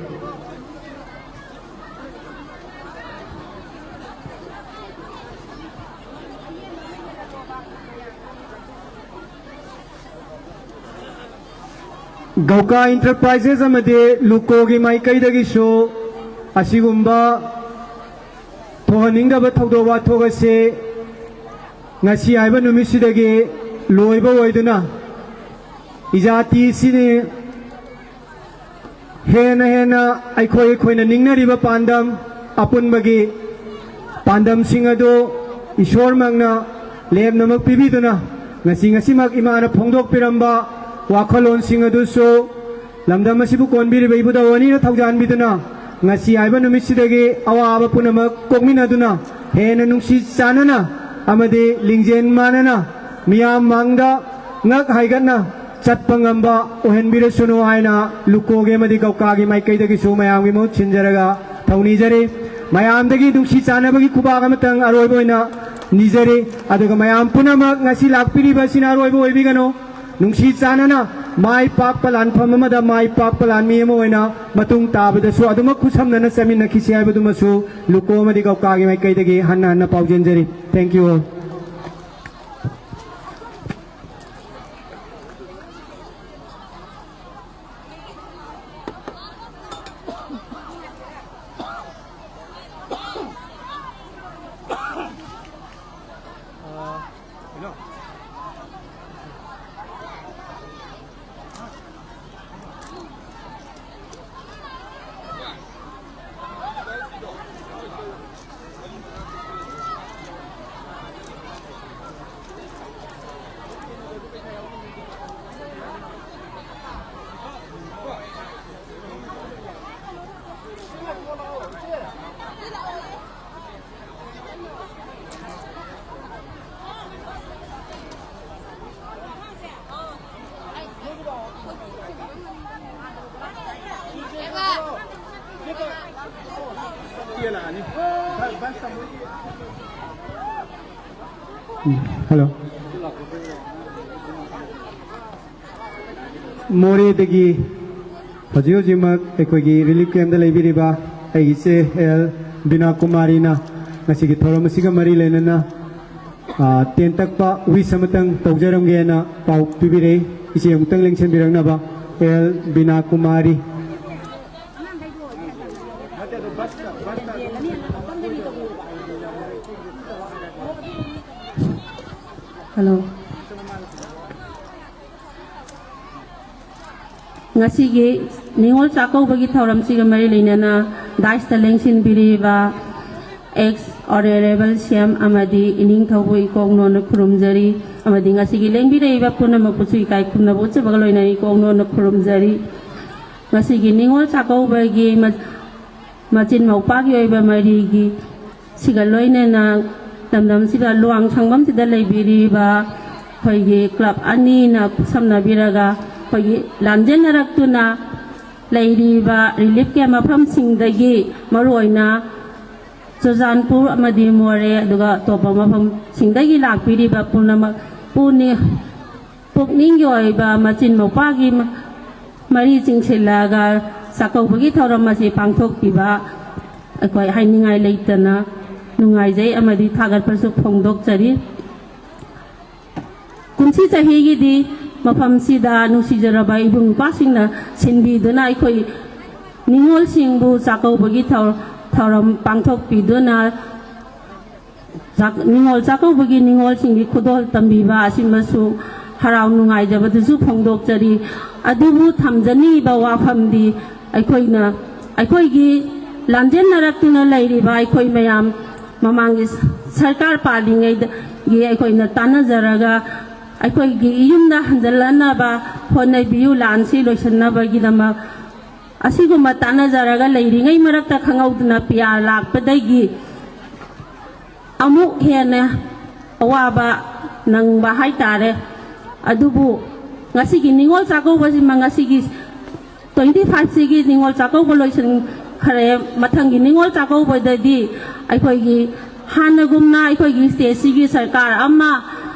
ꯒꯧꯀꯥ ꯏꯟꯇꯔꯄ꯭ꯔꯥꯏꯖꯦꯁ ꯑꯃꯗꯤ ꯂꯨꯀꯣꯒꯤ ꯃꯥꯏꯀꯩꯗꯒꯤꯁꯨ ꯑꯁꯤꯒꯨꯝꯕ ꯊꯣꯛꯍꯟꯅꯤꯡꯗꯕ ꯊꯧꯗꯣꯛ ꯋꯥꯊꯣꯛ ꯑꯁꯤ ꯉꯁꯤ ꯍꯥꯏꯕ ꯅꯨꯃꯤꯠꯁꯤꯗꯒꯤ ꯂꯣꯏꯕ ꯑꯣꯏꯗꯨꯅ, ꯏꯖꯥꯇꯤꯁꯤꯅꯤ ꯍꯦꯟꯅ ꯍꯦꯟꯅ ꯑꯩꯈꯣꯏ ꯑꯩꯈꯣꯏꯅ ꯅꯤꯡꯅꯔꯤꯕ ꯄꯥꯟꯗꯝ, ꯑꯄꯨꯟꯕꯒꯤ ꯄꯥꯟꯗꯝꯁꯤꯡ ꯑꯗꯨ ꯏꯁꯣꯔꯃꯛꯅ ꯂꯦꯝꯅꯃꯛ ꯄꯤꯕꯤꯗꯨꯅ, ꯉꯁꯤ ꯉꯁꯤꯃꯛ ꯏꯃꯥꯅ ꯐꯣꯡꯗꯣꯛꯄꯤꯔꯝꯕ ꯋꯥꯈꯜꯂꯣꯟꯁꯤꯡ ꯑꯗꯨꯁꯨ ꯂꯝꯗꯝ ꯑꯁꯤꯕꯨ ꯀꯣꯟꯕꯤꯔꯤꯕ ꯏꯕꯨꯙꯧ ꯑꯅꯤꯅ ꯊꯧꯖꯥꯟꯕꯤꯗꯨꯅ, ꯉꯁꯤ ꯍꯥꯏꯕ ꯅꯨꯃꯤꯠꯁꯤꯗꯒꯤ ꯑꯋꯥꯕ ꯄꯨꯝꯅꯃꯛ ꯀꯣꯛꯃꯤꯟꯅꯗꯨꯅ, ꯍꯦꯟꯅ ꯅꯨꯡꯁꯤ ꯆꯥꯟꯅꯅ ꯑꯃꯗꯤ ꯂꯤꯡꯖꯦꯜ ꯃꯥꯟꯅꯅ ꯃꯤꯌꯥꯝ ꯃꯥꯡꯗ ꯉꯛ ꯍꯥꯏꯒꯠꯅ ꯆꯠꯄ ꯉꯝꯕ ꯑꯣꯏꯍꯟꯕꯤꯔꯁꯅꯨ ꯍꯥꯏꯅ ꯂꯨꯀꯣꯒꯤ ꯑꯃꯗꯤ ꯒꯧꯀꯥꯒꯤ ꯃꯥꯏꯀꯩꯗꯒꯤꯁꯨ ꯃꯌꯥꯝꯒꯤ ꯃꯍꯨꯠ ꯁꯤꯟꯖꯔꯒ ꯊꯧꯅꯤꯖꯔꯤ꯫ ꯃꯌꯥꯝꯗꯒꯤ ꯅꯨꯡꯁꯤ ꯆꯥꯟꯅꯕꯒꯤ ꯈꯨꯕꯥꯛ ꯑꯃꯇꯪ ꯑꯔꯣꯏꯕ ꯑꯣꯏꯅ ꯅꯤꯖꯔꯤ꯫ ꯑꯗꯨꯒ ꯃꯌꯥꯝ ꯄꯨꯝꯅꯃꯛ ꯉꯁꯤ ꯂꯥꯛꯄꯤꯔꯤꯕ ꯑꯁꯤꯅ ꯑꯔꯣꯏꯕ ꯑꯣꯏꯕꯤꯒꯅꯨ꯫ ꯅꯨꯡꯁꯤ ꯆꯥꯟꯅꯅ ꯃꯥꯏ ꯄꯥꯛꯄ ꯂꯥꯟꯐꯝ ꯑꯃꯗ ꯃꯥꯏ ꯄꯥꯛꯄ ꯂꯥꯟꯃꯤ ꯑꯃ ꯑꯣꯏꯅ ꯃꯇꯨꯡ ꯇꯥꯕꯗꯁꯨ ꯑꯗꯨꯃꯛ ꯈꯨꯠꯁꯝꯅꯅ ꯆꯠꯃꯤꯟꯅꯈꯤꯁꯤ ꯍꯥꯏꯕꯗꯨꯃꯁꯨ ꯂꯨꯀꯣ ꯑꯃꯗꯤ ꯒꯧꯀꯥꯒꯤ ꯃꯥꯏꯀꯩꯗꯒꯤ ꯍꯟꯅ ꯍꯟꯅ ꯄꯥꯎꯖꯦꯟꯖꯔꯤ꯫ Thank you all. Um, hello. ꯃꯣꯔꯦꯗꯒꯤ ꯍꯧꯖꯤꯛ ꯍꯧꯖꯤꯛꯃꯛ ꯑꯩꯈꯣꯏꯒꯤ ꯔꯤꯂꯤꯐ ꯀꯦꯝꯗ ꯂꯩꯕꯤꯔꯤꯕ ꯑꯩꯒꯤ ꯏꯆꯦ ꯑꯦꯜ ꯕꯤꯅꯥ ꯀꯨꯃꯥꯔꯤꯅ ꯉꯁꯤꯒꯤ ꯊꯧꯔꯝ ꯑꯁꯤꯒ ꯃꯔꯤ ꯂꯩꯅꯅ, ꯑ, ꯇꯦꯟ ꯇꯛꯄ ꯋꯤꯁ ꯑꯃꯇꯪ ꯇꯧꯖꯔꯝꯒꯦꯅ ꯄꯥꯎ ꯄꯤꯕꯤꯔꯛꯏ꯫ ꯏꯆꯦ ꯑꯃꯨꯛꯇꯪ ꯂꯦꯡꯁꯤꯟꯕꯤꯔꯛꯅꯕ꯫ ꯑꯦꯜ ꯕꯤꯅꯥ ꯀꯨꯃꯥꯔꯤ꯫ ꯍꯜꯂꯣ꯫ ꯉꯁꯤꯒꯤ ꯅꯤꯉꯣꯜ ꯆꯥꯛꯀꯧꯕꯒꯤ ꯊꯧꯔꯝꯁꯤꯒ ꯃꯔꯤ ꯂꯩꯅꯅ ꯗꯥꯏꯁꯇ ꯂꯦꯡꯁꯤꯟꯕꯤꯔꯤꯕ ꯑꯦꯛꯁ ꯑꯣꯅꯔꯦꯕꯜ ꯁꯤ ꯑꯦꯝ ꯑꯃꯗꯤ ꯏꯅꯤꯡꯊꯧꯕꯨ ꯏꯀꯣꯛꯅꯣꯅ ꯈꯨꯔꯨꯝꯖꯔꯤ, ꯑꯃꯗꯤ ꯉꯁꯤꯒꯤ ꯂꯦꯡꯕꯤꯔꯛꯏꯕ ꯄꯨꯝꯅꯃꯛꯄꯨꯁꯨ ꯏꯀꯥꯏ ꯈꯨꯝꯅꯕ ꯎꯠꯆꯕꯒ ꯂꯣꯏꯅꯅ ꯏꯀꯣꯛꯅꯣꯅ ꯈꯨꯔꯨꯝꯖꯔꯤ꯫ ꯉꯁꯤꯒꯤ ꯅꯤꯉꯣꯜ ꯆꯥꯛꯀꯧꯕꯒꯤ ꯃ-, ꯃꯆꯤꯟ ꯃꯧꯄꯥꯒꯤ ꯑꯣꯏꯕ ꯃꯔꯤꯒꯤ ꯁꯤꯒ ꯂꯣꯏꯅꯅ ꯂꯝꯗꯝꯁꯤꯗ ꯂꯨꯋꯥꯡ ꯁꯪꯐꯝꯁꯤꯗ ꯂꯩꯕꯤꯔꯤꯕ ꯑꯩꯈꯣꯏꯒꯤ ꯀ꯭ꯂꯕ ꯑꯅꯤꯅ ꯈꯨꯠꯁꯝꯅꯕꯤꯔꯒ ꯑꯩꯈꯣꯏꯒꯤ ꯂꯥꯟꯖꯦꯟꯅꯔꯛꯇꯨꯅ ꯂꯩꯔꯤꯕ ꯔꯤꯂꯤꯐ ꯀꯦꯝ ꯃꯐꯝꯁꯤꯡꯗꯒꯤ, ꯃꯔꯨꯑꯣꯏꯅ ꯆꯨꯔꯆꯥꯟꯄꯨꯔ ꯑꯃꯗꯤ ꯃꯣꯔꯦ, ꯑꯗꯨꯒ ꯑꯇꯣꯞꯄ ꯃꯐꯝꯁꯤꯡꯗꯒꯤ ꯂꯥꯛꯄꯤꯔꯤꯕ ꯄꯨꯝꯅꯃꯛ ꯄꯨꯛꯅꯤꯡ ꯄꯨꯛꯅꯤꯡꯒꯤ ꯑꯣꯏꯕ ꯃꯆꯤꯟ ꯃꯧꯄꯥꯒꯤ ꯃ-, ꯃꯔꯤ ꯆꯤꯡꯁꯤꯜꯂꯒ ꯆꯥꯛꯀꯧꯕꯒꯤ ꯊꯧꯔꯝ ꯑꯁꯤ ꯄꯥꯡꯊꯣꯛꯄꯤꯕ ꯑꯩꯈꯣꯏ ꯍꯥꯏꯅꯤꯡꯉꯥꯏ ꯂꯩꯇꯅ ꯅꯨꯡꯉꯥꯏꯖꯩ ꯑꯃꯗꯤ ꯊꯥꯒꯠꯄꯁꯨ ꯐꯣꯡꯗꯣꯛꯆꯔꯤ꯫ ꯀꯨꯝꯁꯤ ꯆꯍꯤꯒꯤꯗꯤ ꯃꯐꯝꯁꯤꯗ ꯅꯨꯡꯁꯤꯖꯔꯕ ꯏꯕꯨꯡ ꯏꯄ꯭ꯋꯥꯁꯤꯡꯅ ꯁꯤꯟꯕꯤꯗꯨꯅ ꯑꯩꯈꯣꯏ ꯅꯤꯉꯣꯜꯁꯤꯡꯕꯨ ꯆꯥꯛꯀꯧꯕꯒꯤ ꯊꯧ-, ꯊꯧꯔꯝ ꯄꯥꯡꯊꯣꯛꯄꯤꯗꯨꯅ ꯆꯥꯛ-, ꯅꯤꯉꯣꯜ ꯆꯥꯛꯀꯧꯕꯒꯤ ꯅꯤꯉꯣꯜꯁꯤꯡꯒꯤ ꯈꯨꯗꯣꯜ ꯇꯝꯕꯤꯕ ꯑꯁꯤꯃꯁꯨ ꯍꯔꯥꯎ ꯅꯨꯡꯉꯥꯏꯖꯕꯗꯨꯁꯨ ꯐꯣꯡꯗꯣꯛꯆꯔꯤ꯫ ꯑꯗꯨꯕꯨ ꯊꯝꯖꯅꯤꯡꯉꯤꯕ ꯋꯥꯐꯝꯗꯤ, ꯑꯩꯈꯣꯏꯅ, ꯑꯩꯈꯣꯏꯒꯤ ꯂꯥꯟꯖꯦꯟꯅꯔꯛꯇꯨꯅ ꯂꯩꯔꯤꯕ ꯑꯩꯈꯣꯏ ꯃꯌꯥꯝ, ꯃꯃꯥꯡꯒꯤ ꯁꯔꯀꯥꯔ ꯄꯥꯜꯂꯤꯉꯩꯗꯒꯤ ꯑꯩꯈꯣꯏꯅ ꯇꯥꯟꯅꯖꯔꯒ ꯑꯩꯈꯣꯏꯒꯤ ꯌꯨꯝꯗ ꯍꯟꯖꯤꯜꯂꯛꯅꯕ ꯍꯣꯠꯅꯕꯤꯌꯨ, ꯂꯥꯟꯁꯤ ꯂꯣꯏꯁꯤꯟꯅꯕꯒꯤꯗꯃꯛ꯫ ꯑꯁꯤꯒꯨꯝꯕ ꯇꯥꯟꯅꯖꯔꯒ ꯂꯩꯔꯤꯉꯩ ꯃꯔꯛꯇ ꯈꯪꯍꯧꯗꯅ ꯄꯤ ꯑꯥꯔ ꯂꯥꯛꯄꯗꯒꯤ ꯑꯃꯨꯛ ꯍꯦꯟꯅ ꯑꯋꯥꯕ ꯅꯪꯕ ꯍꯥꯏꯇꯥꯔꯦ꯫ ꯑꯗꯨꯕꯨ ꯉꯁꯤꯒꯤ ꯅꯤꯉꯣꯜ ꯆꯥꯛꯀꯧꯕꯁꯤꯃ, ꯉꯁꯤꯒꯤ ꯇ꯭ꯋꯦꯟꯇꯤ ꯐꯥꯏꯚꯁꯤꯒꯤ ꯅꯤꯉꯣꯜ ꯆꯥꯛꯀꯧꯕ ꯂꯣꯏꯁꯤꯟ-, ꯈꯔꯦ꯫ ꯃꯊꯪꯒꯤ ꯅꯤꯉꯣꯜ ꯆꯥꯛꯀꯧꯕꯗꯗꯤ ꯑꯩꯈꯣꯏꯒꯤ ꯍꯥꯟꯅꯒꯨꯝꯅ ꯑꯩꯈꯣꯏꯒꯤ ꯁ꯭ꯇꯦꯠꯁꯤꯒꯤ ꯁꯔꯀꯥꯔ ꯑꯃ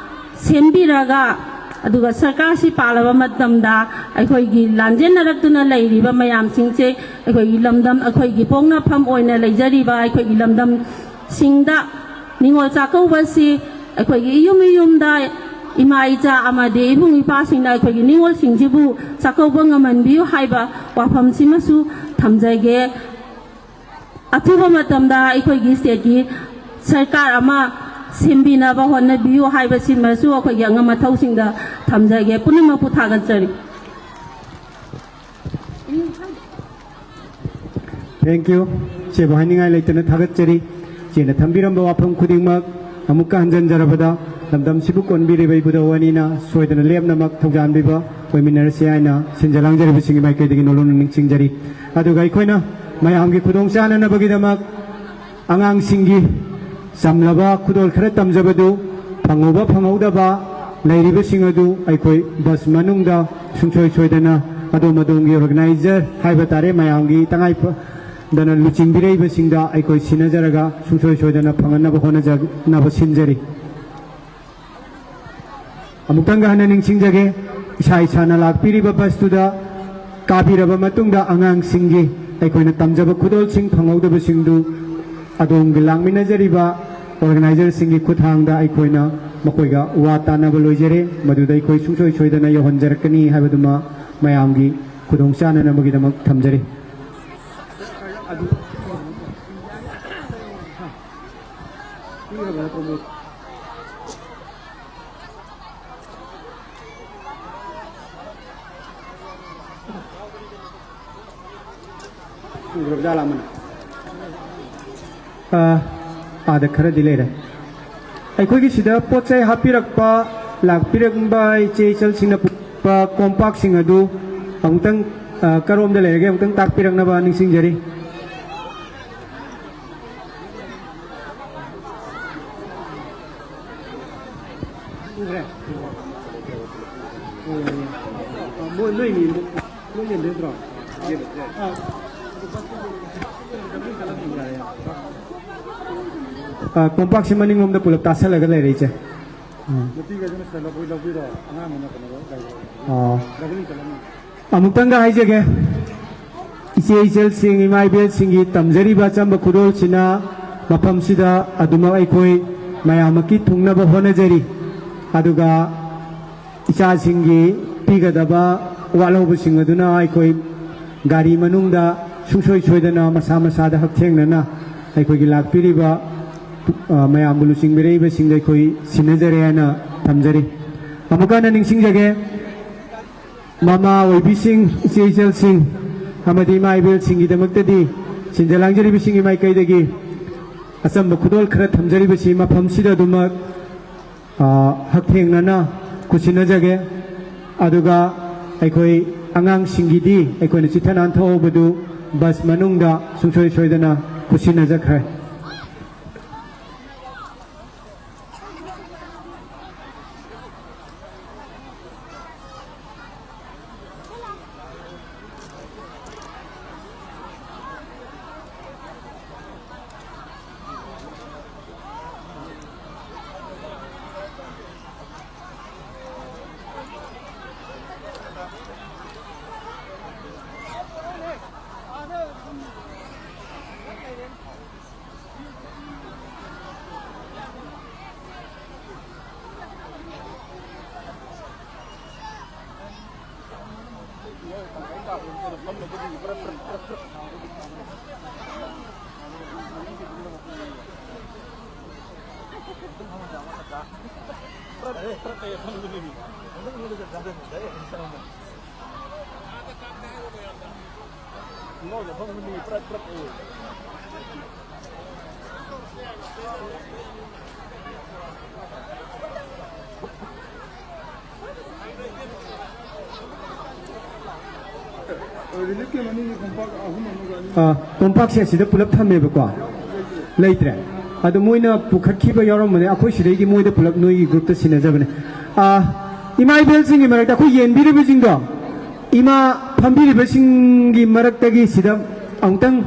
ꯁꯦꯝꯕꯤꯔꯒ, ꯑꯗꯨꯒ ꯁꯔꯀꯥꯔꯁꯤ ꯄꯥꯜꯂꯕ ꯃꯇꯝꯗ ꯑꯩꯈꯣꯏꯒꯤ ꯂꯥꯟꯖꯦꯟꯅꯔꯛꯇꯨꯅ ꯂꯩꯔꯤꯕ ꯃꯌꯥꯝꯁꯤꯡꯁꯦ, ꯑꯩꯈꯣꯏꯒꯤ ꯂꯝꯗꯝ, ꯑꯩꯈꯣꯏꯒꯤ ꯄꯣꯛꯅꯐꯝ ꯑꯣꯏꯅ ꯂꯩꯖꯔꯤꯕ ꯑꯩꯈꯣꯏꯒꯤ ꯂꯝꯗꯝꯁꯤꯡꯗ ꯅꯤꯉꯣꯜ ꯆꯥꯛꯀꯧꯕꯁꯤ ꯑꯩꯈꯣꯏꯒꯤ ꯏꯌꯨꯝ ꯏꯌꯨꯝꯗ ꯏꯃꯥ ꯏꯆꯥ ꯑꯃꯗꯤ ꯏꯕꯨꯡ ꯏꯄꯥꯁꯤꯡꯅ ꯑꯩꯈꯣꯏꯒꯤ ꯅꯤꯉꯣꯜꯁꯤꯡꯁꯤꯕꯨ ꯆꯥꯛꯀꯧꯕ ꯉꯝꯍꯟꯕꯤꯌꯨ ꯍꯥꯏꯕ ꯋꯥꯐꯝꯁꯤꯃꯁꯨ ꯊꯝꯖꯒꯦ꯫ ꯑꯊꯨꯕ ꯃꯇꯝꯗ ꯑꯩꯈꯣꯏꯒꯤ ꯁ꯭ꯇꯦꯠꯀꯤ ꯁꯔꯀꯥꯔ ꯑꯃ ꯁꯦꯝꯕꯤꯅꯕ ꯍꯣꯠꯅꯕꯤꯌꯨ ꯍꯥꯏꯕꯁꯤꯃꯁꯨ ꯑꯩꯈꯣꯏꯒꯤ ꯑꯉꯝ ꯑꯊꯧꯁꯤꯡꯗ ꯊꯝꯖꯒꯦ꯫ ꯄꯨꯝꯅꯃꯛꯄꯨ ꯊꯥꯒꯠꯆꯔꯤ꯫ Thank you꯫ ꯏꯆꯦꯕꯨ ꯍꯥꯏꯅꯤꯡꯉꯥꯏ ꯂꯩꯇꯅ ꯊꯥꯒꯠꯆꯔꯤ꯫ ꯏꯆꯦꯅ ꯊꯝꯕꯤꯔꯝꯕ ꯋꯥꯐꯝ ꯈꯨꯗꯤꯡꯃꯛ ꯑꯃꯨꯛꯀ ꯍꯟꯖꯤꯟꯖꯔꯕꯗ, ꯂꯝꯗꯝꯁꯤꯕꯨ ꯀꯣꯟꯕꯤꯔꯤꯕ ꯏꯕꯨꯙꯧ ꯑꯅꯤꯅ ꯁꯣꯏꯗꯅ ꯂꯦꯞꯅꯃꯛ ꯊꯧꯖꯥꯟꯕꯤꯕ ꯑꯣꯏꯃꯤꯟꯅꯔꯁꯤ ꯍꯥꯏꯅ ꯁꯤꯟꯖ ꯂꯥꯡꯖꯔꯤꯕꯁꯤꯡꯒꯤ ꯃꯥꯏꯀꯩꯗꯒꯤ ꯅꯣꯂꯨꯛꯅ ꯅꯤꯡꯁꯤꯡꯖꯔꯤ꯫ ꯑꯗꯨꯒ ꯑꯩꯈꯣꯏꯅ ꯃꯌꯥꯝꯒꯤ ꯈꯨꯗꯣꯡ ꯆꯥꯅꯅꯕꯒꯤꯗꯃꯛ ꯑꯉꯥꯡꯁꯤꯡꯒꯤ ꯆꯝꯂꯕ ꯈꯨꯗꯣꯜ ꯈꯔ ꯇꯝꯖꯕꯗꯨ ꯐꯪꯍꯧꯕ ꯐꯪꯍꯧꯗꯕ ꯂꯩꯔꯤꯕꯁꯤꯡ ꯑꯗꯨ ꯑꯩꯈꯣꯏ ꯕꯁ ꯃꯅꯨꯡꯗ ꯁꯨꯡꯁꯣꯏ ꯁꯣꯏꯗꯅ ꯑꯗꯣꯝ ꯑꯗꯣꯝꯒꯤ organizer ꯍꯥꯏꯕ ꯇꯥꯔꯦ, ꯃꯌꯥꯝꯒꯤ ꯇꯉꯥꯏ ꯐꯗꯅ ꯂꯨꯆꯤꯡꯕꯤꯔꯛꯏꯕꯁꯤꯡꯗ ꯑꯩꯈꯣꯏ ꯁꯤꯟꯅꯖꯔꯒ ꯁꯨꯡꯁꯣꯏ ꯁꯣꯏꯗꯅ ꯐꯪꯍꯟꯅꯕ ꯍꯣꯠꯅꯖꯅꯕ ꯁꯤꯟꯖꯔꯤ꯫ ꯑꯃꯨꯛꯇꯪꯒ ꯍꯟꯅ ꯅꯤꯡꯁꯤꯡꯖꯒꯦ, ꯏꯁꯥ ꯏꯁꯥꯅ ꯂꯥꯛꯄꯤꯔꯤꯕ ꯕꯁꯇꯨꯗ ꯀꯥꯕꯤꯔꯕ ꯃꯇꯨꯡꯗ ꯑꯉꯥꯡꯁꯤꯡꯒꯤ ꯑꯩꯈꯣꯏꯅ ꯇꯝꯖꯕ ꯈꯨꯗꯣꯜꯁꯤꯡ ꯐꯪꯍꯧꯗꯕꯁꯤꯡꯗꯨ ꯑꯗꯣꯝꯒꯤ ꯂꯥꯛꯃꯤꯟꯅꯖꯔꯤꯕ organizerꯁꯤꯡꯒꯤ ꯈꯨꯠꯊꯥꯡꯗ ꯑꯩꯈꯣꯏꯅ ꯃꯈꯣꯏꯒ ꯋꯥ ꯇꯥꯅꯕ ꯂꯣꯏꯖꯔꯦ꯫ ꯃꯗꯨꯗ ꯑꯩꯈꯣꯏ ꯁꯨꯡꯁꯣꯏ ꯁꯣꯏꯗꯅ ꯌꯧꯍꯟꯖꯔꯛꯀꯅꯤ ꯍꯥꯏꯕꯗꯨꯃ ꯃꯌꯥꯝꯒꯤ ꯈꯨꯗꯣꯡ ꯆꯥꯅꯅꯕꯒꯤꯗꯃꯛ ꯊꯝꯖꯔꯤ꯫ ꯎꯔꯕꯖꯥꯠꯂ ꯑꯃꯅ? ꯑ, ꯑꯥꯗ ꯈꯔꯗꯤ ꯂꯩꯔꯦ꯫ ꯑꯩꯈꯣꯏꯒꯤ ꯁꯤꯗ ꯄꯣꯠ ꯆꯩ ꯍꯥꯞꯄꯤꯔꯛꯄ, ꯂꯥꯛꯄꯤꯔꯝꯕ ꯏꯆꯦ ꯏꯆꯜꯁꯤꯡꯅ ꯄꯨꯔꯛꯄ ꯀꯣꯝꯄꯥꯛꯁꯤꯡ ꯑꯗꯨ ꯑꯃꯨꯛꯇꯪ, ꯑ, ꯀꯔꯣꯝꯗ ꯂꯩꯔꯒꯦ ꯑꯃꯨꯛꯇꯪ ꯇꯥꯛꯄꯤꯔꯛꯅꯕ ꯅꯤꯡꯁꯤꯡꯖꯔꯤ꯫ ꯎꯈ꯭ꯔꯦ? ꯎꯝ꯫ ꯃꯣꯏ, ꯅꯣꯏ ꯃꯤ, ꯅꯣꯏ ꯌꯦꯟꯗꯣꯏ ꯅꯠꯇ꯭ꯔꯣ? ꯑꯥ꯫ ꯑ, ꯀꯣꯝꯄꯥꯛꯁꯤ ꯃꯅꯤꯡꯂꯣꯝꯗ ꯄꯨꯂꯞ ꯇꯥꯁꯜꯂꯒ ꯂꯩꯔꯦ, ꯏꯆꯦ꯫ ꯎꯝ꯫ ꯅꯨꯄꯤꯈꯩꯗꯨꯅ ꯁꯤꯗ ꯂꯧꯕꯤ-, ꯂꯧꯕꯤꯔꯣ, ꯑꯉꯥꯡ ꯑꯃꯅ ꯀꯩꯅꯣ ꯂꯧ-, ꯂꯧ-, ꯑꯣ꯫ ꯂꯧꯕꯤ ꯆꯠꯂꯝꯃꯤ꯫ ꯑꯃꯨꯛꯇꯪꯒ ꯍꯥꯏꯖꯒꯦ, ꯏꯆꯦ ꯏꯆꯜꯁꯤꯡ, ꯏꯃꯥ ꯏꯕꯦꯜꯁꯤꯡꯒꯤ ꯇꯝꯖꯔꯤꯕ ꯑꯆꯝꯕ ꯈꯨꯗꯣꯜꯁꯤꯅ ꯃꯐꯝꯁꯤꯗ ꯑꯗꯨꯃꯛ ꯑꯩꯈꯣꯏ ꯃꯌꯥꯝꯃꯛꯀꯤ ꯊꯨꯡꯅꯕ ꯍꯣꯠꯅꯖꯔꯤ꯫ ꯑꯗꯨꯒ ꯏꯆꯥꯁꯤꯡꯒꯤ ꯄꯤꯒꯗꯕ ꯋꯥꯠꯍꯧꯕꯁꯤꯡ ꯑꯗꯨꯅ ꯑꯩꯈꯣꯏ ꯒꯥꯔꯤ ꯃꯅꯨꯡꯗ ꯁꯨꯡꯁꯣꯏ ꯁꯣꯏꯗꯅ ꯃꯁꯥ ꯃꯁꯥꯗ ꯍꯛꯊꯦꯡꯅꯅ ꯑꯩꯈꯣꯏꯒꯤ ꯂꯥꯛꯄꯤꯔꯤꯕ, ꯑ, ꯃꯌꯥꯝꯕꯨ ꯂꯨꯆꯤꯡꯕꯤꯔꯛꯏꯕꯁꯤꯡꯗ ꯑꯩꯈꯣꯏ ꯁꯤꯟꯅꯖꯔꯦ ꯍꯥꯏꯅ ꯊꯝꯖꯔꯤ꯫ ꯑꯃꯨꯛꯀ ꯍꯟꯅ ꯅꯤꯡꯁꯤꯡꯖꯒꯦ, ꯃꯃꯥ ꯑꯣꯏꯕꯤꯁꯤꯡ, ꯏꯆꯦ ꯏꯆꯜꯁꯤꯡ ꯑꯃꯗꯤ ꯏꯃꯥ ꯏꯕꯦꯜꯁꯤꯡꯒꯤꯗꯃꯛꯇꯗꯤ ꯁꯤꯟꯖ ꯂꯥꯡꯖꯔꯤꯕꯁꯤꯡꯒꯤ ꯃꯥꯏꯀꯩꯗꯒꯤ ꯑꯆꯝꯕ ꯈꯨꯗꯣꯜ ꯈꯔ ꯊꯝꯖꯔꯤꯕꯁꯤ ꯃꯐꯝꯁꯤꯗ ꯑꯗꯨꯃꯛ ꯑ, ꯍꯛꯊꯦꯡꯅꯅ ꯈꯨꯠꯁꯤꯟꯅꯖꯒꯦ꯫ ꯑꯗꯨꯒ ꯑꯩꯈꯣꯏ ꯑꯉꯥꯡꯁꯤꯡꯒꯤꯗꯤ ꯑꯩꯈꯣꯏꯅ ꯆꯤꯠꯊ ꯅꯥꯟꯊꯣꯛꯍꯧꯕꯗꯨ ꯕꯁ ꯃꯅꯨꯡꯗ ꯁꯨꯡꯁꯣꯏ ꯁꯣꯏꯗꯅ ꯈꯨꯠꯁꯤꯟꯅꯖꯈ꯭ꯔꯦ꯫ ꯔꯤꯂꯤꯐ ꯀꯦꯝ ꯑꯅꯤꯒꯤ ꯀꯣꯝꯄꯥꯛ ꯑꯍꯨꯝ ꯑꯃꯒ ꯑꯅꯤ꯫ ꯑꯥ, ꯀꯣꯝꯄꯥꯛꯁꯦ ꯑꯁꯤꯗ ꯄꯨꯂꯞ ꯊꯝꯃꯦꯕꯀꯣ? ꯂꯩꯇ꯭ꯔꯦ꯫ ꯑꯗꯣ ꯃꯣꯏꯅ ꯄꯨꯈꯠꯈꯤꯕ ꯌꯥꯎꯔꯝꯕꯅꯦ, ꯑꯩꯈꯣꯏ ꯁꯤꯗꯩꯗꯤ ꯃꯣꯏꯗ ꯄꯨꯂꯞ ꯅꯣꯏꯒꯤ ꯒ꯭ꯔꯨꯞꯇ ꯁꯤꯟꯅꯖꯕꯅꯦ꯫ ꯑꯥ, ꯏꯃꯥ ꯏꯕꯦꯜꯁꯤꯡꯒꯤ ꯃꯔꯛꯇ ꯑꯩꯈꯣꯏ ꯌꯦꯟꯕꯤꯔꯤꯕꯁꯤꯡꯗꯣ, ꯏꯃꯥ ꯐꯝꯕꯤꯔꯤꯕꯁꯤꯡꯒꯤ ꯃꯔꯛꯇꯒꯤ ꯁꯤꯗ ꯑꯃꯨꯛꯇꯪ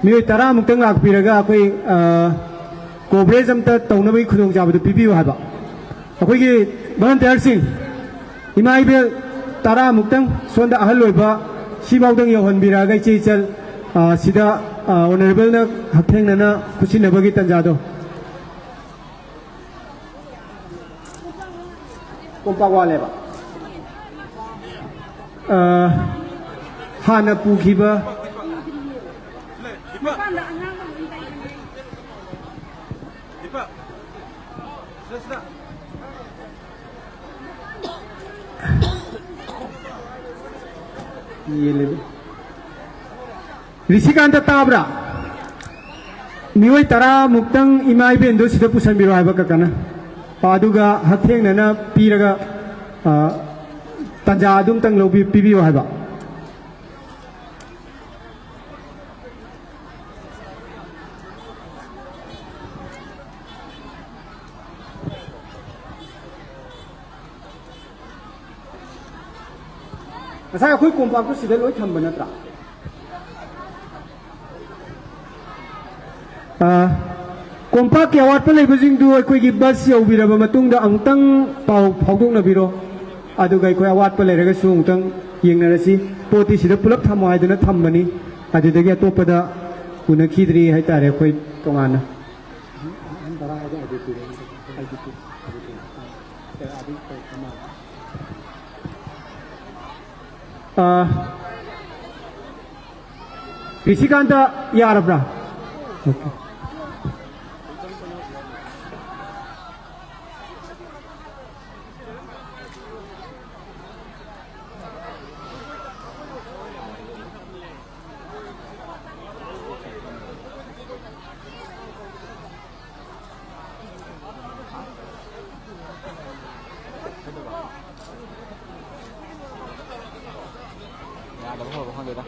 ꯃꯤꯑꯣꯏ ꯇꯔꯥꯃꯨꯛꯇꯪ ꯂꯥꯛꯄꯤꯔꯒ ꯑꯩꯈꯣꯏ, ꯑꯥ, ꯀꯣꯚꯔꯦꯖ ꯑꯝꯇ ꯇꯧꯅꯕꯒꯤ ꯈꯨꯗꯣꯡꯆꯥꯕꯗꯨ ꯄꯤꯕꯤꯌꯨ ꯍꯥꯏꯕ꯫ ꯑꯩꯈꯣꯏꯒꯤ ꯚꯣꯂꯟꯇꯤꯌꯔꯁꯤꯡ, ꯏꯃꯥ ꯏꯕꯦꯜ ꯇꯔꯥꯃꯨꯛꯇꯪ ꯁꯣꯝꯗ ꯑꯍꯜ ꯑꯣꯏꯕ ꯁꯤꯐꯥꯎꯗꯪ ꯌꯧꯍꯟꯕꯤꯔꯛꯑꯒ ꯏꯆꯦ ꯏꯆꯜ, ꯑ, ꯁꯤꯗ, ꯑ, ꯑꯣꯅꯔꯦꯕꯜꯅ ꯍꯛꯊꯦꯡꯅꯅ ꯈꯨꯠꯁꯤꯟꯅꯕꯒꯤ ꯇꯥꯟꯖꯥꯗꯣ꯫ ꯀꯣꯝꯄꯥꯛ ꯋꯥꯠꯂꯦꯕ꯫ ꯑ, ꯍꯥꯟꯅ ꯄꯨꯈꯤꯕ꯫ ꯌꯦꯜꯂꯦꯕ꯫ ꯔꯤꯁꯤꯀꯥꯟꯇ, ꯇꯥꯕ꯭ꯔꯥ? ꯃꯤꯑꯣꯏ ꯇꯔꯥꯃꯨꯛꯇꯪ ꯏꯃꯥ ꯏꯕꯦꯟꯗꯣ ꯁꯤꯗ ꯄꯨꯁꯟꯕꯤꯔꯣ ꯍꯥꯏꯕ ꯀꯀꯥꯅ꯫ ꯑꯗꯨꯒ ꯍꯛꯊꯦꯡꯅꯅ ꯄꯤꯔꯒ, ꯑ, ꯇꯥꯟꯖꯥ ꯑꯗꯨꯝꯇꯪ ꯂꯧꯕꯤ-, ꯄꯤꯕꯤꯌꯨ ꯍꯥꯏꯕ꯫ ꯉꯁꯥꯏ ꯑꯩꯈꯣꯏ ꯀꯣꯝꯄꯥꯛꯇꯨ ꯁꯤꯗ ꯂꯣꯏ ꯊꯝꯕ ꯅꯠꯇ꯭ꯔꯥ? ꯑꯥ, ꯀꯣꯝꯄꯥꯛꯀꯤ ꯑꯋꯥꯠꯄ ꯂꯩꯕꯁꯤꯡꯗꯨ ꯑꯩꯈꯣꯏꯒꯤ ꯕꯁ ꯌꯧꯕꯤꯔꯕ ꯃꯇꯨꯡꯗ ꯑꯃꯨꯛꯇꯪ ꯄꯥꯎ ꯐꯥꯎꯗꯣꯛꯅꯕꯤꯔꯣ, ꯑꯗꯨꯒ ꯑꯩꯈꯣꯏ ꯑꯋꯥꯠꯄ ꯂꯩꯔꯒꯁꯨ ꯑꯃꯨꯛꯇꯪ ꯌꯦꯡꯅꯔꯁꯤ꯫ ꯄꯣꯠꯇꯤ ꯁꯤꯗ ꯄꯨꯂꯞ ꯊꯝꯃꯣ ꯍꯥꯏꯗꯨꯅ ꯊꯝꯕꯅꯤ, ꯑꯗꯨꯗꯒꯤ ꯑꯇꯣꯞꯄꯗ ꯎꯅꯈꯤꯗ꯭ꯔꯤ ꯍꯥꯏꯇꯥꯔꯦ ꯑꯩꯈꯣꯏ ꯇꯣꯉꯥꯟꯅ꯫ ꯑꯥ, ꯔꯤꯁꯤꯀꯥꯟꯇ ꯌꯥꯔꯕ꯭ꯔꯥ? ꯑꯣꯀꯦ꯫ ꯌꯥꯗꯕ ꯍꯧꯔꯕ ꯈꯪꯗꯦꯗ꯫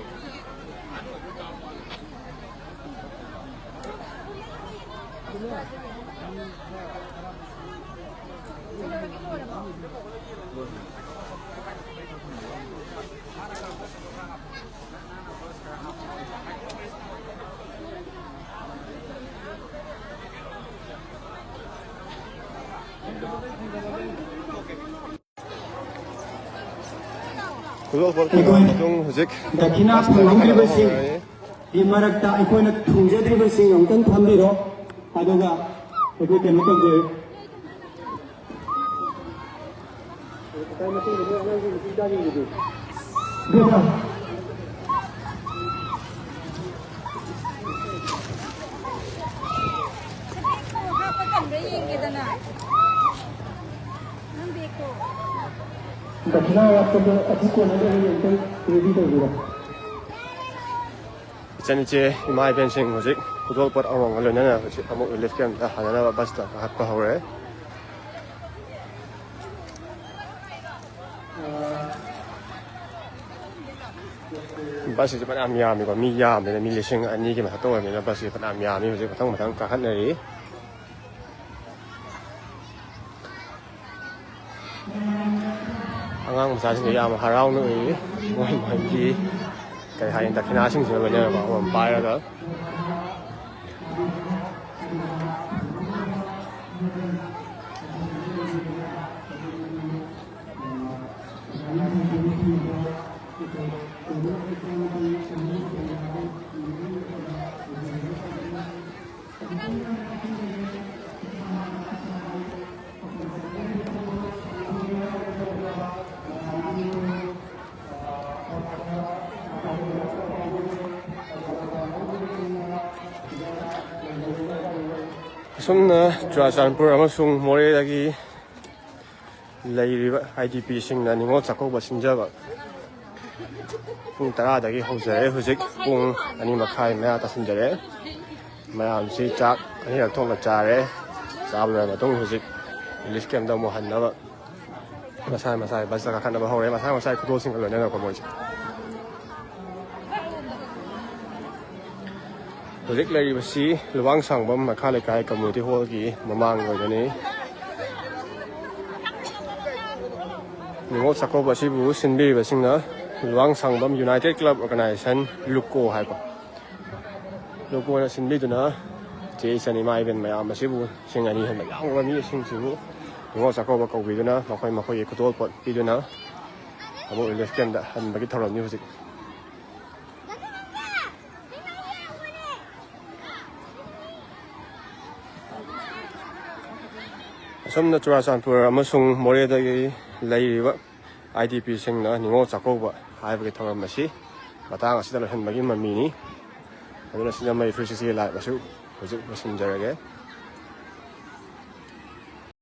ꯈꯨꯗꯣꯜꯄꯣꯠ ꯄꯤꯔꯕ ꯃꯇꯨꯡ ꯍꯧꯖꯤꯛ ꯗꯈꯤꯅꯥ ꯐꯪꯍꯧꯗ꯭ꯔꯤꯕꯁꯤꯡꯒꯤ ꯃꯔꯛꯇ ꯑꯩꯈꯣꯏꯅ ꯊꯣꯡꯖꯗ꯭ꯔꯤꯕꯁꯤꯡ ꯑꯃꯨꯛꯇꯪ ꯐꯝꯕꯤꯔꯣ꯫ ꯑꯗꯨꯒ ꯑꯩꯈꯣꯏ ꯀꯩꯅꯣ ꯇꯧꯖꯩ꯫ ꯗꯈꯤꯅꯥ ꯋꯥꯠꯄꯗꯣ ꯑꯗꯨ ꯀꯣꯟꯅꯗꯕꯒꯤ ꯑꯝꯇꯪ ready ꯇꯧꯕꯤꯔꯣ꯫ ꯏꯆꯟ ꯏꯆꯦ ꯏꯃꯥ ꯏꯕꯦꯟꯁꯤꯡ ꯍꯧꯖꯤꯛ ꯈꯨꯗꯣꯜꯄꯣꯠ ꯑꯃꯃꯝꯒ ꯂꯣꯏꯅꯅ ꯍꯧꯖꯤꯛ ꯑꯃꯨꯛ relief camp ꯇ ꯍꯥꯟꯅꯅꯕ bus ꯇ ꯀꯥꯈꯠꯄ ꯍꯧꯔꯦ꯫ Bus ꯁꯤꯁꯨ ꯐꯅꯌꯥꯝ ꯌꯥꯝꯃꯤꯀꯣ, ꯃꯤ ꯌꯥꯝꯕꯅꯤꯅ ꯃꯤ ꯂꯤꯁꯤꯡ ꯑꯅꯤꯒꯤ ꯃꯊꯛꯇ ꯑꯣꯏꯕꯅꯤꯅ bus ꯁꯤ ꯐꯅꯌꯥꯝ ꯌꯥꯝꯃꯤ꯫ ꯍꯧꯖꯤꯛ ꯃꯊꯪ ꯃꯊꯪ ꯀꯥꯈꯠꯅꯔꯤ꯫ ꯑꯉꯥꯡ ꯃꯆꯥꯁꯤꯡꯁꯦ ꯌꯥꯝ ꯍꯔꯥꯎꯅ ꯎꯏ꯫ ꯃꯣꯏ ꯃꯣꯏꯒꯤ ꯀꯔꯤ ꯍꯥꯏꯅꯤ, ꯗꯈꯤꯅꯥꯁꯤꯡꯁꯤꯅ ꯂꯣꯏꯅꯔꯒ ꯑꯃꯃꯝ ꯄꯥꯏꯔꯒ꯫ ꯑꯁꯨꯝꯅ ꯆꯨꯔꯥꯆꯥꯟꯄꯨꯔ ꯑꯃꯁꯨꯡ ꯃꯣꯔꯦꯗꯒꯤ ꯂꯩꯔꯤꯕ I D P ꯁꯤꯡꯅ ꯅꯤꯉꯣꯜ ꯆꯥꯛꯀꯧꯕ ꯁꯤꯟꯖꯕ ꯄꯨꯡ ꯇꯔꯥꯗꯒꯤ ꯍꯧꯖꯔꯦ꯫ ꯍꯧꯖꯤꯛ ꯄꯨꯡ ꯑꯅꯤ ꯃꯈꯥꯏ ꯃꯌꯥ ꯇꯥꯁꯤꯟꯖꯔꯦ꯫ ꯃꯌꯥꯝꯁꯤ ꯆꯥꯛ ꯑꯅꯤꯔꯛ ꯊꯣꯛꯅ ꯆꯥꯔꯦ꯫ ꯆꯥꯕ ꯂꯣꯏꯔꯕ ꯃꯇꯨꯡ ꯍꯧꯖꯤꯛ relief camp ꯇ ꯑꯃꯨꯛ ꯍꯟꯅꯕ ꯃꯁꯥ ꯃꯁꯥꯒꯤ bus ꯇ ꯀꯥꯈꯠꯅꯕ ꯍꯧꯔꯦ꯫ ꯃꯁꯥ ꯃꯁꯥꯒꯤ ꯈꯨꯗꯣꯜꯁꯤꯡꯒ ꯂꯣꯏꯅꯅꯀꯣ ꯃꯣꯏꯁꯦ꯫ ꯍꯧꯖꯤꯛ ꯂꯩꯔꯤꯕꯁꯤ ꯂꯨꯋꯥꯡꯁꯥꯡꯕꯝ ꯃꯈꯥ ꯂꯩꯀꯥꯏ community hall ꯒꯤ ꯃꯃꯥꯡ ꯑꯣꯏꯒꯅꯤ꯫ ꯅꯤꯉꯣꯜ ꯆꯥꯛꯀꯧꯕ ꯑꯁꯤꯕꯨ ꯁꯤꯟꯕꯤꯔꯤꯕꯁꯤꯡꯅ ꯂꯨꯋꯥꯡꯁꯥꯡꯕꯝ United Club Organisation, ꯂꯨꯀꯣ ꯍꯥꯏꯕ꯫ ꯂꯨꯀꯣꯅ ꯁꯤꯟꯕꯤꯗꯨꯅ ꯏꯆꯦ ꯏꯆꯟ ꯏꯃꯥ ꯏꯕꯦꯟ ꯃꯌꯥꯝ ꯑꯁꯤꯕꯨ, ꯂꯤꯁꯤꯡ ꯑꯅꯤ ꯍꯦꯟꯕ ꯌꯥꯝꯈ꯭ꯔꯕ ꯃꯤ ꯑꯁꯤꯡꯁꯤꯕꯨ ꯅꯤꯉꯣꯜ ꯆꯥꯛꯀꯧꯕ ꯀꯧꯕꯤꯗꯨꯅ ꯃꯈꯣꯏ ꯃꯈꯣꯏꯒꯤ ꯈꯨꯗꯣꯜꯄꯣꯠ ꯄꯤꯗꯨꯅ ꯑꯃꯨꯛ ꯔꯤꯂꯤꯐ ꯀꯦꯝꯗ ꯍꯟꯕꯒꯤ ꯊꯧꯔꯝꯅꯤ ꯍꯧꯖꯤꯛ꯫ ꯑꯁꯣꯝꯅ ꯆꯨꯔꯥꯆꯥꯟꯄꯨꯔ ꯑꯃꯁꯨꯡ ꯃꯣꯔꯦꯗꯒꯤ ꯂꯩꯔꯤꯕ ꯑꯥꯏ ꯗꯤ ꯄꯤꯁꯤꯡꯅ ꯅꯤꯉꯣꯜ ꯆꯥꯛꯀꯧꯕ ꯍꯥꯏꯕꯒꯤ ꯊꯧꯔꯝ ꯑꯁꯤ ꯃꯇꯥꯡ ꯑꯁꯤꯗ ꯂꯣꯏꯁꯤꯟꯕꯒꯤ ꯃꯃꯤꯅꯤ꯫ ꯑꯗꯨꯅ ꯁꯤꯡꯖꯃꯩ ꯊ꯭ꯔꯤ ꯁꯤꯛꯁꯇꯤ ꯂꯥꯏꯚ ꯑꯁꯨ ꯍꯧꯖꯤꯛ ꯂꯣꯏꯁꯤꯟꯖꯔꯒꯦ꯫